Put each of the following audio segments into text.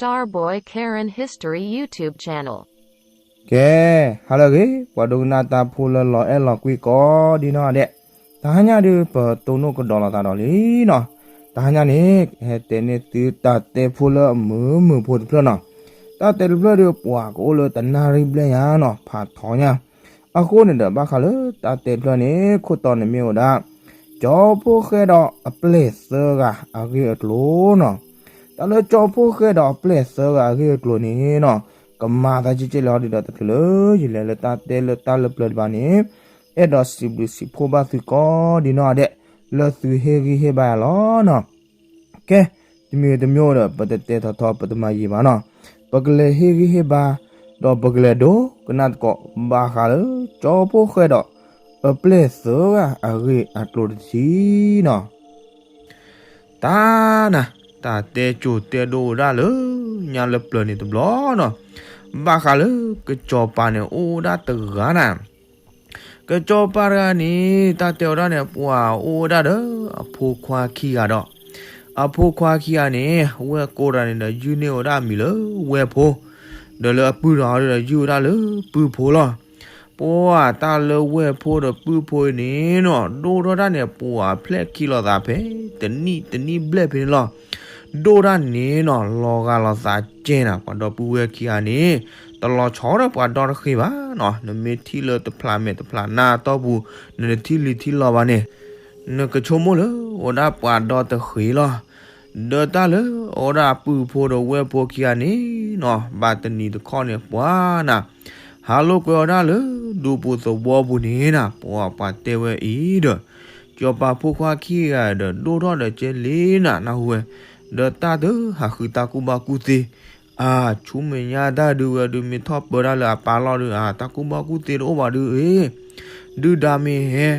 Starboy Karen History YouTube channel. ကဲ, ဟါလၢအဂ့ၤ, ပှၤဒိကနၣ်တၢ်ဖိလၢလီၤအဲၣ်လီၤကွံကိးဒ်နီၢ်ဒဲး, တဟါညါဒုး ပတိၢ်နီၣ်ကဒီးလိာ်သးဒီးလံနီၤ. တဟါညါန့ၣ် ဟဲတဲန့ၢ်သုတၢ်တဲဖိလၢအမုာ်မုာ်ဖိတဖျၢၣ်နီၤ. တၢ်တဲတဖျၢၣ်ဒုး ပှၤကအိၣ်လၢတနၣ်ရံၣ်ဘျဲၣ်ညါနီၤ, ဖးထီညါ. အဃိန့ၣ်ဒီး ဘၣ်ဃးလၢတၢ်တဲတဖျၢၣ်န့ၣ် ခိၣ်တီန့ၣ်မ့ၢ်ဝဲဒၣ် ကၠီဖိၣ်ဃဲဒီးအပျဲၢ်သၢဂၤအဂ့ၢ်အကျိၤနီၤ. တၢ်လၢကၠီဖိၣ်ဃဲဒီးအပျဲၢ်သၢဂၤအဂ့ၢ်အကျိၤန့ၣ်နီၤ, ကမၤသးကဲကဲလၢဟီဒုးဒီး တချုးလၢယလဲၤလၢတၢ်တဲလၢတၢ်လၢပျၢၤဒံးဘၣ်န့ၣ်, အဲၣ်ဒိးစံးဘျုးစံးဖှိၣ်ဘၣ်သုကိးဒ်နီၢ်ဒဲး လၢသုဟ့ၣ်ဂံၢ်ဟ့ၣ်ဘါယၤလီၤနီၤ. ကဲ, တမံၤတမံၤဒီး ပတတဲထီထီ ပတမၤယံာ်ဘၣ်နီၤ. ပကလဲၤဟ့ၣ်ဂံၢ်ဟ့ၣ်ဘါ ဒီးပကလဲၤဒိကနၣ်သကိး ဘၣ်ဃးလၢ ကၠီဖိၣ်ဃဲဒီးအပျဲၢ်သၢဂၤအဂ့ၢ်အကျိၤတထံၣ်နီၤ. တၢ်နၤ, တၢ်တဲကိၤတဲဒိဝဲဒၣ်လၢညါလၢပျၢၤန့ၣ်တဘျီနီၤ. ဘၣ်ဃးလၢကစီၤပၤန့ၣ်အိၣ်ဝဲဒၣ်တဂၤနၤ. ကစီၤပၤတဂၤန့ၣ် တၢ်တဲဝဲဒၣ်န့ၣ် ပှၤအိၣ်ဝဲဒၣ်ဒီးအဖိခွါခံဂၤဒီး အဖိခွါခံဂၤန့ၣ် ဝဲၢ်ကိတဂၤန့ၣ်ဒီး ယုၢ်န့ၢ်ဝဲဒၣ်အမံၤလၢဝဲၢ်ဖိ, ဒီးလၢအပုၢ်တဂၤဒီး ယုၢ်ဝဲဒၣ်လၢပုၢ်ဖိလီၤ. ပှၤတၢ်လၢဝဲၢ်ဖိဒီးပုၢ်ဖိအံၤန့ၣ်နီၤ ဒိၣ်ထီၣ်တၢ်န့ၣ် ပှၤဖျဲၣ်ခံလိာ်သးဖဲ တနံၣ်တနံၣ်ဘျဲၣ်ဖဲန့ၣ်လီၤ. ဒိၣ်တၢ်န့ၣ်နီၤ လီၤဂာ်လိာ်သးကဲနၤ, ပှၤဒီပုၢ်ဝဲၢ်ခံဂၤန့ၣ် တလီၤဆီဒီးပှၤဒီတဃ့ဘၣ်နီၤ. နမ့ၢ်ထံၣ်လၢတဖျးမဲာ်တဖျးနါအတီၢ်ပူၤ နတထံၣ်လံၤထံၣ်လီၤဘၣ်န့ၣ် နကဆိကမိၣ်လၢအိၣ်ဒၣ်ပှၤဒီတဃ့လီၤ. ဒီးတၢ်လၢအိၣ်ဒၣ်ပုၢ်ဖိဒီးဝဲၢ်ဖိခံဂၤန့ၣ်နီၤ ဘၣ်တနံၤတခီန့ၣ် ပှၤနၤ ဟးလိာ်ကွဲဝဲဒၣ်လၢဒူပူၤသဝီပူၤန့ၣ်နၤ, ပှၤပှၤတဲဝဲအံၤဒီး ကစီၤပၤဖိခွါခံဂၤဒီး ဒိၣ်ထီၣ်ဒီးကဲလံနၤ နၢ်ဟူဝဲ, ဒီးတၢ်တဟးဃုတၢ်ကူၣ်ဘၣ်ကူၣ်သ့, အါ ဆူမဲာ်ညါတၢ်ဒုးဝဲဒုး မ့ၢ်ထီၣ်ပၢတၢ်လၢအပၢ်လီၢ်ဒုး အါ တၢ်ကူၣ်ဘၣ်ကူၣ်သ့တအိၣ်ဘၣ်ဒုးအ့ၣ်, ဒုၣ်ဒါမ့ၢ်ဟဲ,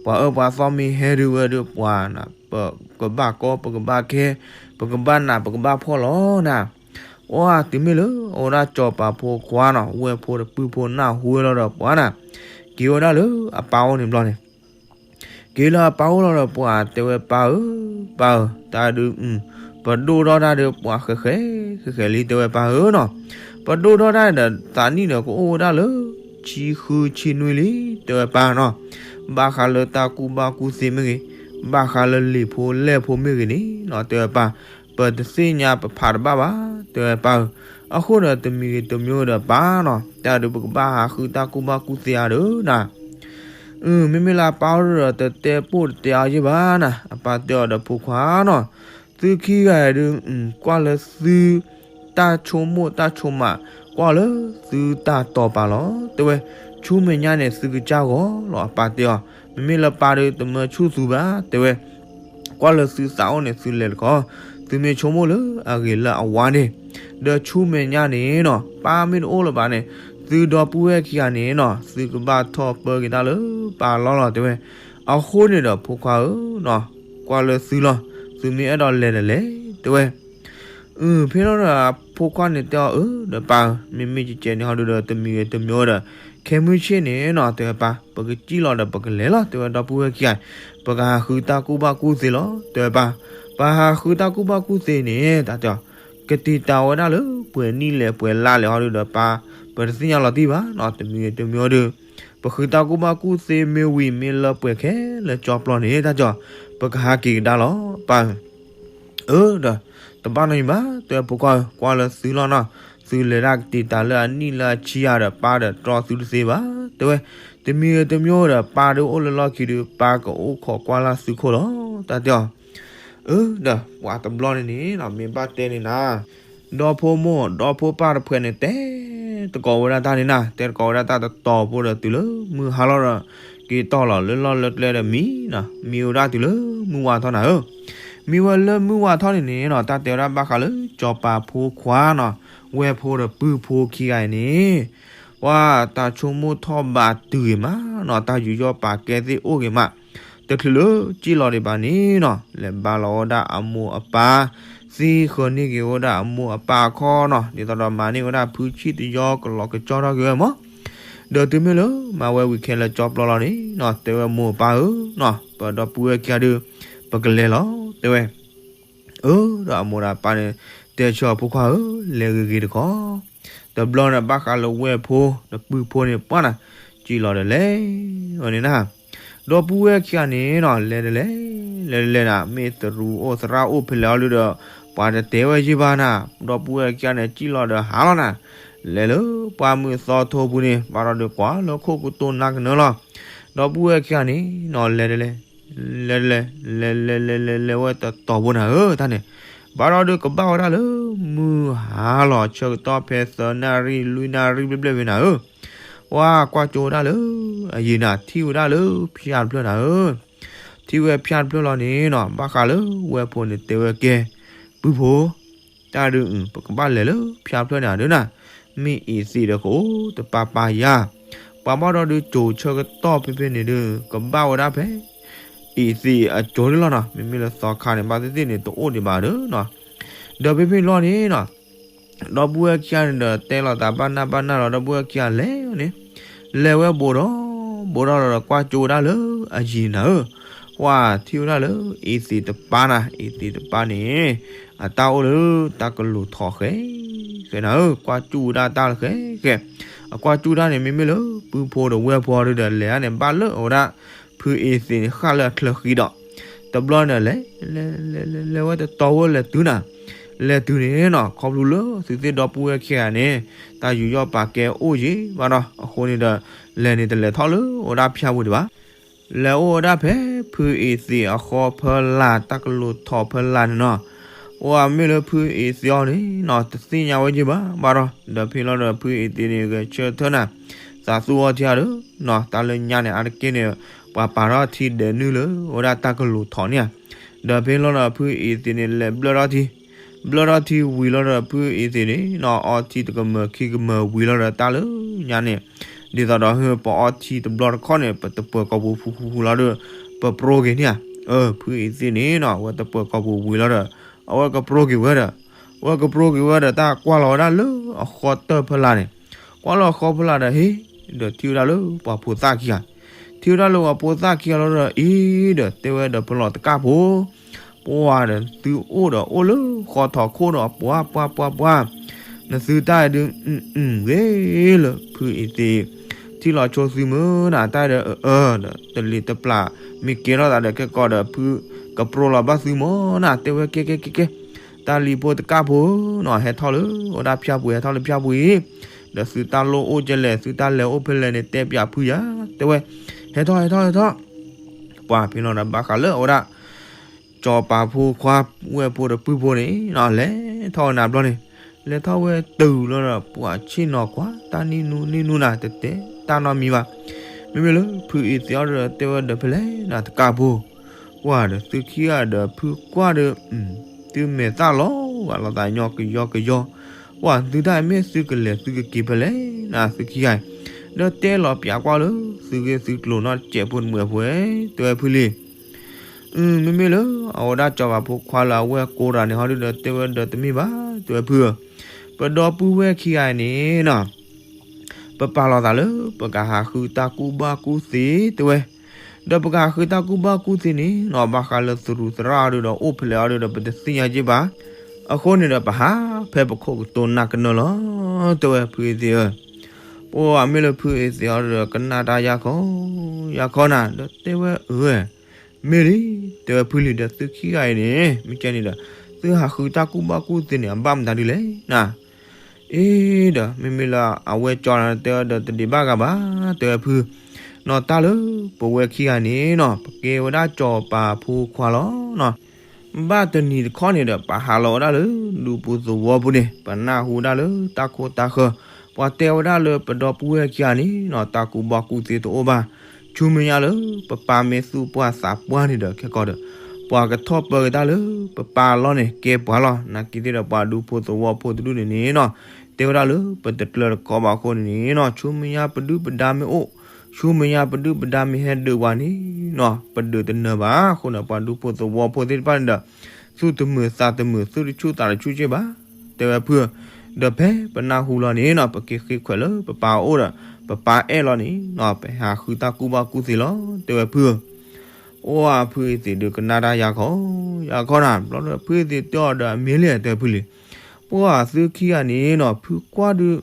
ပှၤအၢပှၤသီမ့ၢ်ဟဲဒုးဝဲဒုး ပှၤနၤ ပကဘၣ်ကီ ပကဘၣ်ခဲ, ပကဘၣ်နး ပကဘၣ်ဖှီၣ်လီၤနၤ. အါ တုၤမ့ၢ်လၢအိၣ်ဒၣ်ကစီၤပၤဖိခွါနီၤ ဝဲၢ်ဖိဒီးပုၢ်ဖိနၢ်ဟူဝဲလီၤဒီးပှၤနၤ က့ၤဝဲဒၣ်လၢအပၢ်အိၣ်န့ၣ်ဘျီန့ၣ် က့ၤလၢအပၢ်အိၣ်လီၤဒီး ပှၤတဲဝဲပၢ်ဧၢ, ပၢ်ဧၢ, တၢ်ဒုး ပဒိၣ်ထီၣ်တၢ်ဒီးပှၤဃဲးဃဲး ဃဲးဃဲးလံ တဲဝဲပၢ်ဧၢနီၤ. ပဒိၣ်ထီၣ်တၢ်ဒီး သးနံၣ်ဒီးကအိၣ်ဝဲဒၣ်လၢ ဆံဃုဆံနွံလံ တဲဝဲပၢ်နီၤ. ဘၣ်ဃးလၢတၢ်ကူၣ်ဘၣ်ကူၣ်သ့မ့ၢ်ဂ့ၤ, ဘၣ်ဃးလၢလံာ်ဖိလဲၢ်ဖိမ့ၢ်ဂ့ၤန့ၣ်နီၤ တဲဝဲပၢ် ပတသ့ၣ်ညါ ပဖးတဘၣ်ဘၣ် တဲဝဲပၢ်ဧၢ. အဃိဒီးတမံၤဂ့ၤတမံၤဒီးပၢ်နီၤ တၢ်ဒုးပကဘၣ်ဟးဃုတၢ်ကူၣ်ဘၣ်ကူၣ်သ့အါဒုးနၤ. မ့မ့ၢ်လၢအပၢ်အိၣ်ဒီး တတဲပိၢ်တတဲအါယဲၢ်ဘၣ်နၤ. အပၢ်တဲအီၤဒီးဖိခွါနီၤ, သုခံဂၤအံၤဒုး ကွၢ်လၢသု တၢ်ဆိကမိၣ်တၢ်ဆိကမး, ကွၢ်လၢသုတၢ်တီၤပာ်လီၤ တဲဝဲ. ဆူမဲာ်ညါန့ၣ် သုကစၢ်ဂီၤလီၤ အပၢ်တဲအီၤ. မ့မ့ၢ်လၢပၢ်ဒုး တမၢဆူၣ်သုဘၣ် တဲဝဲ. ကွၢ်လၢသုသးအိၣ်န့ၣ် သုလဲၤတခီ, သုမ့ၢ်ဆိကမိၣ်လၢအဂ့ၤလၢအဝါန့ၣ်, ဒီးဆူမဲာ်ညါန့ၣ်နီၤ ပၢ်မ့ၢ်တအိၣ်လၢၤဘၣ်န့ၣ် သုဒီပုၢ်ဝဲၢ်ခံဂၤန့ၣ်နီၤ သုကဘၣ်ထီၣ်ပၢက့ၤတၢ်လၢပၢ်လီၢ်လီၤ တဲဝဲ. အဃိန့ၣ်ဒီးဖိခွါဧၢနီၤ, ကွၢ်လၢသုလီၤ, သုမ့ၢ်အဲၣ်ဒိးလဲၤဒီးလဲၤ တဲဝဲ. ဖဲန့ၣ်ဒီးဖိခွါန့ၣ်တဲအီၤ အၢ ဒီးပၢ်ဧၢ, မ့မ့ၢ်ကကဲန့ၣ်ဟီဒုးဒီး တမံၤဂ့ၤတမံၤဒီး ခဲမုၢ်ဆ့ၣ်န့ၣ်နီၤ တဲဝဲပၢ်, ပကစံၣ်လီၤဒီးပကလဲၤလီၤ တဲဝဲ ဒီပုၢ်ဝဲၢ်ခံဂၤ, ပကဟးဃုတၢ်ကူၣ်ဘၣ်ကူၣ်သ့လီၤ တဲဝဲပၢ်. ပဟးဃုတၢ်ကူၣ်ဘၣ်ကူၣ်သ့န့ၣ် တၢ်တဲအီၤ, ကတံာ်တာ်ဝဲဒၣ်လၢပှဲၤနံၣ်လဲၣ်ပှဲၤလါလဲၣ်ဟီဒုးဒီးပၢ်, ပတသ့ၣ်ညါလီၤတံၢ်ဘၣ်နီၤ တမံၤဂ့ၤတမံၤဟီဒုး ပဃုတၢ်ကူၣ်ဘၣ်ကူၣ်သ့မ့ၢ်ဝံၤမ့ၢ်လၢပှဲၤခဲလၢာ်ကၠီပျီန့ၣ် တၢ်တဲအီၤ, ပကဟးက့ၤကဒါလီၤ ပၢ်ဧၢ. အၢ ဒီး တဘၣ်နီတမံၤဘၣ် တဲဝဲဖိခွါဧၢ, ကွၢ်လၢသုလီၤနီၤ, သုလဲၤဒၣ်ကတံာ်တာ်လၢအနံၣ်လၢအဆံဂၤဒီး ပၢ်ဒီးတြီသုတသ့ဘၣ် တဲဝဲ. တမံၤဂ့ၤတမံၤဒီး ပၢ်ဒုးအိၣ်လၢလီၢ်ခံဒုး ပၢ်ကအိၣ်ခိးကွၢ်လၢ်သုခိၣ်လီၤ တၢ်တဲအီၤ. အၢ ဒီးပှၤတဘျီန့ၣ်န့ၣ် မ့ၢ်ဘၣ်တဲန့ၣ်နၤ ဒီဖိမိၢ်ဒီဖိပၢ်တဖှဲးန့ၣ် တဲသကိးဝဲဒၣ်တၢ်န့ၣ်နၤ, တဲသကိးဝဲဒၣ်တၢ်တတီၤဖိဒီးတုၤလၢမုၢ်ဟါလီၤဒီး က့ၤတီၢ်လီၤလၢလီၢ်လၢကျဲဒီးမံနီၤ, မံဝဲဒၣ်တုၤလၢမုၢ်ဝါထီၣ်နၤဧၢ. မံဝဲလၢမုၢ်ဝါထီၣ်န့ၣ်န့ၣ်နီၤ တၢ်တဲဝဲဒၣ်ဘၣ်ဃးလၢ စီၤပၤဖိခွါနီၤ, ဝဲၢ်ဖိဒီးပုၢ်ဖိခံဂၤအံၤန့ၣ် ပှၤတၢ်ဆိကမိၣ်ထီၣ်ဘးတုၤဂ့ၤမးနီၤ, တၢ်ယူးယီၣ်ပာ်ကဲသ့ၣ်အိၣ်ဂ့ၤမး, တချုးလၢစံၣ်လီၤဒံးဘၣ်န့ၣ်နီၤ လဲၤဘါလီၤဝဲဒၣ်အမိၢ်အပၢ်, သံဃၢၤန့ၢ်က့ၤဝဲဒၣ်အမိၢ်အပၢ်အခီနီၤ, ဒ်သိးဒီးမၤန့ၢ်ဝဲဒၣ်ဖုဆံၣ်တယီကလီၤကကၠီထီၣ်က့ၤဝဲမး, ဒီးတုၤမ့ၢ်လၢမၤဝဲဝံၤခဲလၢာ်ကၠီပျီလီၤန့ၣ်နီၤ, တဲဝဲမိၢ်ပၢ်ဧၢနီၤ, ပဒီပုၢ်ဝဲၢ်ခံဂၤဒုး ပကလဲၤလီၤ တဲဝဲ. အၢ ဒီးအမိၢ်ဒီးအပၢ်န့ၣ် တဲဆၢအဖိခွါဧၢ, လဲၤဂ့ၤဂ့ၤတခီ. တဘျီန့ၣ် ဘၣ်ဃးလၢဝဲၢ်ဖိ ဒီးပုၢ်ဖိန့ၣ် ပှၢ်နၤ, စံၣ်လီၤဒီးလဲၤဝဲန့ၣ်နၤ. ဒီပုၢ်ဝဲၢ်ခံဂၤန့ၣ်နီၤ လဲၤတလဲၤ, လဲၤတလဲၤနၤ, မ့ၢ်သရူးအိၣ်သရၣ်အိၣ်ဖဲလဲၣ်အီၤဒုဒီး ပှၤတတဲဝဲယ့ၢ်ဘၣ်နၤ. ဒီပုၢ်ဝဲၢ်ခံဂၤန့ၣ် စံၣ်လီၤဒီးဟးလီၤနၤ. လဲၤလၢပှၢ်မုၢ်သီထိပူၤန့ၣ် ဘၣ်ဒီးကွၢ်လၢခိၣ်ကတိၤနၢ်ကနၢလီၤ. ဒီပုၢ်ဝဲၢ်ခံဂၤန့ၣ်နီၤ လဲၤတလဲၤ လဲၤလဲၤ လဲၤလဲၤလဲၤလဲၤလဲၤဝဲတတီၤဖိနၤဧၢ, တၢ်န့ၣ် ဘၣ်ဒီးဒုးကဘၣ်ဝဲဒၣ်လၢ မုၢ်ဟါလီၤဆၢကတီၢ်ဖဲသၢနၣ်ရံၣ်လွံၢ်နၣ်ရံၣ်ဘျဲၣ်ဘျဲၣ်ဖဲနၤဧၢ. ဝဲကွၢ်ကၠိဝဲဒၣ်လၢအယံၤနၤ, ထံၣ်ဝဲဒၣ်လၢဖၠါတဖျၢၣ်နၤဧၢ. ထံၣ်ဝဲဖၠါတဖျၢၣ်လီၤန့ၣ်နီၤ ဘၣ်ဃးလၢဝဲၢ်ဖိန့ၣ်တဲဝဲကဲ, ပုၢ်ဖိ တၢ်ဒုး ပကဘၣ်လဲၤလၢဖၠါတဖျၢၣ်န့ၣ်ဒုးနၤ, မ့ၢ်အံၤသ့ၣ်ဒီးကအိၣ်တပၤပၤယၤ, ပှၤဘၣ်ဒီးဒုးကၠိဆၢကတီၢ်ဖဲဖဲန့ၣ်ဒုး ကဘၣ်ဝဲဒၣ်ဖဲ အံၤသ့ၣ်အကၠိန့ၣ်လီၤနီၤ, မ့မ့ၢ်လၢသီခါန့ၣ် ဘၣ်သ့ၣ်သ့ၣ်န့ၣ် တအိၣ်ဒံးဘၣ်ဒီးနီၤ. ဒီးဖဲဖဲလီၤန့ၣ်နီၤ ဒီပုၢ်ဝဲၢ်ခံဂၤန့ၣ်ဒီး တဲလီၤသးဘၣ်နၢ်ဘၣ်နၢ်လီၤ ဒီပုၢ်ဝဲၢ်ခံဂၤလဲၤန့ၣ်, လဲၤဝဲဘူးဒီး ဘူးဒီးလီၤဒီးကွၢ်ကၠိဝဲဒၣ်လၢအယံၤနၤဧၢ. ဝဲထံၣ်ဝဲဒၣ်လၢ အံၤသ့ၣ်တပၤနၤ, အံၤသ့ၣ်တပၤန့ၣ် အတၢ်အိၣ်လၢတၢ်ကလိၤထီၣ်ဃဲ ဃဲနၤဧၢ, ကွၢ်ကၠူၣ်ဝဲဒၣ်တၢ်လၢဃဲဃဲ, အကွၢ်ကၠူၣ်တၢ်န့ၣ် မ့မ့ၢ်လၢပုၢ်ဖိဒီးဝဲၢ်ဖိဒီး လဲၤန့ၣ် ဘၣ်လၢအဝဲဒၣ် ဖုအံၤသ့ၣ်န့ၣ် ဃၣ်လၢအချၢဃံဒီး တဘျီန့ၣ်လဲၤ လဲၤ လဲၤ လဲၤ လဲၤဝဲတတီၤဝဲလဲၤတုၤနၤ, လဲၤတုၤန့ၣ်နီၤ ခီဖျိလၢသုသ့ၣ်ဒီပုၢ်ဝဲၢ်ခံဂၤန့ၣ် တၢ်ယူးယီၣ်ပာ်ကဲအိၣ်ယံၤဘၣ်ဒီး အဃိန့ၣ်ဒီး လဲၤန့ၣ်တလဲၤထီၣ်လၢအဝဲဒၣ်ဖၠါပူၤဒံးဘၣ်. လဲၤအိၣ်ဝဲဒၣ်ဖဲဖုအံၤသ့ၣ်အဃီဖီလာ် တၢ်ကလိၤထီၣ်ဖီလာ်န့ၣ်နီၤ, အိၣ်မ့ၢ်လၢဖုအံၤသ့ၣ်အီၤန့ၣ်နီၤ တသ့ၣ်ညါဝဲယ့ၢ်ဘၣ်ဘၣ်ဒီး ဒီးဖဲလီၤဒီးဖုအံၤသ့ၣ်န့ၣ် ဂဲၤဆၢထၢၣ်နၤ သးသူအီၤထံဧါဒီးနီၤ တၢ်လၢညါန့ၣ် အါတက့ၢ်န့ၣ် ပှၤပာ်ထီၣ်ထံဒဲးနုာ်လၢအဝဲဒၣ်တၢ်ကလိၤထီၣ်န့ၣ်ဧါ, ဒီးဖဲလီၤဒီးဖုအံၤသ့ၣ်န့ၣ် လဲၤဘျၢထီၣ်ထံ ဘျၢထီၣ်ထံဝံၤလီၤဒီးဖုအံၤသ့ၣ်န့ၣ်နီၤ အီထံတကမၢၢ်ခံကမၢၢ်ဝံၤလီၤဒီးတၢ်လၢညါန့ၣ် ဒ်သိးဒီးဟ့ၣ်ပအီထံတဘျီတခီန့ၣ် ပတပၢၤကီၢ်ပူၤဖူဖူဖူလီၤဒီး ပပြိက့ၤန့ၣ်ဧါ. အၢ ဖုအံၤသ့ၣ်န့ၣ်နီၤ အဝဲတပၢၤကီၢ်ပူၤဝံၤလီၤဒီး အဝဲကပြိက့ၤဝဲဒီး အဝဲကပြိက့ၤဝဲဒီးတၢ်ကွၢ်လီၤဝဲဒၣ်လၢအဃီတၢၢ်ဖီလာ်န့ၣ်, ကွၢ်လီၤအဃီဖီလာ်ဒီး ဟ့ၣ် ဒီးထံၣ်ဝဲဒၣ်လၢပှၤဖိသၣ်ခံဂၤ, ထံၣ်ဝဲဒၣ်လၢပှၤဖိသၣ်ခံဂၤလီၤဒီး အံၤဒီးတဲဝဲဒီးဖဲလီၤတကၣ်ဖိ ပှၤဒီးသုအိၣ်ဒီးအိၣ်လၢဃီထီၣ်ခိၣ်ဒီးပှၤပှၤပှၤပှၤ, နသုတၢ်အံၤဒုး အဂ့ၤလၢဖုအံၤသ့ၣ် ထံၣ်လီၤဆိသုမုၢ်နၤ တၢ်အံၤဒီးအၢအၢဒီး တလံၤတပျၢ် မ့ၢ်ကဲထီၣ်သးဒီးခဲကီးဒီး ဖုကပြိလီၤဘၣ်သုမုၢ်နၤ တဲဝဲကဲကဲကဲကဲ, တၢ်လံၤဖိတကၣ်ဖိနီၤ ဟဲထီၣ်လၢအဝဲဒၣ်ဖၠါပူၤ ဟဲထီၣ်လၢဖၠါပူၤအံၤ, ဒီးသုတၢ်လိၣ်အိၣ်ကလဲၣ် သုတၢ်လဲၤအိၣ်ဖဲလဲၣ်န့ၣ် တဲပၠးဖုယၤ တဲဝဲ, ဟဲထီၣ်ဟဲထီၣ်ဟဲထီၣ် ပှၤဖဲလီၤဒီးဘၣ်ဃးလၢအဝဲဒၣ် စီၤပၤဖိခွါဝဲၢ်ဖိဒီးပုၢ်ဖိန့ၣ်နီၤ လဲၤထီၣ်ဝဲနၤဘျီန့ၣ်, လဲၤထီၣ်ဝဲတုၤလီၤဒီး ပှၤဆ့ၣ်နီၤကွၢ်တၢ်နံၣ်နူနံၣ်နူနၤ တတဲတၢ်နီတမံၤဘၣ်. မ့မ့ၢ်လၢဖုအံၤသ့ၣ်အီၤဒီးတဲဝဲဒီးဖဲလဲၣ်နၤတကၣ်ဖိ ပှၤဒီးသုခံဂၤဒီးဖုကွၢ်ဒီး သုမဲာ်သၣ်လီၤဂာ်လိာ်သးညီကယီကယီ, ပှၤသုတၢ်အံၤမ့ၢ်သုကလဲၤသုကက့ၤဖဲလဲၣ်နၤ သုခံဂၤအံၤ, ဒီးတဲလီၤပၠးကွၢ်လၢသုဂ့ၢ်သုကျိၤနီတစဲးဖိတမှဲးဖိဧၢ တဲဝဲဖုလံ မ့မ့ၢ်လၢအဝဲဒၣ်စီၤပၤဖိခွါလၢအဝဲၢ်ကိးတဂၤန့ၣ် ဟီဒုဒီးတဲဝဲဒီးတမ့ၢ်ဘၣ် တဲဝဲဖုဧၢ, ပဒီပုၢ်ဝဲၢ်ခံဂၤအံၤန့ၣ်နီၤ ပပာ်လီၤသးလၢ ပကဟးဃုတၢ်ကူၣ်ဘၣ်ကူၣ်သ့ တဲဝဲ, ဒီးပကဟးဃုတၢ်ကူၣ်ဘၣ်ကူၣ်သ့န့ၣ်နီၤ ဘၣ်ဃးလၢသရူးသရၣ်အီၤဒုဒီး အိၣ်ဖဲလဲၣ်အီၤဒုဒီး ပတသ့ၣ်ညါက့ၢ်ဘၣ်. အဃိန့ၣ်ဒီး ပဟးဖဲပခိၣ်ကတိၤနၢ်ကနၢလီၤ တဲဝဲဖုအံၤသ့ၣ်ဧၢ, ပှၤမ့ၢ်လၢဖုအံၤသ့ၣ်အီၤဒုဒီး ကနၣ်တၢ်ယါခီ ယါခီနၤ ဒီးတဲဝဲအၢ မ့ၢ်လံ တဲဝဲဖုလံဒီး သုခံဂၤအံၤန့ၣ် မ့ၢ်ကဲန့ၣ်ဒီး သုဟးဃုတၢ်ကူၣ်ဘၣ်ကူၣ်သ့န့ၣ် အဘၣ်မတၤဒ်လဲၣ်နၤ အ့ဒီး မ့မ့ၢ်လၢအဝဲၢ်ကၠီနၤတဲဝဲဒီး တဒံးဘၣ်ဂၤဘၣ် တဲဝဲဖု, နီၢ်တၢ်လၢပဝဲခံဂၤန့ၣ်နီၤ ပကဲဝဲဒၣ်စီၤပၤဖိခွါလီၤနီၤ. ဘၣ်တနံၤတခီန့ၣ်ဒီး ပဟးလီၤဝဲဒၣ်လၢဒူပူၤသဝီပူၤန့ၣ် ပနၢ်ဟူဒၣ်လၢတၢ်ခိတၢ်ဃၢၤ, ပှၤတဲဝဲဒၣ်လၢပဒီပုၢ်ဝဲၢ်ခံဂၤန့ၣ်နီၤ တၢ်ကူၣ်ဘၣ်ကူၣ်သ့တအိၣ်ဘၣ်, ဆူမဲာ်ညါလၢပပၢ်မ့ၢ်သူၣ်ပှၢ်သးပှၢ်န့ၣ်ဒီး ခဲကီးဒီး ပှၤကထီၣ်ပၢက့ၤတၢ်လၢပပၢ်အလီၢ်န့ၣ် ကဲပှၤလီၤ. နာ်က့သ့ၣ်ဒီးပှၤဒူဖိသဝီဖိတဒူၣ်န့ၣ်န့ၣ်နီၤ တဲဝဲဒၣ်လၢပတကျၢၤတကီးဘၣ်အဃိန့ၣ်န့ၣ်နီၤ ဆူမဲာ်ညါပဒုၣ်ပဒါမ့ၢ်အိၣ်, ဆူမဲာ်ညါပဒုၣ်ပဒါမ့ၢ်ဟဲဒုးပှၤန့ၣ်နီၤ ပဒုးတနၢၤဘၣ်အဃိန့ၣ် ပှၤဒူဖိသဝီဖိသ့ၣ်တဖၣ်န့ၣ်ဒီး သူၣ်တမုာ်သးတမုာ် သူၣ်တဆူၣ်သးတဆူၣ်က့ၢ်ဘၣ် တဲဝဲဖုဧၢ, ဒီးဖဲပနၢ်ဟူလီၤန့ၣ်နီၤ ပက့ၤဃ့ခွဲးလၢပပၢ်အအိၣ်ဒီး ပပၢ်အဲၣ်လီၤန့ၣ်နီၤ ပဟးဃုတၢ်ကူၣ်ဘၣ်ကူၣ်သ့လီၤ တဲဝဲဖုဧၢ. အိၣ်ဧါ ဖုအံၤသ့ၣ်ဒုးကနၣ်တၢ်ယါခီ ယါခီနၤ ဘျီဒီးဖုအံၤသ့ၣ်တဲအီၤဒီး အမ့ၢ်လံ တဲဝဲဖုလံ ပှၢ်သုခံဂၤန့ၣ်နီၤ ဖုကွၢ်ဒုး,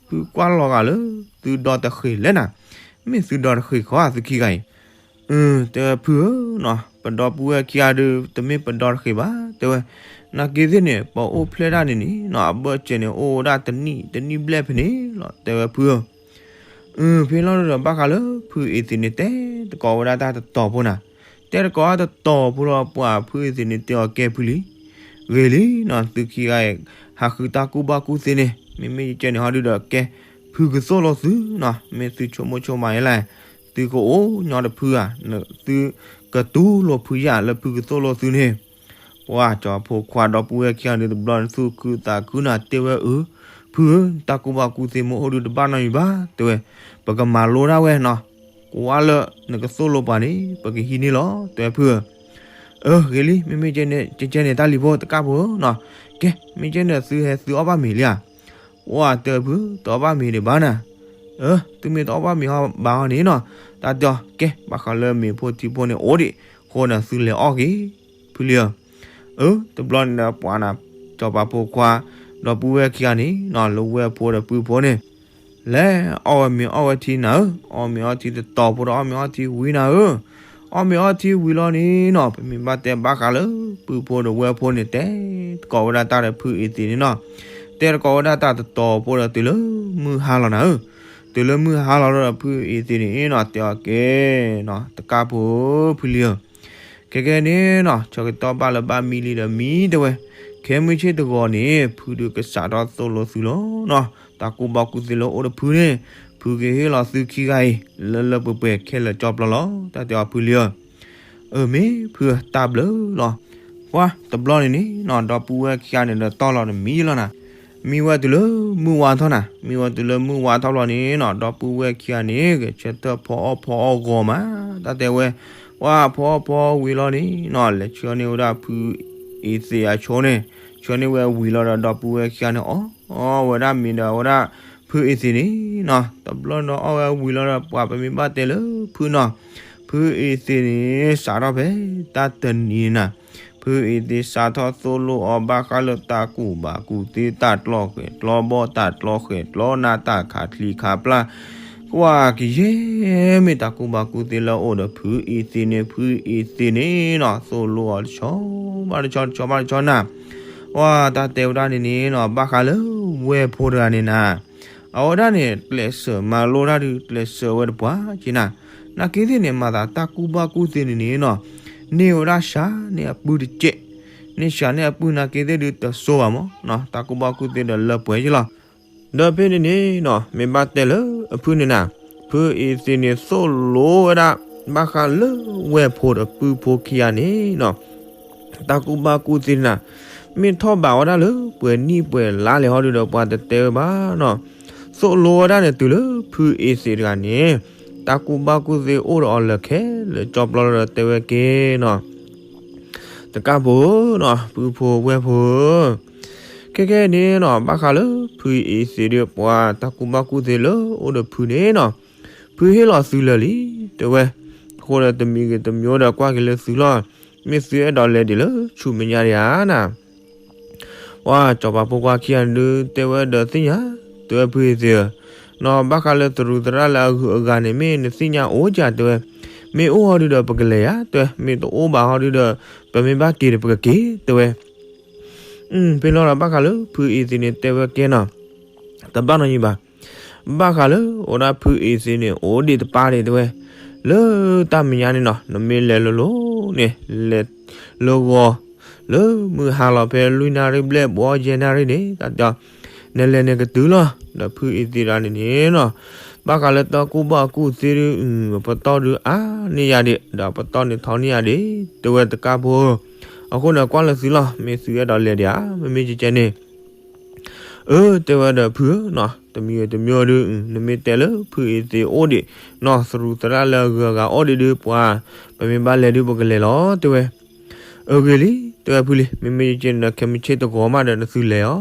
ဖုကွၢ်လီၤဂာ်လၢ သုဒီတဃ့ၣ်လဲၣ်နၤ, မ့ၢ်သုဒီတဃ့ၣ်ဃီသုခံဂၤအံၤ, အၢ တဲဝဲဖုဧၢ, ပဒီပုၢ်ဝဲၢ်ခံဂၤဒုး တမ့ၢ်ပဒီတဃ့ၣ်ဘၣ် တဲဝဲ, နာ်က့သ့ၣ်န့ၣ် ပအိၣ်ဖျဲၣ်တၢ်န့ၣ်န့ၣ်နီၤ အဘၢၣ်စၢၤန့ၣ် အိၣ်ဝဲဒၣ်တနံၣ်တနံၣ်ဘျဲၣ်ဖဲန့ၣ်လီၤ တဲဝဲဖုဧၢ အၢ ဖဲလီၤဒီးဘၣ်ဃးလၢဖုအ့သ့ၣ်န့ၣ် တဲတကိးဝဲဒၣ်တၢ်တတီၤဖိနၤ, တဲတကိးတတီၤဖိလီၤ ပှၢ်ဖုအ့သ့ၣ်န့ၣ်တဲအီၤကဲဖုလံ, ဂ့ၤလံနီၤ သုခံဂၤအံၤ ဟးဃုတၢ်ကူၣ်ဘၣ်ကူၣ်သ့န့ၣ် မ့မ့ၢ်ယကဲန့ၣ်ဟီဒုဒီးကဲ, ဖုကသိၣ်လိသုနီၤ မ့ၢ်သုဆိကမိၣ်ဆိကမးယဲလဲၣ်, သုကအိၣ်ညီတဖုဧါ, သုကတူၢ်လိာ်ဖုယၢ်လၢဖုကသိၣ်လိသုန့ၣ် ပှၢ်စီၤဖိခွါဒီပုၢ်ဝဲၢ်ခံဂၤဒုးတဘျီန့ၣ် သူၣ်ခုသးခုနၤတဲဝဲအၢ, ဖုဧၢ, တၢ်ကူၣ်ဘၣ်ကူၣ်သ့မ့ၢ်အိၣ်ဒုးတဘၣ်နီတမံၤဘၣ် တဲဝဲ, ပကမၤလိတၢ်ဝဲနီၤ, ကွၢ်လၢနကသိၣ်လိပှၤန့ၣ် ပကဟံးန့ၢ်လီၤ တဲဝဲဖုဧၢ, အၢ ဂ့ၤလံ မ့မ့ၢ်ကဲန့ၣ် ကဲန့ၣ်တၢ်လံၤဖိတကၢ်ဖိဧၢနီၤ, ကဲ မ့ၢ်ကဲန့ၣ်သုဟဲသုအီၣ်ဘၣ်မ့ၤလံဧါ, ပှၢ်တဲဖု တအီၣ်ဘၣ်မ့ၤဒံးဘၣ်နၤ, အၢ သုမ့ၢ်တအီၣ်ဘၣ်မ့ၤဟီဘၣ်ဟီန့ၣ်နီၤ, တၢ်တဲအီၤ ကဲ ဘၣ်ဃးလၢမ့ၤဖိထံဖိန့ၣ် အိၣ်ဒံး, အဃိန့ၣ်သုလဲၤအီၣ်က့ၤ, ဖုလံဧၢ, အၢ တဘျီန့ၣ်ဒီးပှၢ်နၤ စီၤပၤဖိခွါ ဒီပုၢ်ဝဲၢ်ခံဂၤန့ၣ်နီၤ လၢဝဲၢ်ဖိဒီးပုၢ်ဖိန့ၣ် လဲၤအီၣ်ဝဲမ့ၤအီၣ်ဝဲထံနၤဧၢ, အီၣ်မ့ၤအီၣ်ထံတတီၤဖိဒီးအီၣ်မ့ၤအီၣ်ထံဝံၤနၤဧၢ, အီၣ်မ့ၤအီၣ်ထံဝံၤလီၤန့ၣ်နီၤ ပမ့ၢ်ဘၣ်တဲဘၣ်ဃးလၢပုၢ်ဖိဒီးဝဲၢ်ဖိန့ၣ် တဲတကိးဝဲဒၣ်တၢ်ဒီးဖုအ့သ့ၣ်န့ၣ်နီၤ, တဲတကိးဝဲဒၣ်တၢ်တတီၤဖိဒီးတုၤလၢမုၢ်ဟါလီၤနၤဧၢ, တုၤလၢမုၢ်ဟါလီၤဒီးဖုအ့သ့ၣ်န့ၣ်နီၤ တဲအီၤကဲနီၤ တကၢ်ဖိဧၢ ဖုလံဧၢ ခဲကဲန့ၣ်နီၤ ဆၢကတီၢ်ဘၣ်လၢၤဘၣ်မံလံဒီးမံတဲဝဲ, ခဲမုၢ်ဆ့ၣ်တဂီၤန့ၣ် ဖုဒုးကစးထီၣ်သိၣ်လိသုလီၤနီၤ, တၢ်ကူၣ်ဘၣ်ကူၣ်သ့လၢအိၣ်ဒီးဖုန့ၣ် ဖုကဟ့ၣ်လီၤသုခံဂၤအံၤ လၢလၢပှဲၤပှဲၤခဲလၢာ်ကၠီပျီလီၤ တၢ်တဲအီၤဖုလံဧၢ, အၢ မ့ၢ်ဖုဧၢ တၢ်ဘျုးလီၤ, ပှၢ်တဘျီန့ၣ်န့ၣ်နီၤ ဒီပုၢ်ဝဲၢ်ခံဂၤန့ၣ်ဒီးတီၢ်လီၤတမံၤလီၤနၤ, မံဝဲတုၤလၢမုၢ်ဝါထီၣ်နၤ, မံဝဲတုၤလၢမုၢ်ဝါထီၣ်လီၤန့ၣ်နီၤ ဒီပုၢ်ဝဲၢ်ခံဂၤန့ၣ် ဂဲၤဆၢထၢၣ်ဖီအီၣ်ဖီအီၣ်ဂီၤမး, တၢ်တဲဝဲ, ပှၢ်ဖီအီၣ်ဖီအီၣ်ဝံၤလီၤန့ၣ်နီၤ လဲၤဆှၢန့ၢ်ဝဲဒၣ်ဖုအ့သ့ၣ်အဆိန့ၣ်, ဆှၢန့ၢ်ဝဲဝံၤလီၤဒီးဒီပုၢ်ဝဲၢ်ခံဂၤန့ၣ် အီၣ်ဝဲဒၣ်မ့ၤဒီးဝဲဒၣ်ဖုအ့သ့ၣ်န့ၣ်နီၤ တဘျီဒီးအီၣ်ဝဲဝံၤလီၤဒီးပှၢ်ပမ့ၢ်ဘၣ်တဲလၢဖုနီၤ, ဖုအ့သ့ၣ်န့ၣ် စးထီၣ်ဖဲတၢ်တနံၤနၤ ဖုအ့သ့ၣ်စးထီၣ်သိၣ်လိအီၤဘၣ်ဃးလၢတၢ်ကူၣ်ဘၣ်ကူၣ်သ့ တၢ်ကျီဃဲၤကျီဘီ တၢ်ကျီဃဲၤကျီနၢ် တၢ်ခးချံခးပျၢ်, ကွၢ်ကယဲၢ်မ့ၢ်တၢ်ကူၣ်ဘၣ်ကူၣ်သ့လၢအအိၣ်ဒီးဖုအ့သ့ၣ်န့ၣ် ဖုအ့သ့ၣ်န့ၣ်နီၤ သိၣ်လိအီၤတဆီဘၣ်တဆီ တဆီဘၣ်တဆီနၤ, ကွၢ်တၢ်တဲဝဲဒၣ်န့ၣ်န့ၣ်နီၤ ဘၣ်ဃးလၢဝဲၢ်ဖိတဂၤန့ၣ်နၤ အဝဲဒၣ်န့ၣ် ကျဲးစၢးမၤလိတၢ်ဒုး ကျဲးစၢးဝဲတပှၢ်က့နၤ, နာ်က့သ့ၣ်န့ၣ် မၤသးတၢ်ကူၣ်ဘၣ်ကူၣ်သ့န့ၣ်န့ၣ်နီၤ, န့ၢ်ဝဲဒၣ်စှၤန့ၢ်အပုၢ်တကဲး, န့ၢ်စှၤန့ၢ်အပုၢ်နာ်က့သ့ၣ်ဒုးတစိဘၣ်မးနီၤ, တၢ်ကူၣ်ဘၣ်ကူၣ်သ့ဒီးလၢပှဲၤက့လီၤ. ဒီးဖဲန့ၣ်န့ၣ်နီၤ မ့ၢ်ဘၣ်တဲလၢအဖုန့ၣ်နၤ, ဖုအ့သ့ၣ်န့ၣ်သိၣ်လိဝဲဒၣ် ဘၣ်ဃးလၢဝဲၢ်ဖိဒီးပုၢ်ဖိခံဂၤန့ၣ်နီၤ တၢ်ကူၣ်ဘၣ်ကူၣ်သ့န့ၣ်နၤ, မ့ၢ်ထီၣ်ဘးဝဲဒၣ်လၢပှဲၤနံၣ်ပှဲၤလါလဲၣ်ဟီဒုဒီးပှၤတတဲဝဲဘၣ်နီၤ, သိၣ်လိဝဲဒၣ်န့ၣ်တုၤလၢဖုအ့သ့ၣ်တဂၤန့ၣ် တၢ်ကူၣ်ဘၣ်ကူၣ်သ့အိၣ်ဒီးအီၤလၢာ်ခဲလၢာ်ကၠီပျီလီၤဒီးတဲဝဲကဲနီၤ တကၢ်ဖိဧၢနီၤ ပုၢ်ဖိဝဲၢ်ဖိဧၢ, ခဲကဲန့ၣ်နီၤ ဘၣ်ဃးလၢဖုအ့သ့ၣ်ဒီးပှၤတၢ်ကူၣ်ဘၣ်ကူၣ်သ့လၢအိၣ်ဒီးဖုန့ၣ်နီၤ, ဖုဟ့ၣ်လီၤသုလၢာ်လံ တဲဝဲ, အဃိဒီးတမံၤဂ့ၤတမံၤဒီးကွၢ်က့ၤလၢသုလီၤ, မ့ၢ်သုအဲၣ်ဒိးလဲၤဒံးလၢဆူမဲာ်ညါဒံးဧါနၤ ပှၤစီၤပၤဖိခွါခံဂၤဒုးတဲဝဲဒီးသ့ၣ်ညါ, တဲဝဲဖုအ့သ့ၣ်ဧၢ, နီၤဘၣ်ဃးလၢသရူးသရၣ်လၢအဂုၤအဂၤန့ၣ် မ့ၢ်နသ့ၣ်ညါအိၣ်ဧါ တဲဝဲ, မ့ၢ်အိၣ်ဟီဒုဒီးပကလဲၤယၤ တဲဝဲ, မ့ၢ်တအိၣ်ဘၣ်ဟီဒုဒီး ပမ့ၢ်ဘၣ်က့ၤဒီးပကက့ၤ တဲဝဲ, ဖဲလီၤဒီးဘၣ်ဃးလၢဖုအ့သ့ၣ်န့ၣ်တဲဝဲကဲနီၤ တဘၣ်နီတမံၤဘၣ်, ဘၣ်ဃးလၢအိၣ်ဒၣ်ဖုအ့သ့ၣ်န့ၣ် အိၣ်ဒံးတပၢ်ဒံးတဲဝဲ, လၢတၢ်မဲာ်ညါန့ၣ်နီၤ နမ့ၢ်လဲၤလိၤလိၤန့ၣ် လဲၤလၢဂီၤ လၢမုၢ်ဟါလီၤဖဲလွံၢ်နၣ်ရံၣ်ဘျဲၣ်ဘီယဲၢ်နၣ်ရံၣ်န့ၣ် တၢ်တဲအီၤ နလဲၤန့ၣ်ကတုၤလီၤ, ဒီးဖုအ့သ့ၣ်တဂၤန့ၣ်န့ၣ်နီၤ ဘၣ်ဃးလၢတၢ်ကူၣ်ဘၣ်ကူၣ်သ့ဒုး ပတီၢ်ဒုးအါန့ၢ်ယၤဒံး ဒီးပတီၢ်န့ၣ်ထီန့ၢ်ယၤဒံး တဲဝဲတကၢ်ဖိ အဃိန့ၣ်ကွၢ်လၢသုလီၤ မ့ၢ်သုအဲၣ်ဒိးလဲၤဒံးဧါ မ့မ့ၢ်ကကဲန့ၣ် အၢ တဲဝဲဒီးဖုဧၢနီၤ တမံၤတမံၤဒုး နမ့ၢ်တဲလၢဖုအ့သ့ၣ်အိၣ်ဒံးနီၤ သရူးသရၣ်လၢအဂုၤအဂၤအိၣ်ဒံးဒုးပှၤ ပမ့ၢ်ဘၣ်လဲၤဒုးပကလဲၤလီၤ တဲဝဲ အၢ ဂ့ၤလံ တဲဝဲဖုလံ မ့မ့ၢ်ယကဲန့ၣ်ဒီးခဲမုၢ်ဆ့ၣ်တဂီၤမးဒီးနသုလဲၤ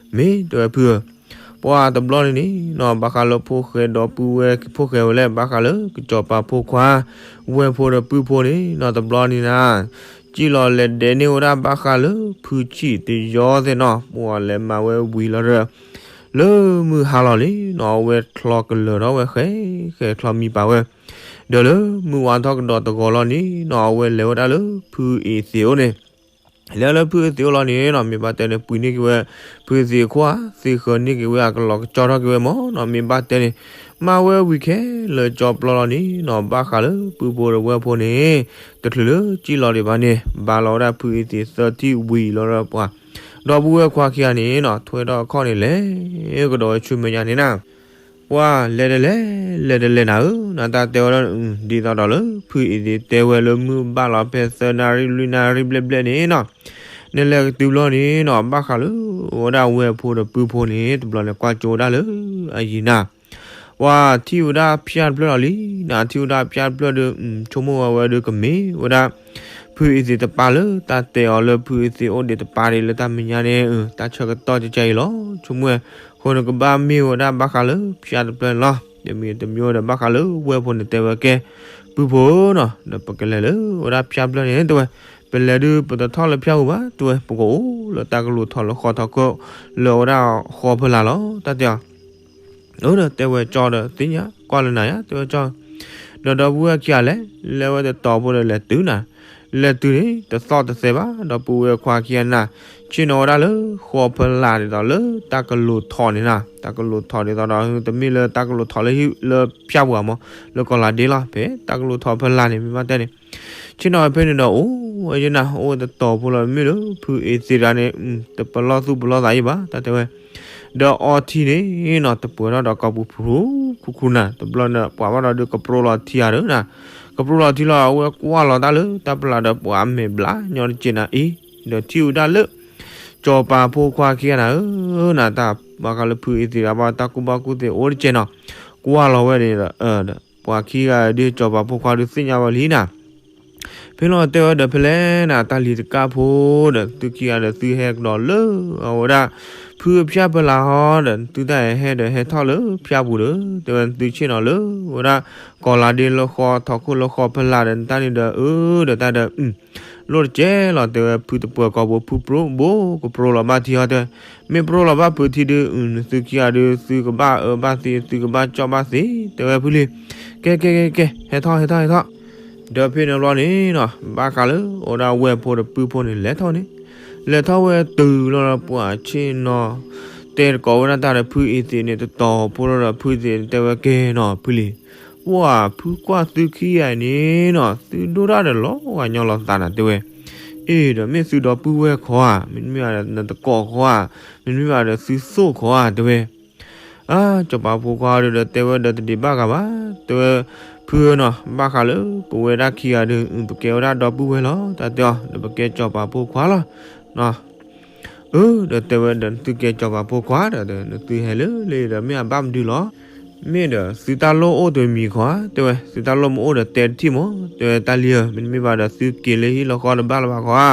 အီၤ မ့ၢ်တဲဝဲဖုဧၢ ပှၤတဘျီန့ၣ်န့ၣ်နီၤ ဘၣ်ဃးလၢဖိၣ်ဃဲဒီပုၢ်ဝဲၢ် ဖိၣ်ဃဲဝဲလၢဘၣ်ဃးလၢကစီၤပၤဖိခွါ ဝဲၢ်ဖိဒီးပုၢ်ဖိန့ၣ်နီၤ တဘျီန့ၣ်နၤ စံၣ်လီၤလဲၤဒဲးန့ၢ်ဝဲဒၣ်ဘၣ်ဃးလၢဖုဆံၣ်တယီသ့ၣ်နီၤ, ပှၤလဲၤမၤဝဲဝံၤလီၤဒီး လၢမုၢ်ဟါလီၤလံနီၤ, အဝဲချီကလၢၤထီၣ်ဝဲဃဲဃဲချီမံပာ်ဝဲ, ဒီးလၢမုၢ်ဝါထီၣ်ကဒီးတဂီၤလီၤန့ၣ်နီၤ, အဝဲလဲၤဝဲဒၣ်လၢဖုအ့သ့းအိၣ်န့ၣ် လဲၤလၢဖုအ့သ့းအိၣ်လီၤန့ၣ်နီၤ, မ့ၢ်ဘၣ်တဲန့ၣ် ပှ့ၤန့ၢ်က့ၤဝဲ ဖုအ့သ့းအခိၣ်ဧါ, သ့ဃၢၤန့ၢ်က့ၤဝဲအကလီၤကကၠီထီၣ်က့ၤဝဲမၢ်နီၤ, မ့ၢ်ဘၣ်တဲန့ၣ် မၤဝဲဝံၤခဲလၢာ်ကၠီပျီလီၤန့ၣ်နီၤ, ဘၣ်ဃးလၢပုၢ်ဖိဒီးဝဲၢ်ဖိန့ၣ် တချုးလၢစံၣ်လီၤဒံးဘၣ်န့ၣ် ဘါလီၤဝဲဒၣ်ဖုအ့သ့းသၢထံၣ်ဝံၤလီၤဒီးပှၤ ဒီပုၢ်ဝဲၢ်ခွါခံဂၤန့ၣ်နီၤ, ထွဲထီၣ်အခီၣ်န့ၣ်လဲၤကဒီးဝဲဆူမဲာ်ညါန့ၣ်နီၤ ပှၤလဲၤတလဲၤ လဲၤတလဲၤနၤဧၢ, နတၢ်တဲဝဲဒၣ် ဒ်သိးဒီးလၢဖုအ့သ့းတဲဝဲလၢမုၢ်ဘၣ်လီၤဖဲသၢနၣ်ရံၣ်လွံၢ်နၣ်ရံၣ်ဘျဲၣ်ဘျဲၣ်န့ၣ်နီၤ, နလဲၤကတုၤဘျီန့ၣ်နီၤ, ဘၣ်ဃးလၢအိၣ်ဝဲဒၣ်ဝဲၢ်ဖိဒီးပုၢ်ဖိန့ၣ် တဘျီန့ၣ်ကွၢ်ကၠိဝဲဒၣ်လၢအယံၤနၤ ပှၤထံၣ်ဝဲဒၣ်ဖၠၣ်တဖျၢၣ်လီၤလံ, နထံၣ်ဝဲဒၣ်ဖၠၣ်တဖျၢၣ်ဒီး ဆိကမိၣ်ဝဲဝဲဒီးကမ့ၢ်ဝဲဒၣ် ဖုအ့သ့းတပၤလၢတၢ်တဲအီၤလၢဖုအ့သ့းအိၣ်ဒံးတပၤဒံးလၢတၢ်မဲာ်ညါန့ၣ် တၢ်ဆၢကတီၢ်ကကဲအံၤလီၤ, ဆိကမိၣ်ဝဲ, အဃိန့ၣ်ကဘၣ်မ့ၢ်ဝဲဒၣ်ဘၣ်ဃးလၢဖၠၣ်တဖျၢၣ်န့ၣ်လီၤ, တမ့ၢ်တမ့ၢ်ဒီးဘၣ်ဃးလၢဝဲၢ်ဖိန့ၣ်တဲဝဲကဲ, ပုၢ်ဖိနီၤ ဒီးပကလဲၤလၢဝဲဒၣ်ဖၠၣ်တဖျၢၣ်န့ၣ်တဲဝဲ, ပလဲၤဒုးပတထီၣ်လၢဖၠၣ်ပူၤဘၣ်တဲဝဲ, ပကအိၣ်လၢတၢ်ကလိၤထီၣ်လၢဃီထီၣ်ခိၣ် လၢဝဲဒၣ်ဃီဖီလာ်လီၤ, တၢ်တဲအီၤ အၢ ဒီးတဲဝဲကၠီဒီးသ့ၣ်ညါ ကွၢ်လၢနၤယါ တဲဝဲကၠီ, ဒီးဒီပုၢ်ဝဲၢ်ခံဂၤလဲၣ်, လဲၤဝဲတတီၤဖိဒီးလဲၤတုၤနၤ, လဲၤတုၤန့ၣ် တသီၣ်တသဲဘၣ် ဒီပုၢ်ဝဲၢ်ခွါခံဂၤနၤ, ဆ့ၣ်နီၤဝဲဒၣ်လၢဃီဖီလာ်ဒ်သိးလၢတၢ်ကလိၤထီၣ်န့ၣ်နၤ, တၢ်ကလိၤထီၣ်ဒ်သိးဒီး တမ့ၢ်လၢတၢ်ကလိၤထီၣ်လၢဟံၣ်လၢဖၠၣ်ပူၤမး, လၢကီၢ်လၤဒ့လီၤ, ဖဲတၢ်ကလိၤထီၣ်ဖီလာ်န့ၣ် မ့ၢ်ဘၣ်တဲန့ၣ် ဆ့ၣ်နီၤဝဲဖဲန့ၣ်ဒီး အိၣ်ဝဲယနၤ အိၣ်ဝဲတတီၤဖိလီၤ, မ့ၢ်လၢဖုအ့သ့းတဂၤန့ၣ် တပလီၢ်သူၣ်ပလီၢ်သးယံၤဘၣ် တၢ်တဲဝဲ, ဒီးအီထံန့ၣ်နီၤ တပှဲၤထီၣ်ဒီးကိာ်ပူၤဖူခူခူနၤ, တဘျီန့ၣ် ပှၤဘၣ်ဒီးဒုးကပြီလီၤထံဧါဒီးနၤ, ကပြီလီၤထံလီၤ အဝဲကွၢ်လီၤတၢ်လၢတၢ်ပလၢ်ဒီးပှၤအမဲာ်ဘျးညီတကဲးနၤအံၤ, ဒီးထံၣ်ဝဲဒၣ်လၢ ကၠီၤပၤဖိခွါခံဂၤနၤဧၢ, နတၢ်ဘၣ်ဃးလၢဖုအ့သ့းတဂၤဘၣ်တၢ်ကူၣ်ဘၣ်ကူၣ်သ့အိၣ်တကဲးနီၤ, ကွၢ်လီၤဝဲန့ၣ်ဒီး ပှၤခံဂၤဒုး ကၠီၤပၤဖိခွါဒုးသ့ၣ်ညါဝဲလံနၤ ဖဲလီၤတဲဝဲဒီးဖဲလဲၣ်နၤ တၢ်လံၤတကၣ်ဖိဒီး သုခံဂၤဒီးသုဟဲကဒီးလၢအဝဲဒၣ် ဖုအဖၠၣ်ဖီလာ်ဟီဒီး သုတၢ်ဟဲဟဲဒီးဟဲထီၣ်လၢဖၠၣ်ပူၤဒီး တဲဝဲသုဆ့ၣ်နီၤလၢဝဲဒၣ် ကီၢ်လၤဒ့လၢဃီထီၣ်ခိၣ်လၢဃီဖီလာ်ဒီး နတၢ်န့ၣ်ဒီး အၢ ဒီးတၢ်ဒီး လိၣ်တကဲလီၤ တဲဝဲဖုတပှဲၤကိာ်ပူၤ ဖုပြီဘိကပြီလီၤဘၣ်ထံဟီတဲဝဲ, မ့ၢ်ပြီလီၤဘၣ်ဖုထံဒုး နသုခံဂၤဒုး သုကဘၣ်အၢဘၣ်သီ သုကဘၣ်ကၠီၣ်ဘၣ်သီ တဲဝဲဖုလံ, ကဲကဲကဲကဲ ဟဲထီၣ်ဟဲထီၣ်ဟဲထီၣ်, ဒီးဖဲန့ၣ်ဘျီန့ၣ်နီၤ ဘၣ်ဃးလၢအိၣ်ဒၣ်ဝဲၢ်ဖိဒီးပုၢ်ဖိန့ၣ် လဲၤထီၣ်န့ၣ်, လဲၤထီၣ်ဝဲတုၤလီၤဒီးပှၤဆ့ၣ်နီၤ တဲတကိးဝဲဒၣ်တၢ်ဒီးဖုအ့သ့းန့ၣ် တတီၤဖိလီၤဒီးဖုအ့သ့းန့ၣ် တဲဝဲကဲနီၤဖုလံ, ပှၤဖုကွၢ်သုခံဂၤအံၤန့ၣ်နီၤ သုဒိၣ်တၢ်ဒီးလီၤဂာ်ညီလီၤသးနၤ တဲဝဲ, အ့ၣ် ဒီးမ့ၢ်သုဒီပုၢ်ဝဲၢ်ခီဧါ, မ့တမ့ၢ်ဘၣ်ဒီးနတကိးခီဧါ, မ့တမ့ၢ်ဘၣ်ဒီးသုသိၣ်ခီဧါ တဲဝဲ အါ ကၠီၤပၤဖိခွါဒီးတဲဝဲဒီးတဒံးဘၣ်ဂၤဘၣ်, တဲဝဲဖုနီၤ ဘၣ်ဃးလၢပဝဲဒၣ်ခံဂၤဒီး ပကဲဝဲဒၣ်ဒီပုၢ်ဝဲၢ်လီၤ တၢ်တဲအီၤ ဒီးပကဲကၠီၤပၤဖိခွါလီၤ အၢ ဒီးတဲဝဲဒီးနသုကဲကၠီၤပၤဖိခွါဒီး နသုဟဲလၢလၢဒီးမ့ၢ်အဘၣ်မနုၤလီၤ, မ့ၢ်ဒီးသုတၢ်လိၣ်အိၣ်တမံၤခီဧါ, တဲဝဲသုတၢ်လိၣ်မ့ၢ်အိၣ်ဒီးတဲတထံၣ်မး, တဲဝဲတၢ်လံဧၢ မ့တမ့ၢ်ဘၣ်ဒီးသုက့ၤလၢဟံၣ်လၢဃီတဘၣ်လၢၤဘၣ်ခီဧါ,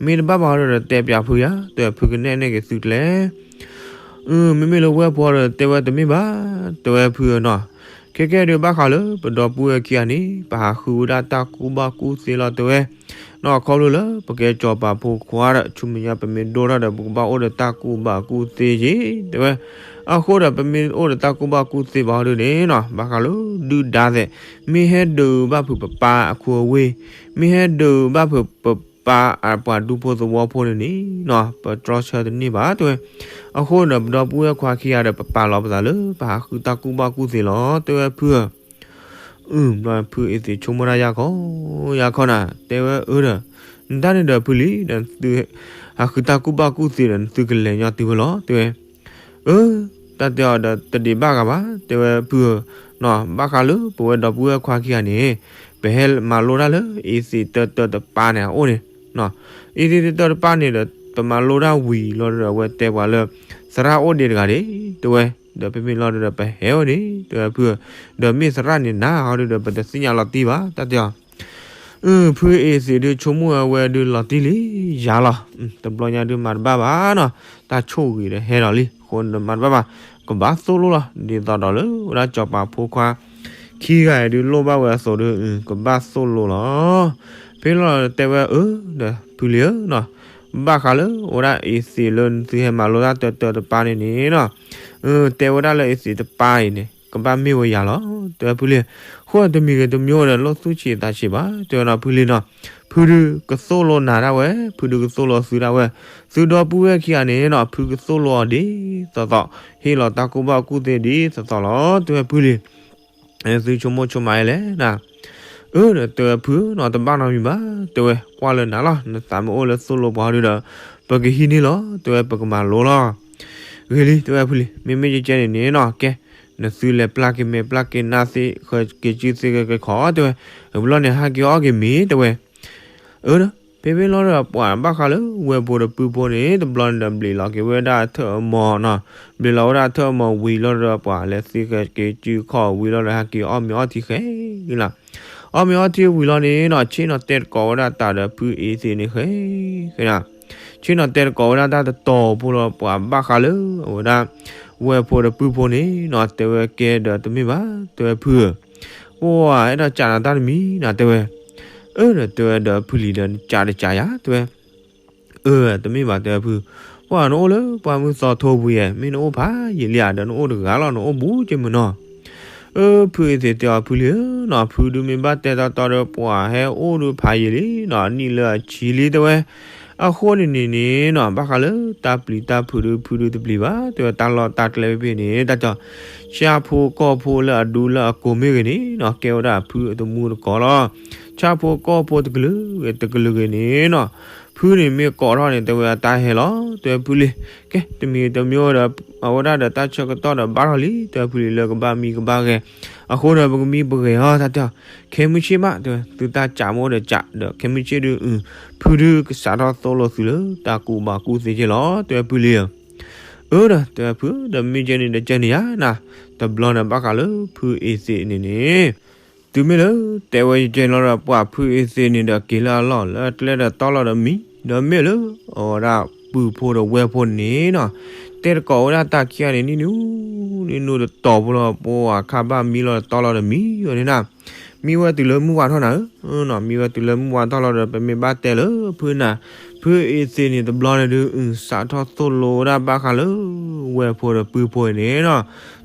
မ့ၢ်တဘၣ်ဘၣ်ဒီးတဲပၠးဖုယါ, တဲဝဲဖုကနဲၣ်န့ၢ်က့ၤသုကျဲ အၢ မ့မ့ၢ်လၢဝဲၢ်ဖိဒီးတဲဝဲတမ့ၢ်ဘၣ်, တဲဝဲဖုနီၤ, ခဲကဲဒုးဘၣ်ဃးလၢပဒီပုၢ်ဝဲၢ်ခံဂၤန့ၣ် ပဟးဃုဝဲဒၣ်တၢ်ကူၣ်ဘၣ်ကူၣ်သ့လီၤ တဲဝဲ, နီၢ်ခီဖျိလၢပကဲကၠီၤပၤဖိခွါဒီး ဆူမဲာ်ညါပမ့ၢ်ဒိၣ်ထီၣ်ဒီး ပကဘၣ်အိၣ်ဒီးတၢ်ကူၣ်ဘၣ်ကူၣ်သ့ယ့ၣ် တဲဝဲ, အဃိဒီးပမ့ၢ်အိၣ်ဒီးတၢ်ကူၣ်ဘၣ်ကူၣ်သ့ဘၣ်ဟီဒုးန့ၣ်နီၤ ဘၣ်ဃးလၢဒုၣ်ဒါသဲး, မ့ၢ်ဟဲဒုးဘၣ်ဖုးပပၢ်အခိအဝ့ၢ်, မ့ၢ်ဟဲဒုးဘၣ်ဖုးပပၢ်အပှၤဒူဖိသဝီဖိန့ၣ်န့ၣ်နီၤ ပတြီဆၢတန့ၢ်ဘၣ် တဲဝဲ, အဃိဒီးပဒီပုၢ်ဝဲၢ်ခွါခံဂၤဒီး ပပာ်လီၤပသးလၢ ပဟးဃုတၢ်ကူၣ်ဘၣ်ကူၣ်သ့လီၤ တဲဝဲဖုဧၢ အု ဘျီဖုအ့သ့းဆိကမိၣ်တၢ်ယၢ်ခီ, ယၢ်ခီနၤ တဲဝဲအၢဒီး, နတၢ်န့ၣ်ဒီးဖုလံဒီး နသုဟးဃုတၢ်ကူၣ်ဘၣ်ကူၣ်သ့ဒီး နသုကလဲၤညီတုၤဝဲလီၤ တဲဝဲ, အၢ, တၢ်တဲအီၤဒီးတဒံးဘၣ်ဂၤဘၣ် တဲဝဲဖုဧၢ, နီၤ ဘၣ်ဃးလၢပဝဲဒီပုၢ်ဝဲၢ်ခွါခံဂၤန့ၣ်, ပဟဲမၤလိတၢ်လၢအ့သ့ၣ်တၢတၢတပၤန့ၣ်အအိၣ်န့ၣ်, အ့သ့ၣ်တၢတၢတပၤန့ၣ်ဒီး ပမၤလိတၢ်ဝံၤလီၤဒီး အဝဲတဲပှၤလၢ သရၣ်အိၣ်ဒံးတဂၤဒၣ် တဲဝဲ, ဒီးဖဲမ့ၢ်လီၤဒီးပဟဲဝဲန့ၣ် တဲဝဲဖုဧၢ, ဒီးမ့ၢ်သရၣ်န့ၣ်နၤဟီဒုးဒီး ပတသ့ၣ်ညါလီၤတံၢ်ဘၣ် တၢ်တဲအီၤ အု ဖုအ့သ့းဒုးဆိကမိၣ်ဝဲဒုးလီၤတံၢ်လံယၤလီၤ, တဘျီညါဒုးမၤတဘၣ်ဘၣ်နီၤ, တၢ်ဆိၣ်ဂ့ၤဒီးဟဲဒီးလံ အဃိဒီးမၤတဘၣ်ဘၣ်, ကဘၣ်သိၣ်လိလီၤ ဒ်သိးဒီးလၢဝဲဒၣ်ကၠီၤပၤဖိခွါ ခံဂၤအံၤဒုးလိၣ်ဘၣ်ဝဲအသိးဒီး ကဘၣ်သိၣ်လိလီၤ ဖဲလီၤတဲဝဲအၢ ဒီးဖုလံၤဧၢနီၤ, ဘၣ်ဃးလၢအဝဲဒၣ်အ့သ့းလၢနသုဟဲမၤလိတၢ်တၢတပၤန့ၣ်န့ၣ်နီၤ, တဲဝဲဒၣ်လၢအ့သ့းတပၤအံၤန့ၣ် ကဘၣ်မ့ၢ်ဝဲယၤလီၤ တဲဝဲဖုလံၤ. အဃိတမံၤဂ့ၤတမံၤဂ့ၤဒီး လိၣ်သူၣ်ဆံးသးဆံးဘၣ် တဲဝဲနီၤဖုလံၤနီၤ, ဖုဒုးကသိၣ်လိနၤဒၣ်ဝဲ ဖုဒုးကသိၣ်လိသုဒၣ်ဝဲ, သုဒီပုၢ်ဝဲၢ်ခံဂၤန့ၣ်နီၤ ဖုကသိၣ်လိအီၤဒ်သိးသိး, ဟ့ၣ်လီၤတၢ်ကူၣ်ဘၣ်ကူၣ်သ့ဒ်သိးသိးလီၤ တဲဝဲဖုလံၤ. သုဆိကမိၣ်ဆိကမးအံၤလဲၣ်နီၤ, အၢ ဒီးတဲဝဲဖုနီၤ တဘၣ်နီတမံၤဘၣ် တဲဝဲ, ကွၢ်လၢနၤလီၤ နသးမ့ၢ်အိၣ်လၢသိၣ်လိပှၤဒုးဒီး ပကဟံးန့ၢ်လီၤ တဲဝဲ ပကမၤလိလီၤ. ဂ့ၤလံ တဲဝဲဖုလံၤ, မ့မ့ၢ်ကဲကဲန့ၣ်န့ၣ်နီၤ ကဲ နသုလဲၤပျၢ်က့ၤမဲာ်ပျၢ်က့ၤနါသ့ ဃဲၤက့ၤစုသ့ ဃဲၤက့ၤခီၣ် တဲဝဲ, တဘျီန့ၣ်ဟဲက့ၤအီၣ်က့ၤမ့ၤ တဲဝဲ. အၢ ဒီး ဖဲမ့ၢ်လီၤဒီးပှၤဘၣ်ဃးလၢဝဲၢ်ဖိဒီးပုၢ်ဖိန့ၣ် တဘျီန့ၣ်ဒီးဘျ့းလီၤက့ၤဝဲဒၣ်ထၢၣ်အမီၤနီၤ, ဘျ့းလီၤဝဲဒၣ်ထၢၣ်အမီၤဝံၤလီၤဒီးပှၤလဲၤသ့ဃဲၤက့ၤစုခီၣ်ဝံၤလီၤဒီးဟဲက့ၤအီၣ်မ့ၤအီထံဃဲၤလီၤ. အီၣ်မ့ၤအီထံဝံၤလီၤန့ၣ်နီၤ ဆ့ၣ်နီၤတဲတကိးဝဲဒၣ်တၢ်ဒီးဖုအ့သ့းန့ၣ်ဃဲၤဃဲၤနီၤ, ဆ့ၣ်နီၤတဲတကိးဝဲဒၣ်တၢ်တတီၤဖိလီၤ ပှၤဘၣ်ဃးလၢအဝဲဒၣ် ဝဲၢ်ဖိဒီးပုၢ်ဖိန့ၣ်နီၤ တဲဝဲကဲဒီးတမ့ၢ်ဘၣ် တဲဝဲဖုဧၢ, ပှၤအဲၣ်ဒိးကးနၤတၢ်တမံၤနီၤ တဲဝဲ. အၢ ဒီးတဲဝဲဒီးဖုလံၤဒီး နကးတကးယၤ တဲဝဲ. အၢ တမ့ၢ်ဘၣ် တဲဝဲဖု, ပှၤနအိၣ်လၢပှၢ်မုၢ်သီထိပူၤယဲၢ် မ့ၢ်နအိၣ်ဖးယံာ်လံဧါ ဒီးနအိၣ်တဂၤလီၤ နအိၣ်ဘူးက့ၤမုၢ်နီၤ. အၢ ဖုအ့သ့းတဲအီၤဖုလံၤဧၢနီၤ ဖုဒုးမ့ၢ်ဘၣ်တဲတီတီဒီး ပှၤဟဲအိၣ်ဒုးဖးယံာ်လံနီၤ နံၣ်လၢအဆံလံ တဲဝဲ. အဃိန့ၣ်န့ၣ်န့ၣ်နီၤ ဘၣ်ဃးလၢတၢ်ပျံၤတၢ်ဖုးဒုး ဖုဒုးတပျံၤဘၣ် တဲဝဲ တၢ်လီၢ်တၢ်ကျဲဖဲန့ၣ် တၢ်ကီ ဆၣ်ဖိကီၢ်ဖိလၢအဒူလၢအကိးမ့ၢ်ဂ့ၤန့ၣ်နီၤ ကဲဝဲဒၣ်ဖုအတမူတကိးလီၤ. ဆၣ်ဖိကီၢ်ဖိတကလုာ်ဂ့ၤတကလုာ်ဂ့ၤန့ၣ်နီၤ ဖုန့ၣ်မ့ၢ်ကိးထီၣ်န့ၣ် တဲဝဲအတၢ်ဟဲလီၤ တဲဝဲဖုလံၤ. ကဲ တမံၤတမံၤဒီး အဝဲဒၣ်ဒီးတၢ်ဆၢကတီၢ်ဒီးဘၣ်ထီၣ်လံ တဲဝဲဖုလံၤ လၢကဘၣ်မံကဘၣ်ဂဲၤ, အဃိဒီးပကမံပဂဲၤအီၤ တၢ်တဲအီၤ ခဲမုၢ်ဆ့ၣ်မး တဲဝဲ သုတၢ်ကးမ့ၢ်အိၣ်ဒီးကး ဒီးခဲမုၢ်ဆ့ၣ်ဒုး ဖုဒုးကစးထီၣ်သိၣ်လိသုလၢတၢ်ကူၣ်ဘၣ်ကူၣ်သ့က့လီၤ တဲဝဲဖုလံၤဧၢ. အၢ ဒီးတဲဝဲဖု ဒီးမ့ၢ်ကဲန့ၣ်ဒီးကဲန့ၣ်ယါနီၤ, တဘျီန့ၣ်ဘၣ်ဃးလၢဖုအ့သ့းန့ၣ်န့ၣ် တုၤမ့ၢ်လၢတဲဝဲယကဲလီၤဒီး ပှၤဖုအ့သ့းန့ၣ်ဒီးက့ၤလၢအလီၢ်လၢအကျဲဒီးတီလီၤဒီးမံ, ဒီးမ့ၢ်လၢအဝဲဒၣ်ပုၢ်ဖိဒီးဝဲၢ်ဖိန့ၣ်နီၤ တဲတကိးဝဲဒၣ်တၢ်ခံဂၤန့ၣ် နံၣ်နူ နံၣ်နူတတီၤဖိလီၤ ပှၤခါဘၣ်မံလီၤဒီးတီလီၤဒီးမံဝဲန့ၣ်နီၤ. မံဝဲတုၤလၢမုၢ်ဝါထီၣ်နၤဧၢ, မံဝဲတုၤလၢမုၢ်ဝါထီၣ်လီၤဒီး ပမ့ၢ်ဘၣ်တဲလၢဖုနၤ, ဖုအ့သ့းန့ၣ်တဘျီန့ၣ်ဒုး စးထီၣ်သိၣ်လိဝဲဒၣ်ဘၣ်ဃးလၢ ဝဲၢ်ဖိဒီးပုၢ်ဖိန့ၣ်နီၤ,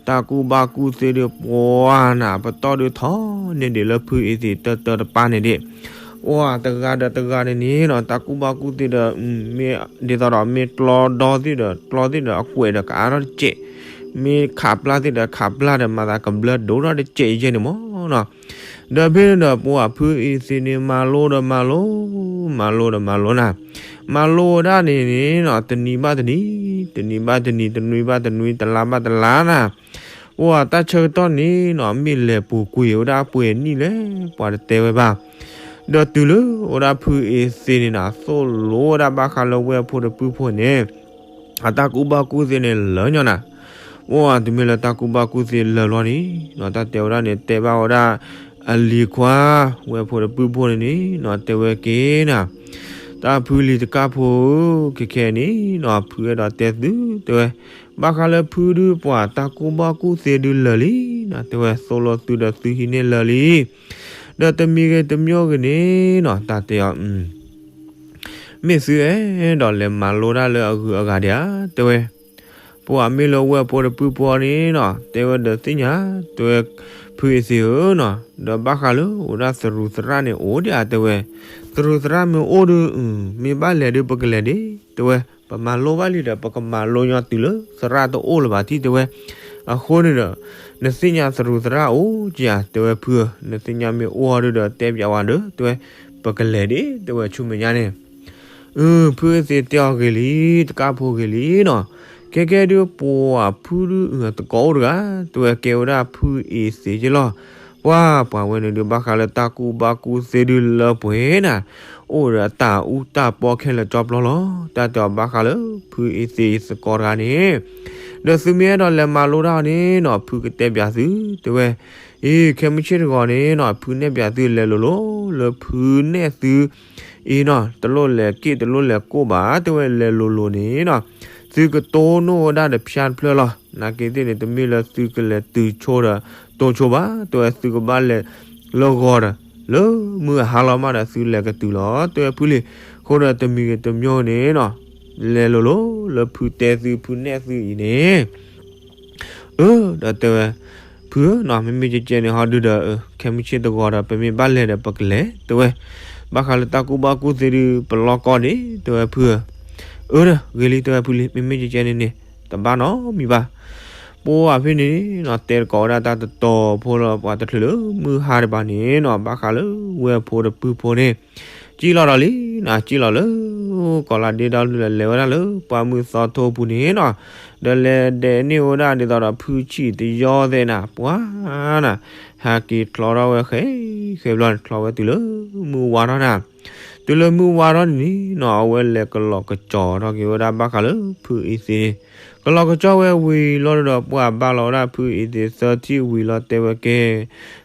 တၢ်ကူၣ်ဘၣ်ကူၣ်သ့ဒုး ပှၤနၤ ပတီၢ်ဒုးထီန့ၢ်ဒံးလၢဖုအ့သ့းတၢတၢတပၤန့ၣ်ဒံး ပှၤတဂၤဒီးတဂၤန့ၣ်န့ၣ်နီၤ တၢ်ကူၣ်ဘၣ်ကူၣ်သ့ဒီး မ့ၢ်ဒ်သိးဒီး မ့ၢ်ကျီဒီသ့ၣ်ဒီး ကျီသ့ၣ်ဒီး အကွဲးဒီးကအါထီၣ်တစဲး, မ့ၢ်ခးပျၢ်သ့ၣ်ဒီး ခးပျၢ်ဒီး မၤသးကဘျၢဒိၣ်ထီၣ်တစဲးယဲန့ၣ်မ့ၢ်နီၤ. ဒီးဖဲန့ၣ်ဒီး ပှၤဖုအ့သ့းန့ၣ် မၤလိဒီးမၤလိ, မၤလိဒီးမၤလိနၤ, မၤလိဝဲဒၣ်န့ၣ်န့ၣ်နီၤ တနံၤဘၣ်တနံၤ, တနံၤဘၣ်တနံၤ, တနွံဘၣ်တနွံ, တလါဘၣ်တလါနၤ ပှၤတၢ်ဆၢကတီၢ်န့ၣ်နီၤ မ့ၢ်လဲၤပူၤကွံာ်ဝဲဒၣ်ပှဲၤနံၣ်လဲၣ် ပှၤတတဲဝဲဘၣ်. ဒီးတုၤလၢဝဲဒၣ်ဖုအ့သ့းန့ၣ်နီၤ သိၣ်လိဝဲဒၣ်ဘၣ်ဃးလၢဝဲၢ်ဖိဒီးပုၢ်ဖိန့ၣ် အတၢ်ကူၣ်ဘၣ်ကူၣ်သ့န့ၣ်လၢာ်ညီနၤ, ပှၤတုၤမ့ၢ်လၢတၢ်ကူၣ်ဘၣ်ကူၣ်သ့လၢာ်လီၤန့ၣ်နီၤ တၢ်တဲဝဲဒၣ်န့ၣ် တဲဘၣ်ဝဲဒၣ် အလံၤခွါ ဝဲၢ်ဖိဒီးပုၢ်ဖိန့ၣ်န့ၣ်နီၤ တဲဝဲက့ၤနၤ တၢ်ဖုလံၤတကၢ်ဖိဧၢ, ခဲခဲအံၤန့ၣ်နီၤ ဖုအဲၣ်ဒိးတဲသု တဲဝဲ, ဘၣ်ဃးလၢဖုဒုးပှၤ တၢ်ကူၣ်ဘၣ်ကူၣ်သ့ဒုးလၢာ်လံနီၤ တဲဝဲ သိၣ်လိသုဒီးသုဟံးန့ၢ်လၢာ်လံ. ဒီးတမံၤဂ့ၤတမံၤဂ့ၤန့ၣ်နီၤ တၢ်တဲအီၤ မ့ၢ်သုအဲၣ်ဒိးလဲၤမၤလိတၢ်လၢအဂုၤအဂၤဒံးဧါ တဲဝဲ. ပှၤမ့ၢ်လၢဝဲၢ်ဖိဒီးပုၢ်ဖိန့ၣ်နီၤ တဲဝဲဒီးသ့ၣ်ညါ, တဲဝဲ, ဖုအ့သ့းဧၢနီၤ, ဒီးဘၣ်ဃးလၢအိၣ်ဒၣ်သရူးသရၣ်န့ၣ်အိၣ်ဒံးဧါ တဲဝဲ, သရူးသရၣ်မ့ၢ်အိၣ်ဒီး မ့ၢ်ဘၣ်လဲၤဒုးပကလဲၤဒံး တဲဝဲ, ပမၤလိဘၣ်လံဒီး ပကမၤလိညီတုၤလၢသရၣ်တအိၣ်လၢၤဘၣ်ထံၣ် တဲဝဲ, အဃိန့ၣ်ဒီး နသ့ၣ်ညါသရူးသရၣ်အိၣ်ဧါ တဲဝဲဖုဧၢ, နသ့ၣ်ညါမ့ၢ်အိၣ်အီၤဒီး တဲပျးဝဲဒီး တဲဝဲ, ပကလဲၤဒံး တဲဝဲ ဆူမဲာ်ညါန့ၣ် အၢ ဖုအ့သ့းတဲအီၤဂ့ၤလံ, တကၢ်ဖိဂ့ၤလံနီၤ, ခဲကဲဒုးပှၤဖုဒုးအတကိးအိၣ်တဂၤ, တဲဝဲကဲဝဲဒၣ်ဖုအ့သ့းက့လီၤ, ပှၤ ပှၤဝဲန့ၣ်ဒုး ဘၣ်ဃးလၢတၢ်ကူၣ်ဘၣ်ကူၣ်သ့ဒုးလၢပှဲၤနၤ, အိၣ်ဒီးအတၢ်အူတၢ်ပီခဲလၢာ်ကၠီပျီလီၤ, တၢ်တဲအီၤဘၣ်ဃးလၢ ဖုအ့သ့းသကိးတဂၤန့ၣ်, ဒီးသုမ့ၢ်အဲၣ်ဒိးလဲၤမၤလိတၢ်အီၤန့ၣ်နီၤ ဖုကတဲပျးသု, တဲဝဲ အံၤ ခဲမုၢ်ဆ့ၣ်တဂီၤန့ၣ်နီၤ ဖုနဲၣ်ပျးသုလဲၤလိၤလိၤ လၢဖုနဲၣ်သု အံၤနီၤ တလိၣ်လဲၤက့ၣ်တလိၣ်လဲၤကိၣ်ဘၣ် တဲဝဲလဲၤလိၤလိၤန့ၣ်နီၤ သုကတိၢ်နီၣ်ဝဲဒၣ်ဒီးဖၠါတဖျၢၣ်လီၤ, နာ်က့သ့ၣ်န့ၣ် တမ့ၢ်လၢသုကလဲၤတုၤဆိဒီး တိဆိဘၣ် တဲဝဲသုကဘၣ်လဲၤလၢဂီၤဒီး လၢမုၢ်အဟါလီၤမးဒီးသုလဲၤကတုၤလီၤ တဲဝဲဖုလံၤ. အဃိဒီးတမံၤဂ့ၤတမံၤဂ့ၤန့ၣ်နီၤ, လဲၤလိၤလိၤလၢဖုတဲသုဖုနဲၣ်သုအံၤန့ၣ် အၢ ဒီးတဲဝဲ, ဖုဧၢနီၤ, မ့မ့ၢ်ကဲကဲန့ၣ်ဟီဒုဒီး ခဲမုၢ်ဆ့ၣ်တဂီၤဒီး ပမ့ၢ်ဘၣ်လဲၤဒီးပကလဲၤ တဲဝဲ. ဘၣ်ဃးလၢတၢ်ကူၣ်ဘၣ်ကူၣ်သ့ဒု ပလီၢ်ကီၢ်န့ၣ် တဲဝဲဖုဧၢ. အၢ ဒီးဂ့ၤလံ တဲဝဲဖုလံၤ, မ့မ့ၢ်ကဲကဲန့ၣ်န့ၣ် တဘၣ်နီတမံၤဘၣ်. ပှၤဖဲန့ၣ်နီၤ တဲတကိးဝဲဒၣ်တၢ်တတီၤဖိလီၤ ပှၤတချုးလၢမုၢ်ဟါတဘၣ်န့ၣ်နီၤ, ဘၣ်ဃးလၢဝဲၢ်ဖိတပုၢ်ဖိန့ၣ် စံၣ်လီၤဒီးလံနီၤ, စံၣ်လီၤလၢ ကီးလါဒ့ဒီလၢလဲၤဝဲဒၣ်လၢပှၢ်မုၢ်သီထိပူၤန့ၣ်နီၤ, ဒီးလဲၤဒဲးန့ၢ်ဝဲဒၣ်ဒ်သိးဒီးဖုဆံးတယီသဲးနၤ ပှၤနၤ, ဟဲက့ၤချီထီၣ်ဝဲဃဲ ဃဲဘျီန့ၣ် ချီဝဲတုၤလၢမုၢ်ဝါထီၣ်နၤ, တုၤလၢမုၢ်ဝါထီၣ်န့ၣ်နီၤ အဝဲလဲၤကလီၤကကၠီၤထီၣ်က့ၤဝဲဒၣ်ဘၣ်ဃးလၢဖုအ့သ့ၣ်န့ၣ်, ကလီၤကကၠီၤဝဲဝံၤလီၤဒီး ပှၤဘၣ်လီၤဝဲဒၣ်ဖုအ့သ့ၣ်သၢထံၣ်ဝံၤလီၤ တဲဝဲကဲ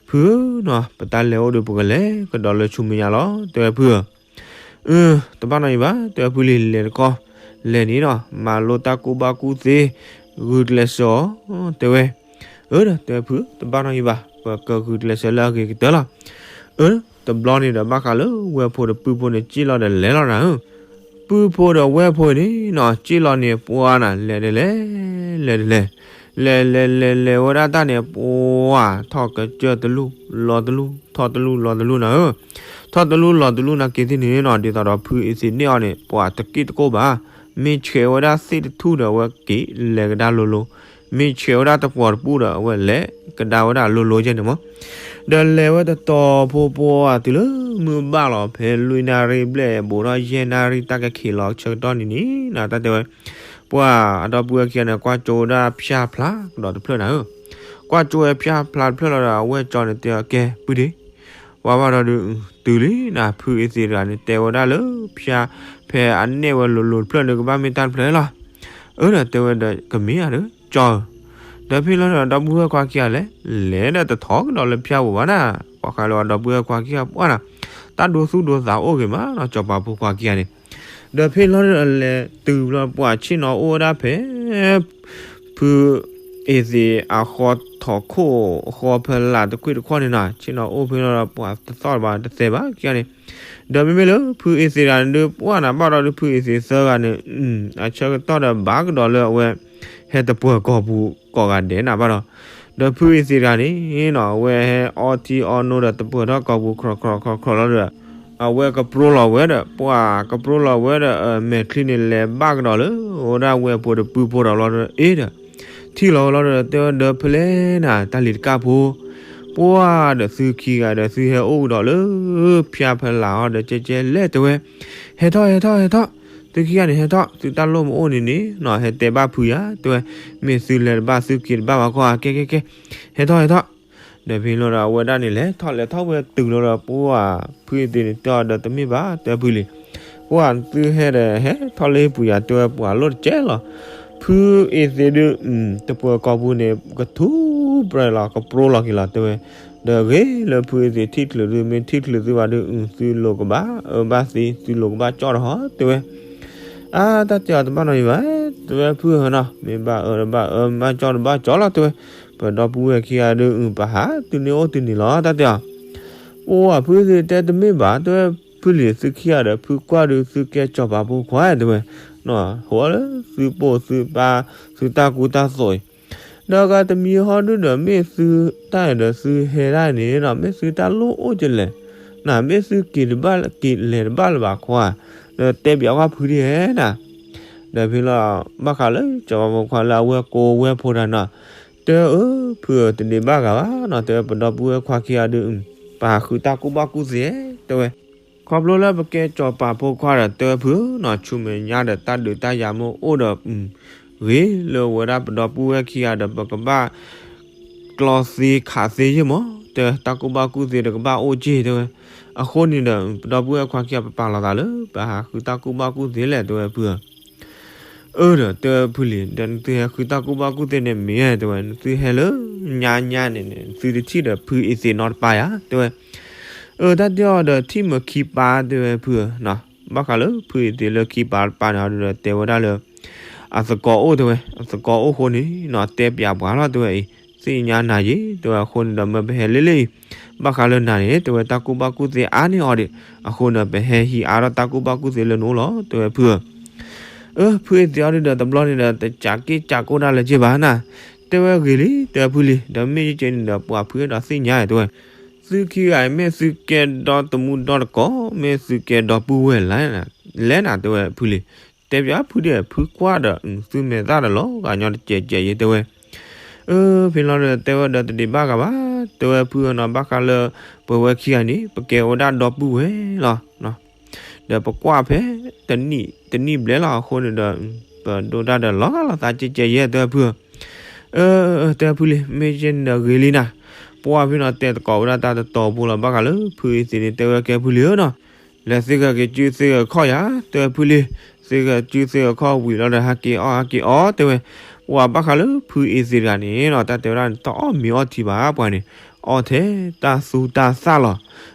ဖုဧၢနီၤ, ပတၢ်လဲၤအိၣ်ဒီးပကလဲၤကဒီးလၢဆူမဲာ်ညါလီၤ တဲဝဲဖုဧၢ. အၢ တဘၣ်နီတမံၤဘၣ် တဲဝဲဖုလံၤ, လဲၤတကီၢ်လဲၤန့ၣ်နီၤ, မၤလိတၢ်ကူၣ်ဘၣ်ကူၣ်သ့ ဂုာ်ကျဲးစၢးအီၤ တဲဝဲ. အၢ ဒီးတဲဝဲဖု တဘၣ်နီတမံၤဘၣ်, ပကဂုာ်ကျဲးစၢးလၢအဂ့ၤကတၢၢ်လီၤ. အၢ တဘျီန့ၣ်ဒီး ဘၣ်ဃးလၢဝဲၢ်ဖိဒီးပုၢ်ဖိန့ၣ် စံၣ်လီၤဒီးလဲၤလီၤနၤဧၢ. ပုၢ်ဖိဒီးဝဲၢ်ဖိန့ၣ်နီၤ စံၣ်လီၤန့ၣ် ပှၤနၤ လဲၤဒီးလဲၤ လဲၤဒီးလဲၤ လဲၤလဲၤလဲၤလဲၤဝဲဒၣ်တၢ်န့ၣ် ပှၤထီၣ်ကစၢၢ်တလူၢ်လီၤတလူၢ် ထီၣ်တလူၢ်လီၤတလူၢ်နၤဧၢ. ထီၣ်တလူၢ်လီၤတလူၢ်နၤက့ၤသ့ၣ်န့ၣ်နီၤ ဒ်သိးဒီးဖုအ့သ့ၣ်န့ၢ်အီၤန့ၣ် ပှၤတက့ၣ်တကိၣ်ဘၣ်, မ့ၢ်ဆဲးဝဲဒၣ်သ့ၣ်တထူၣ်ဒီးအဝဲက့ၤလဲၤကဒါလိၤလိၤ, မ့ၢ်ဆဲးဝဲဒၣ်တပှီၤတပူၣ်ဒီးအဝဲလဲၤကဒါဝဲဒၣ်လိၤလိၤယဲန့ၣ်မး. ဒီးလဲၤဝဲတတီၤဖိပှၤတုၤလၢမုၢ်ဘၣ်လီၤ ဖဲလွံၢ်နၣ်ရံၣ်ဘျဲၣ် ဘူးထီၣ်ယဲၢ်နၣ်ရံၣ်တၢ်ကခံးလီၤဆၢကတီၢ်န့ၣ်န့ၣ်နီၤ တၢ်တဲဝဲ ပှၤအဒီပုၢ်ဝဲၢ်ခံဂၤန့ၣ် ကွၢ်ကၠိဝဲဒၣ်ဖၠၣ်ဖျါကဒီးတဖျၢၣ်နၤဧၢ. ကွၢ်ကၠိဝဲဖၠၣ်ဖျါတဖျၢၣ်လီၤဒီး အဝဲၢ်ကၠီန့ၣ်တဲအီၤ ကဲ ပုၢ်ဒ့, ပှၤဘၣ်ဒီးဒုး တုၤလံနၤ ဖုအ့သ့ၣ်တဂၤန့ၣ် တဲဝဲဒၣ်လၢဖၠၣ် ဖဲအနဲၣ်ဝဲလိၤလိၤတဖျၢၣ်န့ၣ် ကဘၣ်မ့ၢ်တၢ်တဖျၢၣ်လီၤ. အၢ ဒီးတဲဝဲဒီး ကမ့ၢ်ဧါဒီး ကၠီဧၢ. ဒီးဖဲလီၤဒီး ဒီပုၢ်ဝဲၢ်ခွါခံဂၤလဲၣ်, လဲၤဒီးတထီၣ်ကဒီးလၢဖၠၣ်ပူၤဘၣ်နၤ, ပှၤဃးလၢအဒီပုၢ်ဝဲၢ်ခွါခံဂၤပှၢ်နၤ, တၢ်ဒိသူၣ်ဒိသးအိၣ်ဂ့ၤမးနီၤ စီၤပၤဖိခွါခံဂၤန့ၣ်. ဒီးဖဲလီၤဒီးလဲၤတုၤလီၤ ပှၤဆ့ၣ်နီၤအိၣ်ဝဲဒၣ်ဖဲ ဖုအ့သ့ၣ်အဃီထီၣ်ခိၣ် အဃီဖဲလၢ်တခွ့ၣ်တခီၣ်န့ၣ်နီၤ, ဆ့ၣ်နီၤအိၣ်ဖဲလီၤဒီး ပှၤတသီၣ်ဘၣ်တသဲဘၣ်ခံဂၤန့ၣ်. ဒီးမ့မ့ၢ်လၢဖုအ့သ့ၣ်တဂၤန့ၣ်ဒုး ပှၢ်နၤဘၣ်ဒီးဒုး ဖုအ့သ့ၣ်သၢဂၤန့ၣ် အဆၢကတီၢ်ဒီးဘၣ်ကဒီးလၢအဝဲ ဟဲတပှၢၤကီၢ်ပူၤကိးဂၤဒဲးနၤဘၣ်ဒီး, ဒီးဖုအ့သ့ၣ်တဂၤန့ၣ်နီၤ အဝဲဟဲအီထံအီနိဒီးတပှၢၤထီၣ်ကီၢ်ပူၤ ခြောက်ခြောက်ခြောက်ခြောက် လီၤဒီး အဝဲကပြိလီၤဝဲဒီး ပှၤကပြိလီၤဝဲဒီး မဲာ်ချံန့ၣ် လဲၤဘၣ်ကဒီးလၢ အိၣ်ဒၣ်ဝဲၢ်ဖိဒီးပုၢ်ဖိဒီးလီၤဒီး အ့ဒီး ထံၣ်လီၤဝဲလီၤဒီး တဲဝဲဒီး ဖဲလဲၣ်နၤ တၢ်လံၤတကၢ်ဖိ ပှၢ်ဒီးသုခံဂၤဒီး သုဟဲအိၣ်ကဒီးလၢ ဖၠၣ်ဖဲလၢ်ဟီဒီး ကဲကဲလဲၣ် တဲဝဲ, ဟဲထီၣ် ဟဲထီၣ် ဟဲထီၣ်, သုခံဂၤန့ၣ် ဟဲထီၣ် သုတၢ်လိၣ်မအိၣ်န့ၣ်န့ၣ်နီၤ ဟဲတဲဘၣ်ဖုယၤ တဲဝဲ, မ့ၢ်သုလဲၤတဘၣ် သုက့ၤတဘၣ်ဘၣ်ခီ ကဲကဲကဲ ဟဲထီၣ် ဟဲထီၣ်. ဒီးဖဲလီၤဒီး အဝဲဒၣ်န့ၣ် လဲၤထီၣ်လဲၤထီၣ်ဝဲတုၤလီၤဒီး ပှၢ်ဖုအ့သ့ၣ်န့ၣ် တဲအီၤဒီး တမ့ၢ်ဘၣ် တဲဖုလံၤ, ပှၢ်သုဟဲဒီး ဟဲထီၣ်လၢဟံၣ်ပူၤယၤ တဲဝဲ ပှၤလိၣ်တကဲလီၤ. ဖုအ့သ့ၣ်ဒုး တပှၢၤကီၢ်ပူၤန့ၣ် ကထူပြဲလီၤ ကပြိလီၤက့ၤလီၤ တဲဝဲ. ဒီးဂ့ၤလၢဖုအ့သ့ၣ် ထံၣ်ချုးသု မ့ၢ်ထံၣ်ချုးသုဘၣ်ဒုး သုလိၤကဘၣ်အၢဘၣ်သီ သုလိၤကဘၣ်ကၠီၣ်တဟီ တဲဝဲ. အါ တၢ်တဲအီၤတဘၣ်နီတမံၤဘၣ် တဲဝဲ ဖုဧၢနီၤ မ့ၢ်ဘၣ်အၢတဘၣ်အၢ မ့ၢ်ဘၣ်ကၠီၣ်တဘၣ်ကၠီၣ်လီၤ တဲဝဲ. ပဒီပုၢ်ဝဲၢ်ခံဂၤဒုး ပဟးတုၤန့ၣ်အိၣ်တုၤန့ၣ်လီၤ တၢ်တဲအီၤ. ပှၢ်ဖုအ့သ့ၣ်တဲ တမ့ၢ်ဘၣ် တဲဝဲ ဖုလံၤ သုခံဂၤဒီး ဖုကွၢ်ဒုး သုကဲစီၤပၤဖိခွါ တဲဝဲ, ဟိလၢသုပိာ်သုပၢ် သုတၢ်ကူတၢ်သိးအံၤ ဒီးဂၤတမံၤဟီဒုးဒီး မ့ၢ်သုတၢ်ဒီးသုဟဲဒၣ်န့ၣ်နီၤ မ့ၢ်သုတၢ်လိၣ်အိၣ်ကလဲၣ်, နမ့ၢ်သုက့ၤတဘၣ်က့ၤလဲၤတဘၣ်လၢၤဘၣ်ခွါ, ဒီးတဲပၠးဝဲဖုဒ်ဟဲနၤ. ဒီးဖဲလီၤ ဘၣ်ဃးလၢစီၤပၤဖိခွါလၢအဝဲၢ်ကိဝဲၢ်ဖိတဂၤနီၤ, တဲအၢ ဖုဧၢ တဒ့းဘၣ်ဂၤဘၣ်နီၤ တဲဝဲ ပဒီပုၢ်ဝဲၢ်ခွါခံဂၤဒုး ပဟးဃုတၢ်ကူၣ်ဘၣ်ကူၣ်သ့ တဲဝဲ. ခီဖျိလၢပကဲစီၤပၤဖိခွါဒီး တဲဝဲဖုနီၤ ဆူမဲာ်ညါဒီး တၢ်ဒုးတၢ်ယၤမ့ၢ်အိၣ်ဒီး ဂ့ၤလၢဝဲဒၣ်ပဒီပုၢ်ဝဲၢ်ခံဂၤဒီး ပကဘၣ်ကျီသ့ခးသ့ယ့ၢ်မး တဲဝဲ, တၢ်ကူၣ်ဘၣ်ကူၣ်သ့တကဘၣ်အိၣ်က့ၢ် တဲဝဲ. အဃိန့ၣ်ဒီး ပဒီပုၢ်ဝဲၢ်ခွါခံဂၤ ပပာ်လီၤသးလၢ ပဟးဃုတၢ်ကူၣ်ဘၣ်ကူၣ်သ့လဲၣ် တဲဝဲဖုဧၢ. အၢ ဒီးတဲဝဲဖုလံၤ ဒီးနသုဟဲဃုတၢ်ကူၣ်ဘၣ်ကူၣ်သ့န့ၣ်မ့ၢ် တဲဝဲ နသုဟဲလၢညါညါန့ၣ်န့ၣ် နသုတထံၣ်ဒီးဖုအ့သ့ၣ်နီတပၤယၤ တဲဝဲ. အၢ တၢ်တဲအီၤဒီး ထံၣ်မ့ၢ်ခံပၤ တဲဝဲဖုဧၢနီၤ, ဘၣ်ဃးလၢဖုအ့သ့ၣ်လၢခံပၤတပၤန့ၣ်ဒီး တဲဝဲဒၣ်လၢ အသကိးအိၣ် တဲဝဲ, အသကိးအိၣ်ဃိန့ၣ်နီၤ တဲပၠးပှၤလီၤ တဲဝဲအံၤ တဲဝဲသ့ၣ်ညါနၤယ့ၣ် တဲဝဲအဃိန့ၣ်ဒီး မၢပဟဲလၢလၢအံၤ ဘၣ်ဃးလၢနၤန့ၣ် တဲဝဲတၢ်ကူၣ်ဘၣ်ကူၣ်သ့အါန့ၢ်အီၤဒံး အဃိန့ၣ် ပဟဲဟံးအါထီၣ်တၢ်ကူၣ်ဘၣ်ကူၣ်သ့လၢနအိၣ်လီၤ တဲဝဲဖုဧၢ အၢ ဖုအ့သ့အီၤဒုဒီးတဘျီန့ၣ်ဒီး တကးက့ၣ်ကးကိၣ်ဒၣ်လၢၤက့ဘၣ်နၤ, တဲဝဲဂ့ၤလံ တဲဝဲဖုလံ, ဒီးမ့ၢ်ယကဲန့ၣ်ဒီး ပှၤဖုအဲၣ်ဒိးသ့ၣ်ညါတဲဝဲ, သုခံဂၤမ့ၢ်သုကဲဒီသမူဒီတကိး မ့ၢ်သုကဲဒီပုၢ်ဝဲၢ်လဲၣ်နၤ တဲဝဲဖုလံ, တဲပၠးဖုဒဲး ဖုကွၢ်ဒီး သုမဲာ်သၣ်ဒီးလီၤဂာ်ညီတကဲးကဲးယဲတဲဝဲ အၢ ဖဲလီၤဒီးတဲဝဲဒီးတဒံးဘၣ်ဂၤဘၣ်, တဲဝဲဖုနီၤ ဘၣ်ဃးလၢ ပဝဲခံဂၤန့ၣ် ပကဲဝဲဒၣ်ဒီပုၢ်ဝဲၢ်လီၤ ဒီးပကွၢ်ဖဲ တနံၣ် တနံၣ်ဘျဲၣ်လီၤ အဃိန့ၣ်ဒီး ပဒိၣ်တၢ်ဒီးလီၤဂာ်လိာ်သးကဲးကဲးယဲတဲဝဲဖု, အၢ တဲဝဲဖုလံ မ့ၢ်ကဲန့ၣ်ဒီးဂ့ၤလံနၤ, ပှၢ်ဖဲနီၤတဲသကိးဝဲဒၣ်တၢ်တတီၤဖိလီၤ ဘၣ်ဃးလၢဖုအ့သ့ၣ်န့ၣ် တဲဝဲကဲဖုလံဧၢနီၤ လဲၤသ့ဂၤက့ၤစုသ့ဂၤခီၣ်ယၤ တဲဝဲဖုလံ, သ့ဂၤစုသ့ဂၤခီၣ်ဝံၤလီၤဒီး ဟးက့ၤအီၣ်ဟးက့ၤအီၣ်တဲဝဲ, ပှၢ်ဘၣ်ဃးလၢဖုအ့သ့ၣ်တဂၤန့ၣ်နီၤ တၢ်တဲဝဲဒၣ်န့ၣ် တအီၣ်မ့ၤအီထံဘၣ်ပှၢ်န့ၣ်, အီၣ်ထဲတၢ်သူတၢ်သၣ်လီၤ,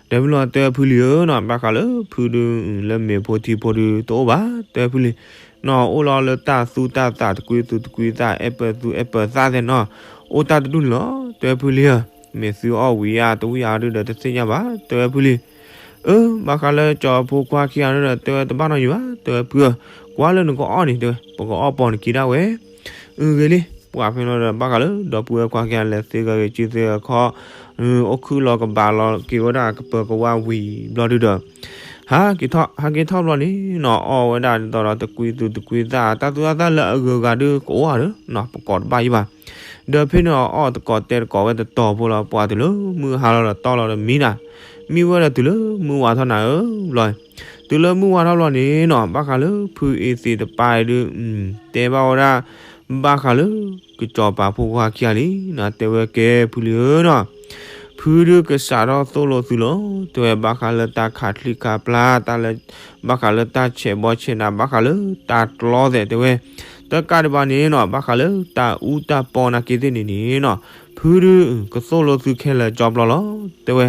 ဒီးမ့ၢ်လီၤတဲဝဲဖုလံဧၢနီၤ ဘၣ်ဃးလၢဖုဒုး လၢမ့ၤဖိထံဖိဒုးတအိၣ်ဘၣ် တဲဝဲဖုလံ, နီၤအိၣ်လီၤလၢတၢ်သူတၢ်သၣ် တကွံသူတကွံသၣ် အဲၣ်ပၢၢ်သူအဲၣ်ပၢၢ်သၣ်သ့ၣ်နီၤ, အိၣ်တၢ်တဒူၣ်န့ၣ်လီၤ တဲဝဲဖုလံဧၢ, မ့ၢ်သုအီၣ်ဝံၤဧါတဝံၤဧါဒုဒီးတသ့ၣ်ညါဘၣ် တဲဝဲဖုလံ အၢ ဘၣ်ဃးလၢကၠီၤဖိခွါခံဂၤန့ၣ်ဒီး တဲဝဲတဘၣ်နီတမံၤဘၣ် တဲဝဲဖုဧၢ, ကွၢ်လၢနကအီၣ်န့ၣ် တဲဝဲ ပကအီၣ်ပိာ်နခံဒၣ်ဝဲ, အဂ့ၤလံ, ပှၢ်ဖဲလီၤဒီး ဘၣ်ဃးလၢဒီပုၢ်ဝဲၢ်ခွါခံဂၤလဲၤသ့ဂၤက့ၤစုသ့ဂၤခီၣ်, အိၣ်ခုၣ်လီၤကဘၣ်လီၤက့ၤဝဲဒၣ်ကပၢၤကဝါဝံၤဘျီဒုဒီး ဟးက့ၤထီၣ် ဟးက့ၤထီၣ်ဘျီန့ၣ်နီၤ အီၣ်ဝဲဒၣ်ဒ်သိးဒီးတကွံသူတကွံသၣ် တၢ်သူတၢ်သၣ်လၢအဂုၤအဂၤဒုကအိၣ်ဧါဒီး ပကိးတဘၣ်ယံၤဘၣ် ဒီးဖဲန့ၣ်အီၣ်တကိးတဲတကိးဝဲတတီၤဖိလီၤ ပှၢ်တုၤလၢမုၢ်ဟါလီၤဒီးတီလီၤဒီးမံနၤ, မံဝဲဒီးတုၤလၢမုၢ်ဝါထီၣ်နၤဧၢ, ဘျီ, တုၤလၢမုၢ်ဝါထီၣ်ဘျီန့ၣ်နီၤ ဘၣ်ဃးလၢဖုအ့သ့ၣ်တပၤအံၤဒုး, တဲဘၣ်ဝဲဒၣ်, ဘၣ်ဃးလၢ ကစီၤပၤဖိခွါခံဂၤလံ, တဲဝဲကဲဖုလံဧၢနီၤ ဖုဒုးကစးထီၣ်သိၣ်လိသုလီၤ, တဲဝဲဘၣ်ဃးလၢတၢ်ခးချံခးပျၢ် တၢ်လၢ, ဘၣ်ဃးလၢတၢ်ဆဲးဘီဆဲးနး ဘၣ်ဃးလၢတၢ်ကျီသဲး တဲဝဲ, တကးဒံးဘၣ်န့ၣ်နီၤ ဘၣ်ဃးလၢတၢ်အူတၢ်ပီနာ်က့သ့ၣ်န့ၣ်န့ၣ်နီၤ, ဖုဒုးကသိၣ်လိသုခဲလၢာ်ကၠီပျီလီၤ, တဲဝဲ,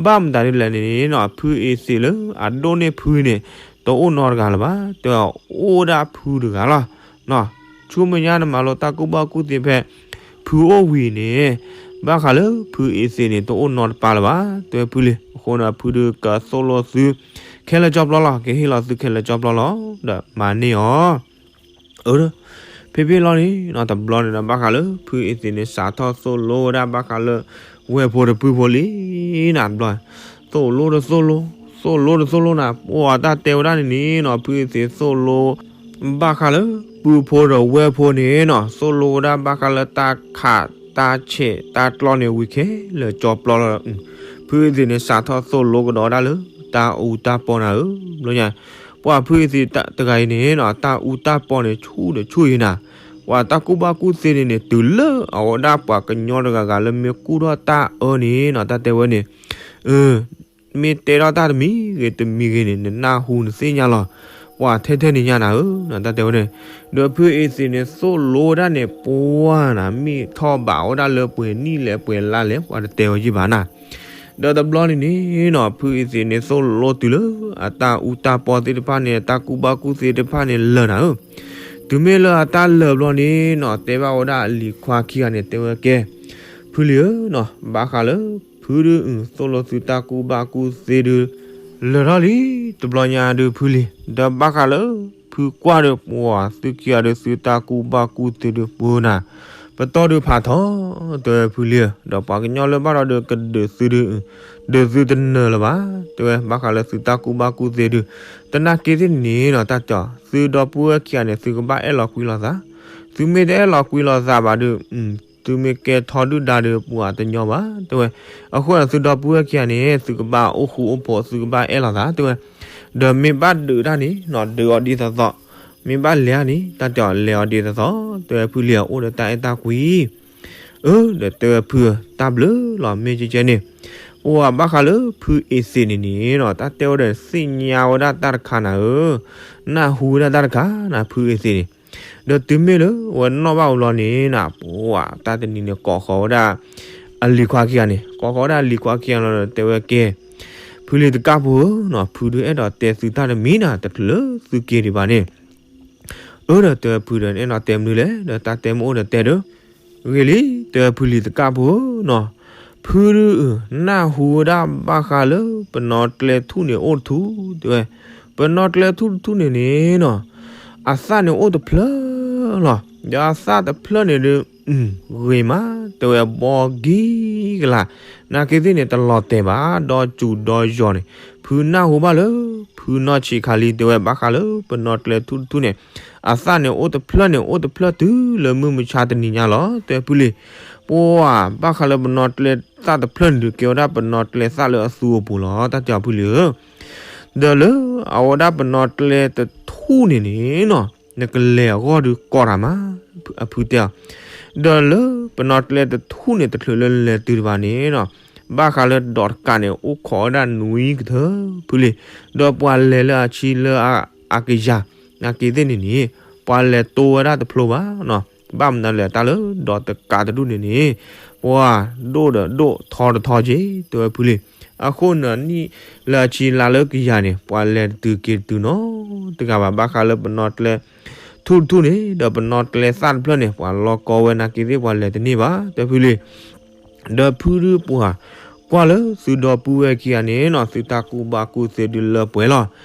ဘၣ်မတၤဒ်လဲၣ်န့ၣ်နီၤ ဖုအ့သ့ၣ်လၢအဒိၣ်န့ၢ်ဖုန့ၣ် တအိၣ်နီတဂၤလၢၤဘၣ်, တဲဝဲအိၣ်ဒၣ်ဖုတဂၤလီၤ ဆူမဲာ်ညါနမၤလိတၢ်ကူၣ်ဘၣ်ကူၣ်သ့ဖဲ ဖုအိၣ်ဝံၤန့ၣ်, ဘၣ်ဃးလၢဖုအ့သ့ၣ်န့ၣ် တအိၣ်နီတပၤလၢၤဘၣ်, တဲဝဲဖုလံ, အဃိန့ၣ် ဖုဒုးကသိၣ်လိသု ခဲလၢာ်ကၠီပျီလီၤ, ကဟ့ၣ်လီၤသုခဲလၢာ်ကၠီပျီလီၤ, ဒီးမၤန့ၢ်အီၤ အၢ, ဖဲဖဲလီၤန့ၣ်နီၤ တဘျီန့ၣ်ဒီး ဘၣ်ဃးလၢဖုအ့သ့ၣ်န့ၣ် စးထီၣ်သိၣ်လိဝဲဒၣ်ဘၣ်ဃးလၢ ဝဲၢ်ဖိတပုၢ်ဖိလံနၤ, ဘျီ, သိၣ်လိတသိၣ်လိ, သိၣ်လိတသိၣ်လိနၤ, ပှၤတၢ်တဲဝဲဒၣ်န့ၣ်န့ၣ်နီၤ ဖုအ့သ့ၣ်သိၣ်လိ ဘၣ်ဃးလၢ ပုၢ်ဖိဒီးဝဲၢ်ဖိန့ၣ်နီၤ သိၣ်လိဝဲဒၣ်ဘၣ်ဃးလၢတၢ်ခး တၢ်ဆဲး တၢ်ကျီန့ၣ်ဝံၤခဲလၢာ်ကၠီပျီလီၤ, ဖုအ့သ့ၣ်န့ၣ် စးထီၣ်သိၣ်လိကဒီးဒၣ်လၢ တၢ်အူတၢ်ပီနၤဧၢ, ဘျီညါ, ပှၤဖုအ့သ့ၣ်တဂၤအံၤန့ၣ်နီၤ တၢ်အူတၢ်ပီန့ၣ် ဆူၣ်ဒီးဆူၣ်အံၤနၤ, ပှၤတၢ်ကူၣ်ဘၣ်ကူၣ်သ့န့ၣ်န့ၣ် တုၤလၢအဝဲဒၣ်ပှၤကညီတဂၤဂၤလၢမ့ၢ်ကူၣ်ထီၣ်တၢ်အၢန့ၣ်နီၤ တၢ်တဲဝဲန့ၣ် မ့ၢ်တဲထီၣ်တၢ်တမံၤဂ့ၤတမံၤဂ့ၤန့ၣ် နနၢ်ဟူနသ့ၣ်ညါလီၤ, ပှၤထဲထဲန့ၣ်ညါနၤဧၢ, တၢ်တဲဝဲန့ၣ်, ဒီးဖုအ့သ့ၣ်န့ၣ် သိၣ်လိဝဲဒၣ်န့ၣ် ပှၤနၤ မ့ၢ်ထီၣ်ဘးဝဲဒၣ်လၢပှဲၤနံၣ်လဲၣ်ပှဲၤလါလဲၣ် ပှၤတတဲဝဲယံၤဘၣ်နၤ, ဒီးတဘျီန့ၣ်န့ၣ်နီၤ ဖုအ့သ့ၣ်န့ၣ် သိၣ်လိတုၤလၢ အတၢ်အူတၢ်ပီသ့ၣ်တဖၣ်န့ၣ် အတၢ်ကူၣ်ဘၣ်ကူၣ်သ့တဖၣ်န့ၣ်လၢာ်နၤဧၢ, တုၤမ့ၢ်လၢအတၢ်လၢာ်ဘျီန့ၣ်နီၤ တဲဘၣ်ဝဲဒၣ်အလံၤခွါခံဂၤန့ၣ် တဲဝဲကဲ ဖုလံဧၢနီၤ ဘၣ်ဃးလၢ ဖုဒုး သိၣ်လိသုတၢ်ကူၣ်ဘၣ်ကူၣ်သ့ဒုး လၢာ်ထီၣ်လံ တဘျီညါဒုးဖုလံ, ဒီးဘၣ်ဃးလၢ ဖုကွၢ်ဒုး ပှၤသုခံဂၤဒုး သုတၢ်ကူၣ်ဘၣ်ကူၣ်သ့ဒုး ပှၤနၤ ပတီၢ်ဒုးဖးထီ တဲဝဲဖုလံဧၢ, ဒီးပှၤကညီလၢဘၣ်ဒီးဒုးကဒုးသုဒုး ဒုးသုတနၢၤလၢၤဘၣ်, တဲဝဲ ဘၣ်ဃးလၢသုတၢ်ကူၣ်ဘၣ်ကူၣ်သ့ဒုး တနာ်က့သ့ၣ်န့ၣ်နီၤ တၢ်တဲအီၤ သုဒီပုၢ်ဝဲၢ်ခံဂၤန့ၣ် သုကဘၣ်အဲၣ်လီၤကွံလိာ်သး, သုမ့ၢ်တအဲၣ်လီၤကွံလိာ်သးဘၣ်ဒုး သုမ့ၢ်ကဲထီဒုၣ်ဒါဒီး ပှၤတညီဘၣ် တဲဝဲ, အဃိန့ၣ် သုဒီပုၢ်ဝဲၢ်ခံဂၤန့ၣ် သုကဘၣ်အိၣ်ဃူအိၣ်ဖိး သုကဘၣ်အဲၣ်လီၤသး တဲဝဲ, ဒီးမ့ၢ်ဘၣ်ဒုးတၢ်န့ၣ်နီၤ ဒုးအီၤဒ်သိးသိး, မ့ၢ်ဘၣ်လဲၤတၢ်န့ၣ် တၢ်တဲအီၤလဲၤအီၤဒ်သိးသိး တဲဝဲဖုလံဧၢ အိၣ်ဒီးတၢ်အဲၣ်တၢ်ကွံ အၢ ဒီးတဲဝဲဖုဧၢ တၢ်ဘျုးလီၤ မ့ၢ်ကဲကဲန့ၣ်, ပှၤဘၣ်ဃးလၢဖုအ့သ့ၣ်န့ၣ်န့ၣ်နီၤ တၢ်တဲဝဲဒီးသ့ၣ်ညါဝဲဒၣ်တၢ်တခါနၤဧၢ, နၢ်ဟူဝဲဒၣ်တၢ်တခါနၤ ဖုအ့သ့ၣ်န့ၣ်, ဒီးတုၤမ့ၢ်လၢဝဲနီၣ်ဘၣ်ဝံၤလီၤန့ၣ်နီၤ ပှၤတၢ်တနံၤန့ၣ် ကိးဃီၤဝဲဒၣ် အလံၤခွါခံဂၤန့ၣ် ကိးဃီၤဝဲဒၣ်အလံၤခွါခံဂၤလီၤဒီးတဲဝဲကဲ ဖုလံၤတကၢ်ဖိဧၢနီၤ ဖုဒုးအဲၣ်ဒိးတဲသုတၢ်တမံၤနၤ တချုးလၢသုက့ၤဒံးဘၣ်န့ၣ် အၢ ဒီးတဲဝဲဖုဒီး နအဲၣ်ဒိးတဲမနုၤလဲၣ် ဒီးတၢ်တဲမ့ၢ်အိၣ်ဒီးတဲဒီး, ဂ့ၤလံ တဲဝဲဖုလံၤသကၣ်ဖိဧၢနီၤ, ဖုဒုးအုၣ်နၢ်ဟူဝဲဒၣ်ဘၣ်ဃးလၢပနီၣ်ကျဲထူၣ်န့ၣ်အိၣ်တထူၣ် တဲဝဲ, ပနီၣ်ကျဲထူၣ်တထူၣ်န့ၣ်န့ၣ်နီၤ, အသၣ်န့ၣ်အိၣ်တဖျၢၣ်လီၤ. ဒီးအသၣ်တဖျၢၣ်န့ၣ်ဒုး ဂ့ၤမး တဲဝဲ ဘီကံကလး, နာ်က့သ့ၣ်န့ၣ် တလီၤတဲာ်ဘၣ် ဒီးစူၤဒီးယီၤန့ၣ်, ဖုနၢ်ဟူဘၣ်လၢ ဖုနီၢ်ဆံးခါလံ တဲဝဲ ဘၣ်ဃးလၢပနီၣ်ကျဲထူၣ်တထူၣ်န့ၣ်, အသၣ်န့ၣ်အိၣ်တဖျၢၣ်န့ၣ် အိၣ်တဖျၢၣ်တုၤလၢမုၢ်မဆါတနံၤညါလီၤ တဲဝဲဖုလံၤ. ပှၤဘၣ်ဃးလၢပနီၣ်ကျဲသၣ်တဖျၢၣ်န့ၣ်ဒုး ကဲဝဲဒၣ်ပနီၣ်ကျဲသၣ်လၢအသူအပူၤလီၤ တၢ်တဲအီၤဖုလံၤဧၢ. ဒီးလၢအဝဲဒၣ်ပနီၣ်ကျဲတထူၣ်န့ၣ်န့ၣ်နီၤ, နကလဲၤအဂီၢ်ဒုးကီတၢ်မး, အဖုတဲအီၤ. ဒီးလၢပနီၣ်ကျဲတထူၣ်န့ၣ် တချုးလၢလဲၤတုၤတဘၣ်န့ၣ်နီၤ, ဘၣ်ဃးလၢဒီးတကးန့ၣ် အိၣ်ခိးဝဲဒၣ်နွံကထၢ ဖုလံၤ, ဒီးပှၤလဲၤလၢအဆံလၢအကယၤ, နာ်က့သ့ၣ်န့ၣ်န့ၣ်, ပှၤလဲၤတိဝဲဒၣ်တဖျိဘၣ်နီၤ, ဘၣ်မနုၤလဲၣ်တၢ်လၢဒီးတကးတဒူၣ်န့ၣ်န့ၣ်, ပှၤဒိၣ်ဒီးဒိၣ်ထီတထီက့ တဲဝဲဖုလံၤ. အဃိန့ၣ်နံၣ်လၢအဆံလါလၢကယၤန့ၣ် ပှၤလဲၤတတုၤက့ၤတတုၤနီတဂၤဘၣ် ဘၣ်ဃးလၢပနီၣ်ကျဲထူၣ်တထူၣ်န့ၣ်, ဒီးပနီၣ်ကျဲသၣ်တဖျၢၣ်န့ၣ် ပှၤလီၤကီဝဲ နာ်က့သ့ၣ်ပှၤလဲၤတန့ၢ်ဘၣ် တဲဖုလံၤ. ဒီးဖုဒုးပှၤကွၢ်လၢ သုဒီပုၢ်ဝဲၢ်ခံဂၤန့ၣ်နီၤ, သုတၢ်ကူၣ်ဘၣ်ကူၣ်သ့ဒုးလၢပှဲၤလီၤ.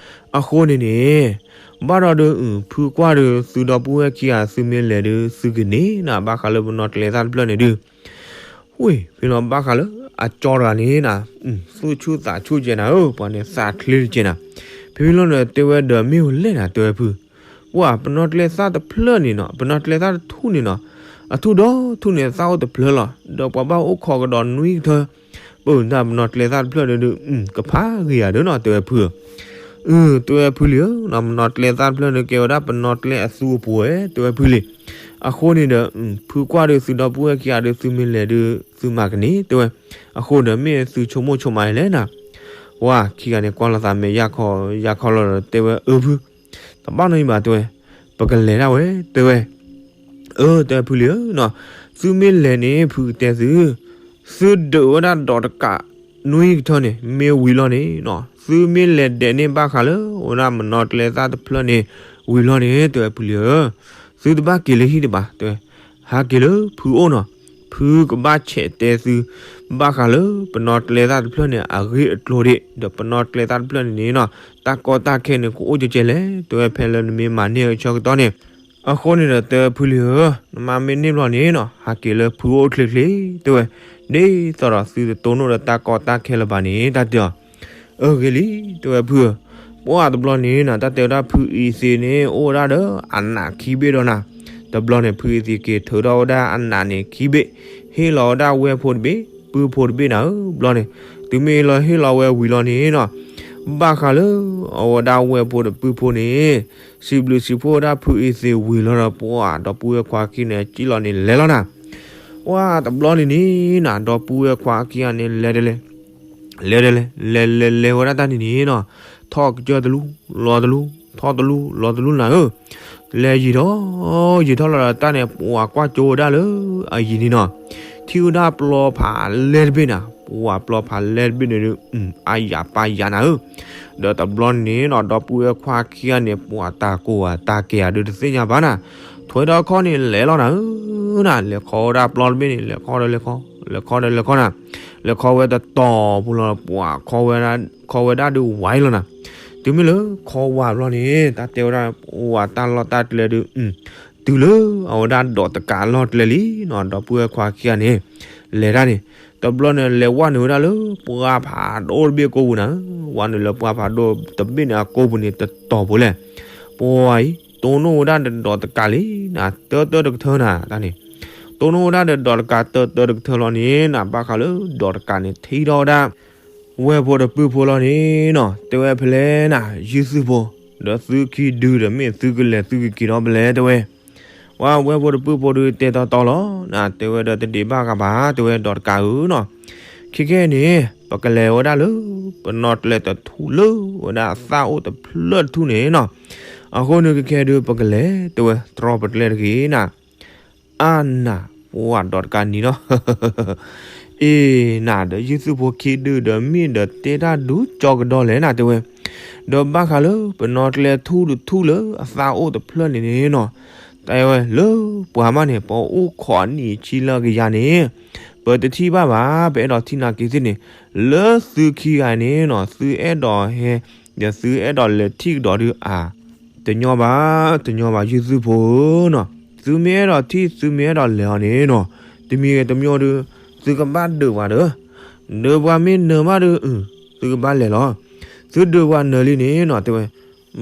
အဃိန့ၣ်န့ၣ်, ဘၣ်ဒီးဒုး ဖုကွၢ်ဒုး သုဒီပုၢ်ဝဲၢ်ခံဂၤ သုမ့ၢ်လဲၤဒုး သုကန့ၢ်နၤ ဘၣ်ဃးလၢပနီၣ်ကျဲသၣ်တဖျၢၣ်န့ၣ်ဒုး ဝ့ၢ်ဖဲလီၤ ဘၣ်ဃးလၢအကၠီတဂၤန့ၣ်နၤ, သူၣ်ဆူၣ်သးဆူၣ်ကဲနၤဧၢ, ပှၤန့ၣ်သးချ့တကဲနၤ. ဖဲဖဲလီၤန့ၣ် တဲဝဲဒီးမ့ၢ်ဝဲလဲၣ်နၤ တဲဝဲဖု, ပှၤပနီၣ်ကျဲသၣ်တဖျၢၣ်န့ၣ်နီၤ, ပနီၣ်ကျဲသၣ်တထူၣ်န့ၣ်နီၤ, အထူၣ်ဒီးထူၣ်န့ၣ် သၣ်အိၣ်တဖျၢၣ်လီၤ. ဒီးပှၤဘၣ်အိၣ်ခိးကဒီးနွံကထၢ, ပၢၢ်နၤပနီၣ်ကျဲသၣ်တဖျၢၣ်န့ၣ်ဒုး ကဖးဂ့ၤယၤဒုးနီၤ တဲဝဲဖုဧၢ. အၢ တဲဝဲဖုလံၤဧၢ, ပနီၣ်ကျဲသၣ်တဖျၢၣ်န့ၣ် ကဲဝဲဒၣ်ပနီၣ်ကျဲအသူအပူၤဝဲ တဲဝဲဖုလံၤ. အဃိန့ၣ်ဒီး ဖုကွၢ်ဒုး သုဒီပုၢ်ဝဲၢ်ခံဂၤဒုး သုမ့ၢ်လဲၤဒုး သုမၤကန့ၢ် တဲဝဲ. အဃိဒီးမ့ၢ်သုဆိကမိၣ်ဆိကမးလဲၣ်နၤ. ပှၤခံဂၤန့ၣ် ကွၢ်လိာ်သးမဲာ်ယၢ်ခီယၢ်ခီလီၤဒီး တဲဝဲအၢဖု, တဘၣ်နီတမံၤဘၣ် တဲဝဲ, ပကလဲၤဒၣ်ဝဲ တဲဝဲ. အၢ တဲဝဲဖုလံၤဧၢနီၤ, သုမ့ၢ်လဲၤန့ၣ် ဖုကတဲသု, သုဒုးဝဲဒၣ်ဒီးတကးနွံကထၢန့ၣ် မ့ၢ်ဝံၤလီၤန့ၣ်နီၤ, သုမ့ၢ်လဲၤဒဲးန့ၢ်ဘၣ်ဃးလၢ အိၣ်ဒၣ်ပနီၣ်ကျဲသၣ်တဖျၢၣ်န့ၣ် ဝံၤလီၤန့ၣ် တဲဝဲဖုလံၤဧၢ, သုတဘၣ်က့ၤလၢဟံၣ်တဘၣ် တဲဝဲ, ဟးက့ၤလၢဖုအိၣ်နီၤ, ဖုကဘၣ်ဆဲးတဲသု ဘၣ်ဃးလၢပနီၣ်ကျဲသၣ်တဖျၢၣ်န့ၣ် အဂ့ၢ်အကျိၤဒံး, ဒီးပနီၣ်ကျဲသၣ်တဖျၢၣ်န့ၣ်န့ၣ်နီၤ, တၢ်ကီတၢ်ခဲန့ၣ် ကအိၣ်ကဲကဲလဲၣ် တဲဝဲ, ဖဲလၢနမ့ၢ်မၤန့ၢ်အဆၢကတီၢ်န့ၣ်. အဃိန့ၣ်ဒီး တဲဝဲဖုလံၤဧၢ, နမ့မ့ၢ်န့ၢ်ဘျီန့ၣ်နီၤ, ဟးက့ၤလၢဖုအိၣ်ချ့ချ့ တဲဝဲ, ဒ်သိးဒီးသုတတိၢ်နီၣ်ဒီးတၢ်ကီတၢ်ခဲလၢၤဘၣ်န့ၣ် တၢ်တဲအီၤ. အၢ ဂ့ၤလံ တဲဝဲဖုဧၢ, ပှၤတဘျီန့ၣ်နီၤ တၢ်တဲဝဲဒၣ်ဖုအံၤသ့ၣ်န့ၣ် အိၣ်ဝဲဒၣ်ဒီးအနးခံဘ့ၣ်ဒီးနၤ, တဘျီန့ၣ် ဖုအံၤသ့ၣ်က့ၤထုးထီၣ်ဝဲဒၣ်အနးန့ၣ်ခံဘ့ၣ်, ဟ့ၣ်လီၤဝဲဒၣ်ဝဲၢ်ဖိတဘ့ၣ် ပုၢ်ဖိတဘ့ၣ်နၤဧၢ, ဘျီန့ၣ် တုၤမ့ၢ်လီၤဟ့ၣ်လီၤဝဲဝံၤလီၤန့ၣ်နီၤ, ဘၣ်ဃးလၢ အဝဲဒၣ်ဝဲၢ်ဖိဒီးပုၢ်ဖိန့ၣ် စံးဘျုးစံးဖှိၣ်ဝဲဒၣ်ဖုအံၤသ့ၣ်ဝံၤလီၤဒီး ပှၤဒီပုၢ်ဝဲၢ်ခွါခံဂၤန့ၣ် စံၣ်လီၤန့ၣ်လဲၤလီၤနၤ. ပှၤတဘျီန့ၣ်န့ၣ်နၤ ဒီပုၢ်ဝဲၢ်ခွါခံဂၤန့ၣ် လဲၤဒ်လဲၣ် လဲၤဒ်လဲၣ် လဲၤလဲၤလဲၤဝဲဒၣ်တၢ်န့ၣ်န့ၣ်နီၤ, ထီၣ်ကစၢၢ်တလူလီၤတလူ, ထီၣ်တလူလီၤတလူနၤဧၢ, လဲၤယံာ်ထီၣ် ယံာ်ထီၣ်လီၤဒီးတၢ်န့ၣ် ပှၤကွၢ်ကၠိဝဲဒၣ်လၢအယံၤန့ၣ်နီၤ, ထံၣ်ဝဲဒၣ်ပျီဖးလဲၢ်တဘ့ၣ်နၤ, ပှၤပျီဖးလဲၢ်တဘ့ၣ်န့ၣ်ဒုး အါယၤပာ်ယၤနၤဧၢ. ဒီးတဘျီန့ၣ်နီၤ ဒီပုၢ်ဝဲၢ်ခွါခံဂၤန့ၣ် ပှၤတၢ်ကိၢ်ဧါတၢ်ကဲဧါဒုးတသ့ၣ်ညါဘၣ်နၤ, ထွဲထီၣ်ခီၣ်န့ၣ်လဲၤလီၤနၤဧၢ, နၤ လဲၤခီဝဲဒၣ်ပျီတဘ့ၣ်န့ၣ် လဲၤခီဒီးလဲၤခီ, လဲၤခီဒီးလဲၤခီနၤ, လဲၤခီဝဲတတီၤဖိလီၤ ပှၤခီဝဲဒၣ်ဒုးဝဲလီၤနၤ, တုၤမ့ၢ်လၢခီဝဲဘျီန့ၣ် တၢ်တဲဝဲဒၣ် ပှၤတၢ်လီၢ်တၢ်ကျဲဒုး တုၤလၢအဝဲဒၣ်ဒီးတကးလီၢ်ကျဲလံနီၤ, ဒီပုၢ်ဝဲၢ်ခွါခံဂၤန့ၣ် လဲၤတၢ်န့ၣ်, တဘျီန့ၣ် လဲၤဝဲနုာ်ဝဲဒၣ်လၢပှၢ်ဖးဒိၣ်တဘ့ၣ်အကိာ်ပူၤနၤဧၢ, ဝဲနုာ်လၢပှၢ်ဖးဒိၣ်တဘ့ၣ်န့ၣ်အကိာ်ပူၤန့ၣ် တတီၤဖိလဲၣ်, ပှၤအံၤ တိၢ်နီၣ်ဝဲဒၣ်ဒီးဒီးတကးလံနၤ, တၢတၢတကထၢနၤ တၢ်န့ၣ်, တိၢ်နီၣ်ဝဲဒၣ်ဒီးဒီးတကးတၢတၢတကထၢလီၤန့ၣ်နၤ, ဘၣ်ဃးလၢဒီးတကးန့ၣ် ထံၣ်ထီၣ်ဝဲဒၣ် ဝဲၢ်ဖိဒီးပုၢ်ဖိလီၤန့ၣ်နီၤ, တဲဝဲဖဲလဲၣ်နၤ ယုၢ်သုဖိ, ဒီးသုခံဒုဒီးမ့ၢ်သုကလဲၤသုကက့ၤဒီးဖဲလဲၣ် တဲဝဲ, ဝဲဝဲၢ်ဖိဒီးပုၢ်ဖိဒုးတဲတီတီလီၤနၤ, တဲဝဲဒီးတဒံးဘၣ်ဂၤဘၣ် တဲဝဲဒီးတကးဧၢနီၤ, ခဲခဲန့ၣ် ပကလဲၤဝဲဒၣ်လၢ ပနီၣ်ကျဲတထူၣ်လၢဝဲဒၣ်အသၣ်အိၣ်တဖျၢၣ်တထူၣ်န့ၣ်နီၤ, အဃိန့ၣ်ခဲခဲဒုး ပကလဲၤ တဲဝဲ တြီပကျဲတဂ့ၤနၤ အါနၤ ပှၤဒီးတကးနံၤနီၤ, အ့ၣ် နၤဒီးယုၢ်သုဖိခံဒုဒီးမ့ၢ်ဒီးတဲတၢ်ဒုးကၠီကဒီးလဲၣ်နၤ တဲဝဲ, ဒီးဘၣ်ဃးလၢပနီၣ်ကျဲထူၣ်တထူၣ်လၢအသၣ်အိၣ်တဖျၢၣ်န့ၣ်န့ၣ်နီၤ, တဲဝဲလၢပှၤမးန့ၣ် ပအိၣ်ခိးအနံၣ်အဆံလၢအကယၤန့ၣ် ပတထံၣ်ဘၣ်ဘၣ်, ပအဲၣ်ဒိးထံၣ်နာ်က့ၤသ့ၣ်န့ၣ် လၢသုခံဂၤန့ၣ်နီၤ သုအဲၣ်ဒိးဟဲ ဒီးသုအဲၣ်ဒိးလဲၤထံၣ်ကဒီးဒုးအါ တညီဘၣ်, တညီဘၣ် ယုၢ်သုဖိဧၢနီၤ, သုမ့ၢ်အဲၣ်ဒိးထံၣ် သုမ့ၢ်အဲၣ်ဒိးလဲၤအီၤန့ၣ်နီၤ, တမံၤဂ့ၤတမံၤဒုး သုကဘၣ်ဒုးပှၤဒီး, ဒုးပှၤမ့ၢ်နၢၤမးဒုး သုကဘၣ်လဲၤလီၤ. သုဒုးပှၤနၢၤလံန့ၣ်နီၤ တဲဝဲ,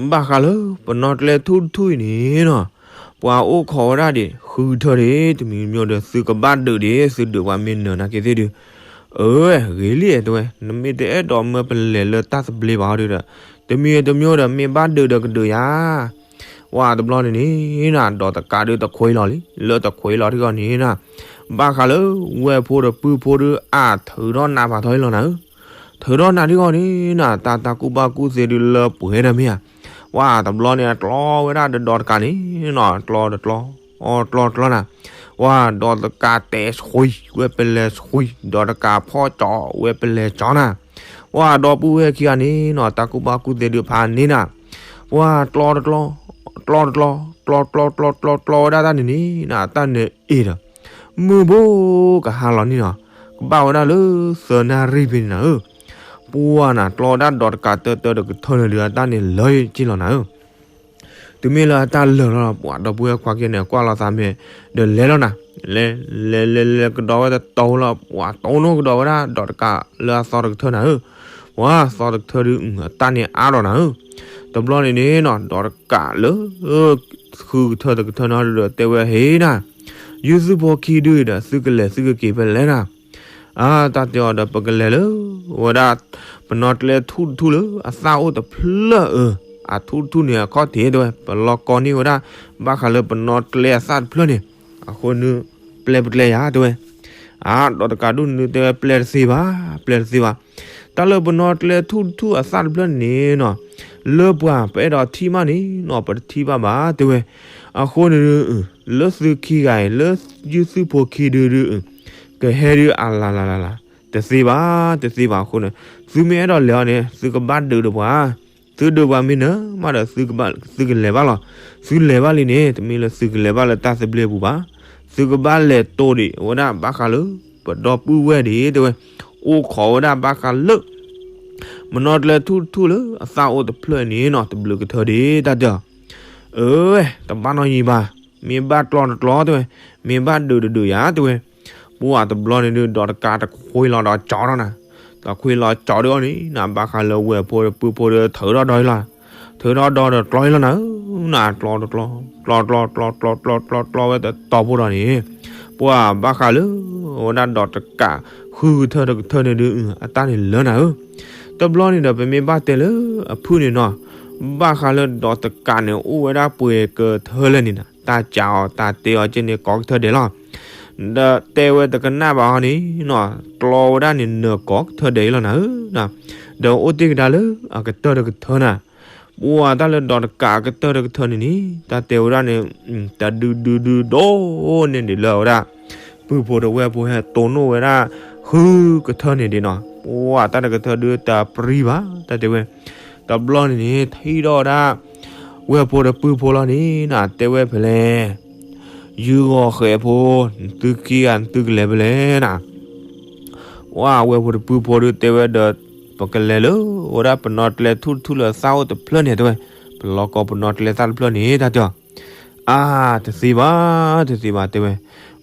ဘၣ်ဃးလၢပနီၣ်ကျဲထူၣ်တထူၣ်အံၤန့ၣ်နီၤ, ပှၤအိၣ်ခိးဝဲဒၣ်ဒံး ဃုထၢဒံး တမံၤတမံၤဒီး သုကဘၣ်ဒုးဒံး သုဒုးပှၤမ့ၢ်နၢၤနာ်က့ၤသ့ၣ်ဒုး, အၢ ဂ့ၤလံ တဲဝဲ, နမ့ၢ်တအဲၣ်ဒိးမၢပလဲၤလၢတၢ်သဘျ့ဘၣ်ဒီး, တမံၤတမံၤဒီး မ့ၢ်ဘၣ်ဒုးဒီးကဒုးယၤ ဝဲတဘျီန့ၣ်န့ၣ်နီၤ ဒီးတကးဒုးတခွဲလီၤလံ လၢတခွဲလီၤထံကီၢ်န့ၣ်နီၤ, ဘၣ်ဃးလၢဝဲၢ်ဖိဒီးပုၢ်ဖိဒုး အါ ထုးထီၣ်နးဖးထီလံလီၤနၤဧၢ, ထုးထီၣ်နးထံကီၢ်န့ၣ်နီၤ တၢ်တၢ်ကူၣ်ဘၣ်ကူၣ်သ့ဒုးလၢပှဲၤဒီးမ့ၢ်ဧါ, ဝဲတဘျီန့ၣ် အကျီဝဲဒၣ်ဒီးဒီးတကးန့ၣ်နီၤ ကျီတကျီ အကျီတကျီနၤ, ဝဲဒီးတကးတဲဆှံ ဝဲပလဲၤဆှံ ဒီးတကးဖီၣ်ကၠီ ဝဲပလဲၤကၠီနၤ, ဝဲဒီပုၢ်ဝဲၢ်ခံဂၤန့ၣ်နီၤ တၢ်ကူၣ်ဘၣ်ကူၣ်သ့ဒုးဖးန့ၢ်နၤ, ပှၤကျီတကျီ, ကျီတကျီ, ကျီကျီကျီကျီကျီဝဲဒၣ်တၢ်န့ၣ်န့ၣ်နီၤ တၢ်န့ၣ်အ့ၣ်ဒီး, မုၢ်ဘိကဟါလီၤန့ၣ်နီၤ, ကဘၣ်ဝဲဒၣ်လၢသၢနၣ်ရံၣ်ဖဲန့ၣ်နၤဧၢ, ပှၤနၤ ကျီဝဲဒၣ်ဒီးတကးတၢတၢတကထၢန့ၣ်ဒုး အတၢ်န့ၣ်လၢက့ၤလီၤနၤဧၢ တုၤမ့ၢ်လၢအတၢ်လၢာ်လီၤ ပှၤဒီပုၢ်ဝဲၢ်ခွါက့န့ၣ် ကွၢ်လီၤသးမဲာ် ဒီးလဲၤလီၤနၤ, လဲၤလဲၤလဲၤလဲၤကဒီးဝဲတတီၤလီၤ ပှၤတိၢ်နီၣ်ကဒီးဝဲဒၣ်ဒီးတကးလၢအသီတကထၢနၤဧၢ, ပှၤသီတကထၢဒုး အတၢ်န့ၣ်အါဒီးနၤဧၢ, တဘျီန့ၣ်န့ၣ်နီၤ ဒီးတကးလၢ ဃုကထၢတကထၢနီၤဒီးတဲဝဲဟ့နၤ, ယုၢ်သုဖိခံဒုဒီး သုကလဲၤသုကက့ၤဖဲလဲၣ်နၤ အတၢ်တဲအီၤဒီး ပကလဲၤလၢ ဝဲဒၣ် ပနီၣ်ကျဲထူၣ်တထူၣ်လၢအသၣ်အိၣ်တဖျၢၣ်အၢ, အထူၣ်တထူၣ်န့ၣ်အခီၣ်ထံးတဲဝဲ ပလီၤကီန့ၢ်ဝဲဒၣ် ဘၣ်ဃးလၢပနီၣ်ကျဲအသၣ်တဖျၢၣ်န့ၣ်, အဃိနု ပျဲပကျဲယၤတဲဝဲ, အဒီးတကးဒုးနုတဲဝဲပျဲတသ့ဘၣ်, ပျဲတသ့ဘၣ်, တၢ်လၢပနီၣ်ကျဲထူၣ်တထူၣ်အသၣ်တဖျၢၣ်န့ၣ်နီၤ, လၢပှၤပအဲၣ်ဒိးထံၣ်မးန့ၣ်နီၤ ပတထံၣ်ဘၣ်ဘၣ်တဲဝဲ, အဃိန့ၣ် လၢသုခံဂၤအံၤ လၢယုၢ်သုဖိခံဒုဒု ကဟဲဒုအလၤလၤလၤလၤလၤ, တသ့ဘၣ်, တသ့ဘၣ်အဃိန့ၣ်, သုမ့ၢ်အဲၣ်ဒိးလဲၤအီၤန့ၣ် သုကဘၣ်ဒုးဒီးပှၤ, သုဒုးပှၤမ့ၢ်နၢၤမးဒီး သုကလဲၤဘၣ်လီၤ, သုလဲၤဘၣ်လံန့ၣ် တမ့ၢ်လၢသုကလဲၤဘၣ်လၢတၢ်သဘျ့ပူၤဘၣ်, သုကဘၣ်လဲၤတိၢ်ဒံးဝဲဒၣ်ဘၣ်ဃးလၢ ပဒီပုၢ်ဝဲၢ်ဒံးတဲဝဲ, အိၣ်ခိးဝဲဒၣ်ဘၣ်ဃးလၢ ပနီၣ်ကျဲထူၣ်တထူၣ်လၢအသၣ်အိၣ်တဖျၢၣ်န့ၣ်နီၤ တဘျုးကထၢဒံးတၢ်တဲအီၤ, အၢ, တဘၣ်နီတမံၤဘၣ်, မ့ၢ်ဘၣ်ကျီတကျီတဲဝဲ, မ့ၢ်ဘၣ်ဒုးတဒုးယၤတဲဝဲ, ပှၤတဘျီန့ၣ်ဒုး ဒီးတကးတခွ့လီၤဒီးကၠီထီၣ်နၤ, တခွ့လီၤကၠီဒုးအီၤန့ၣ် နဘၣ်ဃးလၢဝဲၢ်ဖိဒီးပုၢ်ဖိဒီးထုးထီၣ်ဒီလီၤ, ထုးထီၣ်ဒီဒီးကျီလီၤနၤဧၢ, နကျီတကျီ, ကျီကျီ ကျီကျီ ကျီကျီ ကျီကျီဝဲတတီၤဖိဒီးန့ၣ်, ပှၤဘၣ်ဃးလၢ ဝဲဒၣ်ဒီးတကး ဃုကထၢတကထၢန့ၣ်ဒုး အတၢ်န့ၣ်လၢနၤဧၢ, တဘျီန့ၣ်ဒီး ပမ့ၢ်ဘၣ်တဲလၢအဖုၣ်န့ၣ်နီၤ, ဘၣ်ဃးလၢဒီးတကးန့ၣ် အိၣ်ဝဲဒၣ်ပှဲၤကထၢလဲၣ်န့ၣ်နီၤ တၢ်ကးအီၤတၢ်တဲအီၤက့န့ၣ် ကိးကထၢဒဲးလီၤ, ဒီးတဲဝဲတကနၣ်ဘၣ်အီၤန့ၣ်နီၤ ကျီဝဲဒၣ်န့ၣ်နၢၤကိးကထၢဒဲးလီၤနၤဧၢ, ဒီးအိၣ်တ့ၢ်ကဒါလၢအကတၢၢ်တကထၢနၤ, ပှၤတၢ်လၢဒီးတကးအကတၢၢ်တကထၢန့ၣ်န့ၣ် တၢ်တဲဝဲဒၣ်န့ၣ် တၢ်ဒုဒုဒုဒိၣ်န့ၢ်ဒံးလၢအဝဲဒၣ် ပုၢ်ဖိဒီးဝဲၢ်ဖိဟဲတိၢ်နီၣ်ဝဲဒၣ် ဃုကထၢန့ၣ်ဒံးနီၤ, ပှၤတၢ်တကထၢဒုးတပြံဘၣ် တၢ်တဲဝဲ, တဘျီန့ၣ်န့ၣ် ထံၣ်ထီၣ်ဝဲဒၣ် ဝဲၢ်ဖိဒီးပုၢ်ဖိလီၤန့ၣ်နီၤ တဲဝဲဖဲလဲၣ် ယုၢ်ဂီၤဃဲးဖိ, သုခံဂၤသုကလဲၤဖဲလဲၣ်နၤ, ဝဲၢ်ဖိဒီးပုၢ်ဖိဒုးတဲဝဲဒီး ပကလဲၤလၢ ဝဲဒၣ်ပနီၣ်ကျဲထူၣ်တထူၣ်လၢသၣ်အိၣ်တဖျၢၣ်န့ၣ်တဲဝဲ, ပလီၤကီပနီၣ်ကျဲသၣ်တဖျၢၣ်န့ၣ် တၢ်တဲအီၤ, အါ, တသ့ဘၣ်, တသ့ဘၣ်တဲဝဲ,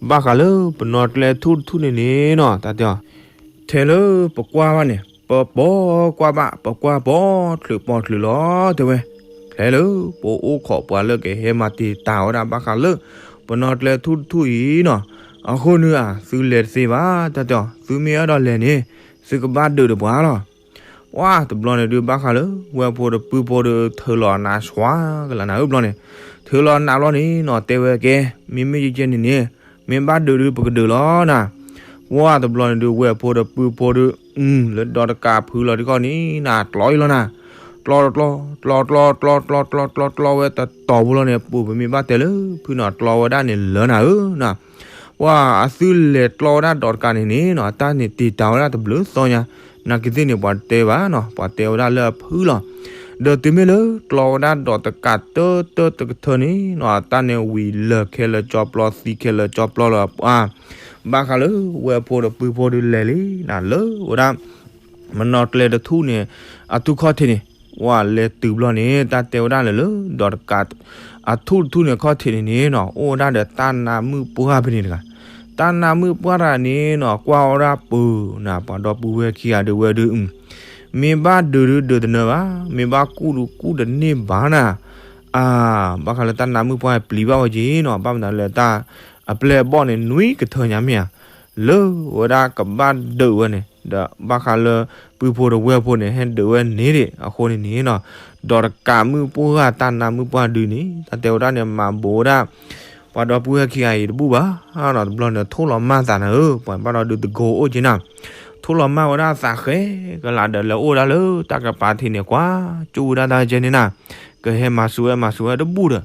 ဘၣ်ဃးလၢပနီၣ်ကျဲထူၣ်တထူၣ်န့ၣ်န့ၣ်နီၤ တၢ်တဲအီၤ, ထဲလၢပကွၢ်ဘၣ်န့ၣ် ပပိာ်ကွၢ်ဘၣ် ပကွၢ်ပိာ်ချုးပိာ်ချုးလီၤတဲဝဲ, ထဲလၢပအိၣ်ခိးပှၤလၢကဟဲမၤတံာ်တာ်ဝဲဒၣ်ဘၣ်ဃးလၢ ပနီၣ်ကျဲထူၣ်တထူၣ်အံၤနီၤ, အဃိန့ၣ်ဧါ သုလဲၤတသ့ဘၣ် တၢ်တဲအီၤ, သုမ့ၢ်အဲၣ်ဒိးလဲၤန့ၣ် သုကဘၣ်ဒုးဒီးပှၤလီၤ. ဝါ တဘျီန့ၣ်ဒုးဘၣ်ဃးလၢ ဝဲၢ်ဖိဒီးပုၢ်ဖိဒီးထုးလီၤအနးဆှါကလၢနၤဧၢဘျီန့ၣ်, ထုးလီၤနးဘျီန့ၣ်နီၤ တဲဝဲကဲ, မ့မ့ၢ်ကဲကဲန့ၣ်န့ၣ် မ့ၢ်ဘၣ်ဒုးဒုးပကဒုးလီၤနၤ. ဝါ တဘျီန့ၣ်ဒုး ဝဲၢ်ဖိဒီးပုၢ်ဖိဒုး အု လၢဒီတကးဖုလီၤတခီန့ၣ်နၤ ကျီအံၤလီၤနၤ, ကျီတကျီ, ကျီကျီ ကျီကျီ ကျီကျီ ကျီကျီဝဲတတီၤဖိလီၤန့ၣ် ပူၤပမ့ၢ်ဘၣ်တဲလၢဖုနီၤ ကျီဝဲဒၣ်န့ၣ်လၢနၤဧၢနၤ. ပှၤအသုလဲၤကျီဝဲဒၣ်ဒီးတကးန့ၣ်န့ၣ်နီၤ တၢ်န့ၣ်တံာ်တာ်ဝဲဒၣ်တဘျုးသီညါ, နာ်က့ၤသ့ၣ်န့ၣ် ပှၤတဲဘၣ်နီၤ ပှၤတဲဝဲဒၣ်လၢအဖုလီၤ. ဒီးတုၤမ့ၢ်လၢကျီဝဲဒၣ်ဒီးတကးတၢတၢတကထၢန့ၣ်နီၤ တၢ်န့ၣ်ဝံၤလၢာ်ခဲလၢာ်ကၠီပျီသံခဲလၢာ်ကၠီပျီလၢပှၤ ဘၣ်ဃးလၢဝဲၢ်ဖိဒီးပုၢ်ဖိဒီးလဲၤလံနၤ လၢဝဲဒၣ် မနီၣ်ကျဲတထူၣ်န့ၣ် အထူၣ်ခီၣ်ထံးန့ၣ် ဝဲလဲၤတုၤဘျီန့ၣ် တၢ်တဲဝဲဒၣ်လၢလၢဒီးတကး အထူၣ်တထူၣ်န့ၣ်ခီၣ်ထံးန့ၣ်န့ၣ်နီၤ အိၣ်ဝဲဒၣ်ဒီးတၢ်နါမုၣ်ပှၢ်ဖဲန့ၣ်တဂၤ တၢ်နါမုၣ်ပှၢ်တဂၤန့ၣ်နီၤ ကွၢ်ဝဲဒၣ်ပၢၤနၤ ပှၤဒီပုၢ်ဝဲၢ်ခံဂၤဒုးဝဲဒုး မ့ၢ်ဘၣ်ဒုးဒုးဒုးတနၢၤဘၣ် မ့ၢ်ဘၣ်ကူၣ်ဒုးကူၣ်တန့ၢ်ဘၣ်နၤ အါ ဘၣ်ဃးလၢတၢ်နါမုၣ်ပှၢ်ပျံၤဘၣ်ဝဲက့ၤနီၤ ဘၣ်မနုၤလၢတၢ်အပျဲၢ်အဘီၣ်န့ၣ် နွံကထၢညါမ့ၢ်ဧါ လၢဝဲဒၣ်ကဘၣ်ဒုးဝဲန့ၣ် ဒီးဘၣ်ဃးလၢပုၢ်ဖိဒီးဝဲၢ်ဖိန့ၣ် ဟဲဒုးဝဲန့ၣ်ဒံး အဃိန့ၣ်န့ၣ်နီၤ ဒီးတကးမုၣ်ပှၢ်တၢ်နါမုၣ်ပှၢ်ဒုးန့ၣ် တၢ်တဲဝဲဒၣ်န့ၣ် မၤဘိးဝဲဒၣ် ပှၤဒီပုၢ်ဝဲၢ်ခံဂၤအံၤတဘူၣ်ဘၣ်နီၤ တဘျီန့ၣ် ထိၣ်လီၤမၢ်သးနၤဧၢ ပှၤဘၣ်ဒီးဒုးသကိးအိၣ်က့ၤနၤ ထိၣ်လီၤမၢ်ဝဲဒၣ်သးဃဲကလးဒီးလဲၤအိၣ်ဒၣ်လၢတၢ်ကပၤထံးန့ၣ် ကွၢ်ကၠူၣ်ဝဲဒၣ်တၢ်ကဲန့ၣ်နၤ ကဟဲမၤစူၤဝဲမၤစူၤဝဲတဘူၣ်ဒီး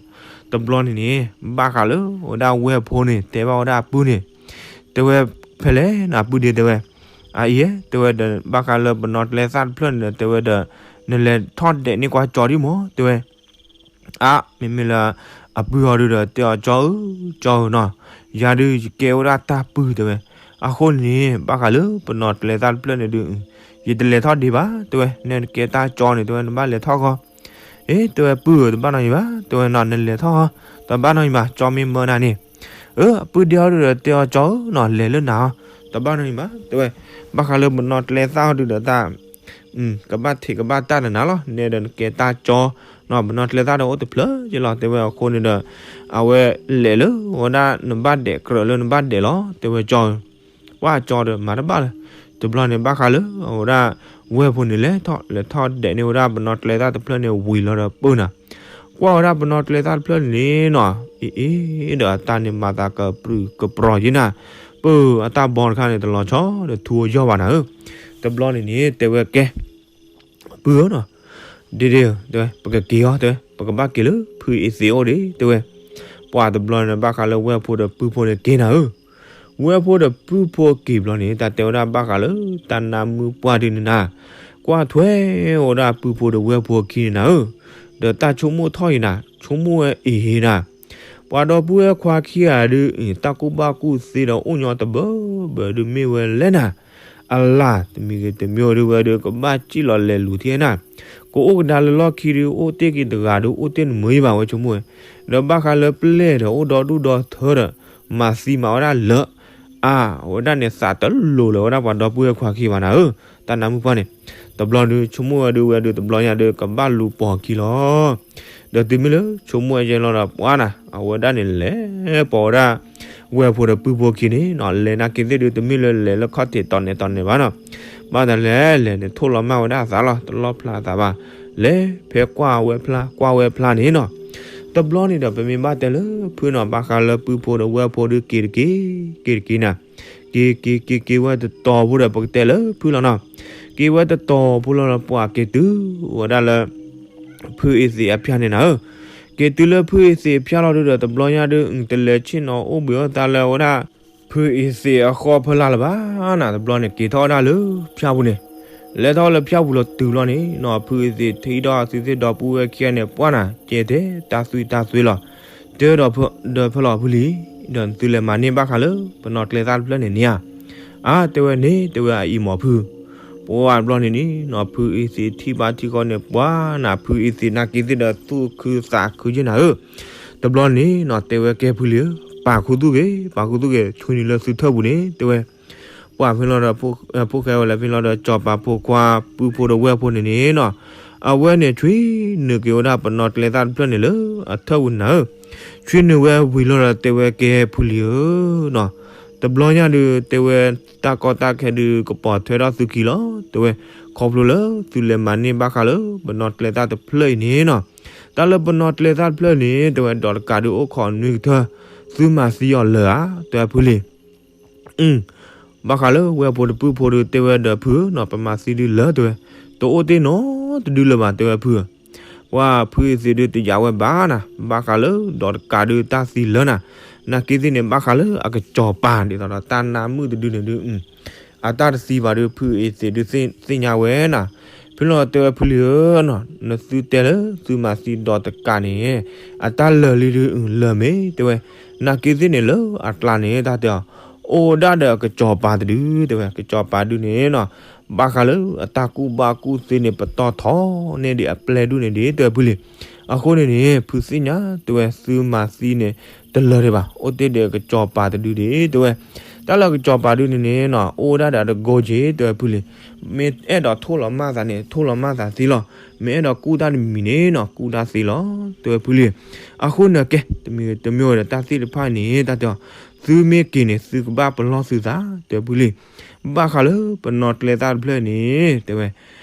တဘျီန့ၣ်န့ၣ် ဘၣ်ဃးလၢဝဲဒၣ်ဝဲၢ်ဖိန့ၣ် တဲဘၣ်ဝဲဒၣ်အပုၢ်န့ၣ် တဲဝဲဖဲလဲၣ်နၤ ပုၢ်ဒ့တဲဝဲ အအံၤ တဲဝဲဒီး ဘၣ်ဃးလၢပနီၣ်ကျဲသၣ်တဖျၢၣ်န့ၣ်ဒီး တဲဝဲဒီး နလဲၤထီၣ်ဒဲးန့ၢ်ကွၢ်ကၠီဒံးမး တဲဝဲ အါ မ့မ့ၢ်လၢ အပုၢ်အီၤဒုးဒီးတဲအီၤ ကၠီဧၢ ကၠီဧၢနီၤ ယၤဒုးယကဲဝဲဒၣ်တၢ်ပုၢ်တဲဝဲ အဃိန့ၣ် ဘၣ်ဃးလၢပနီၣ်ကျဲသၣ်တဖျၢၣ်န့ၣ်ဒုး ယတလဲၤထီၣ်ဒံးဘၣ် တဲဝဲ နဲနကဲတၢ်ကၠီန့ၣ် တဲဝဲ နဘၣ်လဲၤထီၣ်ဃီ အ့ တဲဝဲပုၢ်ဧၢ တဘၣ်နီတမံၤဘၣ် တဲဝဲနီၤ နလဲၤထီၣ်ဃီ တဘၣ်နီတမံၤဘၣ် ကၠီမ့ၢ်မၢနၤန့ၣ် အၢ အပုၢ်ဒ့အီၤဒုးဒီးတဲအီၤ ကၠီဧၢနီၤ လဲၤလၢနၤဟီ တဘၣ်နီတမံၤဘၣ် တဲဝဲ ဘၣ်ဃးလၢပနီၣ်ကျဲသၣ်အီၤဒုးဒီးတၢ် ကဘၣ်ထံးကဘၣ်တၢ်ဒီးနၤလီၤ နဲဒီးနကဲတၢ်ကၠီနီၤ ပနီၣ်ကျဲသၣ်ဒီးအိၣ်တဖျၢၣ်က့လီၤ တဲဝဲအဃိန့ၣ်ဒီး အဝဲလဲၤလၢဝဲဒၣ်နဘၣ်ဒဲး ကြၢးလၢနဘၣ်ဒဲးလီၤ တဲဝဲကၠီဧၢ ပှၢ်ကၠီဒီးမၤတဘၣ်လၢၤ တဘျီန့ၣ်ဘၣ်ဃးလၢအဝဲဒၣ် ဝဲၢ်ဖိန့ၣ်လဲၤထီၣ် လဲၤထီၣ်ဒဲးန့ၢ်ဝဲဒၣ်ပနီၣ်ကျဲသၣ်တဖျၢၣ်န့ၣ်ဝံၤလီၤဒီးပၢၢ်နၤ ကွၢ်ဝဲဒၣ်ပနီၣ်ကျဲသၣ်တဖျၢၣ်န့ၣ်နီၤ အ့ အ့ ဒီးအတၢ်န့ၣ်မၤသးကပြုၢ်ကပြီၤက့နၤ ပၢၢ်အတၢ်ဘီတခါန့ၣ် တလီၤဆီဒီးထူယီၢ်ဘၣ်နၤဧၢ တဘျီန့ၣ်န့ၣ် တဲဝဲကဲ ပုၢ်ဧၢနီၤ ဒ့ဒ့ဧၢ တဲဝဲ ပကက့ၤအီၤ တဲဝဲ ပကဘၣ်က့ၤလၢဖုအ့သ့းအိၣ်ဒံး တဲဝဲ ပှၢ်တဘျီန့ၣ် ဘၣ်ဃးလၢဝဲၢ်ဖိဒီးပုၢ်ဖိန့ၣ်က့ၤနၤဧၢ ဝဲၢ်ဖိဒီးပုၢ်ဖိက့ၤဘျီန့ၣ် တၢ်တဲဝဲဒၣ်ဘၣ်ဃးလၢတၢ်နါမုၣ်ပှၢ်ဒုးန့ၣ်နၤ ကွၢ်ထွဲဝဲဒၣ်ပုၢ်ဖိဒီးဝဲၢ်ဖိအခံန့ၣ်နၤဧၢ ဒီးတၢ်ဆိကမိၣ်ထီၣ်အံၤနၤ ဆိကမိၣ်ဝဲအံၤနၤ ပှၤဒီပုၢ်ဝဲၢ်ခွါခံဂၤဒုး တၢ်ကူၣ်ဘၣ်ကူၣ်သ့ဒီးအိၣ်ညီတဘၢဘၢဒုးမ့ၢ်ဝဲလဲၣ်နၤ အလၢ် တမံၤဂ့ၤတမံၤဒုးဝဲဒုး ကဘၣ်စံၣ်လီၤလဲၤလူၤထဲနၤ ကအိၣ်ကဒါလၢလီၢ်ခံဒုး အိၣ်တ့ၢ်က့ၤတဂၤဒုး အိၣ်တ့ၢ်နမုာ်ယံဘၣ်ဝဲဆိကမိၣ်ဝဲ ဒီးဘၣ်ဃးလၢပျဲၢ်ဒီးအိၣ်ဒီဒူၣ်ဒီထၢဒီး မၤသံမၤဝဲဒၣ်လၢ အါ အဝဲဒၣ်န့ၣ်သးတလိၤလၢၤဝဲဒၣ်ပှၤဒီပုၢ်ဝဲၢ်ခွါခံဘၣ်နၤဧၢ တၢ်နါမုၣ်ပှၢ်န့ၣ် တဘျီဒုး ဆိကမိၣ်ဝဲဒုးဝဲဒုး တဘျီညါဒုး ကဘၣ်လူၤပိာ်အခံလီၤ ဒီးတုၤမ့ၢ်လၢဆိကမိၣ်ဝဲယဲလီၤဒီးပှၢ်နၤ အဝဲဒၣ်န့ၣ်လဲၤပိာ်ဝဲဒၣ် ဝဲၢ်ဖိဒီးပုၢ်ဖိခံန့ၣ်နီၤ လဲၤနာ်က့ၤသ့ၣ်ဒုးတမ့ၢ်လၢလဲၤလၢခီၣ်ထံးတီၤနဲတီၤနဲဘၣ်နီၤ ဘၣ်တၢ်လဲၤလဲၤန့ၣ် ထိၣ်လီၤမၢ်ဝဲဒၣ်အသးလီၤ တလီၣ်ဖျါအသးဘၣ် လဲၤဖဲကွၢ်ဝဲဖျါ ကွၢ်ဝဲဖျါန့ၣ်နီၤ တဘျီန့ၣ်ဒီးပမ့ၢ်ဘၣ်တဲလၢဖုနီၤ ဘၣ်ဃးလၢပုၢ်ဖိဒီးဝဲၢ်ဖိဒုးက့ၤတက့ၤ က့ၤတက့ၤနၤ က့ၤက့ၤက့ၤက့ၤဝဲတတီၤဖိဒီး ပကတဲလၢဖုလီၤနီၤ က့ၤဝဲတတီၤဖိလီၤဒီး ပှၢ်က့ၤတုၤဝဲဒၣ်လၢ ဖုအ့သ့းအဖၠါန့ၣ်နၤဧၢ, က့ၤတုၤလၢဖုအ့သ့းအဖၠါလီၤဒုဒီး တဘျီညါဒု တလဲၤဆ့ၣ်နီၤအိၣ်ဘှံးအိၣ်သါလၢအဝဲဒၣ် ဖုအ့သ့းအဃီဖီလာ်လၢၤဘၣ်နၤ, တဘျီန့ၣ် က့ၤထီၣ်ဝဲဒၣ်လၢဖၠါပူၤန့ၣ်, လဲၤထီၣ်လၢဖၠါပူၤလီၤတုၤဘျီန့ၣ်နီၤ ဖုအ့သ့းထံၣ်ဒီးအသုသ့ၣ်ဒီပုၢ်ဝဲၢ်ခံဂၤန့ၣ် ပှၢ်နၤ ကဲထဲတၢ်သွံၣ်တၢ်သွဲလီၤ, တဲဒီးဖဲလီၤဖုလံ, ဒီးနသုလဲၤမၤန့ၢ်ဘၣ်ဃးလၢပနီၣ်ကျဲသၣ်တဖျၢၣ်န့ၣ်န့ၣ်ဧါ, အါ တဲဝဲန့ၣ် တဲဝဲအအံၤမီၤဖု, ပှၢ်တဘျီန့ၣ်န့ၣ်နီၤ ဖုအ့သ့းထံၣ်ဘၣ်ထံၣ်ဃီန့ၣ် ပှၢ်နၤ ဖုအ့သ့းနာ်က့ၤသ့ၣ်ဒီးသူၣ်ခုသးခုက့နၤဧၢ, တဘျီန့ၣ်နီၤ တဲဝဲကဲဖုလံဧၢ, ပာ်ခူသူၣ်ဂ့ၤ ပာ်ခူသူၣ်ဂ့ၤ ဆွံနုာ်လၢသုထၢၣ်ပူၤန့ၣ် တဲဝဲ ပှၢ်ဖဲလီၤဒီး ဖိၣ်ဃဲဝဲလၢဖဲလီၤဒီး စီၤပၤဖိခွါပုၢ်ဖိဒီးဝဲၢ်ဖိန့ၣ်န့ၣ်နီၤ, အဝဲန့ၣ်ဆွံနုာ်က့ၤဝဲဒၣ်ပနီၣ်ကျဲသၣ်တဖျၢၣ်န့ၣ်လၢအထၢၣ်ပူၤနၤဧၢ, ဆွံနုာ်ဝဲဝံၤလီၤဒီး တဲဝဲကဲဖုလံဧၢနီၤ, တဘျီညါဒု တဲဝဲတၢ်ကီတၢ်ခဲဒု ကပိာ်ထွဲထီၣ်သုခံလီၤ, တဲဝဲ ခီဖျိလၢသုလဲၤမၤန့ၢ်ဘၣ်ဃးလၢပနီၣ်ကျဲသၣ်တဖျၢၣ်အံၤန့ၣ်နီၤ, တၢ်လၢပနီၣ်ကျဲသၣ်တဖျၢၣ်န့ၣ် တဲဝဲဒီးတကးဒုအိၣ်ခိးနွံကထၢ သုမၤသံအီၤလၢၤဧါ တဲဝဲဖုလံ ဘၣ်ဃးလၢဝဲၢ်ဖိတပုၢ်ဖိဒု တဲဝဲဒီးဖုဧၢနီၤ ပမၤသံဒုလၢတဲဝဲ, တအိၣ်တ့ၢ်နီတဒုလၢၤဘၣ် တဲဝဲဖုဧၢ, ပှၢ်ဖုအ့သ့းဒုတယာ်ဝဲဘၣ်နၤ, ဘၣ်ဃးလၢဒီးတကးဒုတၢ်သံလၢနၤ, နာ်က့ၤသ့ၣ်န့ၣ် ဘၣ်ဃးလၢအကစီၤပၤဒ်သိးဒီးတၢ်နါမုၣ်တဒုန့ၣ်ဒု အတၢ်တသံဘၣ်ဒု ဖုအ့သ့းဒုသ့ၣ်ညါဝဲနၤ, ဖုလီၤတဲဝဲဖုလံဧၢနီၤ, နသုတဲလၢသုမၤသံဒီးတကးန့ၣ် အတၢ်လၢာ်လံဒုးလၢာ်မ့ၢ်တဲဝဲ, နာ်က့သ့ၣ်န့ၣ်လၢအကျါန့ၣ် တၢ်တဲအီၤ အိၣ်ဒၣ်ဒီးအကစီၤပၤတဒုတဲဝဲ, ကစီၤပၤဒုန့ၣ်နီၤ ဘၣ်ဃးလၢအတၢ်ကူၣ်ဘၣ်ကူၣ်သ့န့ၣ် ပတီၢ်ထီန့ၢ်ဒံးအပျဲၢ်ဒုန့ၣ်ဒ်တဲဝဲဖုလံ. အဃိန့ၣ်န့ၣ် ဖုသ့ၣ်ညါတဲဝဲ သုမၤသံန့ၣ် တလၢာ်ဒံးဘၣ်, အိၣ်တ့ၢ်ဒီးကစီၤပၤတဒုဒံးတဲဝဲ. တၢ်လၢကစီၤပၤဒုန့ၣ်န့ၣ်နီၤ အိၣ်ဒၣ်ဒီးတကိးက့တဲဝဲဖုလံ. မ့ၢ်အဲၣ်ဒိးထိၣ်လီၤမၢ်သးန့ၣ် ထိၣ်လီၤမၢ်သးသ့လီၤ. မ့ၢ်အဲၣ်ဒိးကူၣ်တၢ်တမံၤန့ၣ်နီၤ ကူၣ်တၢ်သ့လီၤ တဲဝဲဖုလံ. အဃိန့ၣ်ကဲ တမံၤတမံၤဒီးတၢ်သ့ၣ်တဖၣ်န့ၣ် တၢ်တဲအီၤ သုမ့ၢ်က့ၤန့ၣ် သုကဘၣ်ပလီၢ်သုသး တဲဝဲဖုလံ. ဘၣ်ဃးလၢပနီၣ်ကျဲသၣ်တဖျၢၣ်န့ၣ် တဲဝဲ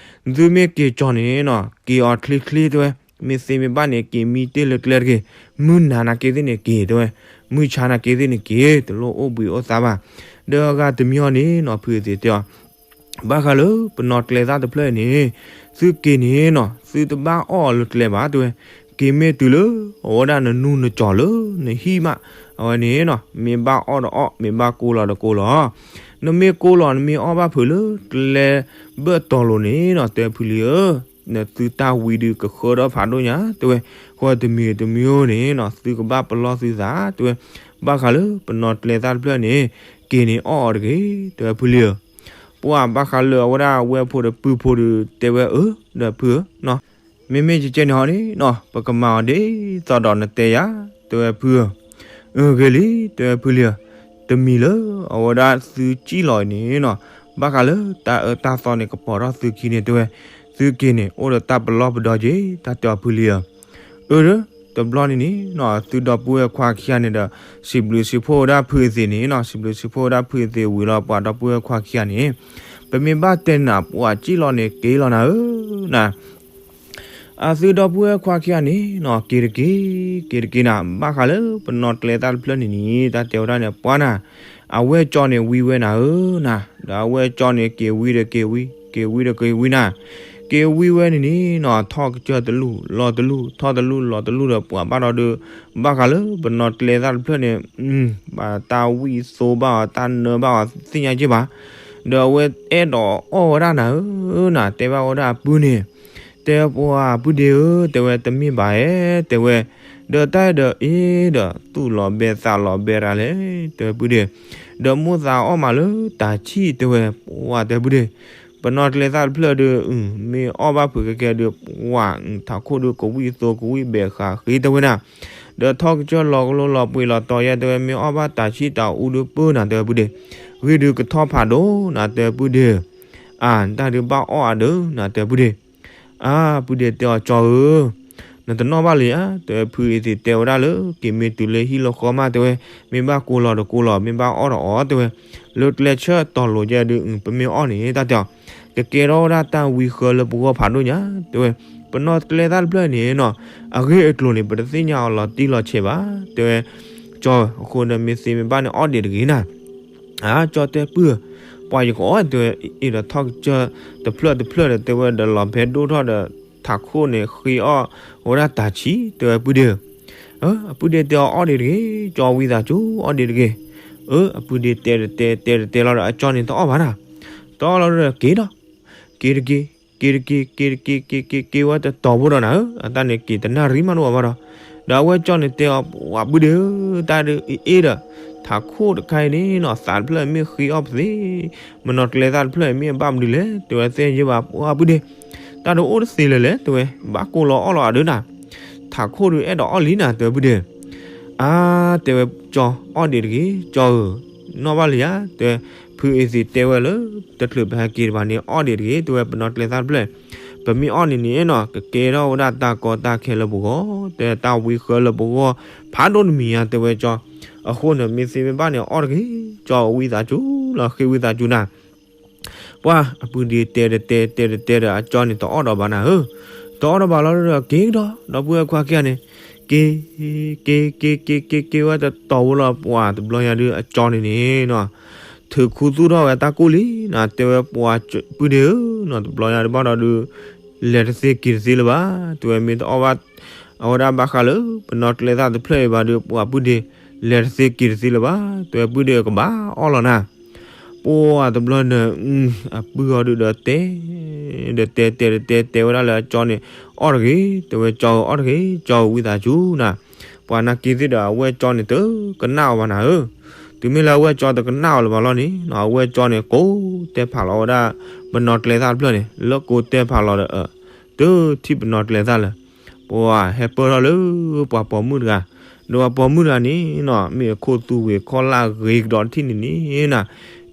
သုမ့ၢ်က့ၤကၠီန့ၣ်နီၤ က့ၤအီၤချ့ချ့တဲဝဲ, မ့ၢ်သ့မ့ၢ်ဘၣ်န့ၣ် က့ၤမံတ့ၢ်လၢကျဲတဂ့ၤ, မုၢ်နၤနာ်က့သ့ၣ်န့ၣ်က့ၤတဲဝဲ, မုၢ်ဆါနာ်က့သ့ၣ်န့ၣ်က့ၤ တလိၣ်အိၣ်ဘှံးအိၣ်သါဘၣ်. ဒီးအဂၤတမံၤန့ၣ်နီၤ ဖုအသ့ၣ်တဲအီၤ ဘၣ်ဃးလၢပနီၣ်ကျဲသၣ်တဖျၢၣ်အံၤန့ၣ် သုက့ၤန့ၣ်နီၤ သုတဘၣ်အီၣ်အီၤလၢကျဲဘၣ်တဲဝဲ, က့ၤမ့ၢ်တုၤလၢအဝဲဒၣ်နနူနကၠီၤလၢနဟံၣ်မး အဝဲန့ၣ်နီၤ မ့ၢ်ဘၣ်အီၣ်ဒီးအီၣ် မ့ၢ်ဘၣ်ကိၢ်လီၤဒီးကိၢ်လီၤ. နမ့ၢ်ကိၢ်လီၤ နမ့ၢ်အီၣ်ဘၣ်ဖုးလၢကျဲဘၢၣ်တီၤလိၤန့ၣ်နီၤ တဲဖုလံဧၢ, နသုတၢ်ဝံဒုးကဃၢဒီးဖးဒိၣ်ညါ တဲဝဲ, ဃိတမံၤတမံၤန့ၣ်နီၤ သုကဘၣ်ပလီၢ်သုသး တဲဝဲ, ဘၣ်ဃးလၢပနီၣ်ကျဲသၣ်တဖျၢၣ်န့ၣ် က့ၤန့ၣ်အီၣ်အီၤတဂ့ၤ တဲဝဲဖုလံဧၢ. ပှၤဘၣ်ဃးလၢအဝဲဒၣ်ဝဲၢ်ဖိဒီးပုၢ်ဖိဒီး တဲဝဲအၢ ဒီးဖုဧၢ, မ့မ့ၢ်ကကဲန့ၣ်ဟီန့ၣ်နီၤ ပကမၤအီၤဒ်သိးဒီးနတဲယၤ တဲဝဲဖုဧၢ. အဂ့ၤလံ တဲဝဲဖုလံဧၢ, တမံၤလၢအဝဲဒၣ်သုကံၣ်လီၤအံၤန့ၣ်နီၤ ဘၣ်ဃးလၢတၢ်အၢတၢ်သီန့ၣ် ကပိာ်ထီၣ်သုခံန့ၣ် တဲဝဲ, သုက့ၤန့ၣ် အိၣ်ဒီးတၢ်ပလီၢ်ပဒီက့ၤ တၢ်တဲအီၤဖုလံဧၢ. အၢ တဘျီန့ၣ်န့ၣ်နီၤ သုဒီပုၢ်ဝဲၢ်ခွါခံဂၤန့ၣ်ဒီး စံးဘျုးစံးဖှိၣ်ဝဲဒၣ်ဖုအသ့ၣ်န့ၣ်နီၤ စံးဘျုးစံးဖှိၣ်ဝဲဒၣ်ဖုအသ့ၣ်ဝံၤလီၤ ပှၤဒီပုၢ်ဝဲၢ်ခွါခံဂၤန့ၣ်, ပမ့ၢ်ဘၣ်တဲနၤ ပှၤကံၣ်လီၤန့ၣ် က့ၤလီၤနၤဧၢ, န အသုဒီပုၢ်ဝဲၢ်ခွါခံဂၤန့ၣ်နီၤ က့ၤတက့ၢ် က့ၤတက့ၢ်နၤ ဘၣ်ဃးလၢပနီၣ်ကျဲသၣ်တဖျၢၣ်န့ၣ်န့ၣ် တၢ်တဲဝဲဒၣ်န့ၣ် ပှၤနၤ, အဝဲၢ်ကၠီန့ၣ်ဝံဝဲနၤဧၢနၤ, ဒီးအဝဲၢ်ကၠီန့ၣ် က့ၤဝံဒီးက့ၤဝံ က့ၤဝံဒီးက့ၤဝံနၤ, က့ၤဝံဝဲန့ၣ်န့ၣ်နီၤ ထီၣ်ကစၢၢ်တလူၢ်လီၤတလူၢ် ထီၣ်တလူၢ်လီၤတလူၢ်ဒီး ပှၤဘၣ်ဒီးဒုး ဘၣ်ဃးလၢပနီၣ်ကျဲသၣ်တဖျၢၣ်န့ၣ် ဘၣ်တၢ်ဝံၣ်သိဘၣ်အီၤ တၢ်နၢဘၣ်အီၤသ့ၣ်ညါက့ၢ်ဘၣ်, ဒီးအဝဲအဲၣ်ဒိးအီၣ်ဝဲဒၣ်နၤဧၢနၤ တဲဘၣ်ဝဲဒၣ်အပုၢ်န့ၣ်, တဲပှၤပုၢ်ဒ့ဧၢ တဲဝဲတမ့ၢ်ဘၣ်ဧဲ တဲဝဲ, ဒီးတၢ်ဒီးအ့ဒီး သူၣ်လီၤဘဲသးလီၤဘဲရၤလဲၣ် တဲဝဲပုၢ်ဒ့, ဒီးမိၣ်သးအီၣ်မးလၢတၢ်ဆံၣ် တဲဝဲ, ပှၤတဲပုၢ်ဒ့, ပနီၣ်ကျဲသၣ်တဖျၢၣ်ဒီး မ့ၢ်အီၣ်ဘၣ်ဖုးကဲကဲဒီး ပှၤထးခိၣ်ဒီးကဝံၣ်သိကဝံၣ်ဘဲးဃးဃ့ တဲဝဲနၤ, ဒီးထီၣ်ကစၢၢ်လီၤကလိလီၤပှ့ၤလီၤတီၤယဲ တဲဝဲ မ့ၢ်အီၣ်ဘၣ်တၢ်ဆံၣ်တၢ်အူဒီးပၢနၤ တဲဝဲပုၢ်ဒ့, ဂ့ၢ်ဒုးကထီၣ်ဖးဒိၣ်နၤ တဲပုၢ်ဒ့, အၢ တၢ်ဒုးဘၣ်အီၣ်အဒုးနၤ တဲပုၢ်ဒ့, အၢ ပုၢ်ဒ့တဲအီၤကၠီဧၢ နတနီၣ်ဘၣ်လၢၤဧါ တဲဝဲဖုအသ့ၣ်တဲဝဲဒၣ်လၢ က့ၤမ့ၢ်တုၤလၢဟံၣ်လၢဃီမး တဲဝဲ, မ့ၢ်ဘၣ်ကိၢ်လီၤဒီးကိၢ်လီၤ မ့ၢ်ဘၣ်အီၣ်ဒီးအီၣ် တဲဝဲ, လၢကျဲဆၢတီၤလိၤယဲဒုး ပမ့ၢ်အီၣ်န့ၣ် တၢ်တဲအီၤ, ကကဲထီၣ်ဝဲဒၣ်တၢ်ဝံဃၢလၢပဂီၢ်ဖးဒိၣ်ညါ တဲဝဲ, ပနီၣ်ကျဲသၣ်တဖျၢၣ်န့ၣ်နီၤ, အဂ့ၢ်အကျိၤန့ၣ် ပတသ့ၣ်ညါအီၤလီၤတံၢ်လီၤဆဲးဘၣ် တဲဝဲ, ကၠီဧၢ အဃိဒီးမ့ၢ်သ့မ့ၢ်ဘၣ်န့ၣ်အီၣ်ဒံးတဂ့ၤနၤ အၢ ကၠီတဲပုၢ်ဧၢ, ပှၤယကအီၣ် တဲဝဲ, အ့ဒီးထီၣ်ကစၢၢ်တဖျၢၣ်တဖျၢၣ်ဒီး တဲဝဲဒီးလီၤဖဲဒိၣ်ထီၣ်ဒီး ထးခိၣ်န့ၣ်ဃ့အီၣ်ဝဲဒၣ်တၢ်ဆံၣ် တဲဝဲပုၢ်ဒ့ဧၢ, အၢ အပုၢ်ဒ့တဲအီၤအီၣ်ဒံးတဂ့ၤ, ကၠီဝံသးစူၤအီၣ်ဒံးတဂ့ၤ, အၢ အပုၢ်ဒ့တဲတတဲတဲတတဲလီၤဒီး အကၠီန့ၣ်တအီၣ်ဘၣ်နၤ, တအီၣ်လီၤဒီးက့ၤဒီး က့ၤတက့ၤ, က့ၤတက့ၤ က့ၤတက့ၤ က့ၤတက့ၤ က့ၤဝဲတတီၤဘိဒီးနၤဧၢ, အတၢ်န့ၣ်က့ၤတနၣ်ရံၣ်မးတအိၣ်ဘၣ်ဒီး, ဒီးအဝဲကၠီန့ၣ်တဲအီၤ ပှၤပုၢ်ဒ့ဧၢ, တၢ်ဒုးအ့ဒီး ထးခိၣ်တခါအံၤန့ၣ်နီၤ သးတဖျၢၣ်မ့ၢ်ဃ့အီၣ်ပသ့, မနီၣ်ကျဲသၣ်တဖျၢၣ်အံၤမ့ၢ်အဘၣ်မနုၤလဲၣ် တဲဝဲသ့ၣ်ယဲဘၣ် ပှၤပုၢ်ဒ့, တၢ်ဒုးအိၣ်တသ့လၢၤလဲၣ် တဲဝဲ, ဘၣ်ကိၢ်လီၤအီၣ်လီၤအဒုးနၤ, ထးခိၣ်ဒုးအဲၣ်ဒိးအီၣ်လံနၤ တဲဝဲပုၢ်ဒ့, အါ တဲဝဲကၠီ အီၣ်ဒံးတဂ့ၤ ကၠီဧၢ, နီၣ်ဘၣ်လံဧါ တဲဝဲ, ဖုအသ့ၣ်တဲဝဲလၢ တချုးပဟဲက့ၤတဘၣ်န့ၣ် အီၣ်ဒံးတဂ့ၤ တဲဝဲ ပနီၣ်ကျဲသၣ်တဖျၢၣ်, ပမ့ၢ်အီၣ်န့ၣ်န့ၣ်နီၤ ကကဲထီၣ်ဝဲဒၣ်တၢ်ကီတၢ်ခဲလၢပဂီၢ် တဲတၢ်ဝံဃၢလၢပဂီၢ် ဖးဒိၣ်တမံၤဧါ တဲဝဲကၠီ, အဃိန့ၣ် မ့ၢ်သ့မ့ၢ်ဘၣ်န့ၣ် အီၣ်တဂ့ၤ ကၠီဝံသးစူၤလီၤ ဃ့ဝံသးစူၤနၤ ပှၤအပုၢ်ဒ့တဲတတဲတဲတတဲဒီး အကၠီန့ၣ်တအီၣ်ဒီးဘၣ်နၤဧၢ, တအီၣ်ဒီးဘၣ်လီၤဒီးက့ၤကဒီး ဒီပုၢ်ဝဲၢ်ခွါခံဂၤန့ၣ်, က့ၤ က့ၤ က့ၤ က့ၤ က့ၤ က့ၤဝဲတတီၤဝဲလီၤ ပှၤတဘျီညါဒုး အကၠီန့ၣ်န့ၣ်နီၤ, ထုးခူသူၣ်ထီၣ်ဝဲတၢ်ကိၢ်လံနၤ တဲဝဲပှၤပုၢ်ဒ့ဧၢနီၤ တဘျီညါဒုးဘၣ်ဒီးဒုး လဲၤတသ့က့ၤတသ့လၢၤဘၣ် တဲဝဲမ့ၢ်တအီၣ်ဘၣ် အဝဲဒၣ်ဘၣ်ဃးလၢ ပနီၣ်ကျဲသၣ်တဖျၢၣ်အံၤဘၣ်ဒီး ပှၤပုၢ်ဒ့ လဲၤတသ့က့ၤတသ့လၢၤဘၣ် တဲဝဲပုၢ်ဒ့ကဘၣ်အီၣ်လီၤနၤ, ပှၤတဘျီန့ၣ် အပုၢ်အီၤဒုးဒီးတဲ ဒီးတဲတဲတဲတဲဝဲဒၣ်လၢအကၠီန့ၣ်, အီၣ်တဂ့ၤ, တဲဝဲကၠီဧၢ, အီၣ်တဂ့ၤ, ကၠီဧၢ, ဝံသးစူၤနၤ. ပှၤနာ်က့သ့ၣ်ဒီးအဝဲကၠီန့ၣ်တကနၣ်အီၤဘၣ်နၤဧၢ. တုၤမ့ၢ်လၢအဝဲကၠီတကနၣ်အီၤလၢၤဘၣ်လီၤန့ၣ် အဝဲကၠီန့ၣ် ကိးတဲဖးလီၤဝဲဒၣ် ပနီၣ်ကျဲသၣ်တဖျၢၣ်န့ၣ်, လၢကိးတဲဖးလီၤဒီး တထံၣ်ပနီၣ်ကျဲသၣ်လၢၤ. ပှၤဟဲပၢၢ်ထီၣ်လၢပှၤပိာ်မုၣ်တဂၤ, ဒီးပှၤပိာ်မုၣ်တဂၤန့ၣ်နီၤ မ့ၢ်အခိၣ်သူဝ့ၤခီၣ်လၢ်ဂ့ၤကဒီးတထံၣ်န့ၣ်န့ၣ်နၤ,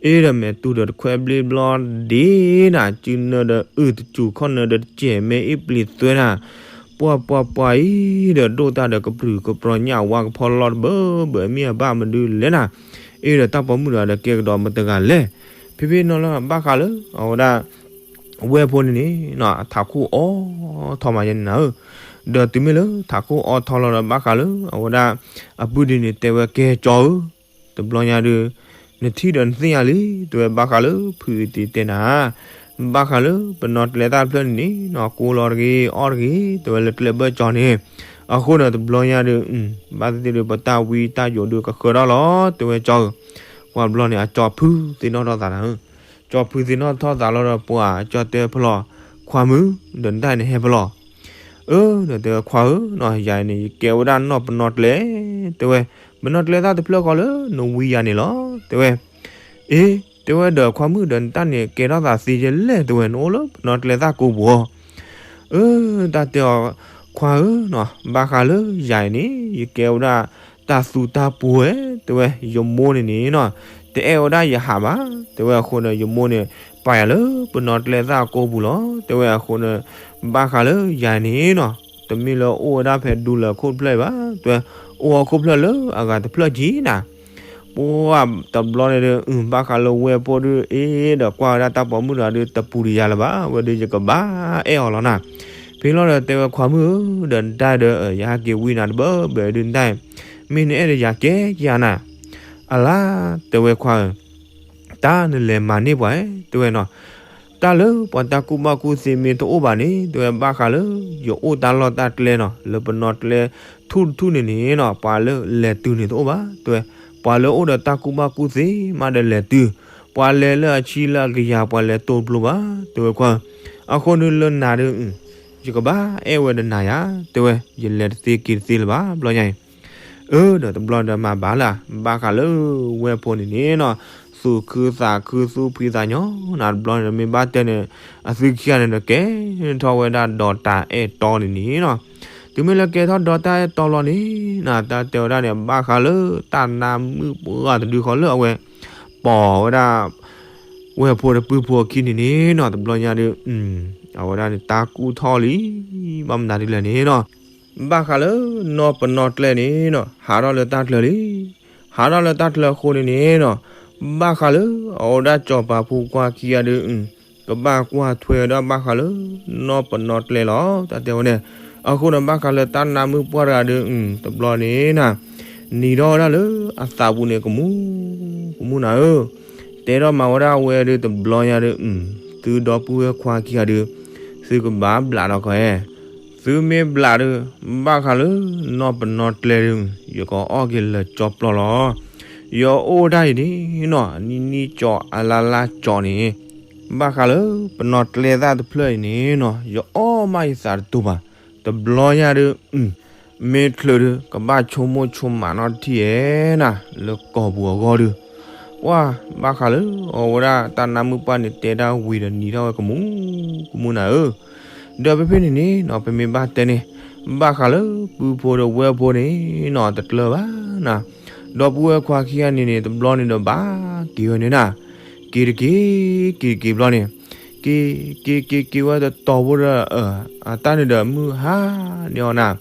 အ့ဒီးမဲာ်တူၢ်ဒီးတခွဲးဘျ့ဘျီဒ့နၤ, စုနၢဒီးအုၣ်တစူၤခီၣ်နၢဒီးတစဲးမဲအ့ၣ်ပျံၤသွဲနၤ, ပှၤပှၤပှၤအံၤဒီးဒိၣ်တၢ်ဒီးကပြုၢ်ကပြီၤညၣ်ဝါကဖီလီၢ်တဘၢဘၢမ့ၢ်အဘၣ်မနုၤလဲၣ်နၤ, အ့ဒီးတၢ်ပိာ်မုၣ်တဂၤဒီးကဲကဒီးမတဂၤလဲၣ်. ဖဲဖဲနီၤလၢဘၣ်ဃးလၢအဝဲဒၣ် ဝဲၢ်ဖိန့ၣ်န့ၣ် ထးခိၣ်အီထီမးယဲန့ၣ်နၤဧၢ, ဒီးတုၤမ့ၢ်လၢထးခိၣ်အီထီလီၤဒီးဘၣ်ဃးလၢအဝဲဒၣ် အပုၢ်ဒ့န့ၣ်တဲဝဲကဲကၠီဧၢ, တဘျီညါဒီး နထံၣ်ဒီးနသ့ၣ်ညါလံ, တဲဝဲဘၣ်ဃးလၢဖုအံၤတ့တဲနၤ, ဘၣ်ဃးလၢပနီၣ်ကျဲသၣ်တဖျၢၣ်န့ၣ်န့ၣ် ကိးလီၤတဂ့ၤ အီၣ်တဂ့ၤ တဲဝဲလၢကျဲဘၢၣ်ကၠီန့ၣ်, အဃိန့ၣ်တဘျီညါဒီး ဘၣ်သ့ၣ်သ့ၣ်ဒီးပတၢ်ဝံတၢ်ယိးဒီးကဃၢထီၣ်လီၤ တဲဝဲကၠီဧၢ, ပှၤဘျီန့ၣ်အကၠီဖုသ့ၣ်နီၣ်ထီၣ်သးနၤဧၢ, ကၠီဖုသ့ၣ်နီၣ်ထီၣ်သးလီၤဒီးပှၤကၠီတဲဖဲလီၤ, ခွါမုၣ်, ဒီးနတၢ်န့ၣ်ဟဲဖဲလီၤ အၢ ဒီးတဲဝဲခွါဧၢနီၤ ယၤအံၤန့ၣ် ယကဲဝဲဒၣ်နီၢ်ပနီၣ်ကျဲ, တဲဝဲ, ပနီၣ်ကျဲသၣ်တဖျၢၣ်ဃီလၢနဝံယၤန့ၣ်လီၤ တဲဝဲ, အ့ တဲဝဲဒီးခွါမုၣ်ဒီးနတၢ်န့ၣ်ကဲထီၣ်သးသ့ယဲလဲၣ် တဲဝဲ နအိၣ်လၢပနီၣ်ကျဲသၣ်ကိးပူၤအီၤ အၢ တၢ်တဲအီၤ, ခွါဧၢနီၤ ဘၣ်ဃးလၢယၤအံၤန့ၣ် ယကဲဝဲဒၣ်တၢ်သူတၢ်ပှဲၤ တဲဝဲ ယမိၢ်န့ၣ်န့ၣ်နီၤ တအဲၣ်ဝဲဒၣ်ယဟးဘၣ် တဲဝဲအဃိန့ၣ် ယမိၢ်န့ၣ် ပာ်ယၤလၢပနီၣ်ကျဲသၣ်ကိးပူၤလီၤ တဲဝဲအဃိန့ၣ် ဘၣ်ဃးလၢယၤအံၤန့ၣ်နီၤ တမ့ၢ်လၢအိၣ်ဝဲဒၣ်ဖဲဒူလၢခိၣ်တဖျၢၣ်အံၤဘၣ် တဲဝဲ, အိၣ်ဝဲခိၣ်ဖျၢၣ်လၢအဂၤတဖျၢၣ်ကံနၤ ပှၢ်တဘျီန့ၣ်ဒီး ဘၣ်ဃးလၢဝဲၢ်ဖိဒီး အ့ဒီးကွၢ်ဝဲဒၣ်တၢ်ပိာ်မုၣ်တဂၤဒီး တပူၤတယၤလၢၤဘၣ် ဝဲဒီးယကဘၣ်အဲၣ်အီၤလီၤနၤ, ဖဲလီၤဒီးတဲဝဲခွါမုၣ်ဧၢ ဒီးနတၢ်ဒီး ယဟဲက့ၤဝံနၤတဘၢဘၢဒုးနတၢ်, မ့ၢ်နအဲၣ်ဒီးယၤကဲကယၤနၤ, အလါ တဲဝဲခွါဧၢ တၢ်နလဲၤမၤန့ၢ်ပှၤ တဲဝဲနီၤ, တၢ်လၢပှၤတၢ်ကူၣ်ဘၣ်ကူၣ်သ့မ့ၢ်တအိၣ်ဘၣ်န့ၣ် တဲဝဲဘၣ်ဃးလၢ ယအိၣ်တၢ်လီၢ်တၢ်ကျဲနီၤ လၢပနီၣ်ကျဲထူၣ်တထူၣ်န့ၣ်န့ၣ်နီၤ ပှၤလၢလဲၤတုၤန့ၣ်တအိၣ်ဘၣ် တဲဝဲ, ပှၤလၢအိၣ်ဒီးတၢ်ကူၣ်ဘၣ်ကူၣ်သ့မးဒီးလဲၤတုၤ, ပှၤလဲၤလၢအဆံလၢအကယၤပှၤလဲၤတိၢ်တဘျိဘၣ် တဲဝဲခွါ, အဃိန့ၣ်လၢနၤဒီး ယကဘၣ်အဲၣ်ဝဲဒီးနၤယၤ တဲဝဲ ယလဲၤတသ့က့ၤတသ့လၢၤဘၣ် ဘျီညါအံၤ အၢ ဒီးတဘျီဒီးမၤဘၣ်လၢ ဘၣ်ဃးလၢဝဲၢ်ဖိန့ၣ်န့ၣ်နီၤ, သူၣ်ခုသးခုသူၣ်ဖှံသးညီနၤ တဘျီန့ၣ်မ့ၢ်ဘၣ်တဲန့ၣ် အသုခံဂၤန့ၣ်ဒီးကဲထီၣ်ဝဲဒၣ်ဒီးတၢ်အဲၣ်တီန့ၣ်န့ၣ်နီၤ, တုၤမ့ၢ်လၢကဲထီၣ်ဒီးတၢ်အဲၣ်တီလီၤန့ၣ်နၤ တၢ်တဲဝဲဒၣ်န့ၣ် ဘၣ်ဃးလၢတၢ်နါမုၣ်ပှၢ်တဒုဃီလၢအဝဲ ပိာ်ဝဲဒၣ် ဝဲၢ်ဖိဒီးပုၢ်ဖိအခံန့ၣ်န့ၣ်နီၤ တဘျီညါဒီး အဝဲဒၣ်န့ၣ် တၢ်ကူၣ်ထီၣ်လံ ဘၣ်မနုၤဒ်လဲၣ်န့ၣ်နီၤ, ဘၣ်ဃးလၢနီၢ်ပနီၣ်ကျဲန့ၣ်နီၤ ဟးထီၣ်လၢတၢ်ချၢလံ, ဟးထီၣ်လၢတၢ်ချၢအဃိန့ၣ်န့ၣ်နီၤ, ဘၣ်ဃးလၢအဝဲဒၣ်စီၤပၤဖိခွါခံဂၤဒီး ကဘၣ်ကွၢ်ထွဲဝဲဒၣ်ဘၣ်ဃးလၢ နီၢ်ပနီၣ်ကျဲလီၤ တၢ်တဲဝဲန့ၣ်, အဃိန့ၣ် ဘၣ်ဃးလၢတၢ်နါမုၣ်ပှၢ်တဂၤဒီး တဘျီန့ၣ်နၤ နံၤထီၣ်ဝဲဒၣ်လၢအသးပူၤန့ၣ် ကမူ ကမူနၤဧၢ, တဲထီၣ်မၤဝဲဒၣ်ဝဲဒီးတဘျီညါဒီး သုဒီပုၢ်ဝဲၢ်ခွါခံဂၤဒီး သုကဘၣ်ဘျးဒီးကီးဧဲ, သုမ့ၢ်ဘျးဒီး ဘၣ်ဃးလၢ နီၢ်ပနီၣ်ကျဲဒီး ယကအီၣ်က့ၤလၢာ်ကၠီပျီလီၤ, ယအိၣ်ဒၣ်အံၤန့ၣ်နီၤ အနံၤနံၤကၠီအလါလါကၠီန့ၣ် ဘၣ်ဃးလၢ ပနီၣ်ကျဲသၣ်တဖျၢၣ်အံၤန့ၣ်နီၤ ယအီၣ်မးယသးတတူာ်ဘၣ်, တဘျီညါဒီး မ့ၢ်ချုးဒီး ကဘၣ်ဆိကမိၣ်ဆိကမးနီတထံၣ်ဧဲနၤ လၢကိာ်ပူၤအဂီၢ်ဒီး, ပှၢ် ဘၣ်ဃးလၢအဝဲဒၣ်တၢ်နါမုၣ်ပှၢ်န့ၣ် တဲတၢ်ဝံၤဒီးနံၤထီၣ်ဝဲကမူ ကမူနၤဧၢ, ဒီးဖဲဖဲန့ၣ်န့ၣ်နီၤ ပမ့ၢ်ဘၣ်တဲန့ၣ် ဘၣ်ဃးလၢပုၢ်ဖိဒီးဝဲၢ်ဖိန့ၣ်နီၤ တကျၢၤဘၣ်နၤ, ဒီပုၢ်ဝဲၢ်ခွါခံဂၤန့ၣ်န့ၣ် တဘျီန့ၣ်ဒီးဘၣ်က့ၤဝဲန့ၣ်နၤ, က့ၤတက့ၤ က့ၤတက့ၤဘျီန့ၣ် က့ၤ က့ၤက့ၤက့ၤဝဲတတီၤဖိဒီး အတၢ်န့ၣ်ဒီးမုၢ်ဟါန့ၢ်အီၤနၤ,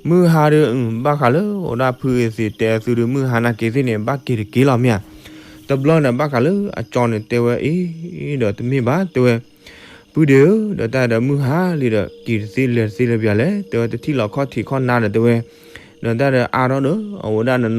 မုၢ်ဟါဒီး ဘၣ်ဃးလၢအဝဲဒၣ်ဖုအသ့ၣ်တဲသုဒီး မုၢ်ဟါနာ်က့ၤသ့ၣ်န့ၣ် ဘၣ်က့ၤတက့ၤလီၤမ့ၢ်ဧါ, တဘျီန့ၣ် ဘၣ်ဃးလၢအကၠီန့ၣ်တဲဝဲအ့ ဒီးတမ့ၢ်ဘၣ် တဲဝဲ ပုၢ်ဒ့ဧၢ ဒီးတၢ်ဒီးမုၢ်ဟါလံဒီး က့ၤတသ့လဲၤတသ့လၢၤပှၤလဲၣ် တဲဝဲ တထံၣ်လီၤခီၣ်ထံးခီၣ်နါဒီးတဲဝဲ, ဒီးတၢ်ဒီးအါထီၣ်ဒီး အဝဲဒၣ်နနီ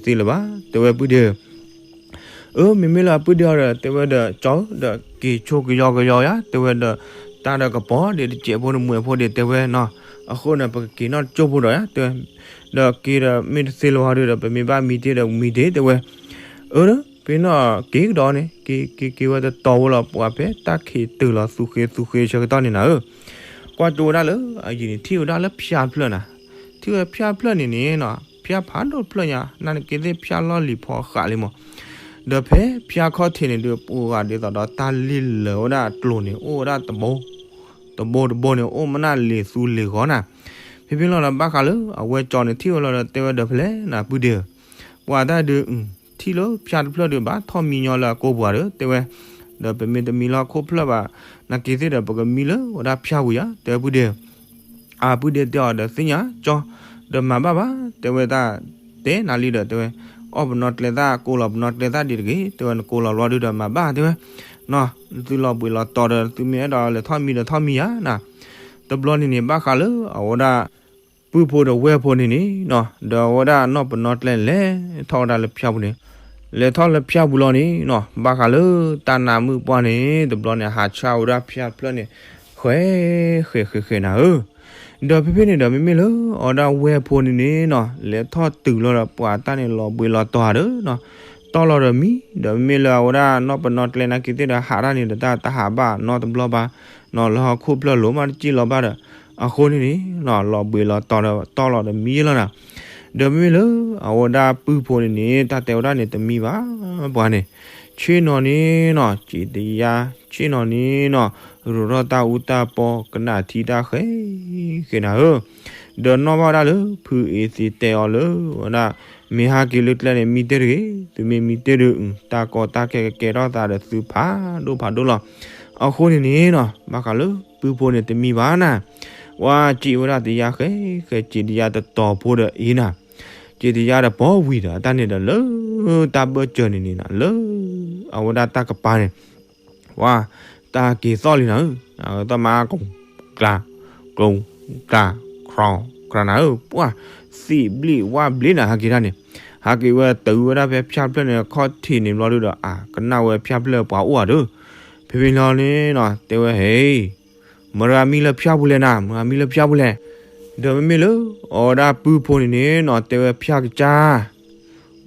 တဂၤဒုးဘၣ်ဒီး က့ၤတသ့လၢၤဘၣ် တဲဝဲပုၢ်ဒ့ဧၢ အၢ မ့မ့ၢ်လၢအပုၢ်ဒ့အီၤဒီး တဲဝဲဒီး ကၠီဧၢ ဒီးက့ၤဆိကယီကယီယါ တဲဝဲဒီး တၢ်ဒီးကပီၤဒ့တစဲးဖိန့ၣ်မွဲၤဖိဒ့တဲဝဲနီၤ, အဃိန့ၣ် ပကက့ၤနီၢ်တကၠိၢ်ဖိဒီးယါ တဲဝဲ, ဒီးက့ၤဒီးမ့ၢ်တသ့လၢၤဝဲဒီး ပမ့ၢ်ဘၣ်မံတ့ၢ်ဒီးမံတ့ၢ် တဲဝဲ, အၢ ဖဲန့ၣ်က့ၤကဒီးန့ၣ် က့ၤက့ၤက့ၤဝဲတတီၤဖိလီၤ ပှၤဖဲတၢ်ခံးတုၤလီၤသူဃ့သူဃ့ဆၢကတီၢ်န့ၣ်နၤဧၢ, ကွၢ်ကၠိဝဲဒၣ်လၢအယံၤန့ၣ် ထံၣ်ဝဲဒၣ်လၢဖၠါတဖျၢၣ်နၤ, ထံၣ်ဝဲဖၠါတဖျၢၣ်န့ၣ်န့ၣ်နီၤ ဖၠါဖးဒိၣ်တဖျၢၣ်ညါ နာ်က့သ့ၣ်ဖၠါလီၢ်လံၤဖီဃးလံမး, ဒီးဖဲဖၠါခီၣ်ထံးန့ၣ်ဒုး ပှၤဂၤဒ်သိးဒီးတၢ်လ့ၢ်လၢာ်ဝဲဒၣ်ကျိၤန့ၣ် အိၣ်ဝဲဒၣ်တဘိ တဘိတဘိန့ၣ် အိၣ်မနၢ်လ့ၤသူလ့ၤဂီၤနၤ, ဖဲဖဲလီၤဒီးဘၣ်ဃးလၢအဝဲကၠီန့ၣ်ထံၣ်ဝဲလီၤဒီးတဲဝဲဒီးဖဲလဲၣ်နၤ ပုၢ်ဒ့ဧၢ ပှၤတၢ်ဒုး ထံၣ်လၢဖၠါတဖျၢၣ်ဒုး ဘၣ်ထီၣ်မံညီလၢအကိာ်ပှၤဒီး တဲဝဲ, ဒီးပမ့ၢ်တမံလၢဟီၣ်ခိၣ်ဖျၢၣ်ဘၣ် နာ်က့သ့ၣ်ဒီး ပကမံလၢဝဲဒၣ်ဖၠါပူၤယါ တဲဝဲပုၢ်ဒ့ဧၢ, အပုၢ်ဒ့တဲအီၤဒီးသ့ၣ်ညါကၠီ, ဒီးမၤဘၣ်ဘၣ် တဲဝဲတၢ်တဲနၤလံဒီးတဲဝဲ, အီၣ်ပနီၣ်ကျဲသၣ် ကိးလီၤပနီၣ်ကျဲသၣ်ဒံးတဂ့ၤ တဲဝဲ နကိးလီၤဘျီဒုဒီးမၤဘၣ်တဲဝဲ, နီၤ သုလီၤဘှံးလီၤတီၤဒီး သုမ့ၢ်အဲၣ်ဒိးလဲၤထီၣ်မံဒီးထီၣ်မံယါနၤ, တဘျီန့ၣ်န့ၣ် ဘၣ်ဃးလၢအဝဲဒၣ် ပုၢ်ဖိဒီးဝဲၢ်ဖိန့ၣ်န့ၣ်နီၤ ဒီးအဝဲဒၣ်နီၢ်ပနီၣ်ကျဲလဲၤထီၣ်ဝဲဒၣ်လၢဖၠါပူၤန့ၣ်, လဲၤထီၣ်လၢဖၠါပူၤလီၤန့ၣ်နီၤ ဘၣ်ဃးလၢတၢ်နါမုၣ်ပှၢ်န့ၣ် တဘျီန့ၣ် ဟးဆှၣ်ဝဲဒၣ်ဖၠါတဖျၢၣ်န့ၣ် ဃဲၤဃဲၤဃဲၤဃဲၤနၤဧၢ, ဒီးဖဲဖဲန့ၣ်ဒီး မ့မ့ၢ်လၢအဝဲဒၣ်ဝဲၢ်ဖိန့ၣ်န့ၣ်နီၤ လဲၤထီၣ်တုၤလီၤဒီး ပှၤတၢ်န့ၣ်လီၤဘှံးလီၤတီၤဒီးနီၤ တီၢ်လီၤဒီးမံ, ဒီးမ့မ့ၢ်လၢအဝဲဒၣ်နီၢ်ပနီၣ်ကျဲနာ်က့သ့ၣ်ဒီး ဟးတၢ်န့ၣ်ဒီးတၢ်တဟးဘၣ်နီတဘျီဘၣ်, နီၤလၢဟီၣ်ခိၣ်ဖျၢၣ်လိၤမးတစံၣ်လီၤဘၣ်ဒီး, အဃိန့ၣ်န့ၣ်နီၤ လီၤဘှံးလီၤတီၤဒီးတီၢ်လီၤဒီးမံလီၤနၤ, ဒီးမ့မ့ၢ်လၢအဝဲဒၣ်ပုၢ်ဖိန့ၣ်န့ၣ် တၢ်တဲဝဲဒၣ်န့ၣ်တမံဘၣ်, ပှၤန့ၣ်, ဆ့ၣ်နီၤန့ၣ်နီၤ စံးတယါ, ဆ့ၣ်နီၤန့ၣ်နီၤ ရူးထီၣ်တၢ်အူတၢ်ပီ ကနၣ်ထံတၢ်ဃဲၤဃဲၤနၤဧၢ, ဒီးနီၣ်ဘၣ်ဝဲဒၣ်လၢ ဖုအ့သ့တဲအီၤလၢဝဲဒၣ်, မ့ၢ်ဟးက့ၤလၢကျဲန့ၣ် မံတ့ၢ်တဂ့ၤ, သုမ့ၢ်မံတ့ၢ်ဒီး တၢ်ကီတၢ်ခဲကကဲထီၣ်သးဒီးသုဖးဒိၣ်ဖးဒိၣ်လီၤ, အဃိန့ၣ်န့ၣ်နီၤ ဘၣ်ဃးလၢပုၢ်ဖိန့ၣ်တမံဘၣ်နၤ, ဝဲစံးဝဲဒၣ်တယါဃဲၤဃဲၤ စံးတယါတတီၤဖိဒီးအံၤနၤ, စံးတယါဒီးပီဝံၤဒီး တၢ်န့ၣ်ဒီးလၢတၢ်ဘၢၣ်စၢၤန့ၣ်န့ၣ်နၤ လၢအဝဲဒၣ်တၢ်ကပၤန့ၣ် ဝါ, တၢ်ဟးက့ၤသီၣ်လံနၤဧၢ, သီၣ်မး ကျိၤ, ကျၢ, ကျိၤ, ကျၢ, ခရီ, ခရီနၤဧၢ, ပှၢ်, သံးဘျ့းဝါဘျ့းနၤ ဟးက့ၤတၢ်န့ၣ်, ဟးက့ၤဝဲတုၤဝဲဒၣ်ဖဲဖၠါတဖျၢၣ်န့ၣ် ခီၣ်ထံးန့ၣ်ဘျီဒုဒီး အကနၣ်ဝဲဖၠါတဖျၢၣ်ပှၤအိၣ်ဧါဒီး, ဖဲဖဲလီၤန့ၣ်နီၤ တဲဝဲ ဟ့ၣ် မတၤဂၤမံလၢဖၠါပူၤလဲၣ်နၤ, မတၤဂၤမံလၢဖၠါပူၤလဲၣ်, ဒီးမ့မ့ၢ်လၢ အဝဲဒၣ်ပုၢ်ဖိန့ၣ်န့ၣ်နီၤ တဲဝဲဖၠါကစၢ်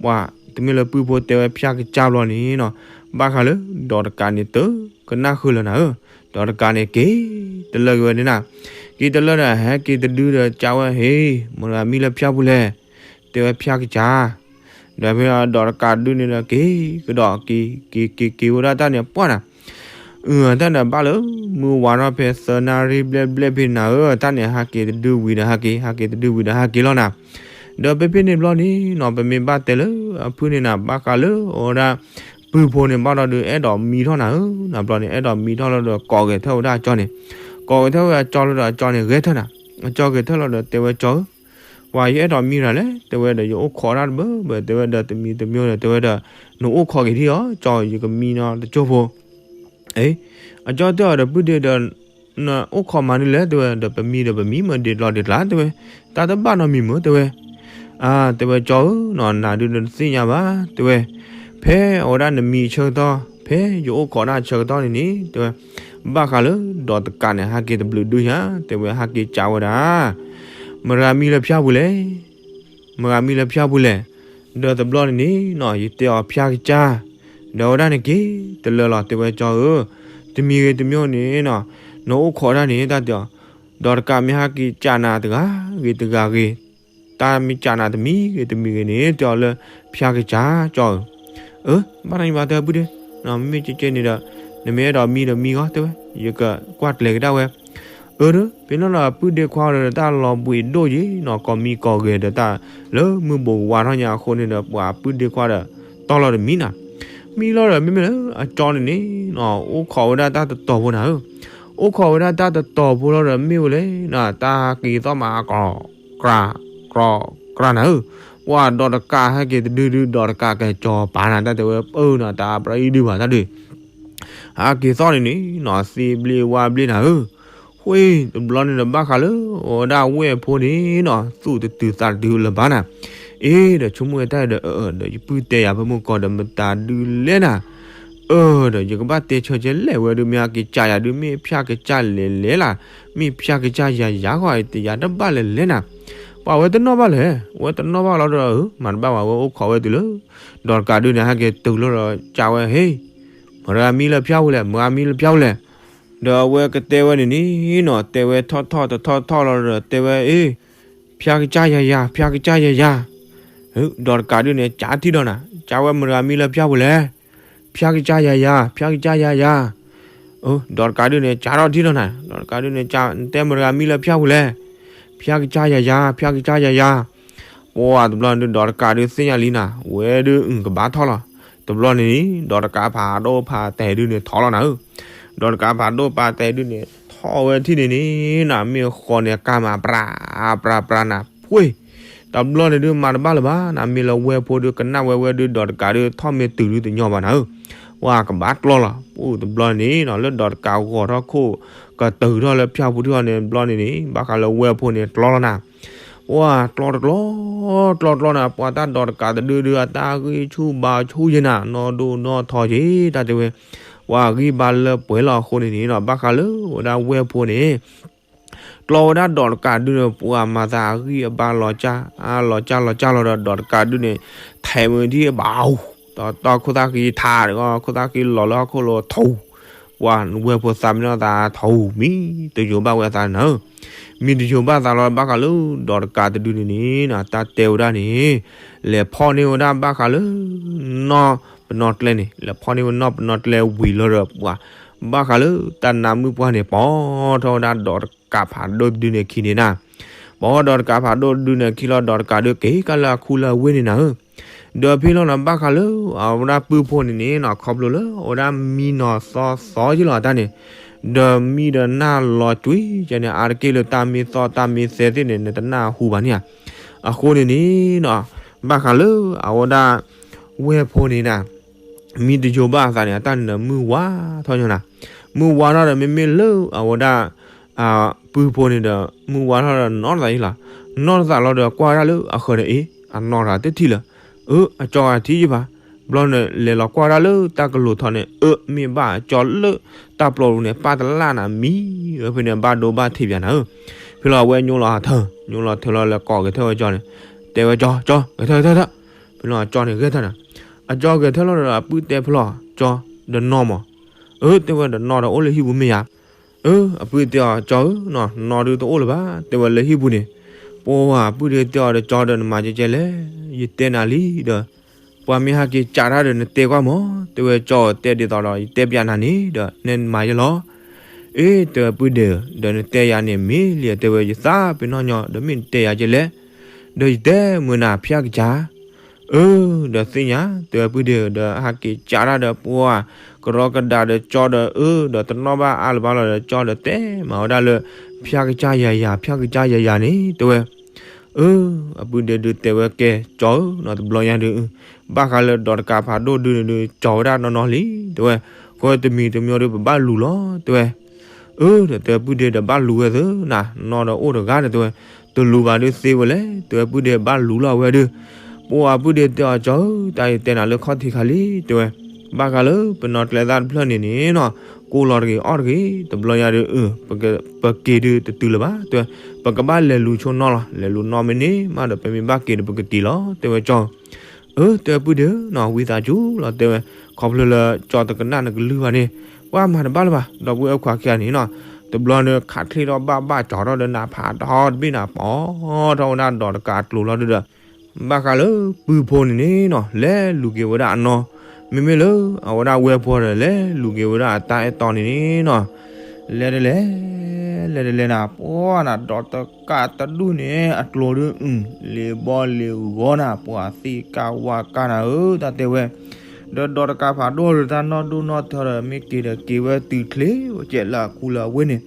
ပှၤ, တမ့ၢ်လၢပုၢ်ဖိတဲဝဲဖၠါကစၢ်ဘျီန့ၣ်နီၤ, ဘၣ်ဃးလၢ ဒီးတကးန့ၣ်တကနၣ်ဃုာ်လၢၤနၤဧၢ, ဒီးတကးန့ၣ်က့ၤတလၢက့ၤဝဲန့ၣ်နၤ, က့ၤတလၢဒီး ဟဲက့ၤတဒုဒီးကးဝဲ ဟ့ၣ် မတၤဂၤမံလၢဖၠါပူၤလဲၣ်, တဲဝဲဖၠါကစၢ်, ဒီးဖဲဒီးတကးဒုန့ၣ်ဒီး က့ၤကဒီးက့ၤ က့ၤက့ၤက့ၤဝဲဒၣ်တၢ်န့ၣ်ပှၢ်နၤ အၢ တၢ်န့ၣ်ဘၣ်လၢ မုၢ်ဝါထီၣ်ဖဲသၢနၣ်ရံၣ်ဘျဲၣ်ဘျဲၣ်ဖဲနၤဧၢ, တၢ်န့ၣ်ဟးက့ၤတဒုဝံၤဒီးဟးက့ၤ ဟးက့ၤတဒုဝံၤဒီးဟးက့ၤလီၤနၤ, ဒီးဖဲဖဲန့ၣ်ဘျီန့ၣ်နီၤ ပမ့ၢ်ဘၣ်တဲလၢအဖုန့ၣ်နၤ ဘၣ်ဃးလၢအဝဲဒၣ် ပုၢ်ဖိန့ၣ်ဘၣ်ဒီးဒုး အဲၣ်ဒိးမံထီၣ်နၤဧၢ, နဘျီန့ၣ် အဲၣ်ဒိးမံထီၣ်လီၤဒီး ကိးဂဲၤထၢၣ်ဝဲဒၣ်အကၠီန့ၣ်, ကိးဂဲၤထၢၣ်ဝဲအကၠီလီၤဒီးအကၠီန့ၣ် ဂဲၤထၢၣ်နၤ, အကၠီဂဲၤထၢၣ်လီၤဒီးတဲဝဲကၠီဧၢ ပှၤယအဲၣ်ဒိးမံတၢ်လဲၣ်, တဲဝဲဒီး ယအိၣ်ခိးတၢ်တဘၢဘၢ, တဲဝဲဒီး တမံၤတမံၤဒီး တဲဝဲဒီး နအိၣ်ခိးက့ၤဒံးအီၤ, ကၠီဧၢ ယကမံနီတကၠိဖိ, အကၠီတဲအီၤဒီး ပုၢ်ဒ့ဒီး နအိၣ်ခိးမၤဒ်လဲၣ်, တဲဝဲဒီး ပမံဒီးပမံမ့ၢ်ဒ့ကျီဒ့ကျါ, တဲဝဲ တၢ်တဘၣ်နီတမံၤမ့ၢ်, တဲဝဲ အါ တဲဝဲ ကၠီဧၢ, နၤဒုးနတသ့ၣ်ညါဘၣ်, တဲဝဲ ဖဲအဝဲဒၣ်နမံအဆၢကတီၢ်, ဖဲယအိၣ်ခိးတၢ်အဆၢကတီၢ်န့ၣ်န့ၣ်, တဲဝဲ ဘၣ်ဃးလၢ ဒီးတကးန့ၣ် ဟးက့ၤတဘျုးဒုယါ, တဲဝဲ ဟးက့ၤကးဝဲဒၣ် မတၤဂၤမံလၢဖၠါပူၤလဲၣ်, မတၤဂၤမံလၢဖၠါပူၤလဲၣ်, ဒီးတဘျီန့ၣ်န့ၣ်နီၤ ယတဲအီၤဖၠါကစၢ်, ဒီးအဝဲဒၣ်န့ၣ်က့ၤတလၢလီၤ, တဲဝဲကၠီဧၢ, တမံၤဂ့ၤတမံၤန့ၣ်နီၤ နအိၣ်ခိးတၢ်န့ၣ် တၢ်တဲအီၤ, ဒီးတကးမ့ၢ်ဟဲက့ၤကးနၤတဂၤဂ့ၤတဂၤဂ့ၤ, တၢ်မ့ၢ်ကးနၤတမံၤဂ့ၤတမံၤဂ့ၤန့ၣ် တဲအီၤလၢဖၠါကစၢ်ကၠီဧၢ, အၢ ဘၣ်တၢ်ညီဘၣ်တဲပုၢ်ဒ့, မ့မ့ၢ်ကဲကဲန့ၣ်ဒီး နမ့ၢ်အဲၣ်ဒိးမံဒီးမံဂီၢ် တဲဝဲ, ယကကွၢ်ကျဲၤကဒါဝဲ အၢ ဒီး ဖဲန့ၣ်လီၤ ပုၢ်ဒ့ခွါဒီးတၢ်လီၤဘှံးဒိၣ်ယံၤနီၤ ကိးမံကိးဂဲၤဒီးတၢ်လၢမုၢ်ဘူးကဝါထီၣ်ညါအဃိန့ၣ်ဒီး ပှၤပုၢ်ဒ့ခွါဒီး တီၢ်လီၤတမံၤနၤ, မံလီၤဒီး မ့မ့ၢ်လၢအကၠီန့ၣ်န့ၣ်နီၤ အိၣ်ခိးဝဲဒၣ်တၢ်တတီၤဖိနၤဧၢ, အိၣ်ခိးဝဲဒၣ်တၢ်တတီၤဖိလီၤဒီး မ့ၢ်ဝဲလဲၣ်နၤ တၢ်က့ၤသီၣ်မး ကြီ ကြီ ကြီနၤဧၢ, ပှၤဒီးတကးဟဲက့ၤတဒုဒု ဒီးတကးကဲကၠီၤပၤနၤ တၢ်တဲဝဲ ပၢနၤ တၢ်ပြံဒုဘၣ်တၢ်ဒုး ဟးက့ၤသီၣ်န့ၣ်န့ၣ်နီၤ သ့ဘျ့ဝါဘျ့နၤဧၢ, ဃ့ တဘျီန့ၣ်ဒီးဘၣ်ဃးလၢ အဝဲဒၣ်ဝဲၢ်ဖိန့ၣ်နီၤ သူၣ်တတုၤသးတတုၤလၢၤဘၣ်နၤ, အ့ ဒီးဆိကမိၣ်ဝဲတၢ်ဒီး အၢ ဒီးယပုၢ်တဲယၤဖဲမုၢ်ကီၢ်ဒီးမတၤဒုလဲၣ်နၤ, အၢ ဒီးယကဘၣ်တဲဆၢကဲလဲၣ်ဝဲဒုး မ့ၢ်ဟဲက့ၤကးယၤဒုး မ့ၢ်ဖၠါကစၢ်လဲၤလဲၤလၢ်, မ့ၢ်ဖၠါကစၢ်ယၤယၤဂီၢ် တယၤတဘၣ်လဲၤလဲၤနၤ, ပ ပှၤဝဲတနီၣ်ဘၣ်လဲၣ်, ဝဲတနီၣ်ဘၣ်လီၤဒီး မၤတဘၣ်ဝဲ ဝဲအိၣ်ခိးဝဲတုၤလၢ ဒီးတကးဒုန့ၣ် ဟဲက့ၤတုၤလီၤဒီး ကးဝဲ ဟ့, မတၤဂၤမံလၢဖၠၣ်ပူၤလဲၣ်, မတၤဂၤမံလၢဖၠၣ်ပူၤလဲၣ်. ဒီးအဝဲကတဲဝဲန့ၣ်န့ၣ်နီၤ တဲဝဲထီၣ်ထီၣ်တထီၣ်ထီၣ်လီၤဒီး တဲဝဲ အ့, ဖၠၣ်ကစၢ်ယၤယၤ, ဖၠၣ်ကစၢ်ယၤယၤ. ဒီးတကးဒုန့ၣ် ကးထံၣ်ဒီးနၤ, ကးဝဲမတၤဂၤမံလၢဖၠၣ်ပူၤလဲၣ်, ဖၠၣ်ကစၢ်ယၤယၤ, ဖၠၣ်ကစၢ်ယၤယၤ. ဒီးတကးဒုန့ၣ် ကးထီၣ်ထံၣ်ဒီးနၤ, ဒီးတကးဒုန့ၣ် တဲမတၤဂၤမံလၢဖၠၣ်ပူၤလဲၣ်, ဖၠၣ်ကစၢ်ယၤယၤ, ဖၠၣ်ကစၢ်ယၤယၤ. ပှၤတဘျီန့ၣ်ဒုး ဒီးတကးဒုသ့ၣ်ညါလံနၤ, ဝဲဒုးအုၣ်ကဘၣ်ထီၣ်လီၤ. တဘျီန့ၣ် ဒီးတကးဖးဒိၣ်ဖးတဲာ်ဒုန့ၣ်ထီၣ်လီၤနၤဧၢ. ဒီးတကးဖးဒိၣ်ဖးတဲာ်ဒုန့ၣ် ထီၣ်ဝဲထံၣ်န့ၣ်န့ၣ်နၤ မ့ၢ်ဃီန့ၣ်ကါမး ပြးပြးပြးနၤ ဖှ့ၣ်. တဘျီန့ၣ်ဒုး မၤတဘၣ်လၢၤဘၣ်နၤ, မ့ၢ်လၢဝဲၢ်ဖိဒုးကနၣ်ဝဲဝဲဒုး ဒီးတကးဒုးထီၣ်မ့ၢ်တုၤဒုးတညီဘၣ်နၤဧၢ. ပှၤကဘၣ်ကျီလီၤ. အိၣ်တဘျီန့ၣ်နီၤ လၢဒီးတကးဂီၤထီၣ်ခိၣ် ကတုၤထီၣ်လၢဖၠၣ်ပူၤထံၣ်အီၤန့ၣ် တဘျီန့ၣ်န့ၣ် ဘၣ်ဃးလၢဝဲၢ်ဖိန့ၣ်ကျီလီၤနၤ. ပှၤကျီတကျီ, ကျီတကျီနၤ ပှၤတၢ်ဒီးတကးတဒုဒုး အတၢ်ဂံၢ်ဆူၣ်ဘါဆူၣ်ယဲနၤ နီၢ်ဒိၣ်နီၢ်ထီက့ၤ တၢ်တဲဝဲ. ပှၤဂံၢ်ဘါလၢပှဲၤလီၤအဃိန့ၣ်န့ၣ်နီၤ ဘၣ်ဃးလၢဝဲဒၣ်ဝဲၢ်ဖိန့ၣ် ကျီဝဲဒၣ်ဒီးတကးဒုန့ၣ် ပှၤမၤသးအဂံၢ်အဘါလီၤကၢ်, အလီၤကၢ်လီၤကၢ်လီၤဒီး ဒီးတကးဒုန့ၣ် ထဲးမုၢ်ထံၣ်အဘၣ်အူ, ဒီးတီၢ်ခိၣ်သၣ်ဃံထးတဂီၢ် ခိၣ်သၣ်ဃံလီၤလၢဟီၣ်ခိၣ်လိၤထူ, ပှၤဝဲၢ်ဖိသးမ့ၢ်နီၢ်သးထူ မံတယိၤဘၣ်ဝဲအသးနၤဧၢ. မံတယိၤဘၣ်သးလီၤ ဘၣ်ဃးလၢဒီးတကးတဒုန့ၣ်န့ၣ် တၢ်တဲဝဲဒၣ်န့ၣ် လဲၤဖီၣ်န့ၢ်ဝဲဒၣ်ဘၣ်ဃးလၢ နီၢ်ပနီၣ်ကျဲန့ၣ် လဲၤဖီၣ်န့ၢ်ဝဲနီၢ်ပနီၣ်ကျဲဝံၤလီၤဒီးပှၤ ဘၣ်ဃးလၢတၢ်နါမုၣ်ပှၢ်န့ၣ် ပိာ်ထီၣ်ဝဲဒၣ်ဒီးတကးဖးဒိၣ်တဒုန့ၣ်အခံန့ၣ်နၤ. ပိာ်ဒီးတကးဖးဒိၣ်တဒုန့ၣ်အခံလီၤ ဒီးတကးဒုက့ၤကၢ်လၢအခူလၢအဝ့ၢ်န့ၣ်နၤဧၢ. ဒီးဖဲလီၤနၤ ဘၣ်ဃးလၢအဝဲဒၣ်ပုၢ်ဖိန့ၣ်န့ၣ်နီၤ ခီဖျိလၢအဝဲဒၣ်မံနီၤသီသီယ့လီၤအတၢ်န့ၣ် ဒီးမံဒီးနၢ်လီၤကွံာ်ကဲန့ၣ် အါတက့ၢ်လၢတၢ်မ့ၢ်သီၣ်တၢ်မ့ၢ်သဲသ့ၣ်န့ၣ် နတနၢ်ဟူဘၣ်န့ၣ်ဧါ. အဃိန့ၣ်န့ၣ်နီၤ ဘၣ်ဃးလၢအဝဲဒၣ် ဝဲၢ်ဖိန့ၣ်နၤ မံတယိၤဘၣ်အသးန့ၣ် အတၢ်န့ၣ်ဒီးမုၢ်ဝါထီၣ်ညီနၤ. မုၢ်ဝါထီၣ်ဒီးမ့မ့ၢ်လၢအဝဲဒၣ် ပုၢ်ဖိန့ၣ်ဒီး မုၢ်ဝါထီၣ်ဒီးနီၢ်တသးယ့လီၤ. နီၢ်တသးလီၤဒီးကွၢ်ဝဲဒၣ်လၢအဃၢၤဒီး အ့ အနီၢ်တဂၤတထံၣ်လၢၤ. အၢ အကၠီဂၤထံၣ်ယ့ၢ်ဘၣ်. ဘျီန့ၣ် လဲၤလီၤကွၢ်ဝဲဒၣ်လၢတၢ်ကလိၤထီန့ၣ် အၢ မ့ၢ်ဘၣ်အကၠီလၢတၢ်ပျီပူၤန့ၣ် ပၢ်တလၢ်နၤမံ, အၢ ဖဲန့ၣ် ဘၣ်ဒိဘၣ်ထံးပၠးနၤဧၢ. ဖဲလီၤအဝဲညိလီၤထၢ ညိလီၤထၢလီၤလဲၤကိးဂဲၤထၢၣ်ဝဲကၠီန့ၣ်, တဲဝဲကၠီ ကၠီ ဂဲၤထၢၣ် ဂဲၤထၢၣ် ဂဲၤထၢၣ်. ဖဲလီၤအကၠီန့ၣ်ဂဲၤထၢၣ်နၤ. အကၠီဂဲၤထၢၣ်လီၤဒီးအပုၢ်တဲဖဲလီၤ ကၠီ ဒီးနီၢ်မး. အၢ တဲဝဲဒီးနီၢ်ဒီးအိၣ်လၢဟံၣ်ပူၤ မ့ၢ်ယၤ. အၢ အပုၢ်တဲအီၤ ကၠီဧၢ နီၢ်ဒုးတအိၣ်လၢၤဘၣ် တဲဝဲလၢဟံၣ်ပူၤန့ၣ်. ပှၤအပုၢ်ဒုးတဲအီၤဒီး ကၠီဒီးနမၤကဲကဲလဲၣ်, ယတဲနၤလံဒီး ပှၤမ့ၢ်ဟဲက့ၤကးတၢ်ဒီးနတဲကွၢ်မး, တဲဝဲကၠီတဲဒ်သိးဒီး ယတဲပၠးနၤန့ၣ်ဒီး နဲနမၤယဲလီၤ. အ့ တဲဝဲပုၢ်ဒဲးဧၢ ဒီးနတဲယၤန့ၣ်မ့ၢ်လံ တဲဝဲယသးပ့ၤနီၣ်ညီ ဒီးမ့ၢ်နတဲယၤကဲလဲၣ်, ဒီးယတဲမုာ်နၤဖၠၣ်ကစၢ် အၢ ဒီးသ့ၣ်ညါ တဲဝဲပုၢ်ဒဲးဧၢ ဒီးဟဲက့ၤကးတၢ်ဒီးပှၤ ကရီကဒါဒီးကၠီဒီးအၢ ဒီးတနီၣ်ဘၣ်အါလၢၤဘၣ်လီၤဒီးကၠီဒီးတဲမၤဝဲဒၣ်လၢ ဖၠၣ်ကစၢ်ယၤယၤ ဖၠၣ်ကစၢ်ယၤယၤန့ၣ် တဲဝဲ. အၢ အပုၢ်ဒဲးဒုးတဲဝဲကဲ ကၠီဧၢ နီၢ်တဘျီညါဒုး ဘၣ်ဃးလၢဒီးတကးဖးဒိၣ်ဒုးန့ၣ်ဒုး ကၠီဝဲဒၣ်နီၢ်နီၢ်လံ တဲဝဲ. ဃိတမံၤတမံၤဒုး ပဘၣ်လူၤလီၤ တဲဝဲ. အၢ ဒီးတဲပုၢ်ဒဲးဒီးဘၣ်လူၤဝဲသ့နၤ နီၢ်ဒီးအိၣ်တဂၤဒီးတဲဝဲ. တလူၤဘၣ်ဒုးသ့ဝဲလဲၣ် တဲဝဲပုၢ်ဒဲးဘၣ်လူၤလီၤဝဲဒုး. ပှၤပုၢ်ဒဲးတဲအီၤကၠီဧၢ တၢ်အံၤတဲနၤလၢခီၣ်ထံးခါလံ တဲဝဲ. ဘၣ်ဃးလၢပနီၢ်ကျဲသၣ်တဖျၢၣ်န့ၣ်န့ၣ်နီၤ ကိၢ်လီၤတဂ့ၤအီၣ်တဂ့ၤ တဘျီညါဒုး ပက့ၤဒုးတတုၤလၢၤဘၣ် တဲဝဲ. ပကဘၣ်လဲၤလူၤဆိနီၢ်လီၤ လဲၤလူၤနီၢ်မ့ၢ်န့ၢ်မးဒီး ပမ့ၢ်ဘၣ်က့ၤဒီးပကက့ၤလီၤ တဲဝဲကၠီ. အၢ တဲပုၢ်ဒဲးနီၤ ဝံသးစူၤလီၤ တဲဝဲ. ခီဖျိလၢကၠီတကနၣ်နကလုၢ်ဘၣ်န့ၣ် ပှၤမၤတဘၣ်လၢၤဘၣ် ဒီပုၢ်ဝဲၢ်ခွါခံဂၤန့ၣ်နီၤ. တဘျီန့ၣ် ခးချ့ထီၣ်ဘၣ်ဘၣ်ကၠီထီၣ်ဒီးနၤဖးထီတဘ့ၣ်နၤ ပိာ်ထီၣ်ဝဲဒၣ်ဒီးတကးအကျိၤလီၤဒုးဒီး ဘၣ်ဃးလၢပုၢ်ဖိန့ၣ်န့ၣ်နီၤ လဲၤလူၤက့ၤဝဲဒၣ်အနီၢ်, မ့မ့ၢ်လၢအဝဲဒၣ်ဝဲၢ်ဖိဒီး လဲၤလူၤက့ၤဝဲဒၣ်အတၢ်အဲၣ်တီန့ၣ်န့ၣ်နီၤ. လဲၤတလဲၤ လဲၤတလဲၤနၤ ပှၤနၤ ဒီးတကးတဒူၣ်န့ၣ် အကျိၤဒုး အုၣ် လံာ်ဘီလံာ်ဂီၤနၤ ပှၤသံကၢ်ဝါကၢ်နၤဧၢ တၢ်တဲဝဲ. ဒီးဒီးတကးဖးဒိၣ်ဒီးတၢ်နီၢ်ဒိၣ်နီၢ်ထီဒီး မ့ၢ်က့ၤဒီးက့ၤဝဲတုၤချ့ဝဲကဲလၢအခူလၢအဝ့ၢ်န့ၣ်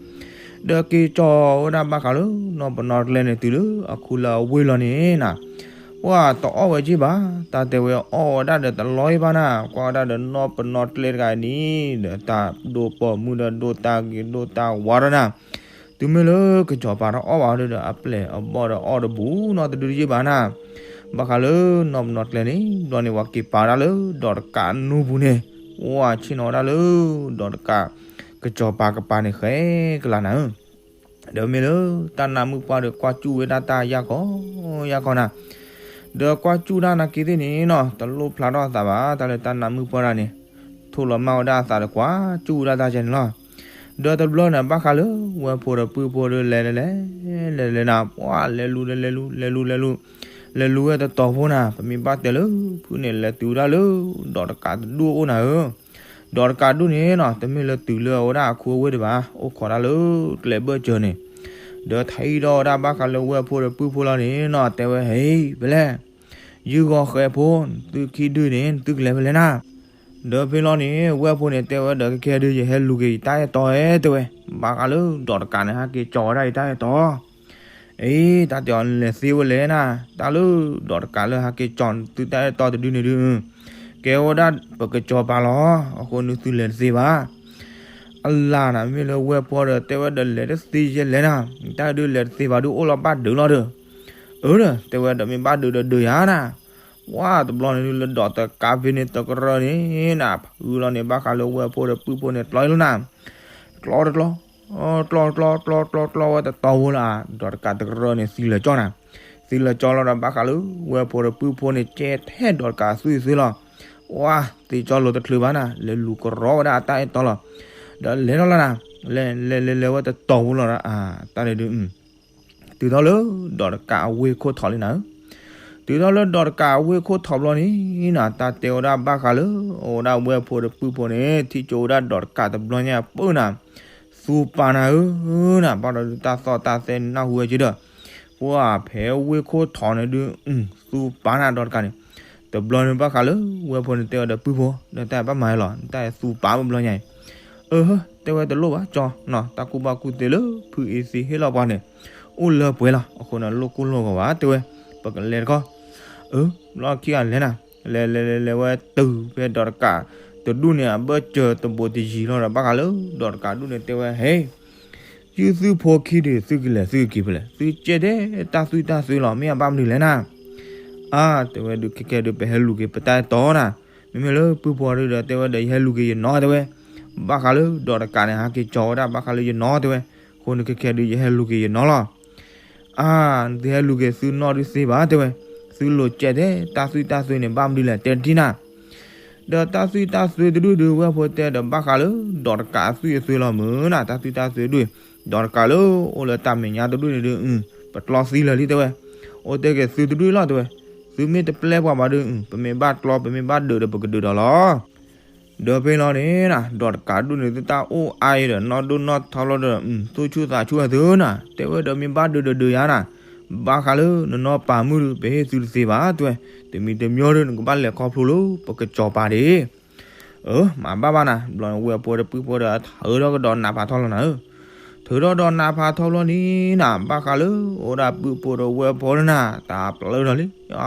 ဒီးက့ၤကၠီဝဲဒၣ်ဘၣ်ဃးလၢ နီၢ်ပနီၢ်ကျဲန့ၣ်တုၤလၢအခူလၢအဝ့ၢ်လီၤန့ၣ်နၤ. ပှၤတအီၣ်ဝဲက့ၢ်ဘၣ် တၢ်တဲဝဲအီၣ်ဝဲဒၣ်ဒီးတလီၤအံၤဘၣ်နၤ ကွၢ်ဝဲဒၣ်ဒီးနီၢ်ပနီၢ်ကျဲတဂၤန့ၣ် ဒီးတၢ်ဒိၣ်ပိာ်မုၣ်ဒီးဒိၣ်တၢ်ဂ့ၤဒိၣ်တၢ်ဝါဒီးနၤ. တုၤမ့ၢ်လၢကစီၤပၤတအီၣ်ဘၣ်ဒီး အပျဲၢ်အဘီၣ်ဒီးအီၣ်တဘူးနီတဒုတယ့ၢ်ဘၣ်နၤ. ဘၣ်ဃးလၢနီၢ်ပနီၢ်ကျဲန့ၣ် ဘျီန့ၣ် ပှၤက့ၤပာ်ဝဲဒၣ်လၢ ဒီးတကးနူပူၤန့ၣ် ပှၤဆ့ၣ်နီၤဝဲဒၣ်လၢ ဒီးတကး ကစီၤပၤကပၤန့ၣ်ဃဲကလးနၤဧၢ. ဒီးမ့ၢ်လၢတၢ်နးမုၣ်ပှၢ်ဒီးကွၢ်စူၣ်ဝဲဒၣ်တၢ်ယၢ်ကီယၢ်ကီနၤ, ဒီးကွၢ်စူၣ်တၢ်နာ်က့သ့ၣ်န့ၣ်နီၤ တလိၣ်ဖျါထီၣ်အသးဘၣ် တၢ်လၢတၢ်နးမုၣ်ပှၢ်တၢ်န့ၣ်, ထိၣ်လီၤမၢ်ဝဲဒၣ်အသးဒီးကွၢ်စူၣ်ဝဲဒၣ်တၢ်ကဲန့ၣ်လီၤ. ဒီးတဘျီန့ၣ် ဘၣ်ဃးလၢဝဲၢ်ဖိဒီးပုၢ်ဖိဒီးလဲၤလဲၤလဲၤလဲၤလဲၤနၤ ပှၢ်လဲၤလူၤလဲၤလဲၤလူၤ လဲၤလူၤလဲၤလူၤ လဲၤလူၤဝဲတတီၤဖိနၤ ပမ့ၢ်ဘၣ်တဲလၢဖုၣ်န့ၣ် လဲၤတုၤဝဲဒၣ်လၢဒီးတကးတဒူၣ်အအိၣ်နၤဧၢ ဒီးတကးဒူၣ်န့ၣ်နီၤ တမ့ၢ်လၢတုၤလၢအဝဲဒၣ်အခိအဝ့ၢ်ဒံးဘၣ် အိၣ်ခိးဒၣ်လၢကျဲဘၢၣ်စၢၤန့ၣ်, ဒီးထံၣ်ဒီးဝဲဒၣ်ဘၣ်ဃးလၢဝဲၢ်ဖိဒီးပုၢ်ဖိလီၤန့ၣ်နီၤ တဲဝဲ ဟ့ ဖဲလဲၣ်, ယုၢ်ဂီၤဃဲးဖိ, သုခံဒုန့ၣ် သုကလဲၤဖဲလဲၣ်နၤ. ဒီးဖဲလီၤန့ၣ် ဝဲၢ်ဖိန့ၣ် တဲဝဲဒီး ခဲခဲဒုး ယဟဲလူၤက့ၤယတၢ်အဲၣ်တီအဲၣ် တဲဝဲ, ဘၣ်ဃးလၢဒီးတကးန့ၣ် ဟဲက့ၤကၠီၤဝဲဒၣ်ယတၢ်အဲၣ်တီ အ့ တၢ်တဲအီၤ နလဲၤသ့ဝဲလဲၣ်နၤ, တၢ်လၢဒီးတကးလၢဟဲက့ၤကၠီၤသုတၢ်အဲၣ်တီတဒုန့ၣ်ဒုး, ကဲဝဲဒၣ်ပကစီၤပၤလီၤ, အဃိန့ၣ်သုလဲၤတသ့ဘၣ်. အလၢ်နၤ မ့ၢ်လၢဝဲၢ်ဖိဒီး တဲဝဲဒီးလဲၤတသ့ယဲလဲၣ်နၤ, တၢ်ဒုးလဲၤတသ့ဘၣ်ဒုးအိၣ်လီၤဘၣ်ဒုးလီၤဒီး, အၢဒီး တဲဝဲဒီးမ့ၢ်ဘၣ်ဒုးဒီးဒုးယၤနၤ, ဝါတဘျီန့ၣ်ဒုးလၢဒီးတကးဖဲန့ၣ်တကရၢန့ၣ်နၤ ဖုလီၤန့ၣ် ဘၣ်ဃးလၢဝဲၢ်ဖိဒီးပုၢ်ဖိန့ၣ် ကျီအံၤလီၤနၤ ကျီတကျီ, ကျီတကျီ ကျီကျီကျီကျီဝဲတတီၤဖိလၢ ဒီးတကးတကရၢန့ၣ် သံလၢာ်ကၠီနၤ, သံလၢာ်ကၠီလီၤဒီး ဘၣ်ဃးလၢဝဲၢ်ဖိဒီးပုၢ်ဖိန့ၣ် ကဲထဲဒီးတကးအသွံၣ်အသွဲလီၤ, ဝါ သံကၠီလိၤတချုးဘၣ်နၤ လဲၤလူၤကရီဝဲဒၣ်အတၢ်အဲၣ်တီလီၤ, ဒီးလဲၤထီၣ်လီၤနၤ, လဲၤလဲၤလဲၤလဲၤဝဲတတီၤဖိလီၤဒီး တၢ်န့ၣ်ဒုး တုၤထီၣ်လၢဒီးတကးအဝ့ၢ်ခိၣ်ထီၣ်လံနၤဧၢ, တုၤထီၣ်လၢဒီးတကးအဝ့ၢ်ခိၣ်ထီၣ်ဘျီန့ၣ်နၤ တၢ်တဲဝဲဒၣ်ဘၣ်ဃးလၢ အဝဲဒၣ်ဝဲၢ်ဖိဒီးပုၢ်ဖိန့ၣ် ထံၣ်ကၠိဝဲဒၣ်ဒီးတကးတဘျီညါအပၢၢ်နၤ, သူပာ်နၤဧၢနၤ ဘၣ်ဒီးတၢ်သီၣ်တၢ်သဲနၢ်ဟူဝဲက့ဒီး, ပှၤဖဲဝ့ၢ်ခိၣ်ထီၣ်န့ၣ်ဒုး သူပာ်နၤဒီးတကးန့ၣ်, တဘျီန့ၣ်ဘၣ်ဃးလၢ ဝဲၢ်ဖိန့ၣ်တဲဝဲဒီးပုၢ်ဖိ ဒီးတၢ်ဘၣ်မၤလီၤ တၢ်သူပာ်ဘျီညါအံၤ, အၢ တဲဝဲတလိၣ်ဘၣ်ကၠီ, တၢ်ကူၣ်ဘၣ်ကူၣ်သ့လၢဖုအံၤသ့ဟ့ၣ်လီၤပှၤန့ၣ်, အိၣ်လၢပှဲၤလီၤ အဃိန့ၣ် လိၣ်ကူၣ်လိၣ်ဂီၤဘၣ်တဲဝဲ, ပကလဲၤတခီ, အၢ ဘျီခံဂၤလဲၤနၤ, လဲၤလဲၤလဲၤလဲၤဝဲတုၤဖဲဒီးတကး တဒူၣ်န့ၣ် အဘၢၣ်စၢၤတဘိးတယံၤလီၤဒီး ဘၣ်ဃးလၢဒီးတကးဒူၣ်န့ၣ်တဲဝဲ ဟဲ ယုၢ်သုဖိခံဒုး သုကလဲၤသုကက့ၤဖဲလဲၣ် သုကဲထဲတၢ်သွံၣ်တၢ်သွဲလီၤ မ့ၢ်အဘၣ်မနုၤလဲၣ်နၤ, အါ တဲဝဲဒုး ခဲခဲဒုး ပဟဲလူၤက့ၤပတၢ်အဲၣ်တီနၤ, မ့မ့ၢ်လၢပုၢ်ဖိဒုးဒီး တဲဝဲဒီး ယဟဲလူၤက့ၤယနီၢ်တဲဝဲ, ဘၣ်ဃးလၢဒီးတကးန့ၣ် ဟးက့ၤကၠီၤဝဲဒၣ် ဘၣ်ဃးလၢယနီၢ်တဲဝဲ, အဃိန့ၣ်ခဲခဲဒုး ယဟဲလူၤက့ၤယနီၢ်လီၤ. အါ သုဟဲလူၤက့ၤသုနီၢ်ဒုးသ့ဘၣ်တဲဝဲ, သုလိၤကဲထဲတၢ်သွံၣ်တၢ်သွဲန့ၣ် ဘၣ်မနုၤလဲၣ် တဲတထံၣ်နၤ ဒီးတၢ်သွံၣ်တၢ်သွဲတဒူၣ်ဒုး ဝဲၢ်ဖိတဲဒီး ဘၣ်ဃးလၢဒီးတကးအသွံၣ်အသွဲလီၤမုၢ်နၤ, တၢ်သွံၣ်တၢ်သွဲဒုး, ဒီးတကးလၢအိၣ်လၢတၢ်မဲာ်ညါတဒူၣ်န့ၣ်ဒုး ပကျီသံလၢာ်လံတဲဝဲ, အိၣ်တဲက့ၤသုတဒူၣ်လီၤတဲဝဲ, သုမ့ၢ်တပျဲပှၤဘၣ်ဒုး ပမ့ၢ်ဘၣ်ကျီ ပမ့ၢ်ဘၣ်ဒုးဒီး ပကဒုးဒီးလီၤ. ဒီးဖဲလီၤန့ၣ် ဒီးတကးဒူၣ်န့ၣ် သုတၢ်အိၣ်အါအံၤဒီး နီၢ်ဒိၣ်နီၢ်ထီလီၤဒီး သူၣ်ဆူၣ်သးဆူၣ်ဝဲသုနၤ, တဲဝဲဒီး မ့ၢ်ဘၣ်ဒုးဒီးဒုးယၤနၤ, ဘၣ်ဃးလၢနနီၢ်ပာ်မုၢ်ဒုး ပဟ့ၣ်သုတသ့ဘၣ်တဲဝဲ, တမံၤတမံၤဒုး နကဘၣ်လဲၤခီဖျိလၢပကစီၤပၤဒၣ် အၢ မၤဘၣ်ဘၣ်နၤ, ဘျီဝဲၢ်ဖိဒီးပုၢ်ဖိဒီး ထုးထီၣ်ကဒီးနးဖးထီလီၤနၤဧၢ, ထုးထီၣ်ဒီးနးဖးထီဘျီန့ၣ်နၤ, ဘၣ်ဃးလၢအိၣ်ဒၣ်ပုၢ်ဖိဒီးဝဲၢ်ဖိလၢနၤ တၢ်ပျၢထီၣ်လံ,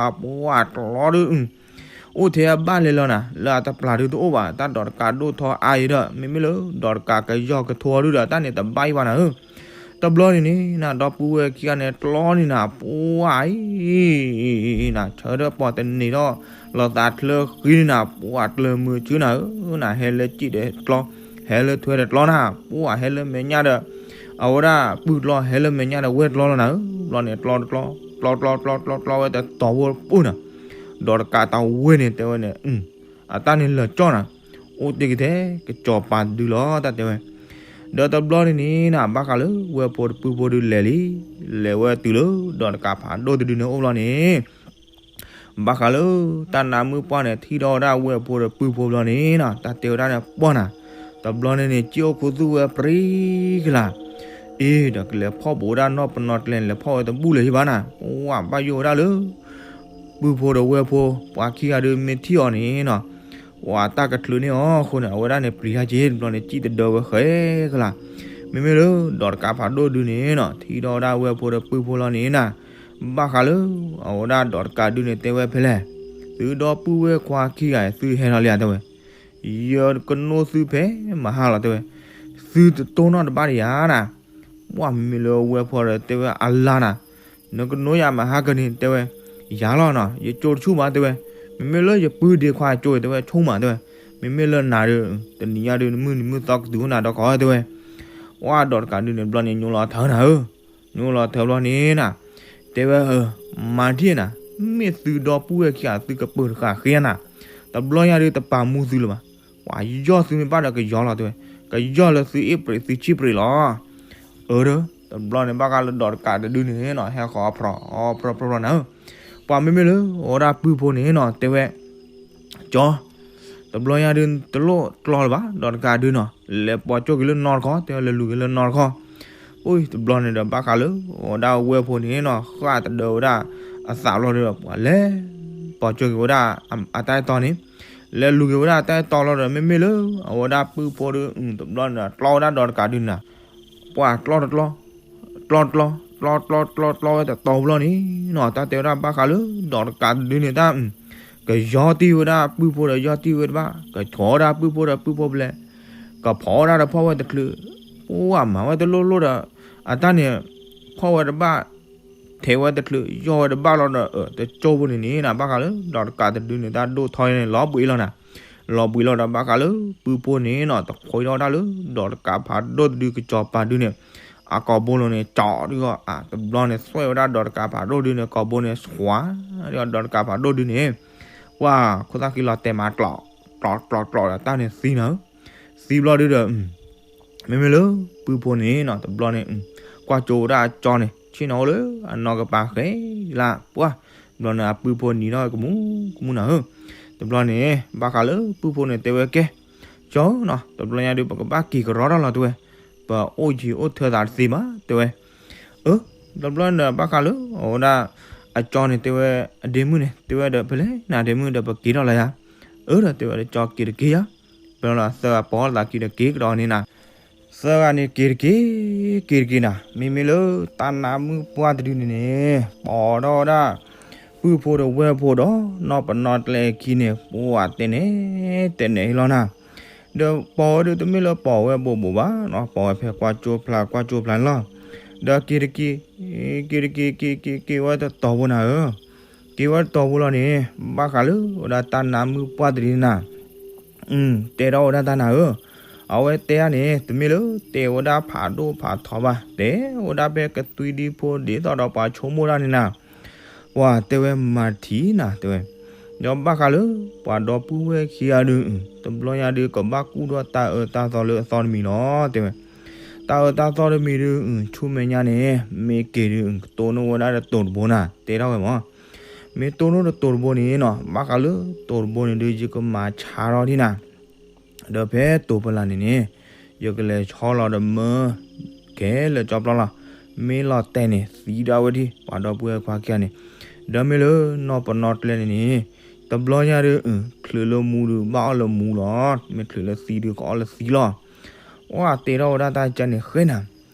အပှၤကျီဒုး အိၣ်ထဲအဘၣ်လဲၤလီၤနၤ, လၢအတပျၢ်ဒုးတအိၣ်ဘၣ်, တၢ်ဒီးတကးဒိၣ်ထီအါအံၤဒီး မ့မ့ၢ်လၢဒီးတကးကယီၢ်ကထိဒုးဒီး တၢ်န့ၣ်တဘၣ်အံၤဘၣ်နၤဧၢ တဘျီန့ၣ်န့ၣ်နၤ ဒီပုၢ်ဝဲၢ်ခံဂၤန့ၣ် ကျီန့ၣ်နၤ ပှၤအံၤ နၤ ဆၢထၢၣ်ပီၣ်တန့ၢ်ထီၣ် လီၤသးချၢဃံန့ၣ်နၤ ပှၤကျၢၤမုာ်ဆူနၤဧၢ, နၤဟဲလၢစံၣ်ဒီးကျီ, ဟဲလၢထွဲဒီးကျီနၤ, ပှၤဟဲလၢမဲာ်ညါဒီး အဝဲဒၣ်ပုၢ်ကျီ ဟဲလၢမဲာ်ညါဒီးဝဲၢ်ကျီလီၤနၤဧၢ, ဘျီန့ၣ် ကျီတကျီ, ကျီကျီကျီကျီကျီဝဲ တတီၤဖိပူၤနၤ, ဒီးတကးတၢ်ဝဲန့ၣ် တဲဝဲန့ၣ် အတၢ်န့ၣ်လၢာ်ကၠီနၤ, အိၣ်တ့ၢ်က့ၤထဲကစီၤပၤတဒုလီၤ တၢ်တဲဝဲ, ဒီးတဘျီန့ၣ်န့ၣ်နၤ ဘၣ်ဃးလၢဝဲၢ်ဖိဒီးပုၢ်ဖိဒုးလဲၤလံ, လဲၤဝဲတုၤလၢဒီးတကးဖးဒိၣ်တဒုန့ၣ်အိၣ်ဘျီန့ၣ် ဘၣ်ဃးလၢတၢ်နးမုၣ်ပှၢ်န့ၣ် ထံၣ်ထီၣ်ဝဲဒၣ်ဝဲၢ်ဖိဒီးပုၢ်ဖိဘျီန့ၣ်နၤ တၢ်တဲဝဲဒၣ်န့ၣ်ပှၢ်နၤ, တဘျီန့ၣ်န့ၣ် စံၣ်အိၣ်ခူသူၣ်ဝဲပြံကလၤ, အ့ ဒီးကလဲၤဖီၣ်ဘူးဝဲဒၣ်နီၢ်ပနီၣ်ကျဲန့ၣ် လဲၤဖီၣ်ဝဲတဘူၣ်လၢၤဟံၣ်ဘၣ်နၤ, ပှၤဘၣ်ယိၣ်ဝဲဒၣ်လၢ ပုၢ်ဖိဒီးဝဲၢ်ဖိ ပှၤခံဂၤဒုးမ့ၢ်ထံၣ်အီၤန့ၣ်နၤ, ပှၤတၢ်ကချုးန့ၢ်အီၤအဃိန့ၣ် အဝဲဒၣ်န့ၣ်ပျံၤတၢ်က့ၤ တဘျီန့ၣ် စံၣ်တဒၢဝဲဃဲကလၤ, မ့မ့ၢ်လၢဒီးတကးဖးဒိၣ်ဒုန့ၣ်နၤ ထံၣ်ထီၣ်ဝဲဒၣ်ဝဲၢ်ဖိဒီးပုၢ်ဖိလီၤန့ၣ်နၤ, ဘၣ်ဃးလၢ အဝဲဒၣ်ဒီးတကးဒုန့ၣ် တဲဝဲဖဲလဲၣ်, သုဒီပုၢ်ဝဲၢ်ခွါခံဂၤ သုဟဲထီၣ်လံဧါ တဲဝဲ, ယကနိသုဖဲမဟါလီၤ တဲဝဲ, သုတတိၢ်နီၣ်တဘၣ်ဒံးဧါနၤ, ပှၤမ့မ့ၢ်လၢဝဲၢ်ဖိဒီး တဲဝဲအလါနၤ, နကနိယၤမဟါကန့ၣ် တဲဝဲ, ယၤလီၤနၤ ယကၠိတဆူၣ်ဘၣ် တဲဝဲ, မ့မ့ၢ်လၢယပုၢ်ဒ့ခွါကၠိ တဲဝဲ ဆိၣ်မး တဲဝဲ, မ့မ့ၢ်လၢနၤဒီး တနံၤညါဒီး နမုၢ်နံၤမုၢ်သီကတုၤနၤဒီးကီး တဲဝဲ, ပှၢ်ဒီးတကးဒုန့ၣ် တဘျီန့ၣ်ညိလီၤထၢနၤဧၢ, ညိလီၤထၢဘျီန့ၣ်နၤ, တဲဝဲ မၤထံၣ်နၤ, မ့ၢ်သုဒီပုၢ်ဝဲၢ်ခံဂၤသုကပၢၤတဃာ်ဃ့နၤ, တဘျီညါဒုတပာ်မူသုလၢၤဘၣ်, ပှၤယီၢ်သုမ့ၢ်ဘၣ်ဒီးကယီၢ်လီၤတဲဝဲ, ကယီၢ်လၢသုအ့ၣ်ပြံးသုဆံၣ်ပြံးလီၤ. အၢဒီး တဘျီန့ၣ်ဘၣ်ဃးလၢဒီးတကးတဒုန့ၣ်နီၤ ဟဲဃီၤဖြီဖြီဖြီဖြီနၤဧၢ, ပှၤမ့မ့ၢ်လၢအဝဲဒၣ်ပုၢ်ဖိန့ၣ်နီၤ တဲဝဲ ကၠီ, တဘျီညါဒုတလိၣ်ကျီလၢၤဘၣ် ဒီးတကးဒုနီၤ, လဲၤပိာ်ကၠိၣ်က့ၤလၢနီတခီ တဲဝဲလဲၤလူၤက့ၤလၢနီတခီ, အိၣ်တဘျီန့ၣ်ဒီးဘၣ်ဃးလၢ အဝဲဒၣ်ဝဲၢ်ဖိန့ၣ်နီၤ ဃၣ်တဒၢဝဲဒၣ်အသးဘျီဒီး ပှၤလဲၤပိာ်ကၠိၣ်က့ၤဝဲဒၣ်အတၢ်အဲၣ်တီန့ၣ်, လဲၤလူၤက့ၤဝဲဒၣ်အတၢ်အဲၣ်တီလီၤဒီး မ့မ့ၢ်လၢ အဝဲဒၣ်ပုၢ်ဖိဒီး တဘျီန့ၣ်ဒီးကျီဝဲဒၣ်ဒီးတကးဒုနၤ ပှၤကျီတကျီ, ကျီတကျီ, ကျီတကျီ, ကျီတကျီဝဲတတီၤဘျီန့ၣ်နီၤ တၢ်တဲဝဲဒၣ်ဘၣ်ဃးလၢ ဒီးတကးတဒုန့ၣ်တၢ် ကယီၢ်တံၢ်ဝဲဒၣ်ပုၢ်ဖိဒီးယီၢ်တံၢ်ဝဲတဘၣ်, ကဆီဝဲဒၣ်ပုၢ်ဖိဒီးပုၢ်ဖိဘျဲၣ်, ကဖီဝဲဒၣ်ဒီးဖီၣ်ဝဲတချုး, ပှၤမၤဝဲတလိၣ်လိၣ်ဒီး အတၢ်န့ၣ် ဖီၣ်ဝဲတဘၣ် ထဲဝဲတချုး ယီၢ်ဝဲတဘၣ်လီၤဒီး တကၠိၢ်ဖိန့ၣ်န့ၣ်နၤ ဘၣ်ဃးလၢ ဒီးတကးတဒုန့ၣ် တၢ်ဒိၣ်ထီၣ်န့ၣ် လီၤဘှံးလီၤနၤ, လီၤဘှံးလီၤဒီး ဘၣ်ဃးလၢ ပုၢ်ဖိန့ၣ်နီၤ တခွဲထီၣ်ဝဲဒၣ်လၢ ဒီးတကးဖးဒိၣ်တဒုကစီၤပၤဒုန့ၣ် အကိာ်ဘိလိၤန့ၣ် ကၠီဒုဂီၢ် တဘျီန့ၣ် သွဲၣ်ဝဲဒၣ် ဒီးတကးဖးဒိၣ်ဒုန့ၣ် ကိာ်ဘိန့ၣ် သွါဒုဂီၢ် ဒီးတကးဖးဒိၣ်ဒုန့ၣ် ပှၤခိၣ်သၣ်ဃံလီၤတဲာ်မး ကျီး ကျီး ကျီး ကျီးဒီး တၢ်န့ၣ်သံနၤဧၢ, သံဘျီဒုဒီး မ့မ့ၢ်လၢ ပုၢ်ဖိန့ၣ်နီၤ တဘျီန့ၣ် ကွၢ်ကၠိဝဲဒၣ်အကၠီန့ၣ် ဆ့ၣ်နီၤအိၣ်လၢအနီၢ်ကပၤဃဲလၢ် ပှၤ တဘျီန့ၣ် အပုၢ်ဖိနံၤထီၣ်ကမူကမူနၤဧၢ, တဘျီန့ၣ် ဘၣ်ဃးလၢပုၢ်ဖိန့ၣ်တဲဝဲကဲ ကၠီဧၢနီၤ တဘျီညါဒု ပကဘၣ်က့ၤကရီတၢ်လီၤတဲဝဲ, ပအိၣ်ယံၤအိၣ်ထၢသးတသ့ဘၣ်တဲဝဲ, အၢ တဘျီန့ၣ် ဘၣ်ဃးလၢ အဝဲဒၣ် အကၠီန့ၣ်တဲဝဲ အဒ့မုၣ်န့ၣ် တဲဝဲဒီး ဖဲလဲၣ်နၤဒ့မုၣ်ဒီး ပက့ၤထီၣ်လၢယၤ, အၢ ဒီးတဲဝဲဒီး ကၠီက့ၤတက့ၢ်ယၤ, ဖဲလီၤသၢဂၤပိာ်သးခံဒီးက့ၤကဒီးန့ၣ်နၤ သၢဂၤန့ၣ်က့ၤတက့ၢ် က့ၤတက့ၢ်နၤ မ့မ့ၢ်လၢတၢ်နါမုၣ်ပှၢ်တဒုန့ၣ်န့ၣ် ပိာ်ထီၣ်ဝဲဒၣ် ပုၢ်ဖိဒီးဝဲၢ်ဖိဒီး နီၢ်ပနီၣ်ကျဲအခံန့ၣ် ပှၤတဲန့ၣ် တဲန့ၣ်လီၤနၤ, ဒီးပိာ်ဝဲဒုတမ့ၢ်လၢပိာ်ဝဲဘိးဘိးဘၣ်နီၤ ပိာ်ဝဲဖဲကွၢ်ကၠိဖျါကွၢ်ကၠိဖျါန့ၣ်လီၤ, ဒီးက့ၤတက့ၢ် က့ၤတက့ၢ် က့ၤက့ၤက့ၤက့ၤဝဲတတီၤဖိနၤဧၢ, က့ၤဝဲတတီၤဖိလီၤန့ၣ် ဘၣ်ဃးလၢဝဲဒၣ်တၢ်နါမုၣ်ပှၢ်တဒုန့ၣ်နၤ တဲထီၣ်ဝဲဒၣ်တၢ်နၤဧၢ, အဝဲတဲဒၣ်န့ၣ် တမ့ၢ်လၢတဲဝဲဒၣ်ဖးဒိၣ်ဖးထီဘၣ် တဲဝဲဒၣ်ဖဲကသွံဒံဖိဒ်သိးဒီးပှၤဆိကမိၣ်တၢ်န့ၣ်နၤ, ပှၤတဲဝဲမၤထံနၤတဲဝဲ, ဒီးဘၣ်ဃးလၢ ပှၤဒီပုၢ်ဝဲၢ်ခံဂၤဒု တဘျီညါဒု ကဘၣ်ကူၣ်ထီၣ်တၢ်အၢတၢ်သီလၢအသီတမံၤလီၤ တဲဝဲ, တၢ်အၢတၢ်သီတမံၤဒု ဆူမဲာ်ညါန့ၣ် မ့ၢ်က့ၤဒု ကတိၢ်နီၣ်ဝဲဒၣ်ဒီးတိၤတဘိနၤ တဲထီၣ်ဝဲမး မ့ၢ်တိၢ်နီၣ်ဒီးတိၤတဘိန့ၣ်နီၤ ဘၣ်ဃးလၢတိၤတဘိန့ၣ်ဒု ယကမၤဆါထီၣ်ဒံးနၤ, ဒီးဖဲတိၤဖီလာ်န့ၣ်န့ၣ် ယကလဲၤဆီလီၤဒီးမၢ ခဲလၢာ်ကၠီပျီလီၤ, မ့ၢ်လီၤတဲာ်န့ၣ် သံဒၣ်ဝဲဒၣ် ပှၤဒီပုၢ်ဝဲၢ်ခွါခံဂၤန့ၣ်, ဒီးမ့ၢ်လၢနီၢ်ပနီၣ်ကျဲန့ၣ်န့ၣ် တဘျီညါဒု ချုးလၢမူဒု ဘၣ်အီၣ်လၢမူလီၤ, မ့ၢ်ချုးလၢသံဒု ကအီၣ်လၢသံလီၤ. ပှၤတဲထီၣ်ဝဲဒၣ်တၢ်ကဲန့ၣ်ဃဲနၤ,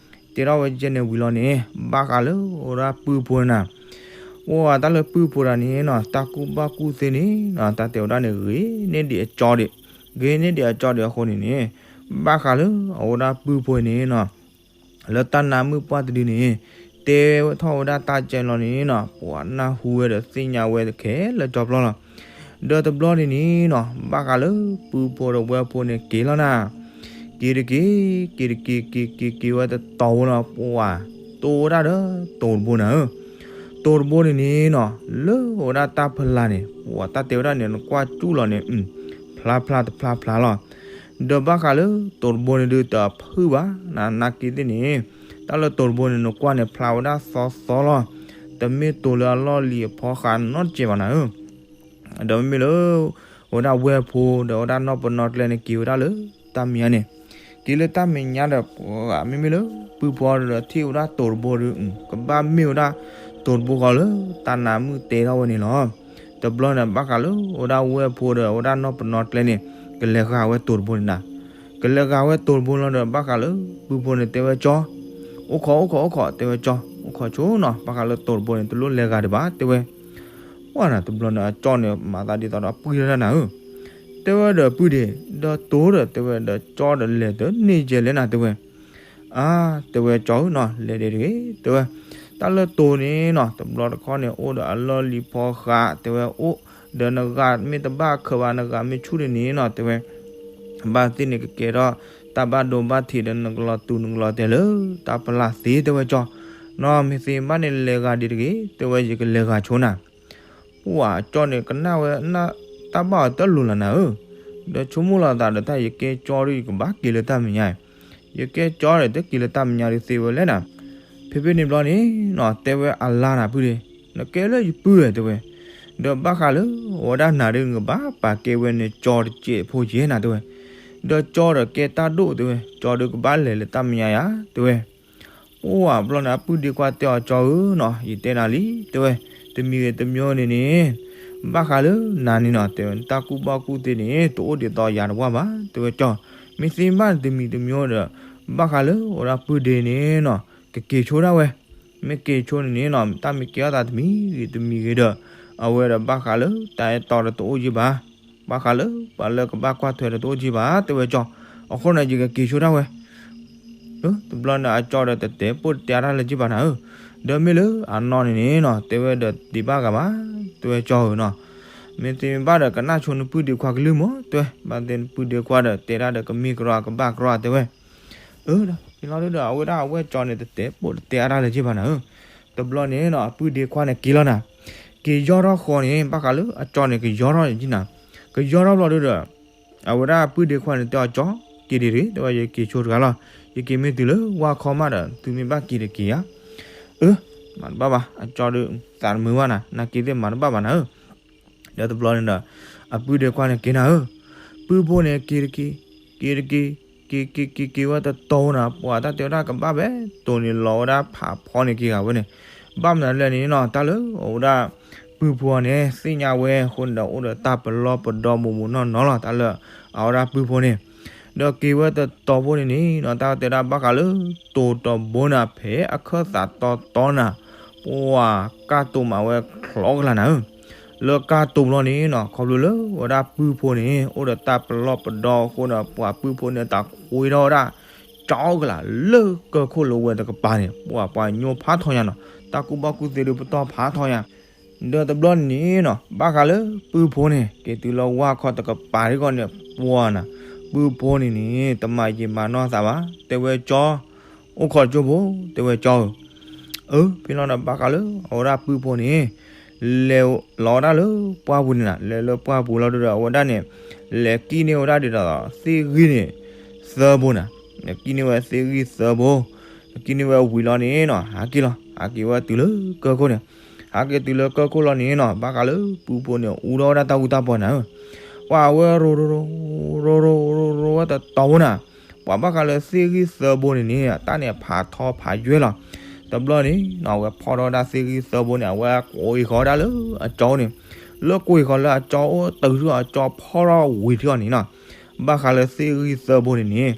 တဲထီၣ်ဝဲကဲန့ၣ်ဝံၤလီၤန့ၣ် ဘၣ်ဃးလၢဝဲဒၣ်ပုၢ်ဖိနၤ, ပှၤတၢ်လၢပုၢ်ဖိတဂၤန့ၣ်နီၤ တၢ်ကူၣ်ဘၣ်ကူၣ်သ့န့ၣ်နီၤ တၢ်တဲဝဲဒၣ်န့ၣ် ဂ့ၤန့ၢ်ဒံးအကၠီဒံး, ဂ့ၤန့ၢ်ဒံးအကၠီဒံးအဃိန့ၣ်န့ၣ် ဘၣ်ဃးလၢအဝဲဒၣ်ပုၢ်ဖိန့ၣ်နီၤ လၢတၢ်နါမုၣ်ပှၢ်တဒုန့ၣ် တဲထီၣ်ဝဲဒၣ်တၢ်ကဲလီၤန့ၣ်နီၤ ပှၤနၢ်ဟူဝဲဒီးသ့ၣ်ညါဝဲခဲလၢာ်ကၠီပျီလီၤ. ဒီးတဘျီန့ၣ်န့ၣ်နီၤ ဘၣ်ဃးလၢပုၢ်ဖိဒီးဝဲၢ်ဖိန့ၣ်က့ၤလီၤနၤ, က့ၤတက့ၢ် က့ၤတက့ၢ် က့ၤက့ၤက့ၤဝဲတတီၤဖိလီၤ ပှၤတိၢ်ဝဲဒၣ်ဒီးတိၤတဘိနၤဧၢ, တိၤတဘိန့ၣ်န့ၣ်နီၤ လၢဝဲဒၣ်တၢ်ဖီလာ်န့ၣ် ပှၤတၢ်တဲဝဲဒၣ်န့ၣ် နကွၢ်ကၠူၣ်လီၤန့ၣ် ဖျါဖျါတဖျါဖျါလီၤ. ဒီးဘၣ်ဃးလၢတိၤတဘိန့ၣ်ဒုးတဖုၣ်ဘၣ်, နနာ်က့သ့ၣ်န့ၣ် တၢ်လၢတိၤတဘိန့ၣ် နကွၢ်န့ၣ်ဖျါဝဲဒၣ်သီသီလီၤ. တမ့ၢ်တိၤလၢအလီၢ်လံၤအဖီဃးနီတစဲးဘၣ်နၤဧၢ. ဒီးမ့မ့ၢ်လၢ ဝဲဒၣ်ဝဲၢ်ဖိဒီးဝဲဒၣ်နီၢ်ပနီၣ်ကျဲန့ၣ် က့ၤဝဲဒၣ်လၢတၢ်မဲာ်ညါန့ၣ်, က့ၤလၢတၢ်မဲာ်ညါဒီး ပှၤမ့မ့ၢ်လၢပုၢ်ဖိဒီးထံၣ်ဝဲဒၣ်တိၤတဘိဒီး ကဘၣ်မ့ၢ်ဝဲဒၣ်တိၤတဘိဃီလၢတၢ်နါမုၣ်တဲထီၣ်ဝဲန့ၣ်လီၤ. တဘျီန့ၣ် ဘၣ်ဃးလၢဝဲဒၣ်ဝဲၢ်ဖိဒီးဝဲဒၣ်နီၢ်ပနီၣ်ကျဲန့ၣ် ကလဲၤဂာ်ဝဲတိၤတဘိန့ၣ်နၤ, ကလဲၤဂာ်ဝဲတိၤတဘိလီၤဒီး ဘၣ်ဃးလၢပုၢ်ဖိန့ၣ်တဲဝဲကၠီ, အိၣ်ခိး အိၣ်ခိး အိၣ်ခိး တဲဝဲကၠီ, အိၣ်ခိးဆိနီၤ ဘၣ်ဃးလၢတိၤတဘိန့ၣ် တလိၣ်လဲၤဂာ်ဒံးဘၣ်တဲဝဲ ပှၢ်နၤ တဘျီန့ၣ် အကၠီန့ၣ် မၤသးဒ်သိးဒီးပှံၢ်ထီၣ်တၢ်နၤဧၢ, တဲဝဲဒီးပုၢ်ဒ့ၣ် ဒီးတိၤဒီး တဲဝဲဒီးကၠီဒီးလဲၤတန့ၢ်ကဲလဲၣ်နၤ တဲဝဲ, အါ တဲဝဲကၠီဧၢနီၤ လဲၤဒံးတဂ့ၤ တဲဝဲ, တၢ်လၢတိၤန့ၣ်နီၤ တဘျီတခီန့ၣ် အိၣ်ဒီးအလီၢ်လံၤဖီဃး တဲဝဲအိၣ်, ဒီးနဂၤမ့ၢ်တဘၣ်ခၢးဘၣ် နဂၤမ့ၢ်ဆူၣ်န့ၣ်န့ၣ်နီၤ တဲဝဲ, ဘၣ်သ့ၣ်န့ၣ်ကကဲထီၣ် တၢ်ဘၣ်ဒိဘၣ်ထံးဒီးနကလီၤတူာ်နကလီၤတဲာ်လၢ တၢ်ဖီလာ်သ့ တဲဝဲကၠီ, နီၢ်မ့ၢ်သ့မ့ၢ်ဘၣ်န့ၣ် လဲၤဂၤဒံးတဂ့ၤ တဲဝဲ ယကလဲၤဂၤဆိနၤ. ပှၢ်ကၠီန့ၣ်ကနၣ်ဝဲ တၢ်ဘၣ်အီၤတလိၤလၢနၤဧၢ, ဒီးဆိကမိၣ်လီၤသးဒီးတၢ် ယကဲကၠီဒီးယကဘၣ်က့ၤလၢတၢ်မဲာ်ညါ, ယကဲကၠီဒီးတက့ၤလၢတၢ်မဲာ်ညါဒုးသ့ဝဲလဲၣ်နၤ. ဖဲဖဲန့ၣ်ဘျီန့ၣ်နီၤ တဲဝဲအလါနၤပုၢ်ဒ့, နကဲလၢယပုၢ်ဧါ တဲဝဲ, ဒီးဘၣ်ဃးလၢအဝဲဒၣ်နၤဒုး နကဘၣ်ပာ်ကဲဝဲန့ၣ် ကၠီတစဲးဖိယဲၢ်နၤ တဲဝဲ, ဒီးကၠီဒီးကဲတၢ်ဒိၣ် တဲဝဲ, ကၠီဒုးကဘၣ်လဲၤလၢတၢ်မဲာ်ညါယၤ တဲဝဲ. အိၣ်ဘျီန့ၣ် အပုၢ်ဒ့ခွါတဲအီၤ ကၠီဧၢနီၤ ယတဲနၤလံ တဲဝဲ, တမံၤဂ့ၤတမံၤန့ၣ်န့ၣ် ဘၣ်ဃးလၢနၤန့ၣ်နီၤ တဲဝဲ တၢ်ကူၣ်ဘၣ်ကူၣ်သ့န့ၣ် တအိၣ်ဒ်သိးယၤတဝၢ်ဘၣ် တဲဝဲကၠီ, မ့ၢ်သ့မ့ၢ်ဘၣ်န့ၣ် တမံၤတမံၤဒီး ဘၣ်ဃးလၢအဝဲဒၣ်ပုၢ်ဒ့န့ၣ်နီၤ ကက့ၤဆိဒၣ်ဝဲ, မ့ၢ်က့ၤဆိန့ၣ်န့ၣ်နီၤ တၢ်မ့ၢ်ကဲထီၣ်သးတမံၤဂ့ၤတမံၤဂ့ၤဒီး အဝဲဒီးဘၣ်ဃးလၢတၢ်အဲၣ်တီဒီးတအိၣ်က့ဘၣ်, ဘၣ်ဃးလၢပှၤလၢကဘၣ်ကွၢ်ထွဲဒီးတအိၣ်က့ဘၣ် တဲဝဲကၠီ, အဃိန့ၣ် ယကက့ၤဆိဒၣ်ဝဲ တဘျီန့ၣ် အကၠီဒီးတတဲပိၢ်တတဲအါတၢ်လၢၤက့ဘၣ်နၤဧၢ, ဒီးမ့ၢ်လၢအနီၢ်န့ၣ်န့ၣ်နီၤ တဲဝဲဒီးတဒံးဘၣ်ဂၤဘၣ်, တဲဝဲကၠီဧၢနီၤ, မ့ၢ်သ့မ့ၢ်ဘၣ်ဒီး ကနၣ်ဆိနပုၢ်ဒ့ခွါကလုၢ်မး တဲဝဲ, ဘၣ်သ့ၣ်နပုၢ်ဒ့ခွါဒီး တဲဒၣ်ဒီးကမ့ၢ်ကရီကဘၣ်ကရီ တဲဝဲ, အၢ ဒီးဖဲလီၤဒုဒီး အဝဲဒၣ်အဝဲကၠီန့ၣ် တတဲပိၢ်တတဲအါတၢ်လၢၤက့ဘၣ်နၤဧၢ, တဘျီန့ၣ်နီၤ အပုၢ်ဒ့ခွါန့ၣ်က့ၤလီၤနၤ, က့ၤယီၢ်ထီၣ်ဃီန့ၣ် ဘၣ်ဃးလၢအကၠီန့ၣ် ကယီၢ်ထီၣ်န့ၣ်က့နၤ, ကယီၢ်ထီၣ်ဘျီဒုဒီး အဝဲဒၣ်အပုၢ်ဒ့ခွါန့ၣ်တဲအီၤ ကၠီ, က့ၤဒံးတဂ့ၤ တဲဝဲ ယက့ၤဆိတဂၤလီၤ, ယက့ၤမ့ၢ်တုၤလၢဝါခီမးဒီး သုမ့ၢ်ဘၣ်က့ၤဒီးက့ၤဧါ, အၢ မၤတဘၣ်ဘၣ် အကၠီဒုး သးတမုာ်ဘၣ်နၤ နၤက့ၤသ့ၣ်မၤတဘၣ်ဘၣ်နၤဧၢ, ဒီးတဘျီန့ၣ်ဒီး အပုၢ်ဒ့ခွါန့ၣ်က့ၤနၤဧၢ, ပုၢ်ဖိန့ၣ်က့ၤတက့ၤ, က့ၤတက့ၤ, က့ၤက့ၤက့ၤက့ၤဝဲတတီၤနၤ ပှၤတၢ်တဲဝဲဒၣ်ကဘၣ်ဘဲတိၤန့ၣ် လီၤဝဲဒၣ်ဖးဖီန့ၣ်က့ၤဂၤဝဲန့ၣ်, ဘၣ်မနုၤလဲၣ်န့ၣ်နီၤ တၢ်လၢအဝဲဒၣ် ပုၢ်ဖိအီၤန့ၣ် သ့ၣ်ညါဝဲအဃိန့ၣ်ဒီး အိၣ်ဒီးတၢ်ပလီၢ်ပဒီမိၢ်မိၢ်နီၢ်နီၢ်လီၤ တၢ်လၢအဝဲဒၣ်ပုၢ်ဖိန့ၣ်, ဒီးက့ၤဝဲတတီၤဖိန့ၣ်န့ၣ်နီၤ တၢ်တဲဒၣ်ဘၣ်ဃးလၢ တိၤတဘိနၤ ဖဲအခၢၣ်သးတီတီနၤ ပှၤကၢ်တိၤမးဝဲချီကလာ်နၤဧၢ, လၢကၢ်တိၤဘျီန့ၣ်နီၤ ခီဖျိလၢဝဲဒၣ်ပုၢ်ဖိန့ၣ် အိၣ်ဒီးတၢ်ပလီၢ်ပဒီအဃိဒီး ပှၤပုၢ်ဖိန့ၣ် တၢ်ဃ့ထီၣ်ဝဲဒၣ် ကၠီကလာ်လၢကၢၢ်ခိၣ်လၢဝဲတကပၤန့ၣ် ပှၤပှၤညိဖးထီညါနီၤ တၢ်ကူၣ်ဘၣ်ကူၣ်သ့ဒုးပတီၢ်ဖးထီညါ, ဒီးတဘျီန့ၣ်နီၤ ဘၣ်ဃးလၢပုၢ်ဖိန့ၣ် က့ၤတုၤလၢဝါခီတကပၤဒ်ဂီၢ်န့ၣ် ပှၤနၤ ပုၢ်ဖိန့ၣ်န့ၣ် တမၤယံာ်မၤနီၢ်သးဘၣ် တဲဝဲကၠီ, အိၣ်ခိးကၠိဖိ တဲဝဲကၠီဧၢ, အၢ ဖဲလီၤဒီးဘၣ်ဃးလၢအဝဲဒၣ်ပုၢ်ဖိန့ၣ် လဲၤလီၤဝဲဒၣ်လၢပှၢ်ပူၤန့ၣ်နၤ လဲၤလၢပှၢ်ပူၤလီၤဒုဒီး အဝဲဒၣ်န့ၣ် လဲၤကံၣ်န့ၢ်ဝဲဒၣ်ဒ်သိးသ့ၣ်ဂံၢ်န့ၣ် သၢဘိနၤ, လဲၤကံၣ်န့ၢ်ဝဲသ့ၣ်ဂံၢ်သၢဘိ, ကံၣ်န့ၢ်ဝဲဝံၤလီၤန့ၣ်နီၤ ဟးက့ၤလီၤ ဟးက့ၤဝဲတုၤလၢကၢၢ်ခိၣ်န့ၣ်, ဟးက့ၤတုၤလၢကၢၢ်ခိၣ်လီၤန့ၣ်နီၤ ဘၣ်ဃးလၢပုၢ်ဖိန့ၣ် အူထီၣ်ဝဲဒၣ်တၢ်အူတၢ်ပီၢ်နၤဧၢ, ပှၤဝဲရိရိ ရိရိရိရိဝဲတတီၤဖိနၤ, ပှၤဘၣ်ဃးလၢသ့ၣ်ဂံၢ်သၢဘိန့ၣ်န့ၣ် အတၢ်န့ၣ်ဖးထီဖးယွဲလီၤ, တဘျီန့ၣ်နီၤ အဝဲဖီၣ်ထီၣ်ဝဲဒၣ်သ့ၣ်ဂံၢ်သၢဘိန့ၣ် အဝဲကွံာ်ဃီဝဲဒၣ်လၢအကၠီန့ၣ်, လၢကွံာ်ဃီလၢအကၠီအိၣ်တုၤထံၣ်အီၤ အကၠီဖီၣ်ထီၣ်ဝံၤထံၣ်အီၤန့ၣ်နီၤ, ဘၣ်ဃးလၢသ့ၣ်ဂံၢ်သၢဘိန့ၣ်န့ၣ်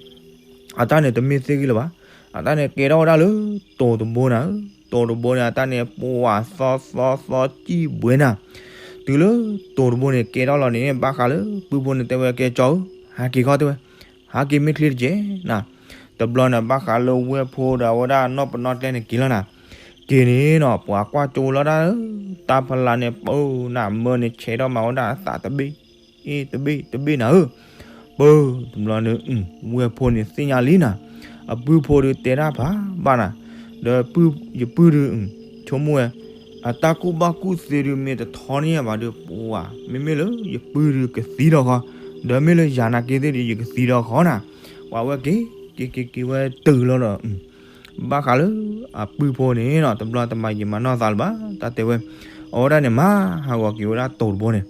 အတၢ်န့ၣ်တမ့ၢ်သ့ၣ်ဂံၢ်လၢၤဘၣ်, အတၢ်န့ၣ်ကဲထီၣ်ဝဲဒၣ်လၢ တိၤတဘိနၤဧၢ, တိၤတဘိန့ၣ် အတၢ်န့ၣ်ပှၤသီသီသီစံၣ်ဘှဲနၤ, တုၤလၢတိၤတဘိန့ၣ်ကဲထီၣ်လီၤန့ၣ် ဘၣ်ဃးလၢပုၢ်ဖိန့ၣ်တဲဝဲကဲကၠီဧၢ, ဟးက့ၤခီတဲဝဲ, ဟးက့ၤမ့ၢ်ချ့တက့ၢ်နၤ, တဘျီန့ၣ် ဘၣ်ဃးလၢဝဲၢ်ဖိဒီးအဝဲဒၣ်နီၢ်ပနီၣ်ကျဲန့ၣ်က့ၤလီၤနၤ, က့ၤန့ၣ်နီၤ ပှၤကွၢ်ကၠိလီၤဒၣ်လၢ တၢ်ဖီလာ်န့ၣ် ပၢနၤမၢန့ၣ် ဆဲးထီၣ်မၤဝဲဒၣ်အသးတဘ့ၣ် အ့ တဘ့ၣ်တဘ့ၣ်နၤဧၢ, ပၢ တဘျီန့ၣ် ဝဲၢ်ဖိန့ၣ်သ့ၣ်ညါလံနၤ, အပုၢ်ဖိဒုးတဲတၢ်ဖးဘၣ်နၤ, ဒီးယပုၢ်ဒုး ဆိကမိၣ်ဝဲ အတၢ်ကူၣ်ဘၣ်ကူၣ်သ့ဒုးမ့ၢ်တထီန့ၢ်ယၤဘၣ်ဒီး ပှၤ မ့မ့ၢ်လၢယပုၢ်ဒုးကသံဒီးဃီ, ဒီးမ့ၢ်လၢယၤနာ်က့သ့ၣ်ဒုး ယကသံဒီးဃီနၤ, ပှၤဝဲက့ၤ က့ၤက့ၤက့ၤဝဲတုၤလီၤဒီး ဘၣ်ဃးလၢအပုၢ်ဖိန့ၣ်နီၤ တဘျီတမၤယံာ်မၤနီၢ်သးလၢၤဘၣ် တၢ်တဲဝဲ, အဝဲဒၣ်န့ၣ် မၤဟးဂီၤက့ၤဝဲဒၣ်တိၤတဘိန့ၣ်,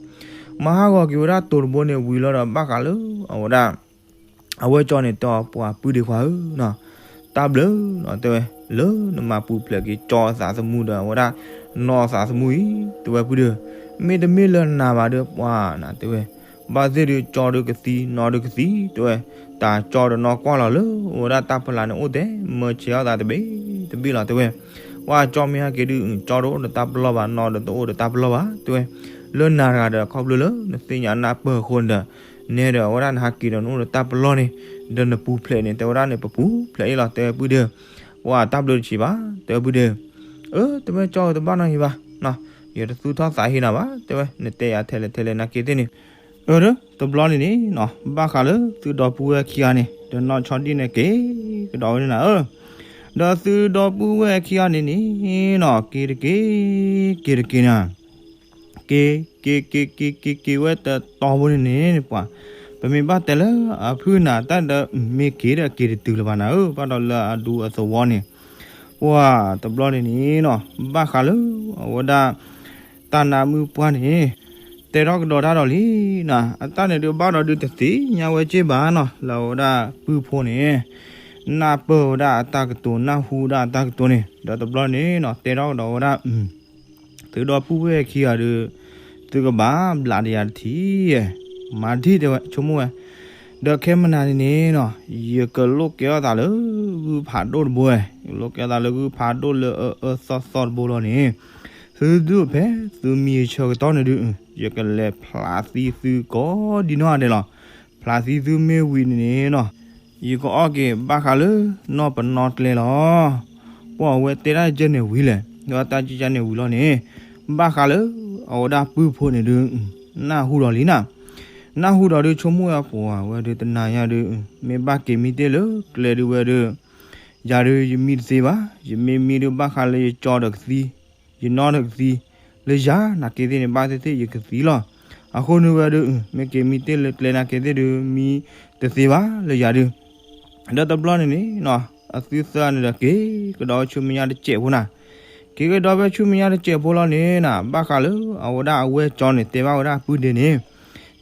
မၤဟးဂီၤက့ၤဝဲဒၣ်တိၤတဘိန့ၣ်ဝံၤလီၤဒီး ဘၣ်ဃးလၢအဝဲဒၣ် အဝဲကၠီန့ၣ်တဲအီၤ ပှၤပုၢ်ဒ့ခွါဧၢနီၤ, တၢ်ဘျုးနီၤ တဲဝဲ, လၢနမၤပူၤဖျဲးက့ၤကၠီအသးသမူဒီး အဝဲဒၣ်နီၢ်အသးသမူအံၤ တဲဝဲပုၢ်ဒုး, မ့တမ့ၢ်လၢနၤဘၣ်ဒီးပှၤနၤ တဲဝဲ, ဘၣ်သ့ၣ်ဒုးကၠီဒုးကသံ နီၢ်ဒုးကသံ တဲဝဲ, တၢ်ကၠီဒီးနီၢ်ကွၢ်လီၤလၢ အဝဲဒၣ်တၢ်ဖီလာ်န့ၣ်အိၣ်တဲ မၢဆဲးအီၣ်သးတဘ့ၣ်တဘ့ၣ်လီၤ တဲဝဲ, ပှၤကၠီမ့ၢ်ဟဲက့ၤဒုး ကၠီတအိၣ်ဒီးတၢ်ပလီၢ်ဘၣ် နီၢ်ဒီးတအိၣ်ဒီးတၢ်ပလီၢ်ဘၣ် တဲဝဲ, လၢနၤတဂၤဒီးခီဖျိလၢနသ့ၣ်ညါနၢ်ပၢၢ်အဃိန့ၣ်ဒီး နဲဒီးအဝဲဒၣ်နဟးက့ၤဒီးနအိၣ်ဒီးတၢ်ပလီၢ်န့ၣ် ဒီးနပူၤဖျဲးန့ၣ် တဲဝဲဒၣ်န့ၣ် ပပူၤဖျဲးအ့ၣ်လီၤ တဲဝဲပုၢ်ဒုး, ပှၤတၢ်ဘျုးတဆံးဘၣ် တဲဝဲပုၢ်ဒုး, အၢ တဲဝဲကၠီဧၢ တဘၣ်နီတမံၤဘၣ်, ယတသူၣ်ထီၣ်သးဟ့နၤဘၣ် တဲဝဲ, နတဲယၤထဲလဲၣ်ထဲလဲၣ်နာ်က့သ့ၣ်န့ၣ်, အၢ တဘျီန့ၣ်န့ၣ်နီၤ ဘၣ်ဃးလၢသုဒီပုၢ်ဝဲၢ်ခံဂၤန့ၣ် ဒီးနီၢ်ဆီဒံၣ်န့ၣ်က့ၤကဒီးဝဲန့ၣ်နၤဧၢ, ဒီးသုဒီပုၢ်ဝဲၢ်ခံဂၤန့ၣ်န့ၣ်နီၤ က့ၤတက့ၤ က့ၤတက့ၤန့ၣ် က့ၤ က့ၤ က့ၤ က့ၤ က့ၤ က့ၤဝဲတတီၤဖိန့ၣ်န့ၣ် ပှၤ ပမ့ၢ်ဘၣ်တဲလၢအဖုၣ်နၤတၢ်ဒီး မ့ၢ်က့ၤဒီးက့ၤတတုၤလၢၤဘၣ်နၤဧၢ, ဘၣ်ဒီးလၢအဒူအသဝီန့ၣ် ပှၤတဘျီန့ၣ်န့ၣ်နီၤ ဘၣ်ဃးလၢအဝဲဒၣ် တၢ်နါမုၣ်ပှၢ်န့ၣ် တဲထီၣ်ကဒီးတၢ်ဒီးလံနီၤ, အတၢ်န့ၣ်ဒုးဘၣ်ဒီးဒုးတသ့ၣ်ညါဝဲက့ၢ်ဘၣ်နီၤ လၢအဝဲဒၣ်ပုၢ်ဖိန့ၣ် နၢ်ပၢၢ်ဝဲဒၣ်အတၢ်ကတိၤ နၢ်ဟူဝဲဒၣ်အတၢ်ကတိၤန့ၣ် ဒီးတဘျီန့ၣ်နီၤ တဲထီၣ်ကဒီးဝဲဒၣ် သုဒီပုၢ်ဝဲၢ်ခံဂၤဒီး သုကဘၣ်ဘျးတယၤတထံၣ်, မၤဒ်တဲဝဲဆိကမိၣ်ဝဲ, ဒီးခဲမနၤန့ၣ်န့ၣ်နီၤ ယကလိၣ်ကဲထီၣ်သးလၢဂုၢ်ဖးဒိၣ်တဘိဝဲ, ယကလိၣ်ကဲထီၣ်သးလၢဂုၢ်ဖးဒိၣ်လၢအအၢသီသီတဘိလီၤန့ၣ်, သုဒုးဖဲသုမံၤဆၢကတီၢ်န့ၣ်ဒုး ယကလဲၤဖျးသံသုကိးဒ်နီၢ်ဂၤဒဲးလီၤ. ဖျးသံသုမ့ၢ်ဝံၤန့ၣ်န့ၣ်နီၤ ယကအီၣ်က့ၤဘၣ်ဃးလၢနီၢ်ပနီၣ်ကျဲလီၤ. ပှၤအဝဲတဲတၢ်ယဲၢ်န့ၣ်ဝံၤလဲၣ်, ဒီးတၢ်ကံကါန့ၣ်ဝံၤလီၤန့ၣ်, ဘၣ်ဃးလၢအဝဲဒၣ်ပုၢ်ဖိန့ၣ်ဒုး နၢ်ဟူဒီးလံနၤ, နၢ်ဟူဒီးဒုးဆိကမိၣ်ဝဲပှၤဝဲဒုးတနၤညါဒုး မ့ၢ်ဘၣ်က့ၤမံတ့ၢ်လၢကျဲဒုးဝဲဒုး ယၤဒုးယမံတသ့ဘၣ်, ယမ့ၢ်မံဒုးဘၣ်ဃးလၢယကၠီဒီးကသံ, ယနီၢ်ဒီးကသံ, လၢယၤနာ်က့သ့ၣ်န့ၣ် ဘၣ်သ့ၣ်သ့ၣ်ယကသံလီၤ. အဃိန့ၣ်ဝဲဒုး မ့ၢ်က့ၤမံတ့ၢ်လၢကျဲနာ်က့သ့ၣ်ဒုး မံတသ့ဘၣ်လၢယၤဒုး, ဒီးတဘျီန့ၣ်န့ၣ်နီၤ အသုသၢဂၤန့ၣ်ဒီးက့ၤကဒီးဆူမဲာ်ညါတစဲးဖိနၤ, က့ၤကဒီးဖဲဆူမဲာ်ညါတစဲးဖိလီၤန့ၣ်နၤ ဘၣ်ဃးလၢအဝဲဒၣ်အဝဲၢ်ကၠီန့ၣ် တဲဘၣ်ဝဲဒၣ်ပုၢ်ဒ့န့ၣ်,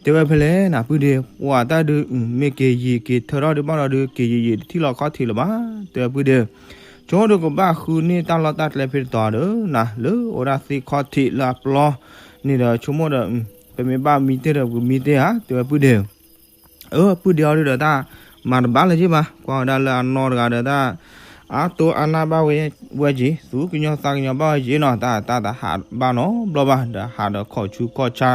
တဲဝဲဖဲလဲၣ်နၤ ပုၢ်ဒ့ ပှၤတၢ်ဒုး မ့ၢ်က့ၤယံာ်က့ၤထၢထီၣ်ဒုးဘၣ်ဒီးဒုး က့ၤယံာ်ယံာ်တထံၣ်လီၤခီၣ်ထံးလၢၤဘၣ် တဲဝဲပုၢ်ဒ့, ဆိကမိၣ်ဒုးကဘၣ်ဃုန့ၢ်တၢ်လီၢ်တၢ်ကျဲဖဲတတီၤဒီးနၤ လၢအဝဲဒၣ်သ့ၣ်ခီၣ်ထံးလၢအပျီန့ၣ်ဒီး ဆိကမိၣ်ဒီး ပမ့ၢ်ဘၣ်မံတ့ၢ်ဒီးပကမံတ့ၢ်ဧါ တဲဝဲပုၢ်ဒ့ အၢ ပုၢ်ဒ့အီၤဒုးဒီးတၢ်မၤတဘၣ်လၢၤက့ၢ်ဘၣ်, ကွၢ်ဝဲဒၣ်လၢအနီၢ်တဂၤဒီးတၢ် အါတိၢ်အါနၢ်ဘၣ်ဝဲက့ၤ သူကညီသးကညီၤဘၣ်ဝဲက့ၤနီၤ, တၢ်တဟးဘၣ်နီတဘျီဘၣ် ဒီးဟးဒီးခီၣ်ဆူခီၣ်ဆါ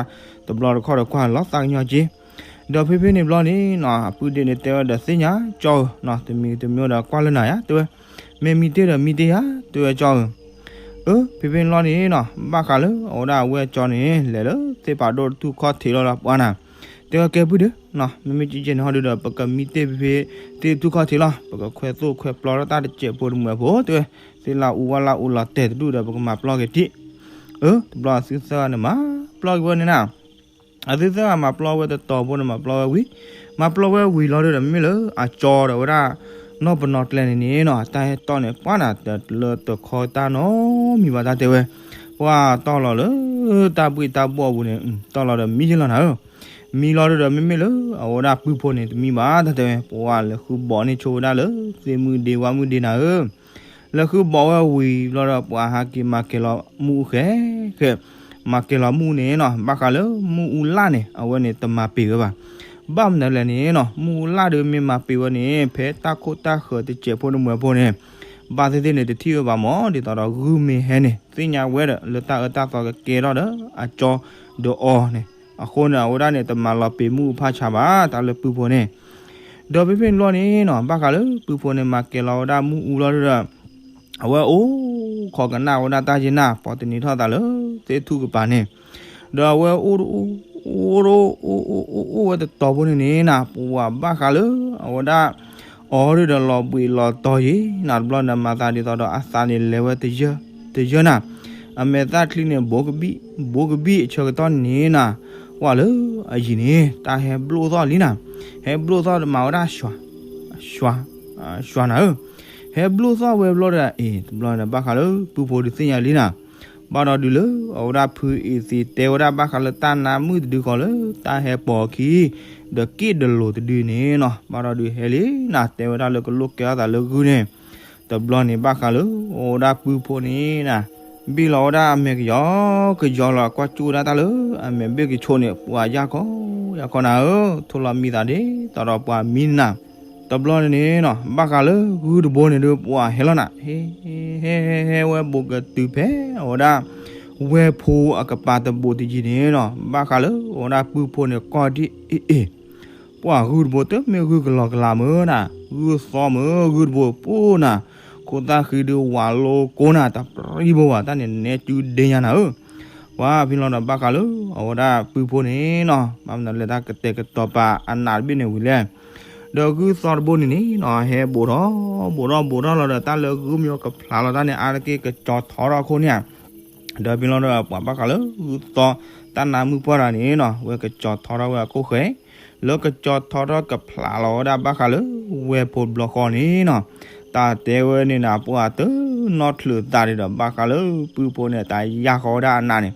တဘျီတခီၣ်ဒီးကွၢ်လီၤသးကညီၤက့ၤ, ဒီးဖဲဖဲန့ၣ်ဘျီန့ၣ်နီၤ အပုၢ်ဒ့န့ၣ်တဲဝဲဒီးသ့ၣ်ညါကၠီဧၢနီၤ တမံၤတမံၤဒီးကွၢ်လၢနၤယါ တဲဝဲ, မ့ၢ်မံတ့ၢ်ဒီးမံတ့ၢ်ယါ တဲဝဲကၠီဧၢ အၢ ဖဲဖဲန့ၣ်ဘျီန့ၣ်နီၤ ဘၣ်ဃးလၢအဝဲဒၣ်အဝဲၢ်ကၠီန့ၣ် လဲၤလၢသ့ၣ်ဖးဒိၣ်တထူၣ်ခီၣ်ထံးလီၤဒီးပှၤနၤ, တဲဝဲကဲပုၢ်ဒ့နီၤ မ့မ့ၢ်ကကဲန့ၣ်ဟီဒုးဒီး ပကမံတ့ၢ်ဖဲဖဲသ့ၣ်ထူၣ်ခီၣ်ထံးလီၤ ပကခွဲးသိၣ်ခွဲးပျီထီၣ်တၢ်တစဲးဖိတမုာ်ဖိ တဲဝဲ, သ့ၣ်လၢအူဝဲလၢအူလီၤတဲာ်တဒူၣ်ဒီး ပကမၤပျီက့ၤတံၢ်, အၢ တဘျီအသုသၢဂၤန့ၣ်မၤပျီက့ၤဝဲန့ၣ်နၤ အသုသၢဂၤမၤပျီဝဲတတီၤဖိန့ၣ် မၤပျီဝဲဝံၤ, မၤပျီဝဲဝံၤလီၤဒုးဒီး မ့မ့ၢ်လၢအကၠီဒီးဝဲဒၣ် နီၢ်ပနီၣ်ကျဲန့ၣ်န့ၣ်နီၤ တၢ်ဟဲတီၢ်န့ၣ် ပှၤနၤတလၢတခီတၢ်နီတမံၤဘၣ် တၢ်တဲဝဲ, ပှၤတီၢ်လီၤလၢတၢ်ဘှ့ၣ်တၢ်ဘှီၣ်အပူၤန့ၣ် တီၢ်လီၤဒီးမံယ့ၢ်လီၤနၤဧၢ, မံလီၤဒုးဒီး မ့မ့ၢ်လၢအဝဲဒၣ်ပုၢ်ဖိန့ၣ် တမံဘၣ် တၢ်တဲဝဲ, ပှၤလဲၤဃုဘီးန့ၢ်ဆိဝဲဒၣ်လၢသ့ၣ်မုၢ်ဒ့ဝါမုၢ်ဒ့နၤဧၢ လဲၤဃုဘီးဝဲဝံၤဘျီဒီး ပှၤဟးက့ၤမၤကဲၤလီၤမုၢ်အူဃဲဃဲ, မၤကဲၤလီၤမုၢ်အူန့ၣ်နီၤ ဘၣ်ဃးလၢမုၢ်အူလၣ်န့ၣ် အဝဲန့ၣ်တမၤပ့ၤဝဲဘၣ်. ဘၣ်မနုၤလဲၣ်န့ၣ်နီၤ မုၢ်အူလၣ်ဒီးမ့ၢ်မၤပ့ၤဝဲန့ၣ် ဖဲတၢ်ခိၣ်တၢ်ဃၢၤတစဲးဖိတမုာ်ဖိန့ၣ် ဘၣ်သ့ၣ်သ့ၣ်န့ၣ် တထံၣ်ဝဲဘၣ်မး ဒ်သိးဒီးဂုၢ်မ့ၢ်ဟဲန့ၣ် သ့ၣ်ညါဝဲဒီး လၢတၢ်အၢတၢ်သီကကဲထီၣ်ဒီးအကၠီဒီးအီၤန့ၣ် အဃိန့ၣ် အဝဲဒၣ်န့ၣ် တမၤလီၤပ့ၤမုၢ်အူဖးဆါဘၣ် တၢ်လၢပုၢ်ဖိန့ၣ် ဒီးဖဲဖဲန့ၣ်ဘျီန့ၣ်နီၤ ဘၣ်ဃးလၢပုၢ်ဖိန့ၣ် မၤကဲၤလီၤဝဲဒၣ်မုၢ်အူလီၤဒုးဒီး အဝဲအိၣ်ခိးကနၣ်ဝဲဒၣ်တၢ်ယ့ၢ်နၢ် ပှၤတနံၤထီၣ်သးလၢသ့ၣ်ထူၣ်ကပၤန့ၣ် ဒီးအဝဲအိၣ်တအိၣ် အိၣ်တအိၣ် အိၣ်အိၣ်အိၣ်ဝဲတတီၤဖိန့ၣ်န့ၣ်နီၤ ပှၤဘၣ်ဃးလၢ အဝဲဒၣ် အီၤဒုးဒီးလီၤဘှံးလီၤတီၤယ့ၢ်နီၤ တဘျီန့ၣ် မၤသးဒ်သိးဒီးအသးန့ၣ်လဲၤဝဲတယၢၢ်တယၢၢ်နီၤ အမဲာ်သၣ်ချံန့ၣ် ဘိကဘံၣ် ဘိကဘံၣ်အဆၢကတီၢ်န့ၣ်နီၤ ပှၤလၢအယံၤန့ၣ် တၢ်ဟဲဘျိၣ်သီၣ်လံနီၤ ဟဲဘျိၣ်သီၣ်တမၤဝဲဒၣ် ရွှၤ ရွှၤနၤဧၢ ဟဲဘျိၣ်သီၣ်ဝဲဘျီဒီး အ့ တဘျီန့ၣ် ဘၣ်ဃးလၢပုၢ်ဖိဒုးသ့ၣ်ညါလံနီၤ ဘၣ်ဒီးဒုးလၢအဝဲဒၣ်ဖုအ့ၣ်သ့ၣ်တဲဝဲဒၣ်ဘၣ်ဃးလၢတၢ်နါမုၣ်တဒုဃီလၢတၢ်ဟဲပိာ်အခံ ဒီးက့ၣ်ဒလိၤတဒုန့ၣ်နီၤ ဘၣ်ဒီးဒုးဟဲလံနီၤ တဲဝဲဒၣ်လၢကလိၣ်ကဲထီၣ်သးလၢဂုၢ်န့ၣ် တဘျီန့ၣ်ဘၣ်ဃးလၢအဝဲဒၣ်ပုၢ်ဖိန့ၣ်နီၤ ဘ့ၣ်လီၤဝဲဒၣ်အမဲာ်ကယီကယီလီၤ ကွၢ်ကၠူၣ်ဝဲဒၣ်တၢ်လၢအမဲာ်ဘ့ၣ်ကဆိးန့ၣ် ပှၤယၢ်ခီယၢ်ခီနၤဧၢ ထိၣ်လီၤမံသးဒ်သိးဒီးပှၤမံနၤ တဘျီန့ၣ်န့ၣ်နီၤ ဘၣ်ဃးလၢဂုၢ်တဘိန့ၣ်ဒုး ပှၤဟဲလီၤနၤ ဟဲ ဟဲ ဟဲ ဟဲ ဟဲဝဲဘူးကတုၤဖဲ အဝဲဒၣ် ဝဲၢ်ဖိအကပၤတဘူးတယံၤန့ၣ်နီၤ ဘၣ်ဃးလၢအဝဲဒၣ်ပုၢ်ဖိန့ၣ် ကီၢ်ဒ်အ့ၣ်အ့ၣ် ပှၤဂုၢ်တဘိတမ့ၢ်ဂုၢ်ကလီကလးမ့ၢ်နၤ ဂုၢ်သီမ့ၢ်ဂုၢ်တဘိပူၤနၤ ခိၣ်သၣ်ဃံဒုးဝးလိကိနၤ တပြံဘိဘၣ် တၢ်န့ၣ်နဲကၠူဒ့ညါနၤဧၢ ပှၤဖဲလီၤဒီးဘၣ်ဃးလၢ အဝဲဒၣ်ပုၢ်ဖိန့ၣ်နီၤ, ဘၣ်မနုၤလဲၣ် တၢ်ကတဲာ်ကတီၤပာ်အနးတဘ့ၣ်န့ၣ်ဝံၤလဲၣ်. ဒီးဂုၢ်သီတဘိန့ၣ်န့ၣ်နီၤ ဟဲဘိးထီၣ် ဘိးထီၣ်ဘိးထီၣ်လီၤဒီး တၢ်လၢဂုၢ်မ့ၢ်ကဖျါလီၤတၢ်န့ၣ် အါတက့ၢ်ကကၠီၤထီထီၣ်အခိၣ်န့ၣ်ဧါ. ဒီးဖဲလီၤဒီးပှၤဘၣ်ဃးလၢဂုၢ်သီ တၢ်နါမုၣ်ပှၢ်တဂၤန့ၣ်နီၤ ဝဲကကၠီၤထီထီၣ်ဝဲအခိၣ်ဃဲ လၢကကၠီၤထီထီၣ်ကဖျါလီၤဝဲဒၣ်ဘၣ်ဃးလၢဝဲၢ်ဖိတဘျီဃီန့ၣ်နီၤ, တၢ်တဲဝဲန့ၣ်နၤ ပှၤတနီၣ်ချုးသးဒံးဒီး ဘၣ်ဃးလၢပုၢ်ဖိန့ၣ် တၢ်ယၢ်ဃီဝဲဒၣ်အနးန့ၣ်,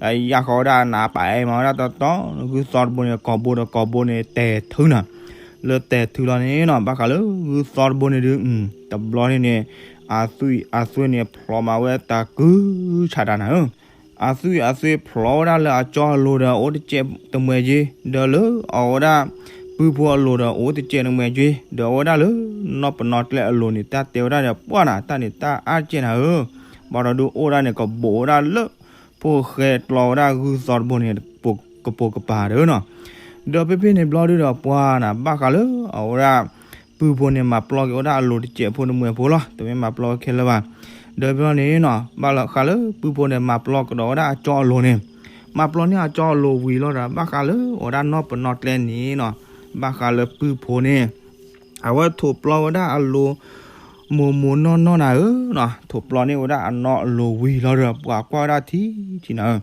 တၢ်ယၢ်ဃီဝဲဒၣ်အနး ပာ်အဲၣ်မၤဝဲဒၣ်တီတီ ဂုၢ်သီတဘိန့ၣ် ကိာ်ဘိဒီးကိာ်ဘိန့ၣ် တဲာ်ထုးနၤ, လၢတဲာ်ထုးလီၤန့ၣ်နီၤ ဘၣ်ဃးလၢဂုၢ်သီတဘိန့ၣ်ဒုး တဘျီန့ၣ်န့ၣ် အသွံၣ်အသွဲၣ်န့ၣ် ဖျိးမးဝဲတၢ်ကုဆးဒးနၤဧၢ အသွံၣ်အသွဲၣ်ဖျိးဝဲဒၣ်လၢအကၠီအလိၤဒီး အိၣ်တစဲးတမှဲၤက့ၤ, ဒီးလၢအဝဲဒၣ်ပုၢ်ဖိအလိၤဒီး အိၣ်တစဲးတမှဲၤက့ၤ, ဒီးအဝဲဒၣ်လၢနီၢ်ပနီၣ်ကျဲအလိၤန့ၣ် တၢ်တဲဝဲဒၣ်ဒီး ပှၢ်နၤ တၢ်န့ၣ်တၢ်အါတစဲးနၤဧၢ, ဘၣ်ဒီးဒုးအိၣ်ဒၣ်န့ၣ် ကဘိးဝဲဒၣ်လၢ ဖိၣ်ဃဲကျီဝဲဒၣ်ဂုၢ်သီတဘိန့ၣ် ကပိာ်ကပၤဒီးနီၤ, ဒီးဖဲဖဲန့ၣ်ဘျီဒုးဒီး ပှၢ်နၤ ဘၣ်ဃးလၢအဝဲဒၣ် ပုၢ်ဖိန့ၣ် မၤပျီက့ၤဝဲဒၣ်အလိၤတစဲးဖိတမှဲၤဖိလီၤ, တမ့ၢ်မၤပျီဝဲခဲလၢာ်ဘၣ်. ဒီးဖဲလီၤန့ၣ်နီၤ ဘၣ်ဃးလၢပုၢ်ဖိန့ၣ် မၤပျီကဒီးဝဲဒၣ်အကၠီအလိၤန့ၣ်, မၤပျီန့ၢ်အကၠီအလိၤဝံၤလီၤဒီး ဘၣ်ဃးလၢအဝဲဒၣ်နီၢ်ပနီၣ်ကျဲန့ၣ်နီၤ, ဘၣ်ဃးလၢပုၢ်ဖိန့ၣ် အဝဲထိးပျီဝဲဒၣ်အလိၤ မိၢ်မိၢ်နီၢ်နီၢ်နၤဧၢနီၤ, ထိးပျီန့ၢ်ဝဲဒၣ်အနီၢ်အလိၤဝံၤလီၤဒီး ပှၤကွၢ်ဝဲဒၣ်ထံထံနၤဧၢ,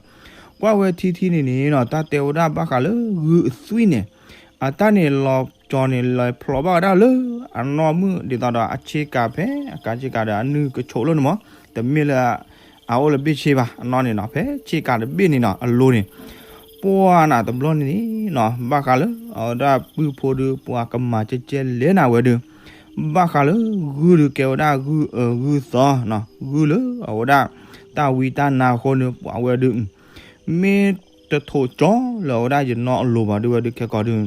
ကွၢ်ဝဲထံထံန့ၣ်န့ၣ်နီၤ တၢ်တဲဝဲဒၣ်ဘၣ်ဃးလၢဂုၢ်အသွံၣ်န့ၣ်, အတၢ်န့ၣ်လီၤကၠီၤန့ၣ် လီၤဖျိးဘၣ်ဝဲဒၣ်လၢအနီၢ်မုၣ် ဒ်သိးဒီးအဆ့ကၤဖဲ အကၤဆ့ကၤဒီးအနုၢ်ကဆိးလၢန့ၣ်မး, တမ့ၢ်လၢ အအိၣ်လၢဘ့ၣ်ဆ့ဘၣ်, အနီၢ်န့ၣ်နီၤ ဖဲဆ့ကၤတဘ့ၣ်န့ၣ်နီၤ အလိၤန့ၣ် ပှၢ်နၤတဘျီန့ၣ်န့ၣ်နီၤ ဘၣ်ဃးလၢ အဝဲဒၣ်ပုၢ်ဖိဒုး ပှၤကမၤကဲကဲလဲၣ်နၤဝဲဒုး, ဘၣ်ဃးလၢဂုၢ်ဒုးကဲဝဲဒၣ်ဂုၢ်အၢဂုၢ်သီနီၤ, ဂုၢ်လၢအဝဲဒၣ် တၢ်ဝံတၢ်နါအဃိန့ၣ် ပှၤဝဲဒုး မ့ၢ်တထိးကၠီလၢအဝဲဒၣ်ယနီၢ်အလိၤဘၣ်ဒုးဝဲဒုးခဲကီးဒုး,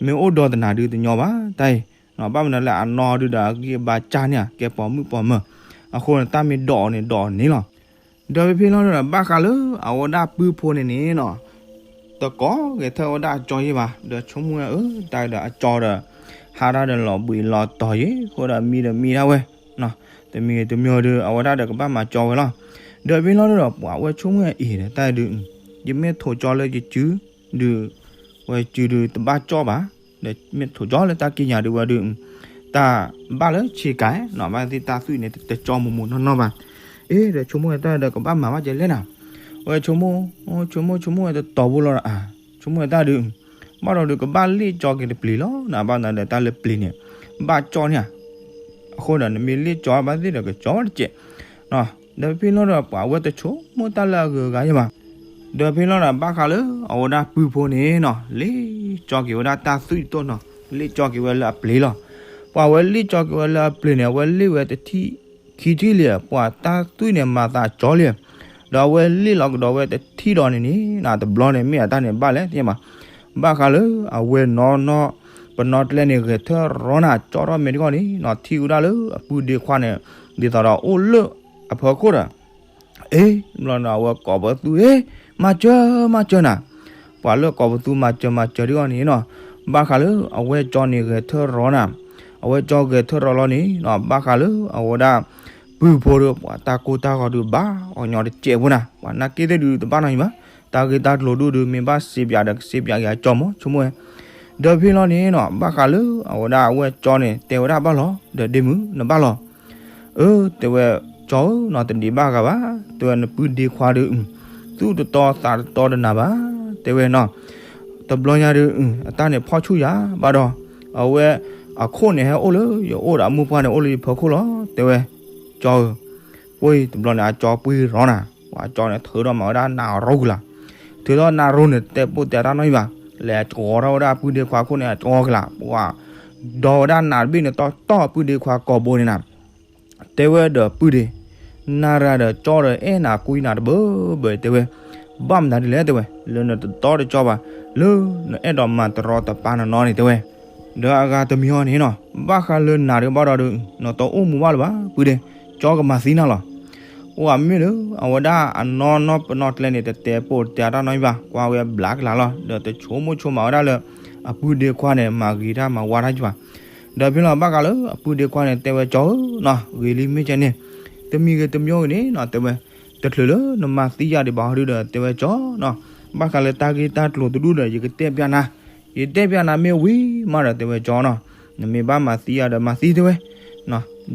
မ့ၢ်အိၣ်ဒီးတနၤဒုးတညီဘၣ်တၢ်အံၤ, ဘၣ်မနုၤလဲၣ် အနီၢ်ဒုးဒီးအဂံၢ်အဘါကၢ်န့ၣ် ကဲပိာ်မုၣ်ပိာ်မၢၤ, အဃိန့ၣ် တၢ်မ့ၢ်ဒိးအီၤန့ၣ်ဒိးအီၤန့ၣ်လီၤ. ဒီးဖဲဖဲလီၤဒီး ဘၣ်ဃးလၢအဝဲဒၣ်ပုၢ်ဖိန့ၣ်န့ၣ်နီၤ တကိးဂဲၤထၢၣ်ဝဲဒၣ်အကၠီယဲၢ်ဘၣ်, ဒီးဆိကမိၣ်ဝဲအၢ တၢ်ဒီးအကၠီဒီး ဟးတၢ်ဒီးလီၤဘှံးလီၤတီၤယဲၢ် အဃိဒီးမံဒီးမံဒၣ်ဝဲ, တမံၤတမံၤဒီး အဝဲဒၣ်ဒီးကဘၣ်မၤကၠီဝဲလီၤ. ဒီးဖဲလီၤဒီးပှၤဝဲဆိကမိၣ်အံၤဒီး တၢ်ဒုး ယမ့ၢ်ထိးကၠီလၢယစုဒုး ဝဲစုဒုးတဘၣ်ကၠီဘၣ်, ဒီးမ့ၢ်ထိးကၠီလၢတၢ်ကံးညာ်ဒုးဝဲဒုး တၢ်ဘၣ်လၢဆ့ကၤနီၤ ဘၣ်သ့ၣ်တၢ်သွံၣ်န့ၣ် တကၠီမိၢ်မိၢ်နီၢ်နီၢ်ဘၣ်. အ့ ဒီးဆိကမိၣ်ဝဲတၢ်ဒီးကဘၣ်မၤဘၣ်ကဲလဲၣ်နၤ, ဝဲဆိကမိၣ် ဆိကမိၣ်ဆိကမိၣ်ဝဲတတီၤဖိလီၤဒီး ဆိကမိၣ်ဝဲတၢ်ဒုး ဘၣ်ဒီးဒုးကဘၣ်လ့ၣ်ကၠီက့ၤတပျ့ၤလီၤနၤ, ဘၣ်နၤဒီးတၢ်လၢပျ့ၤန့ၣ် ဘၣ်ကၠီန့ၣ်ဧါ, အဃိဒီးနမ့ၢ်လ့ၣ်ကၠီဘၣ်သ့ၣ်ဒီးကကၠီတကဲး ဒီးဖဲလီၤဒီးပှၤဝဲတဆိကမိၣ်တၢ်လၢအဂုၤအဂၤယဲၢ်ဘၣ်. ဒီးဖဲလီၤဒီးဘၣ်ဃးလၢအဝဲဒၣ်ပုၢ်ဖိန့ၣ်နီၤ လ့ၣ်ကၠီက့ၤဝဲဒၣ်တၢ်သွံၣ်တတိၢ်နီၤ လ့ၣ်ကၠီက့ၤဝဲလၢအပျ့ၤလီၤ. ပှၤဝဲလ့ၣ်ကၠီက့ၤဝဲလၢအပျ့ၤန့ၣ် အဝဲလ့ၣ်ဝဲတထံၣ်ခံထံၣ်လံ, ပှၤတၢ်သွံၣ်န့ၣ်မၤသးကၠီလံ, ဒီးအဝဲလ့ၣ်လီၤကဒီးဝဲတထံၣ်ဒီးန့ၣ်န့ၣ် တဘျီန့ၣ်မ့ၢ်အတၢ်န့ၣ်ဘၣ်လဲၣ်သ့ၣ်ညါဘၣ်. ဘၣ်ဃးလၢအဝဲနီၢ်နီၢ်ပနီၣ်ကျဲန့ၣ် ဂဲၤထၢၣ်ရီနၤ ကၠီထီၣ်မဲာ်တဂီၢ်န့ၣ်နီၤ ထံၣ်ဝဲဒၣ်လၢအပုၢ်ဒ့ခွါန့ၣ် ဒ်သိးဒီးအိၣ်လၢအဖီခိၣ်ဒီး အ့ ဘျီဒီးအဝဲကိးပသူ အ့ မၤစၢၤ မၤစၢၤနၤ, ပှၤလၢကိးပသူမၤစၢၤမၤစၢၤတဂီၢ်န့ၣ်နီၤ ဘၣ်ဃးလၢအဝဲကၠီန့ၣ်ဂဲၤထၢၣ်ရီနၤ, အဝဲကၠီဂဲၤထၢၣ်ရီလီၤန့ၣ်နီၤ ဘၣ်ဃးလၢအဝဲဒၣ် ပုၢ်ဖိဒီးပှၤတၢ်ကိၢ်တၢ်ဂီၤဒုးဘၣ်အီၤညီတစဲးဖိနၤ, ပှၤနာ်က့သ့ၣ်ဒုးတဘၣ်နီတမံၤဘၣ်, တၢ်ဂ့ၢ်တၢ်ကျိၤဒုးဒုး မ့ၢ်ဘၣ်စံးပၠးဒီးကစံးပၠးက့ၤအကၠီမး ဆိကမိၣ်ဝဲ ဒီးဖဲလီၤန့ၣ်နီၤ ဘၣ်ဃးလၢအဝဲဒၣ်အဝဲကၠီန့ၣ် တဲဝဲဒၣ်ဘၣ်လီၤ, ဒီးဒ့မုၣ်နဘၣ်လီၤ အၢ တဲဝဲ, ကၠီဧၢနီၤ တဒံးဘၣ်ဂၤဘၣ်, တဲဝဲနပုၢ်ဒ့ခွါဒီး သူၣ်တတီသးတတီတနၤဘၣ်, တဲဝဲနီၤ, တဘျီညါဒီး အတၢ်န့ၣ်ဖီၣ်ဆူၣ်ယၤဘၣ်ဒီး အဝဲအခိၣ်န့ၣ်ဟဲအိၣ်လၢယအိၣ်ဒီးအမိၢ်ပှၢ်န့ၣ် အိၣ်လၢယဖီခိၣ်လီၤ, တဲဝဲ, ကၠီဧၢ ပှၤတဘျီန့ၣ် အကၠီပှ့ၤရီနၤ, ပှၤကၠီန့ၣ်ထုးထီၣ်မၤဝဲဒၣ်နးရိကလာ်, ထုးထီၣ်နးရိန့ၣ် တဲပိာ်တဲတၢ်နီတမံၤဘၣ်, လဲၤကဝီၤထီၣ်ဝဲဒၣ်ပုၢ်ဒ့ခွါအခိၣ်န့ၣ် အကဝီၤကလာ်, ပှၤဒီးဝဲဒၣ်နးတဘ့ၣ်န့ၣ် တီတီပုၢ်ဒ့ခွါကိာ်ဘိန့ၣ်နၤ တဲဝဲဒီးပုၢ်ဒ့, နၤရၤဒီးကၠီဒီးအဲၣ်နၤကွံနၤတဘၢဘၢ တဲဝဲ, ဘၣ်မနုၤဒ်လဲၣ် တဲဝဲ, လၢနတတီတကၠီဘၣ်, လၢနအဲၣ်ဒိးမၤတရီတပါနီၢ်နီၢ်န့ၣ် တဲဝဲ, ဒီးအဂၤတမံၤအံၤန့ၣ်နီၤ ဘၣ်ဃးလၢနၤဒီးဘၣ်ဒီးဒုး နတအိၣ်မူဘၣ်လၢၤဘၣ် ပုၢ်ဒ့, ကၠီကမၤသံနၤလီၤ အိၣ်အမ့ၢ်လၢ အဝဲဒၣ်အနီၢ်နီၢ်ပနီၣ်ကျဲန့ၣ် တတဲပိာ်တတဲတၢ်နီတမံၤဘၣ်, ကွၢ်ဝဲဘျးကလာ်လီၤ, ဒီးတဆိကမိၣ်ဆိကမးဝဲဒၣ်လၢ အပုၢ်ဒ့ခွါန့ၣ် မၤဂ့ၤတၢ်မၤဝါတၢ်ကဘၣ်, ဒီးဖဲလီၤဘၣ်ဃးလၢအပုၢ်ဒ့ခွါန့ၣ် တဲဝဲကၠီဧၢနီၤ ဂ့ၤလံမ့ၢ်ကဲန့ၣ်, တမံၤဂ့ၤတမံၤဂ့ၤန့ၣ်နီၤ တဲဝဲ, တ တချုးလၢနမၤသံယၤဒံးဘၣ်ဟီဒုဒီး တဲဝဲကၠီနီၤ, ဘၣ်ဃးလၢတၢ်ဂ့ၢ်တၢ်ကျိၤတဒူၣ်ဒီး ယကတဲပျးနၤ, ယတဲပျးနၤမ့ၢ်ဝံၤမးဒီး တဲဝဲကၠီနီၤ, နမ့ၢ်ဘၣ်မၤသံယၤဒီးမၤသံတဲဝဲ,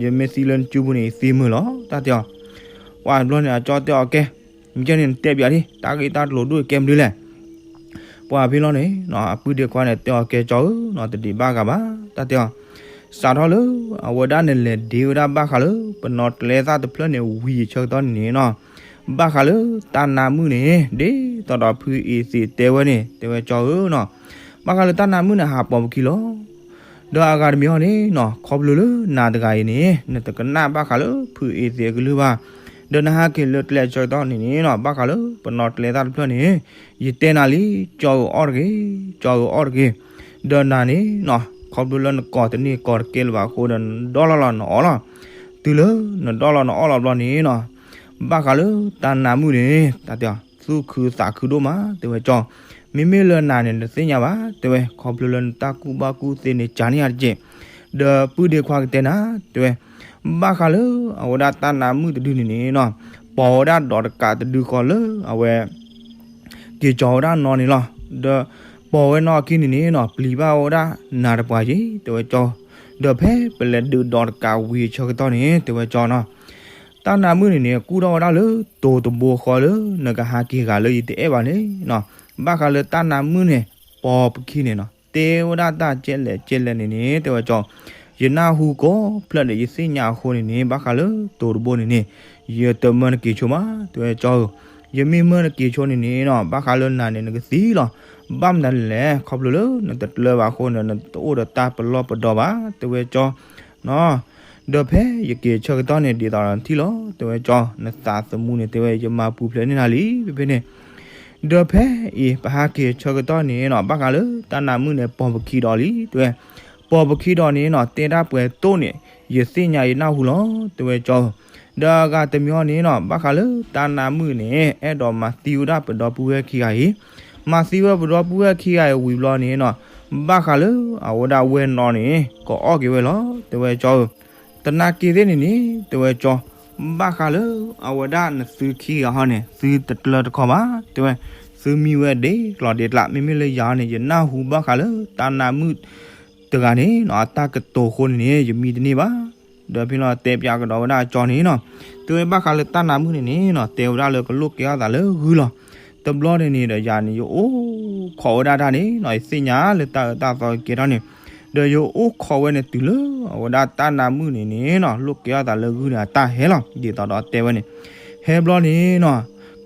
ယမ့ၢ်သံလၢနစုပူၤန့ၣ် ယသံမုာ်လီၤ တၢ်တဲအီၤ. ပှၤတဘျီန့ၣ် အကၠီတဲအီၤကဲ, မ့ၢ်ကဲန့ၣ် နတဲပျးဒံး တၢ်ဂ့ၢ်တၢ်ကျိၤဒူၣ်ကဲမနုၤလဲၣ် ပှၤဖဲလီၤန့ၣ်နီၤ အပုၢ်ဒ့ခွါန့ၣ် တဲအီၤကဲကၠီဧၢနီၤ, တဒံးဘၣ်ဂၤဘၣ် တၢ်တဲအီၤ, စးထီၣ်လၢ အဝဲဒၣ်နလဲၤဒ့ဝဲဒၣ်ဘၣ်ဃးလၢ ပနီၣ်ကျဲသၣ်တဖျၢၣ်န့ၣ်ဝံၤအဆၢကတီၢ်န့ၣ်နီၤ, ဘၣ်ဃးလၢတၢ်နါမုၣ်န့ၣ် ဒ်သိးဒီးဖုအ့သံးတဲဝဲန့ၣ် တဲဝဲကၠီဧၢနီၤ, ဘၣ်ဃးလၢတၢ်နါမုၣ်န့ၣ် ဟးပိာ်ပခံလီၤ ဒီးအဂၤတမံၤအီၤန့ၣ်နီၤ ခီဖျိလၢနၤတဂၤအံၤန့ၣ် နတကနၣ်ဘၣ်ဃးလၢဖုအ့သံးအကလုၢ်ဘၣ်, ဒီးနဟးက့ၤလၢကျဲအဆၢကတီၢ်န့ၣ်န့ၣ်နီၤ ဘၣ်ဃးလၢပနီၣ်ကျဲသၣ်တဖျၢၣ်န့ၣ် ယတဲနၤလံ, ကၠီဧၢအီၣ်တဂ့ၤ, ကၠီဧၢအီၣ်တဂ့ၤ, ဒီးနၤန့ၣ်နီၤ ခီဖျိလၢနကိးတန့ၢ်ကိးတကဲလၢၤဘၣ်အဃိဒီး နဒီၣ်လီၤလီၤနအီၣ်လီၤ, တုၤလၢနဒီၣ်လီၤနအီၣ်လီၤဘျီန့ၣ်နီၤ ဘၣ်ဃးလၢတၢ်နါမုၣ်န့ၣ် တၢ်တဲအီၤ သူၣ်ခုသးခုဒိၣ်မး တဲဝဲကၠီ, မ့မ့ၢ်လၢနၤန့ၣ် နသ့ၣ်ညါဘၣ် တဲဝဲ ခီဖျိလၢနတၢ်ကူၣ်ဘၣ်ကူၣ်သ့န့ၣ် ကးန့ၢ်ယၤတက့ၢ်, ဒီးပုၢ်ဒ့ခွါကတဲနၤ တဲဝဲ, ဘၣ်ဃးလၢအဝဲဒၣ်တၢ်နါမုၣ်တဒုန့ၣ်န့ၣ်နီၤ ပိာ်ဝဲဒၣ်ဒီးတကးတဒုဃီလၢအဝဲ က့ၤကၠီၤဝဲဒၣ်နီၢ်န့ၣ်လီၤ, ဒီးပိာ်ဝဲနီၢ်အခံန့ၣ်န့ၣ်နီၤ ပျံၤဘၣ်ဝဲဒၣ်နၤတပှၤက့ၤ တဲဝဲကၠီ, ဒီးဖဲပလဲၤဒုးဒီးတကးဝံၤအဆၢကတီၢ်န့ၣ် တဲဝဲကၠီနီၤ တၢ်နါမုၣ်န့ၣ်န့ၣ် ကူၣ်ထီၣ်ဝဲဒၣ်လၢတိၤတဘိဃီလၢ နကဟးက့ၤဂၤလၢယတအဲၣ်ဘၣ်န့ၣ်နီၤ, ဘၣ်ဃးလၢတၢ်နါမုၣ်န့ၣ် ပိာ်ပခံန့ၣ်နီၤ တဲဝဲဒၣ်တၢ်ကဲလဲၣ်ကဲလဲၣ်န့ၣ်န့ၣ် တဲဝဲကၠီ, ယနၢ်ဟူကိးဖျၢၣ်ဒီးယသ့ၣ်ညါအဃိန့ၣ်န့ၣ် ဘၣ်ဃးလၢတိၤတဘိန့ၣ်န့ၣ် ယတမၢနက့ၤဆိမး တဲဝဲကၠီဧၢ, ယမ့ၢ်မၢနက့ၤဆိန့ၣ်န့ၣ်နီၤ ဘၣ်ဃးလၢနၤန့ၣ် နကသံလီၤ, ဘၣ်မနုၤလဲၣ် ခီဖျိလၢနတကျၢၤဘၣ်အဃိန့ၣ် နတအိၣ်ဒီးတၢ်ပလီၢ်ပဒီဘၣ် တဲဝဲကၠီ ဒီးဖဲယက့ၤဆၢကတီၢ်န့ၣ် ဒ်သိးဒီးနထံၣ်လီၤ တဲဝဲကၠီ, နသးသမူန့ၣ် တဲဝဲ ယမၤပူၤဖျဲးန့ၢ်နၤလံ ဖဲဖဲန့ၣ်, ဒီးဖဲအံၤ ပဟးက့ၤဆၢကတီၢ်န့ၣ်နီၤ ဘၣ်ဃးလၢတၢ်နါမုၣ်န့ၣ် ပိာ်ပခံဒီးလံ တဲဝဲ, ပိာ်ပခံဒီးန့ၣ်နီၤ တဲဒၣ်ပှဲၤတိၢ်န့ၣ် ယသ့ၣ်ညါယနၢ်ဟူလီၤ တဲဝဲကၠီ, ဒီးအဂၤတမံၤအီၤန့ၣ်နီၤ ဘၣ်ဃးလၢတၢ်နါမုၣ်န့ၣ် အဲၣ်ဒိးမၤသံဝဲဒၣ်ပဒီပုၢ်ဝဲၢ်ခံဂၤအံၤ, မၤသံဝဲပဒီပုၢ်ဝဲၢ်ခံဂၤအံၤဝံၤဘျီန့ၣ်နီၤ, ဘၣ်ဃးလၢအဝဲဒၣ်ဝဲၢ်နီၣ်န့ၣ် ကအီၣ်က့ၤဝဲလီၤ တဲဝဲကၠီဧၢ, တနာ်က့ၤသ့ၣ်န့ၣ်န့ၣ် တဲဝဲကၠီ, ဘၣ်ဃးလၢအဝဲဒၣ်နသုခံဂၤဟီန့ၣ် သုတကျၢၤတခီဘၣ် တဲဝဲ, သုမံဝဲဒ့ကျီၤဒ့ကျး မ့မ့ၢ်လၢယၤန့ၣ် ယနၢ်ဟူဘၣ်ဃးလၢတၢ်နါမုၣ်တဂၤန့ၣ်နီၤ အတၢ်ကတိၤအဃိန့ၣ်န့ၣ် ယမံတန့ၢ်ဘၣ်, ဒီးဖဲလီၤတဲပၠးကဒီးဝဲဒၣ်အကၠီန့ၣ်နီၤ, တဲဝဲဘၣ်ဃးလၢတၢ်နါမုၣ်န့ၣ်န့ၣ်နီၤ တဲဝဲဒၣ်လၢကလိၣ်ကဲထီၣ်သးလၢဂုၢ်လီၤ, တဘျီန့ၣ်န့ၣ်ဒီးယၤန့ၣ် ယအိၣ်ခိးဝဲဒၣ်တၢ်န့ၣ်နီၤ ယသ့ၣ်ညါလၢတၢ်အၢတၢ်သီကကဲထီၣ်န့ၣ်, ဒီးယအိၣ်ခိးဝဲန့ၣ်တုၤလၢအဝဲဒၣ်တၢ်နါမုၣ်န့ၣ်န့ၣ်နီၤ လိၣ်ကဲထီၣ်သးလၢဂုၢ်န့ၣ် အတၢ်ဟဲလီၤ ဒ်သိးဒီးတဲဝဲန့ၣ်, ဟဲဘျီန့ၣ်နီၤ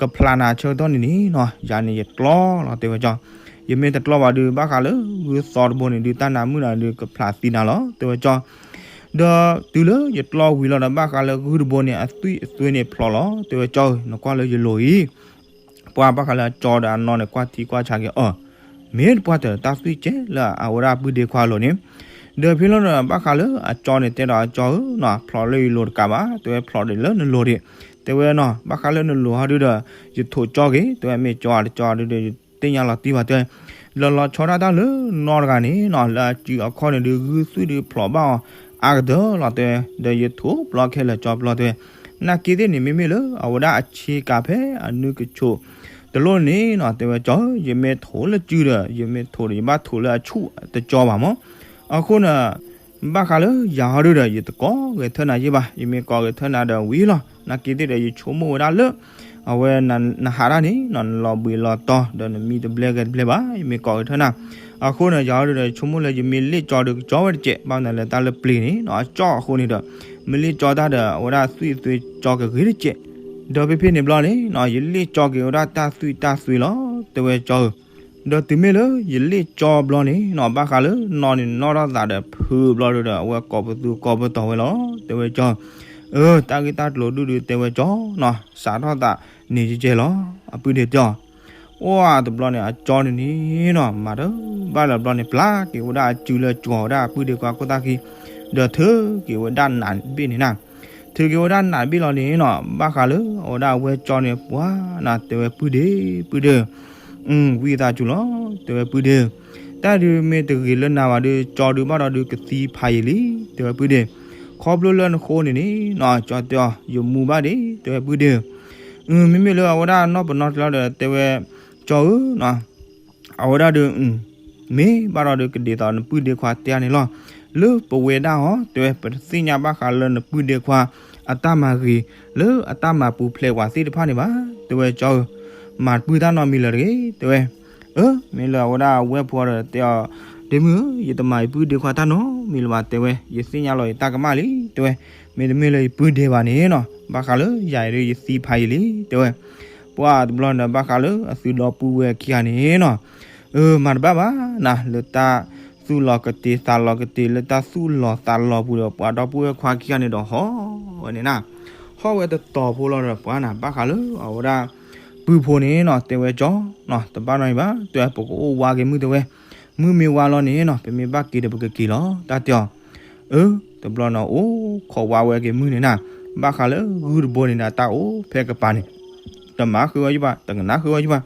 ကဖျးနၤဆၢကတီၢ်န့ၣ်န့ၣ်နီၤ ယၤန့ၣ်ယကျီလီၤ တဲဝဲကၠီ, ယမ့ၢ်တကျီဘၣ်ဒုး ဘၣ်ဃးလၢဂုၢ်သီတဘိန့ၣ်ဒုး တၢ်နါမုၣ်နၤဒုး ကဖျးသံနၤလီၤ တဲဝဲကၠီ, ဒီးတုၤလၢယကျီဝံၤလီၤဒီး ဘၣ်ဃးလၢဂုၢ်တဘိန့ၣ် အသွံၣ်အသွ့န့ၣ်ဖျိးလီၤ တဲဝဲကၠီဧၢ, နကွၢ်လၢယလိၤအံၤ ပှၤဘၣ်ဃးလၢအကၠီဒီးအနီၢ်န့ၣ် ကွၢ်ထံကွၢ်ဆးက့ၤအီၤ, မ့ၢ်တပှၢ်တၢၢ်တၢ်သွံၣ်ကဲလၢအဝဲဒၣ်ပုၢ်ဒ့ခွါအလိၤန့ၣ်, ဒီးဖဲလီၤဒီး ဘၣ်ဃးလၢအကၠီန့ၣ် တဲဒီးအကၠီဧၢနီၤ ဖျိးလၢယလိၤတကးဘၣ် တဲဝဲ ဖျိးဒံးလၢနလိၤဒံး, တဲဝဲနီၤ ဘၣ်ဃးလၢနလိၤဟီဒုဒီး ယထိးကၠီက့ၤ တဲဝဲ မ့ၢ်ကၠီအတကၠီဒုဒီး ယသ့ၣ်ညါလီၤတံၢ်ဘၣ်တဲဝဲ, လီၤလီၤဆီဒၣ်တၢ်လၢနီၢ်တဂၤန့ၣ်နီၤ လၢအစုအခီၣ်န့ၣ်ဒုး ဂုၢ်သွံၣ်ဒုးဖျိးဘၣ်အီၤ အါကတၢၢ်လီၤတဲဝဲ, ဒီးယထိးပျီခဲလၢာ်ကၠီပျီတဲဝဲ, နာ်က့ၤသ့ၣ်န့ၣ် မ့မ့ၢ်လၢအဝဲဒၣ်အဆ့ကၤဖဲအနုကဆိးတလိၣ်န့ၣ်နီၤ တဲဝဲကၠီဧၢ, ယမ့ၢ်ထိးလၢစုဒီး ယမ့ၢ်ထိးဒီး ယဘၣ်ထိးလၢအဆူၣ်တကၠီဘၣ်မး, အဃိန့ၣ် ဘၣ်ဃးလၢယၤဟီဒုဒီး ယတကိးဂဲၤထၢၣ်နၤယ့ၢ်ဘၣ်, ယမ့ၢ်ကိးဂဲၤထၢၣ်နၤဒီးဝံၤလီၤ, နာ်က့ၤသ့ၣ်ဒီး ယဆိကမိၣ်ဝဲဒၣ်လၢ အဝဲနဟးတၢ်န့ၣ်နီၤ နလီၤဘှံးလီၤတီၤ ဒီးနမံတဘျဲဂဲၤတဘျဲဘၣ်, ယမ့ၢ်ကိးဂဲၤထၢၣ်နၤ, အဃိန့ၣ် ယၤဟီဒုဒီး ယဆိကမိၣ်လၢယမ့ၢ်လ့ၣ်ကၠီဒီးကကၠီဝဲတကဲး, ဘၣ်မနုၤလဲၣ်တၢ်လၢပျ့ၤန့ၣ်နီၤ အကၠီအဃိန့ၣ်ဒီး မ့ၢ်လ့ၣ်ကၠီတၢ်ဒီး အဝဲဒၣ်သွံၣ်အသွ့ကၠီကဂ့ၤတကဲး, ဒီးဖဲဖဲန့ၣ်ဘျီန့ၣ်နီၤ ယလ့ၣ်ကၠီက့ၤဝဲဒၣ်တၢ်သွံၣ်တၢ်သွ့လီၤ တဲဝဲကၠီဧၢ, ဒီးတုၤမ့ၢ်လၢယလ့ၣ်ကၠီဘျီန့ၣ်နီၤ ဘၣ်ဃးလၢနီၢ်န့ၣ်နီၣ်ထီၣ်သးဒီးဖုဘျီဒုဒီး အဝဲကိးပသူကိးပတီၤဝဲလီၤ တဲဝဲကၠီဧၢ, တၢ်ဂ့ၢ်တၢ်ကျိၤဒုဒုးတဲဝဲကၠီနီၤ စးထီၣ်သးန့ၣ်ကဲကဲလီၤ အပုၢ်ဒ့ကၠီ အိၣ်တဘျီန့ၣ် အကၠီန့ၣ်န့ၣ်နီၤ မၤတဘၣ်လၢၤဘျီန့ၣ် ပျၢ်က့ၤဝဲဒၣ်အစုလၢကၠီဝဲဒၣ်အပုၢ်ဒ့ခွါခိၣ်သၣ်ခံ, ဒီးထုးက့ၤဝဲဒၣ်နးဘ့ၣ်န့ၣ်နၤ, ထုးက့ၤဝဲဒၣ်နးဘ့ၣ်လီၤန့ၣ်နီၤ ဘၣ်ဃးလၢအဝဲဒၣ်ဝဲၢ်ကၠီန့ၣ် ပှၤနၤတဲဝဲပုၢ်ဒ့ ပုၢ်ဒ့ ဝံသးစူၤလီၤ တဲဝဲပုၢ်ဒ့, တၢ်ဒုးမ့ၢ်တဂ့ၤလၢနၤဘၣ်ဒုး ကၠီဒုးဘၣ်ဒီးဒုးကသံဖးယံာ်လံ တဲဝဲပုၢ်ဒ့, ခီဖျိလၢနဃိန့ၣ်န့ၣ်နီၤ ကၠီတဲအီၤ ယမူဘၣ်ဒ့ တဲဝဲပုၢ်ဒ့ မ့မ့ၢ်လၢအဝဲဒၣ်နီၢ်ပနီၣ်ကျဲလီၤဒီးတဲဝဲ, ကၠီဧၢ, အဝဲဒၣ်ဒီး မ့ၢ်ဘၣ်ဒီး ကဒ်သိးနပုၢ်ဒ့ခွါတဲန့ၣ်လီၤ. လၢပဝဲဒၣ်ဟီ တဲဝဲ ပတသ့ၣ်ညါဘၣ်ဃးလၢနပုၢ်ဒ့ခွါ အတၢ်မၤဂ့ၤ လၢအတၢ်မၤပူၤဖျဲးဝဲသ့ၣ်တဖၣ်န့ၣ်ဘၣ်. တဲဝဲကၠီဧၢ, မၤတပုၢ်တၢ်နီတမံၤလၢၤတဂ့ၤ တဲဝဲ. အၢ မ့ၢ်လၢအဝဲဒၣ်ဝဲၢ်ဖိဒီးတဲအီၤ, ဒ့မုၣ်ဧၢ, ယတမၤယပုၢ်ဒ့ခွါတၢ်နီတမံၤလၢၤဘၣ် တဲဝဲ, ယသ့ၣ်ညါလီၤယတၢ်ကမၣ်လံ တဲဝဲ. မ့တမ့ၢ်လၢယပုၢ်ဒ့ဘၣ်န့ၣ်နီၤ ဘၣ်ဃးလၢယၤအံၤဒီးယသံဖးယံာ်လံ တဲဝဲ. ပှၤတဘျီန့ၣ် ဘၣ်ဃးလၢအသုဒီပုၢ်ဝဲၢ်ခံဂၤန့ၣ်နီၤ, အၢ မၤတဘၣ်ဘၣ်နၤ လၢတၢ်သူၣ်လီၤကတ့ၤသးလီၤကတ့ၤ လၢတၢ်သူၣ်လီၤသးလီၤပူၤဒီး ပှၤဒီပုၢ်ဝဲၢ်ခွါခံဂၤန့ၣ်ဒီးဟီၣ်ဝဲန့ၣ်နၤ, ဟီၣ်ဝဲတတီၤဖိလီၤဒီးပှၤနၤ ဘၣ်ဃးလၢအဝဲဒၣ် ပုၢ်ဖိန့ၣ်နီၤ တဲဝဲကၠီ, တဘၣ်နီတမံၤဘၣ် တဲဝဲ ပကအိၣ်ဝါက့ၤမုၢ် တဲဝဲ, မုၢ်မ့ၢ်ဝါလီၤန့ၣ်နီၤ ပမ့ၢ်ဘၣ်က့ၤဒီးပကက့ၤလီၤ တၢ်တဲအီၤ. အၢ တဘျီန့ၣ် အိၣ်ခိးဝါဝဲက့ၤမုၢ်န့ၣ်နၤ, ဘၣ်ဃးလၢဂုၢ်တဘိန့ၣ်ဒီး တၢ်အိၣ်ဖဲကပၤန့ၣ် တမၤဃုာ်ဝဲယဘၣ် တကနၣ်ဃုာ်ဝဲယဘၣ်.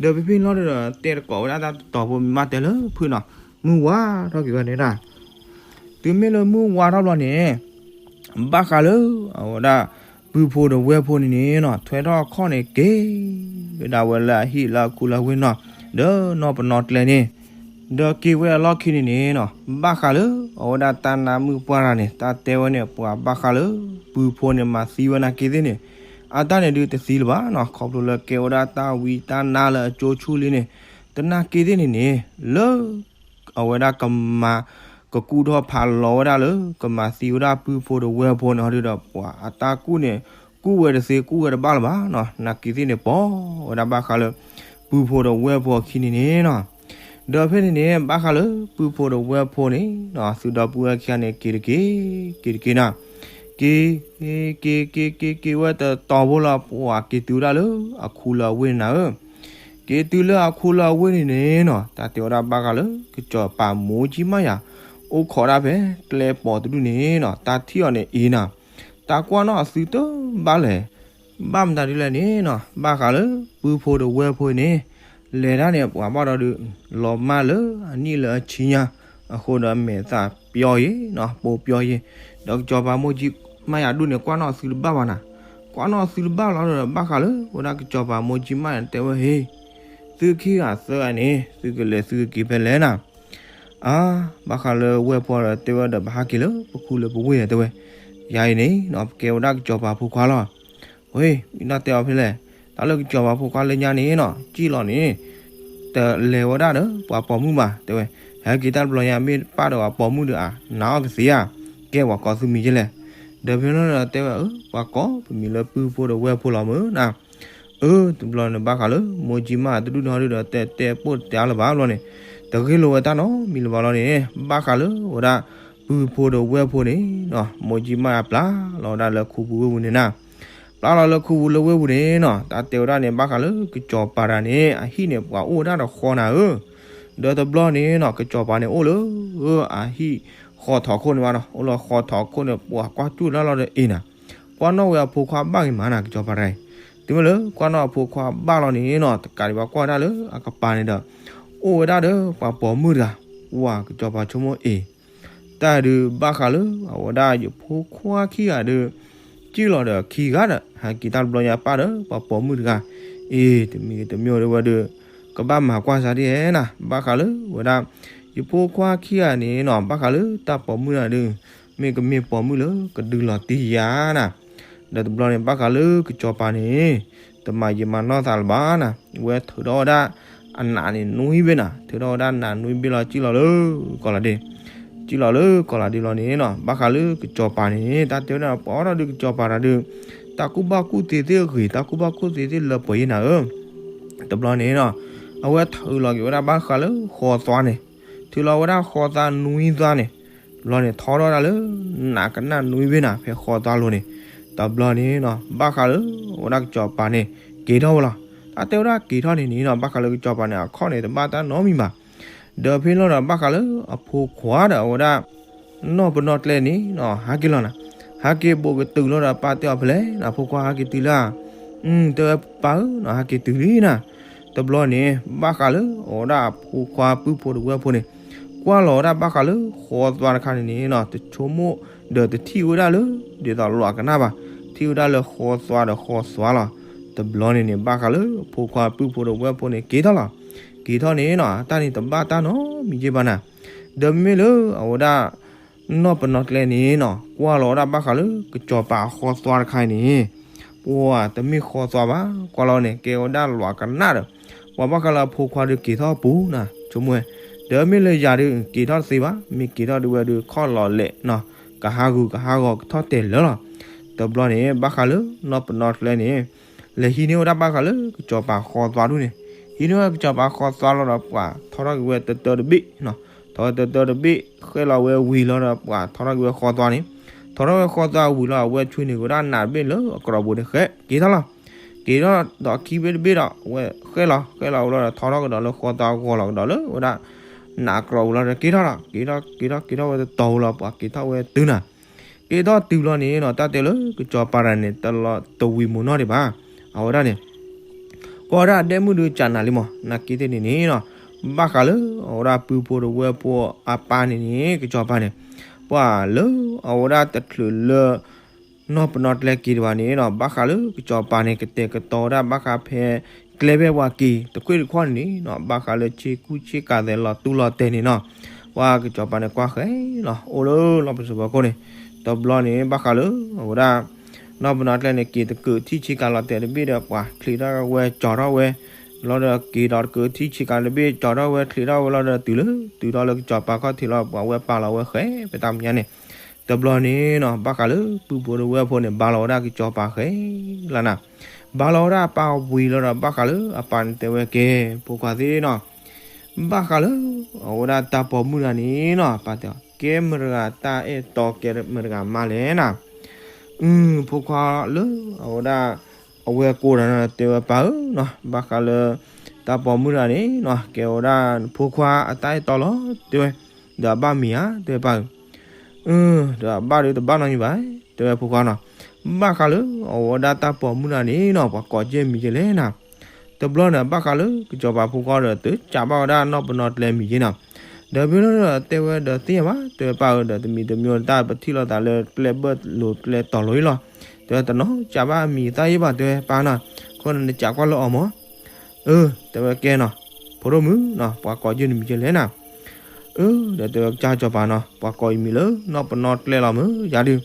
ဒီးဖဲဖဲလီၤဒီး တဲတကိးဝဲဒၣ်တၢ်တတီၤဖိ မ့ၢ်ဘၣ်တဲလၢဖုၣ်နီၤ, မုၢ်ဝါထီၣ်က့ၤဝဲန့ၣ်ဒၣ် တုၤမ့ၢ်လၢမုၢ်ဝါထီၣ်ဘျီန့ၣ် ဘၣ်ဃးလၢ အဝဲဒၣ် ပုၢ်ဖိဒီးဝဲၢ်ဖိန့ၣ်န့ၣ်နီၤ ထွဲထီၣ်အခီၣ်န့ၣ်က့ၤ ဝဲဒၣ်ဝဲလၢအဟံၣ်လၢအခူလၢအဝ့ၢ်နီၤ, ဒီးနီၢ်ပနီၣ်ကျဲန့ၣ်, ဒီးက့ၤဝဲအလီၢ်ခံန့ၣ်န့ၣ်နီၤ ဘၣ်ဃးလၢ အဝဲဒၣ်တၢ်နါမုၣ်ပှၢ်တဂၤန့ၣ် တၢ်တဲဝဲန့ၣ် ပှၤဘၣ်ဃးလၢ ပုၢ်ဖိန့ၣ်မၤသံဝဲနာ်က့သ့ၣ်န့ၣ်, အတၢ်န့ၣ်ဒုးတသံလၢၤဘၣ်နီၤ ခီဖျိလၢကဲဝဲဒၣ်တၢ်ဝံတၢ်နါလၢအကၠိဆူၣ်လံန့ၣ်, တနာ်က့သ့ၣ်န့ၣ်န့ၣ် လၢ အဝဲဒၣ်ကမၤ ကကူၣ်ထီၣ်ဖးလီၤဝဲဒၣ်လၢ ကမၤသံဝဲဒၣ်ပုၢ်ဖိဒီးဝဲၢ်ဖိန့ၣ် ဟီဒုဒီးပှၤအတၢ်ကူၣ်န့ၣ် ကူၣ်ဝဲတသ့ကူၣ်ဝဲတဘၣ်လၢၤဘၣ်နီၤ နာ်က့သ့ၣ်န့ၣ် ပိာ်ဝဲဒၣ်ဘၣ်ဃးလၢ ပုၢ်ဖိဒီးဝဲၢ်ဖိအခံန့ၣ်န့ၣ်နီၤ. ဒီးဖဲန့ၣ်န့ၣ် ဘၣ်ဃးလၢပုၢ်ဖိဒီးဝဲၢ်ဖိန့ၣ်နီၤ သုဒီပုၢ်ဝဲၢ်ခံဂၤန့ၣ် က့ၤတက့ၤ က့ၤတက့ၤနီၤ, က့ၤ က့ၤ က့ၤ က့ၤ က့ၤဝဲတတီၤဖိလီၤ ပှၤက့ၤတုၤဝဲဒၣ်လၢအခူလၢအဝ့ၢ်န့ၣ်နၤဧၢ က့ၤတုၤလၢအခူလၢအဝ့ၢ်န့ၣ်န့ၣ်နီၤ တၢ်တဲဝဲဒၣ်ဘၣ်ဃးလၢ ကစီၤပၤမိၢ်ကၠံမါယၤ အိၣ်ခိးဒၣ်ဖဲကျဲပိာ်တဒူၣ်န့ၣ်နီၤ တၢ်ထံၣ်အီၤန့ၣ်အ့ၣ်နၤ, တၢ်ကွၢ်နီၣ်အသုတဘၣ်လဲၣ်, ဘၣ်မတၤဒ်လဲၣ်န့ၣ်နီၤ ဘၣ်ဃးလၢ ပုၢ်ဖိဒီးဝဲၢ်ဖိန့ၣ် လဲၤတၢ်န့ၣ် ပှၤဘၣ်ဒီးဒုး လီၤမၢ်လၢအနံၣ်လၢအဆံညါ, အဃိဒီးအမဲာ်သၣ်ပျီယံၤနီၤ ပိာ်ပျီယံၤ, ဒီးကစီၤပၤမိၢ်ကၠံမါယၤဒူၣ်န့ၣ် ကွၢ်နီၣ်အသုတဘၣ်ဘၣ်နၤ, ကွၢ်နီၣ်အသုတဘၣ်လီၤဒီး ဘၣ်ဃးလၢ ဝဲဒၣ်ကစီၤပၤမိၢ်ကၠံမါယၤတဲဝဲ ဟ့ သုခံဂၤသၢဂၤန့ၣ် သုကလဲၤသုကက့ၤဖဲလဲၣ်နၤ အါ, ဘၣ်ဃးလၢဝဲၢ်ဖိဒီးတဲဝဲဒီး ပဟးက့ၤလၢပခူလၢပဝ့ၢ်တဲဝဲ, ယၤအံၤန့ၣ်နီၤ ပကဲဝဲဒၣ်ကစီၤပၤဖိခွါလီၤ. ဝ့ၢ် မ့ၢ်နီၢ်တဲအီၤဖဲလဲၣ်, တၢ်လၢကစီၤပၤဖိခွါလၢညါန့ၣ်နီၤ ကံၣ်လီၤန့ၣ် တလဲၤဝဲဒၣ်ဒီးပှၤပိာ်မုၣ်ဘၣ် တဲဝဲ, ဟဲက့ၤတၢ်တဘျီညါ မ့ၢ်ပၣ်ဒီးပှၤပိာ်မုၣ်ဒီးအါ နာ်အီၤကသ့ဧါ, ကဲပှၤကိးသုမံၤယဲလဲၣ်. ဒီးဖဲန့ၣ်ဒီးတဲဝဲ အၢ ပှၤကိး ပမံၤလၢပုၢ်ဖိဒီးဝဲၢ်ဖိလီၤမုၢ်နၤ အၢ တဘျီန့ၣ် ဘၣ်ဃးလၢ မိၢ်ကၠံမါတဒူၣ်န့ၣ်ဟီဒုဒီး တဲတဲပိၢ်တဲအါလၢၤဘၣ်ဘျီန့ၣ်, တဂ့ၢ်လိာ်ဝဲတၢ်နီတမံၤလၢၤဘၣ်လီၤန့ၣ်, ဘၣ်ဃးလၢဝဲဒၣ် ပုၢ်ဖိဒီးဝဲၢ်ဖိန့ၣ်နီၤ မိၢ်ကၠံမါပျၢ်လီၤဝဲဒၣ်လၢခူပူၤဝ့ၢ်ပူၤန့ၣ်နၤ, ပျၢ်လီၤလၢခူပူၤလၢဝ့ၢ်ပူၤန့ၣ်နီၤ, တၢ်တဲဝဲဒၣ်န့ၣ် ဘၣ်ဃးလၢကစီၤပၤတဂၤန့ၣ် အဟံၣ်န့ၣ် ပှၤအိၣ်ဝဲဒၣ်ဒီးဃီနၤဧၢ, ဒီးတဘျီန့ၣ်နီၤ ကစီၤပၤန့ၣ်အိၣ်လၢ အဟံၣ်ဃီထီၣ်ခိၣ်န့ၣ်ဘၣ်နီၤ, အိၣ်လၢဃီထီၣ်ခိၣ်န့ၣ် ပှၤကွၢ်စူၣ်တၢ်လီၤဒီးအ့ၣ်နၤ, ကွၢ်နီၣ်ဝဲအဖိခွါဘၣ်ဂ့ၤမးနၤ ကစီၤပၤတဂၤအံၤ, တုၤမ့ၢ်လၢကွၢ်နီၣ်အဖိခွါဘၣ်လီၤန့ၣ်နီၤ တကးဒံးဘၣ်ကွၢ်ဝဲဒၣ်လၢအကပၤန့ၣ်ဒီး အိၣ်ဝဲဒၣ်ဒီးပှၤပိာ်မုၣ်တဂၤ, ဝၤ ကစီၤပၤဆိကမိၣ်အ့ၣ် တၢ်ဒုးဘၣ်ဃးလၢအဝဲဒၣ်ယဖိခွါခံဂၤဒီး ကံၣ်လီၤဒီးခံဂၤဒီး ဟဲက့ၤတၢ်တဘျီညါပၣ်ဒီးပှၤပိာ်မုၣ်တဂၤ, အ့ၣ် တမံၤတမံၤဒီးဝဲဒီး ကဘၣ်မၤကွၢ်စၢ်ဒ်လဲၣ်နၤ, ဘၣ်ဃးလၢဝဲဒၣ် ယဖိခွါခံဂၤန့ၣ်နီၤ ဘၣ်ဃးလၢတၢ်ပိာ်မုၣ်တဂၤဒီး မ့ၢ်ကမ့ၢ်ပိာ်မုၣ်လၢကဒုးလီၤတံၢ်ယၤနၤ, ဒီးတဘျီန့ၣ် ဘၣ်ဃးလၢကစီၤပၤန့ၣ် တမၤယံာ်မၤနီၢ်သးလၢၤဘၣ်နၤ, ဝဲထုးထီၣ်ဝဲဒၣ်အနးန့ၣ်နွံဘ့ၣ်နၤ, ထုးထီၣ်ဝဲဒၣ်နးနွံဘ့ၣ်လီၤ ကံၣ်လီၤလၢကီၢ်လီၤဒ့, ကံၣ်လီၤလၢကီၢ်လီၤဒ့လီၤန့ၣ်နီၤ ဘၣ်ဃးလၢကစီၤပၤန့ၣ် တၢ်တဲဝဲဒၣ်ပှၤအီၣ်ထီၣ်ဒုးကစီၤပၤတဂၤဒီး တၢ်ကူၣ်ဘၣ်ကူၣ်သ့သ့ၣ်အဂ့ၤ တၢ်ကူၣ်ဘၣ်ကူၣ်သ့သ့ၣ်လၢပှဲၤယဲၢ်နၤဧၢ, တဘျီန့ၣ်နီၤ အဝဲထုးလီၤက့ၤဝဲဒၣ်ဘၣ်ဃးလၢဃီသွါန့ၣ်, ထုးလီၤဝဲဒၣ်ဃီသွါနွံသွါန့ၣ်, တဘျီန့ၣ် ထီထီၣ်ဝဲဒၣ်လၢနးကနၣ်နွံဘ့ၣ်နၤ ဖဲဃီသွါလိၤန့ၣ်, တဘျီန့ၣ်နီၤ ဘၣ်ဃးလၢအဝဲဒၣ်ကစီၤပၤန့ၣ် က့ၤထီၣ်ဝဲလီၤ. တၢ်တဲဝဲဒၣ်က့ၤထီၣ်န့ၣ်န့ၣ်နီၤ ဘၣ်ဃးလၢကစီၤပၤန့ၣ် အခီၣ်န့ၣ် တဘၣ်တၢ်နီတမံၤဘၣ်. ဒီးဖဲလီၤဒီး ဘၣ်ဃးလၢအဖိခွါဒီးအဝဲဒၣ် နီၢ်ပနီၣ်ကျဲန့ၣ်နီၤ ဟဲက့ၤလီၤနၤ, ဟဲက့ၤဘူးကတုၤလီၤဒီး ပၢ်တဲအီၤဖဲလဲၣ်နၤ ဖိခွါဟဲက့ၤတုၤလၢ တဲဝဲပၢ်ဧၢနီၤ ဟဲက့ၤတုၤလံနၤ. တဘျီန့ၣ် ဘၣ်ဃးလၢအဝဲဒၣ်အဖိခွါပုၢ်ဖိဒီးဝဲၢ်ဖိန့ၣ် ကွၢ်လီၤဝဲဒၣ်ဘၣ်ဃးလၢဃီသွါတခါန့ၣ်န့ၣ်နီၤ တဆိကမိၣ်ဒီးတထံၣ်ဝဲဒၣ်လၢ ဒ်သိးလီၤအကနၣ်ဘၣ်, ထံၣ်ဝဲဒၣ်လၢဃီသွါဒီးဃီသွါလီၤ. တဘျီန့ၣ်န့ၣ် ဘၣ်ဃးလၢဖိခွါပုၢ်ဖိဒီးဝဲၢ်ဖိန့ၣ် က့ၤထီၣ်လီၤ. က့ၤထီၣ်န့ၣ်နီၤ တၢ်န့ၣ်တဘၣ်တၢ်နီတမံၤက့ဘၣ်နၤ. ဒီးမ့မ့ၢ်လၢအဝဲဒၣ် နီၢ်ပနီၣ်ကျဲန့ၣ်နီၤ ကွၢ်လီၤဝဲဒၣ်ဘၣ်ဃးလၢကစီၤပၤဃီသွါတခါအံၤန့ၣ် ပှၤတမ့ၢ်ဃီသွါဘၣ်, ကွၢ်လီၤန့ၣ် ကဲဝဲဒၣ်လွးကနၣ်ဒီး ပှၤဘၣ်ဃးလၢအဖိခွါဒုးက့ၤထီၣ်ပူၤနၤ ဆိကမိၣ်ဝဲ. ဒီးမ့ၢ်လၢယၤဒုး က့ၤထီၣ်တသ့ဘၣ်, မ့ၢ်က့ၤထီၣ်ဒုးဝဲဒုးခီၣ်လီၤလဲာ်နီၤ ကဟးဂူာ်ကဟးဂီၤကထီၣ်တဲာ်လၢာ်လီၤ. တဘျီန့ၣ် ဘၣ်ဃးလၢနီၢ်ပနီၣ်ကျဲန့ၣ် လဲၤဟံးန့ၢ်ဝဲဒၣ်ဘၣ်ဃးလၢကစီၤပၤဃီသွါဒူၣ်န့ၣ်, ဟံးန့ၢ်ဝဲကစီၤပၤဃီသွါလီၤဒီး ပှၤထီထီၣ်က့ၤဝဲတတၢတဘ့ၣ်နီၤ, ထီဝဲတတၢတဘ့ၣ် ဃဲၣ်လီၤဝဲဝံၤလီၤဒီး ပှၤထီထီၣ်က့ၤဝဲဃီသွါန့ၣ်, ထီထီၣ်ဝဲဃီသွါဝံၤလီၤ အဝဲဆှၢန့ၢ်က့ၤဝဲဒၣ်နးတဘ့ၣ်လၢအကြိးပူၤန့ၣ် ဃဲက့ၤထီၣ်လီၤ. က့ၤထီၣ်ဒီးခံဘ့ၣ်တဘ့ၣ်ဒီး အဝဲဃဲၣ်လီၤ ဃဲၣ်လီၤဝံၤလီၤဒီး ထီထီၣ်ကဒီးလၢဃီသွါဂီၤလီၤကဒီးလၢဝဲဒၣ် နးအကြိးပူၤလီၤဒီး က့ၤထီၣ်လီၤ. က့ၤထီၣ် က့ၤထီၣ် က့ၤထီၣ်ဝဲတတီၤဝံၤလီၤ ပှၤက့ၤထီၣ်ဝဲတုၤနၤ က့ၤထီၣ်တုၤလီၤန့ၣ်နီၤ တၢ်တဲလၢကစီၤပၤတဂၤန့ၣ် တလီၤတဝံၤမိၢ်နီၢ်ဒံးဘၣ်. အဝဲဒၣ်န့ၣ် ကွၢ်ဝဲဒၣ်အဒဲမုၣ်ဒုးကနၣ်လံမး နာ်က့သ့ၣ်န့ၣ်န့ၣ်နီၤ, ဘၣ်ဃးလၢအဝဲဒၣ်ပုၢ်ဖိဒီးဝဲၢ်ဖိအပၢ်န့ၣ်န့ၣ် ကစီၤပၤန့ၣ် ပှၤလၢအဝဲဒၣ်တချုးလၢ နီၢ်ပနီၣ်ကျဲက့ၤဒံးဘၣ်န့ၣ်နီၤ ဘၣ်ဃးလၢကစီၤပၤန့ၣ် ကတဲာ်ကတီၤဝဲဒၣ်ဘၣ်ဃးဖဲ ကျဲဖဲပှၤက့ၤတခွ့ၣ်တခီၣ်န့ၣ်နီၤ ဘၣ်ဃးလၢဆ့ကူဆ့ကၤသဲးလီၤတူၢ်လီၤတဲာ်န့ၣ်နီၤ, ပှၤကစီၤပၤန့ၣ်ကွၢ်ဃဲလီၤ အိၣ်လၢလီၢ်ပစိာ်ဖီခိၣ်န့ၣ်, တဘျီန့ၣ် ဘၣ်ဃးလၢအဝဲဒၣ် နီၢ်ပနီၣ်ကျဲန့ၣ် က့ၤတကုးထံၣ်ဆ့ကၤလီၤတဲာ်တဘ့ၣ်ဒီး ပှၤချံးထီၣ်ဝဲကၠီၤထီၣ်ဝဲ လီၤဒီးက့ၤဒီးတကုးထံၣ်ဆ့ကၤတဘ့ၣ် ကၠီၤထီၣ်ဝဲချံးထီၣ်ဝဲလီၤဒီးတုၤလၢ တုၤထီၣ်လၢကစီၤပၤခီၣ်ထံးလီၤ ပှၤဝဲပာ်လီၤဝဲဃဲ ပတၢ်မဲာ်ညါန့ၣ်, တဘျီန့ၣ်နီၤ ဘၣ်ဃးလၢပုၢ်ဖိဒီးဝဲၢ်ဖိန့ၣ် ဘါလီၤဝဲဒၣ်ကစီၤပၤဃဲလီၤနၤ, ဘါလီၤဝဲဒၣ်အပၢ်ဝံၤလီၤဒီး ဘၣ်ဃးလၢအပၢ်န့ၣ်တဲဝဲကဲ ဖိခွါသ့ၣ်နီၤ ဘၣ်ဃးလၢ အဝဲဒၣ်တၢ်ပိာ်မုၣ်တဂၤန့ၣ်နီၤ ပၢ်တဲအီၤ ကဲမတၤတဂၤတၢ်အဲၣ်တီကဲမတၤတဂၤမးလဲၣ်နၤ, အ ဖိခွါလၢ အဝဲဒၣ် အဝဲၢ်ကိတဂၤန့ၣ် တဲဝဲပၢ်ဧၢနီၤ ဘၣ်ဃးလၢ တၢ်ပိာ်မုၣ်တဂၤန့ၣ်နီၤ ကဲဝဲဒၣ်နဖိခွါအတၢ်အဲၣ်တီလီၤ တဲဝဲ, ဒီးအဘၣ်မံၤဧါ တဲဝဲပၢ်ဧၢ ဒီးအဘၣ်ဒီးတဘၣ်နီတမံၤဘၣ် တဲဝဲဖိခွါနီၤ, ဘၣ်ဃးလၢအဝဲဒၣ်တၢ်ပိာ်မုၣ်တဂၤန့ၣ်နီၤ ပှၤကိးကဲမံၤကဲလဲၣ်နၤ, တဘျီန့ၣ် ဘၣ်ဃးလၢကစီၤပၤဖိခွါဒီး တစံးဘၣ်ဝဲဒၣ်နီၢ်ပနီၣ်ကျဲမံၤကဲနီၤ, ဒီးမ့ၢ်လၢတဲဝဲဒီးသ့ၣ်ညါဘၣ် တဲဝဲပၢ်ဧၢ ဒီးတမံၤတမံၤတၢ်ပထံၣ်လိာ်သးလၢကျဲဘၢၣ်လိၤကျဲတီၤလိၤအံၤလီၤ, တဲဝဲတနီၤစံးဘၣ်အမံၤအသၣ်ယဲၢ်ဘၣ် တဲဝဲပၢ်နီၤ, အဃိန့ၣ်နစံးကွၢ်လၢအီၤမး အၢ တဲဝဲကဲနီၤ, ဖိဒိၣ်မုၣ်နီၤ ပှၤကိးယဲၢ်နမံၤကဲလဲၣ်နၤ, အၢ ဒီးတဲဝဲကစၢ်ကစီၤပၤနီၤ ပှၤကိးယမံၤလၢနီၢ်ပနီၣ်ကျဲလီၤမ့ၢ်ယၤဒုး,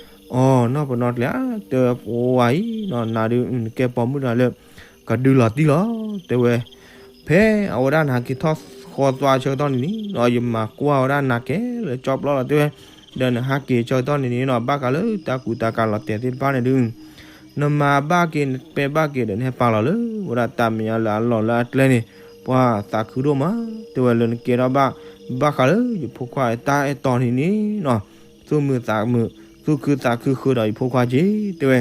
အီ နီၢ်ပနီၣ်ကျဲဧါ တဲဝဲပှၤအံၤနီၤ နၤဒုး နကဲပိာ်မုၣ်တဂၤလၢ ကဒုလီၤတံၢ်လီၤ တဲဝဲ, ဖဲအဝဲဒၣ်နဟဲက့ၤထီၣ်ဃီသွါဆၢကတီၢ်န့ၣ်န့ၣ်နီၤ ယမၤကွၢ်ဝဲဒၣ်နၤခဲလၢာ်ကၠီပျီလီၤ တဲဝဲ, ဒီးနဟဲက့ၤဆၢကတီၢ်န့ၣ်န့ၣ်နီၤ ဘၣ်ဃးလၢတၢ်ကူးတၢ်ကၤလီၤတဲာ်သ့ၣ်တဖၣ်န့ၣ်ဒုး နမၤဘၣ်က့ၤ နပဲာ်ဘၣ်က့ၤဒီးနဟဲပာ်လီၤလၢ ဝဲဒၣ်တၢ်မဲာ်ညါလၢအလီၢ်လၢအကျဲန့ၣ် ပှၤသးခုဒိၣ်မး တဲဝဲလၢနကဲထီၣ်ဘၣ် ဘၣ်ဃးလၢယဖိခွါအတၢ်အဲၣ်တီန့ၣ်န့ၣ်နီၤ သူၣ်မုာ်သးမုာ် သူၣ်ခုသးခုဃုာ်ဒီးယဖိခွါက့ၤ တဲဝဲ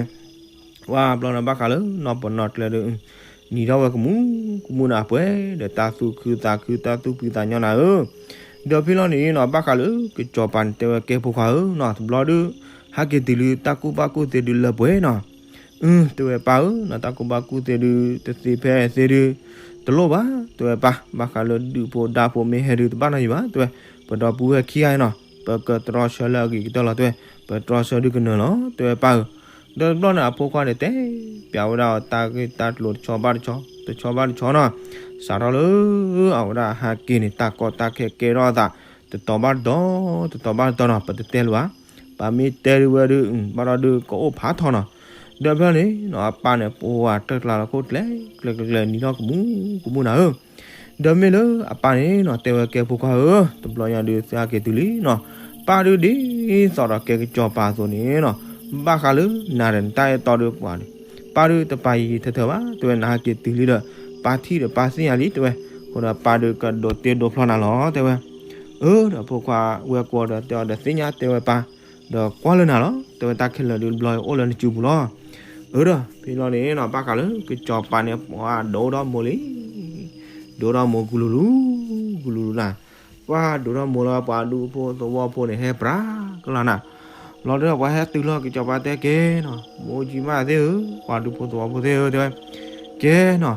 ပှၤဘျီန့ၣ်ဘၣ်ဃးလၢနီၢ်ပနီၣ်ကျဲဒီး နံၤထီၣ်ဝဲကမူးကမူးနၤပှဲၤ ဒီးတၢ်သူၣ်ခုသးခုတၢ်သူၣ်ဖှံသးညီနၤဧၢ, ဒီးဖဲလီၤန့ၣ်နီၤ ဘၣ်ဃးလၢကစီၤပၤန့ၣ်တဲဝဲကဲဖိခွါဧၢနီၤ တဘျီဒုး ဟဲက့ၤတုၤလံတၢ်ကူၣ်ဘၣ်ကူၣ်သ့ဒုးလၢပှဲၤနီၤ အၢ တဲဝဲပၢ်ဧၢ နတၢ်ကူၣ်ဘၣ်ကူၣ်သ့ဒုး တသ့ဖဲသ့ဒုး တလိၣ်ဘၣ် တဲဝဲပၢ် ဘၣ်ဃးလၢဒုးဖိဒါဖိမ့ၢ်ဟဲဒုးတဘၣ်နီတမံၤဘၣ် တဲဝဲ ပဒီပုၢ်ဝဲၢ်ခံဂၤနီၤ ပကတြီဆၢလၢအဂ့ၤကတၢၢ်လီၤ တဲဝဲ ပတြီဆၢဒုးကနၢၤလီၤ တဲဝဲပၢ်ဧၢ, ဒီးတဘျီန့ၣ် အဖိခွါန့ၣ်တဲ ပျးဝဲဒၣ်အီၤတၢ်ဂ့ၢ်တၢ်ကျိၤတဆီဘၣ်တဆီ တဆီဘၣ်တဆီနီၤ, စးထီၣ်လၢအဝဲဒၣ်ဟဲက့ၤန့ၣ် တၢ်ကီတၢ်ခဲကဲထီၣ်အသး တတီၤဘၣ်တတီၤ တတီၤဘၣ်တတီၤနီၤ ပတတဲလၢၤဘၣ်, ပမ့ၢ်တဲဒုးဝဲဒုး ဘၣ်ဒီးဒုးကအိၣ်ဖးထီနီၤ, ဒီးဖဲန့ၣ်နီၤ အပၢ်န့ၣ် ပဝဲတၢ်ကျါလီၤခိၣ်ကျဲ ကျဲကျဲကျဲနံၤထီၣ်ကမူးကမူးနၤဧၢ ဒီးမ့ၢ်လၢအပၢ်န့ၣ်နီၤ တဲဝဲကဲဖိခွါဧၢ, တဘျီညါဒုးသုဟဲက့ၤတုၤလံနီၤ, ပၢ်ဒုးဒ်သိးဒီးကဲကစီၤပၤအသိးန့ၣ်နီၤ, ဘၣ်ဃးလၢနၤဒီးနတၢ်အဲၣ်တီဒုးပှၤန့ၣ်, ပၢ်ဒုးတပာ်ယံာ်ထၢထၢဘၣ် တဲဝဲ နဟဲက့ၤတုၤလံဒီး ပၢ်ထံၣ်ဒီးပၢ်သ့ၣ်ညါလံ တဲဝဲ, အဃိဒီးပၢ်ဒုးကဒိးတ့ဒိးဖျီနၤလီၤ တဲဝဲ, အၢ ဒီးဖိခွါဝဲၢ်ကိဒီးတဲအီၤဒီးသ့ၣ်ညါတဲဝဲပၢ်, ဒီးကွၢ်လၢနၤလီၤ တဲဝဲ တၢ်ခဲလၢာ်ဒုးတဘျီအိၣ်လၢနစုပူၤလီၤ အၢ ဒီးဖဲလီၤန့ၣ်နီၤ ဘၣ်ဃးလၢကစီၤပၤန့ၣ် ပှၤဒိၣ်ထီၣ်မိၢ်လံ, ဒိၣ်ထီၣ်မိၢ်ကလူၤလူၤ, ကလူၤလူၤနၤ, ပှၤဒိၣ်ထီၣ်မိၢ်လၢပှၤဒူဖိသဝီဖိန့ၣ် ဟဲပြးကလီၤနၤ, လီၤဒီးပှၤဟဲတုၤလီၤ ကစီၤပၤတဲကဲနီၤ, မိၢ်ကၠံမးသ့ၣ်ဧၢ, ပှၤဒူဖိသဝီဖိသ့ၣ်ဧၢ တဲဝဲ, ကဲနီၤ,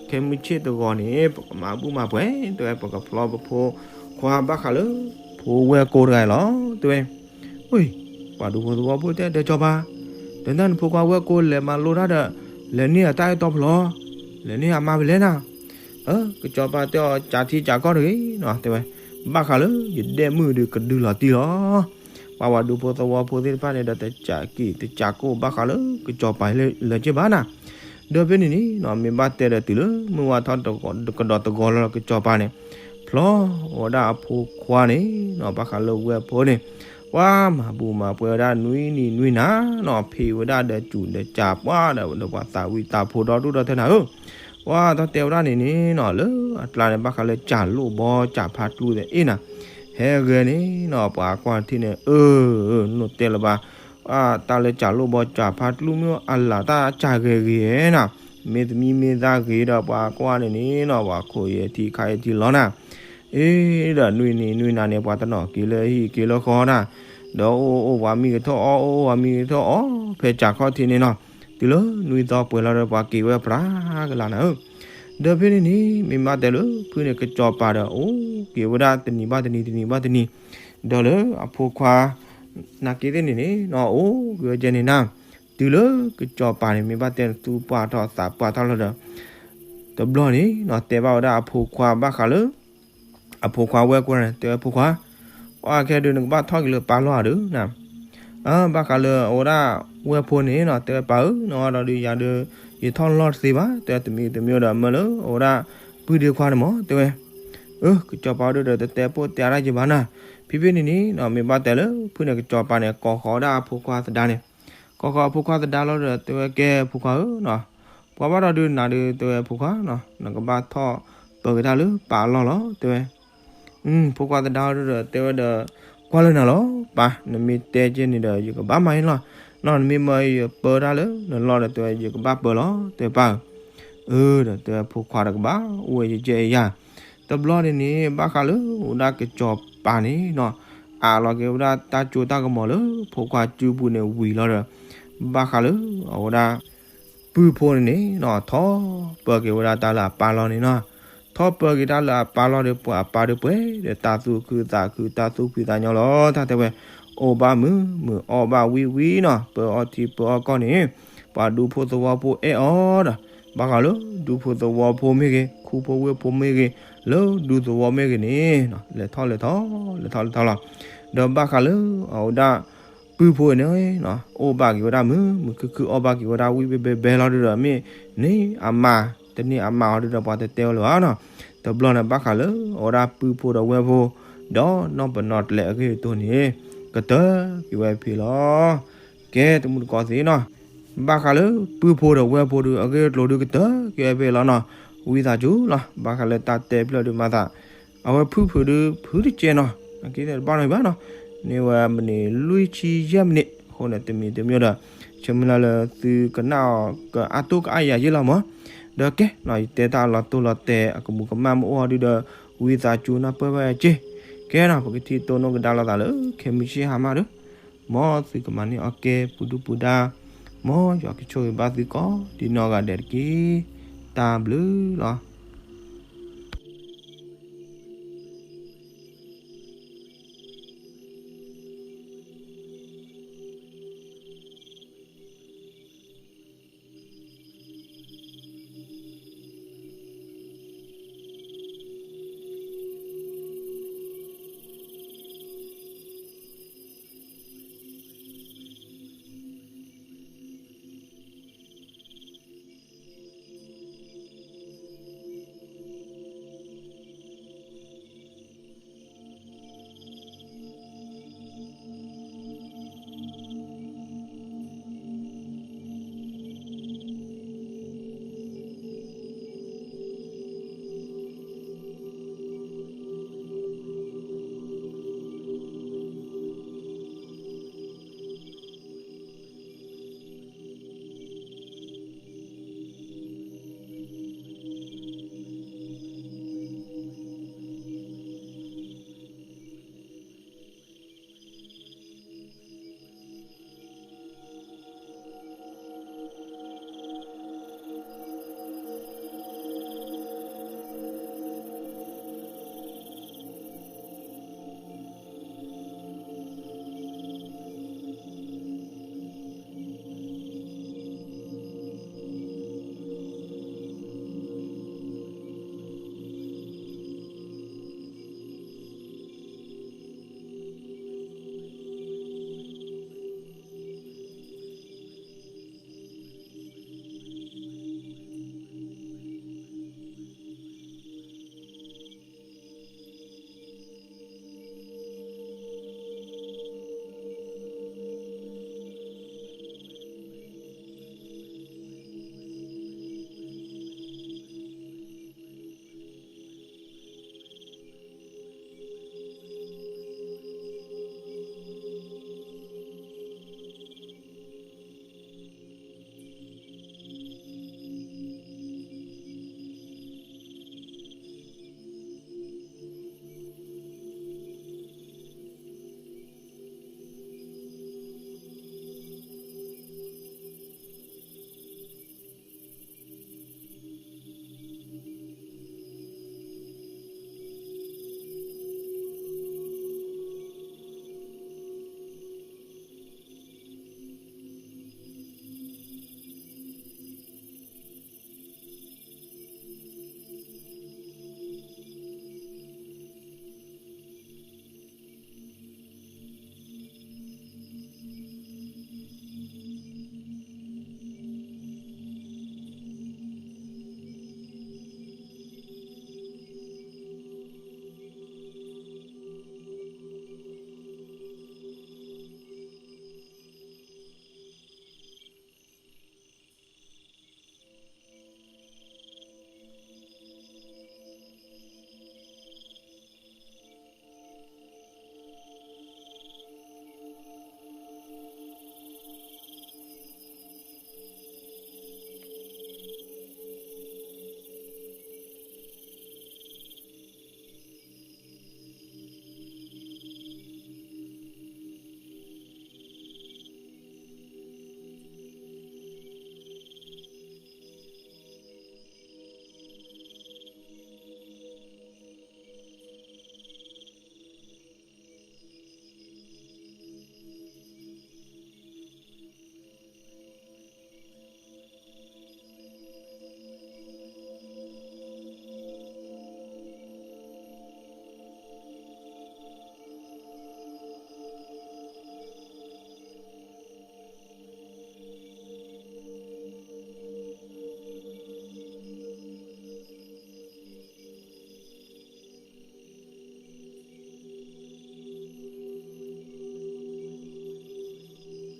ခဲမုၢ်ဆ့ၣ်တဂီၤန့ၣ် ပကမၤဘူၣ်မၤပှဲၤ တဲဝဲ ပကဖျီပဖိခွါဘၣ်ဃးလၢ ဖိဝဲၢ်ကိတဂၤအံၤလီၤ တဲဝဲ အၢ ပှၤဒူဖိသဝီဖိတဲ ဒီးစီၤပၤ, ဒီးနနဖိခွါဝဲၢ်ကိလဲၤမၤလိတၢ်ဒီး လဲၤန့ၢ်အတၢ်အဲၣ်တီဖျီ, လဲၤန့ၢ်အမါဖဲလဲၣ်နၤ. ကစီၤပၤတဲအီၤ ကးထံကးကီၢ်တဂ့ၤနီၤ တဲဝဲ, ဘၣ်ဃးလၢယဒဲၣ်မုၣ်ဒုးကဒုးလီၤတံၢ်လီၤ. ပှၤဝၤဒူဖိသဝီဖိသ့ၣ်တဖၣ်န့ၣ်ဒီး တကးက့ၢ်တကးကိၢ်ဘၣ်ဃးလၢကစီၤပၤလၢက့ၤဘၣ်နၤ. ဒီးဖဲန့ၣ်န့ၣ်နီၤ မ့ၢ်ဘၣ်တဲဒီးတုၤလၢ မုၢ်ဝါထီၣ်ကဒီးသဂီၤလီၤကစီၤပၤန့ၣ် ဖျီဝဲဒၣ်အဖိခွါန့ၣ်နီၤ ဘၣ်ဃးလၢဝဲၢ်ဖိန့ၣ် ပှၤမၤဘူၣ်မၤပှဲၤဝဲဒၣ်နွံနံၤနွံနၤနီၤ ဖံးဝဲဒၣ်ဒီးစူၤဒီးကးပှၢ်ဒီးပှၤသးဝံၣ်သးဖိဒီဒူၣ်ဒီထၢနၤဧၢ. ပှၤတၢ်တဲဝဲဒၣ်န့ၣ်န့ၣ်နီၤ လၢအကျါန့ၣ် ဘၣ်ဃးလၢကးလိၣ်ဘီကးဖးကျူသ့ၣ်အ့ၣ်နၤ ဟဲဂဲၤန့ၣ်နီၤ ပှၤကွၢ်ထံၣ်န့ၣ် အၢ နီၢ်တဲလၢၤဘၣ် တၢ်လၢကးလိၣ်ဘီကးဖးကျူမ့ၢ်အလၢ်တၢ်ကးဂဲၤဂ့ၤနၤ မ့ၢ်သမံမ့ၢ်သၣ်ဂ့ၤဒီးပှၤကွၢ်န့ၣ်န့ၣ်နီၤ ပှၤခိၣ်ယဲၢ်ထံခါယဲၢ်ထံလီၤနၤ. အ့ဒီးနွံနံၤနွံနၤန့ၣ် ပှၤတနီၤက့ၤလၢဟံၣ်က့ၤလၢဃီနၤ ဒီးအိၣ်အိၣ်ပှၤမံကထီၣ်အီၣ် အိၣ်အိၣ်ပှၤမံကထီၣ်အီၣ် ဖဲကးခီၣ်ထံးန့ၣ်နီၤ တုၤလၢနွံသီပှဲၤလီၤဒီးပှၤက့ၤဝဲဖျါကလာ်နၤဧၢ. ဒီးဖဲန့ၣ်န့ၣ် မ့ၢ်ဘၣ်တဲလၢဖုန့ၣ် ကစီၤပၤဒီးအိၣ်က့ၤဝဲဒၣ်တနံၤဘၣ်တနံၤ တနံၤဘၣ်တနံၤ ဒီးလၢအဖိခွါ နာ်က့သ့ၣ်န့ၣ်န့ၣ်နီၤ အိၣ်က့ၤဝဲကဲန့ၣ်နၤ တုၤလၢကစီၤပၤန့ၣ် မ့ၢ်ဘၣ်တဲသူၣ်ပှၢ်ထီၣ်သးပှၢ်ထီၣ်လီၤဒီး တဘျီန့ၣ်နီၤ တဲဘၣ်ဝဲဒၣ်အဖိခွါဘၣ်ဃးလၢ အဖိခွါဝဲၢ်ကွၢ်န့ၣ် တဲဝဲဖိခွါ ပှၤခဲဒုးနကဘၣ်ထီၣ်က့ၤလၢပၢ်လီၢ်ဧါဒုးနၤ ဘၣ်ဃးလၢအဝဲဒၣ်ဝဲၢ်ဖိန့ၣ်နီၤ တဲဝဲပၢ်ဧၢ နအီၣ်ဒီးဒုးယၤဒီး ယထီၣ်လီၢ်တသ့ဘၣ် တဲတမံၤတမံၤဒီးမၢလၢအဝဲဒၣ် ပုၢ်ဒ့ခွါန့ၣ်မး တဲဝဲ အၢ ကစီၤပၤဒုးဒီးတတဲပိာ်တဲအါတၢ်က့ၤဘၣ်နၤ ဖဲဖဲန့ၣ်န့ၣ်နီၤ မ့ၢ်ဘၣ်တဲလၢဖုန့ၣ် ကစီၤပၤန့ၣ် ကိးဃီၤဝဲဒၣ်အဖိခွါသဒါန့ၣ် ကိးဃီၤအဖိခွါသဒါလီၤဒီး တဲဝဲကဲဖိခွါဧၢနီၤ ပှၤဘၣ်ဒီးဒုးနၤဒုး တဲဝဲဖိခွါနီၤ နကဘၣ်ထီၣ်ပၢၤက့ၤတၢ်လၢပၢ်အလီၢ်လီၤ တဲဝဲ ဖိခွါသဒါဒုးဒီး တဲဝဲဒီး ကွၢ်လၢနၤလီၤ ပၢ် နမ့ၢ်တဲကဲန့ၣ်ဒီး ယကဘၣ်မၤအံၤလီၤ နီၤ နမ့ၢ်မၢယပၢတၢ်လၢနလီၢ်ဒီး တဲဝဲ ယကဘၣ်ပၢလီၤ တဲပၢ်ဧၢ အၢ ဒီးတဲဝဲဖိခွါဒီးကဘၣ်အိၣ်ဝဲယကဲအံၤယၤ တဘျီန့ၣ်န့ၣ် ဘၣ်ဃးလၢအိၣ်ဒၣ်ကစီၤပၤန့ၣ်နီၤ အးလီၤက့ၤဝဲဒၣ်တၢ်ကၠိတၢ်ကမီၤလၢဖိခွါစုပူၤန့ၣ်ဝံၤလီၤဒီး ဘၣ်ဃးလၢအဝဲဒၣ် ပုၢ်ဖိန့ၣ်န့ၣ်နီၤ ထီၣ်ပၢက့ၤဝဲဒၣ်တၢ်လၢအပၢ်လီၢ်န့ၣ်နီၤ ထီၣ်ပၢက့ၤတၢ်လၢအပၢ်လီၢ်ဒီး ပှၤအပၢ်ဒီးပှဲၤဒီး တၢ်သူၣ်ခုသးခု တၢ်သူၣ်ဖှံသးညီလီၤ တၢ်တဲဝဲ အိၣ်ဘၣ်မုာ်မုာ် အီၣ်ဘၣ်ဝံၣ်ဝံၣ်နီၤ ပၢအီၣ်ထံပၢအီၣ်ကီၢ်န့ၣ် ပှၤဒူဖိသဝီဖိအဲၣ်အီၤဒီး ဘၣ်ဃးလၢဒူဖိသဝီဖိမ့ၢ်ဂ့ၤ ခူဖိဝ့ၢ်ဖိမ့ၢ်ဂ့ၤ လၢဒူသဝီမ့ၢ်ဂ့ၤန့ၣ် လဲၤထီၣ်လဲၤထီၣ် လဲၤထီၣ်လဲၤထီၣ်လီၤ ဒီးဘၣ်ဃးလၢအဝဲဒၣ် ပုၢ်ဖိန့ၣ် အိၣ်ဘၣ်က့ၤဝဲဒၣ်မုာ်မုာ်ခုၣ်ခုၣ် အီၣ်ဘၣ်က့ၤဝဲဒၣ်ဝံၣ်ဘဲဘဲဘဲလီၤဒုးဒီး မ့ၢ်န့ၢ်အမါ တန့ၢ်အမါအီၤဒုးဒီး ပှၤတတဲဝဲလၢၤဘၣ်နီၤ တဘျီန့ၣ်ဘၣ်ဃးလၢအဝဲဒၣ်ပုၢ်ဖိဒီးဝဲၢ်ဖိ ဒီးနီၢ်ပနီၣ်တလဲအဂ့ၢ်အကျိၤန့ၣ် ကတၢၢ်က့ၤဝဲဖဲလီၤ ကဲတမူတကိးသ့ၣ်နီၤ ဘၣ်ဃးလၢပုၢ်ဖိဒီးဝဲၢ်ဖိဒုး အဂ့ၢ်အကျိၤဒုးကတၢၢ်က့ၤဝဲဖဲလီၤနီၤ ဝံသးစူၤလီၤ ဘၣ်ဃးလၢတၢ်တဲဖျၢၣ်ဒုးမၤသး အဝဲဖုၣ်ဖုၣ်ဒုးဖုၣ်တကဲနီၤ အက့သ့ၣ်တဘၣ်နီၤဘၣ်နီၤ န့ၢ်ဝဲမံးနံးလွံၢ်ဆံယဲၢ်မံးနံး အဃိန့ၣ် တမံၤတမံၤဒီး ဆၢမုၢ်လၢ်လၢသုကနၣ်အီၤကအါတိၢ်ကအါယၤယ့ၢ်လီၤမး ဒီးကဲနီၤ ယတဲတၢ်လီၤတိၢ်လီၤတဲာ် အကမူးကမၣ်မ့ၢ်အိၣ်အီၤဒုးဒီး ဝံသးစူၤနၢ်ပၢၢ်ဘၣ်အက့ၢ် ကဲနီၤ ပကထံၣ်တိၢ်နီၣ်ကဒါလိာ်သးလၢ ခဲမုၢ်ဆ့ၣ်ဟါမၢ်ဒီး မ်သုကမၤန့ၢ်အီၣ်ကဲပူၤဒုၣ်ပူၤဒါ မ်ယွၤကဆိၣ်ဂ့ၤဘၣ်သုကိးဒံနီၢ်ဂၤဒဲးတက့ၢ် တၢ်ဘျုးလီၤ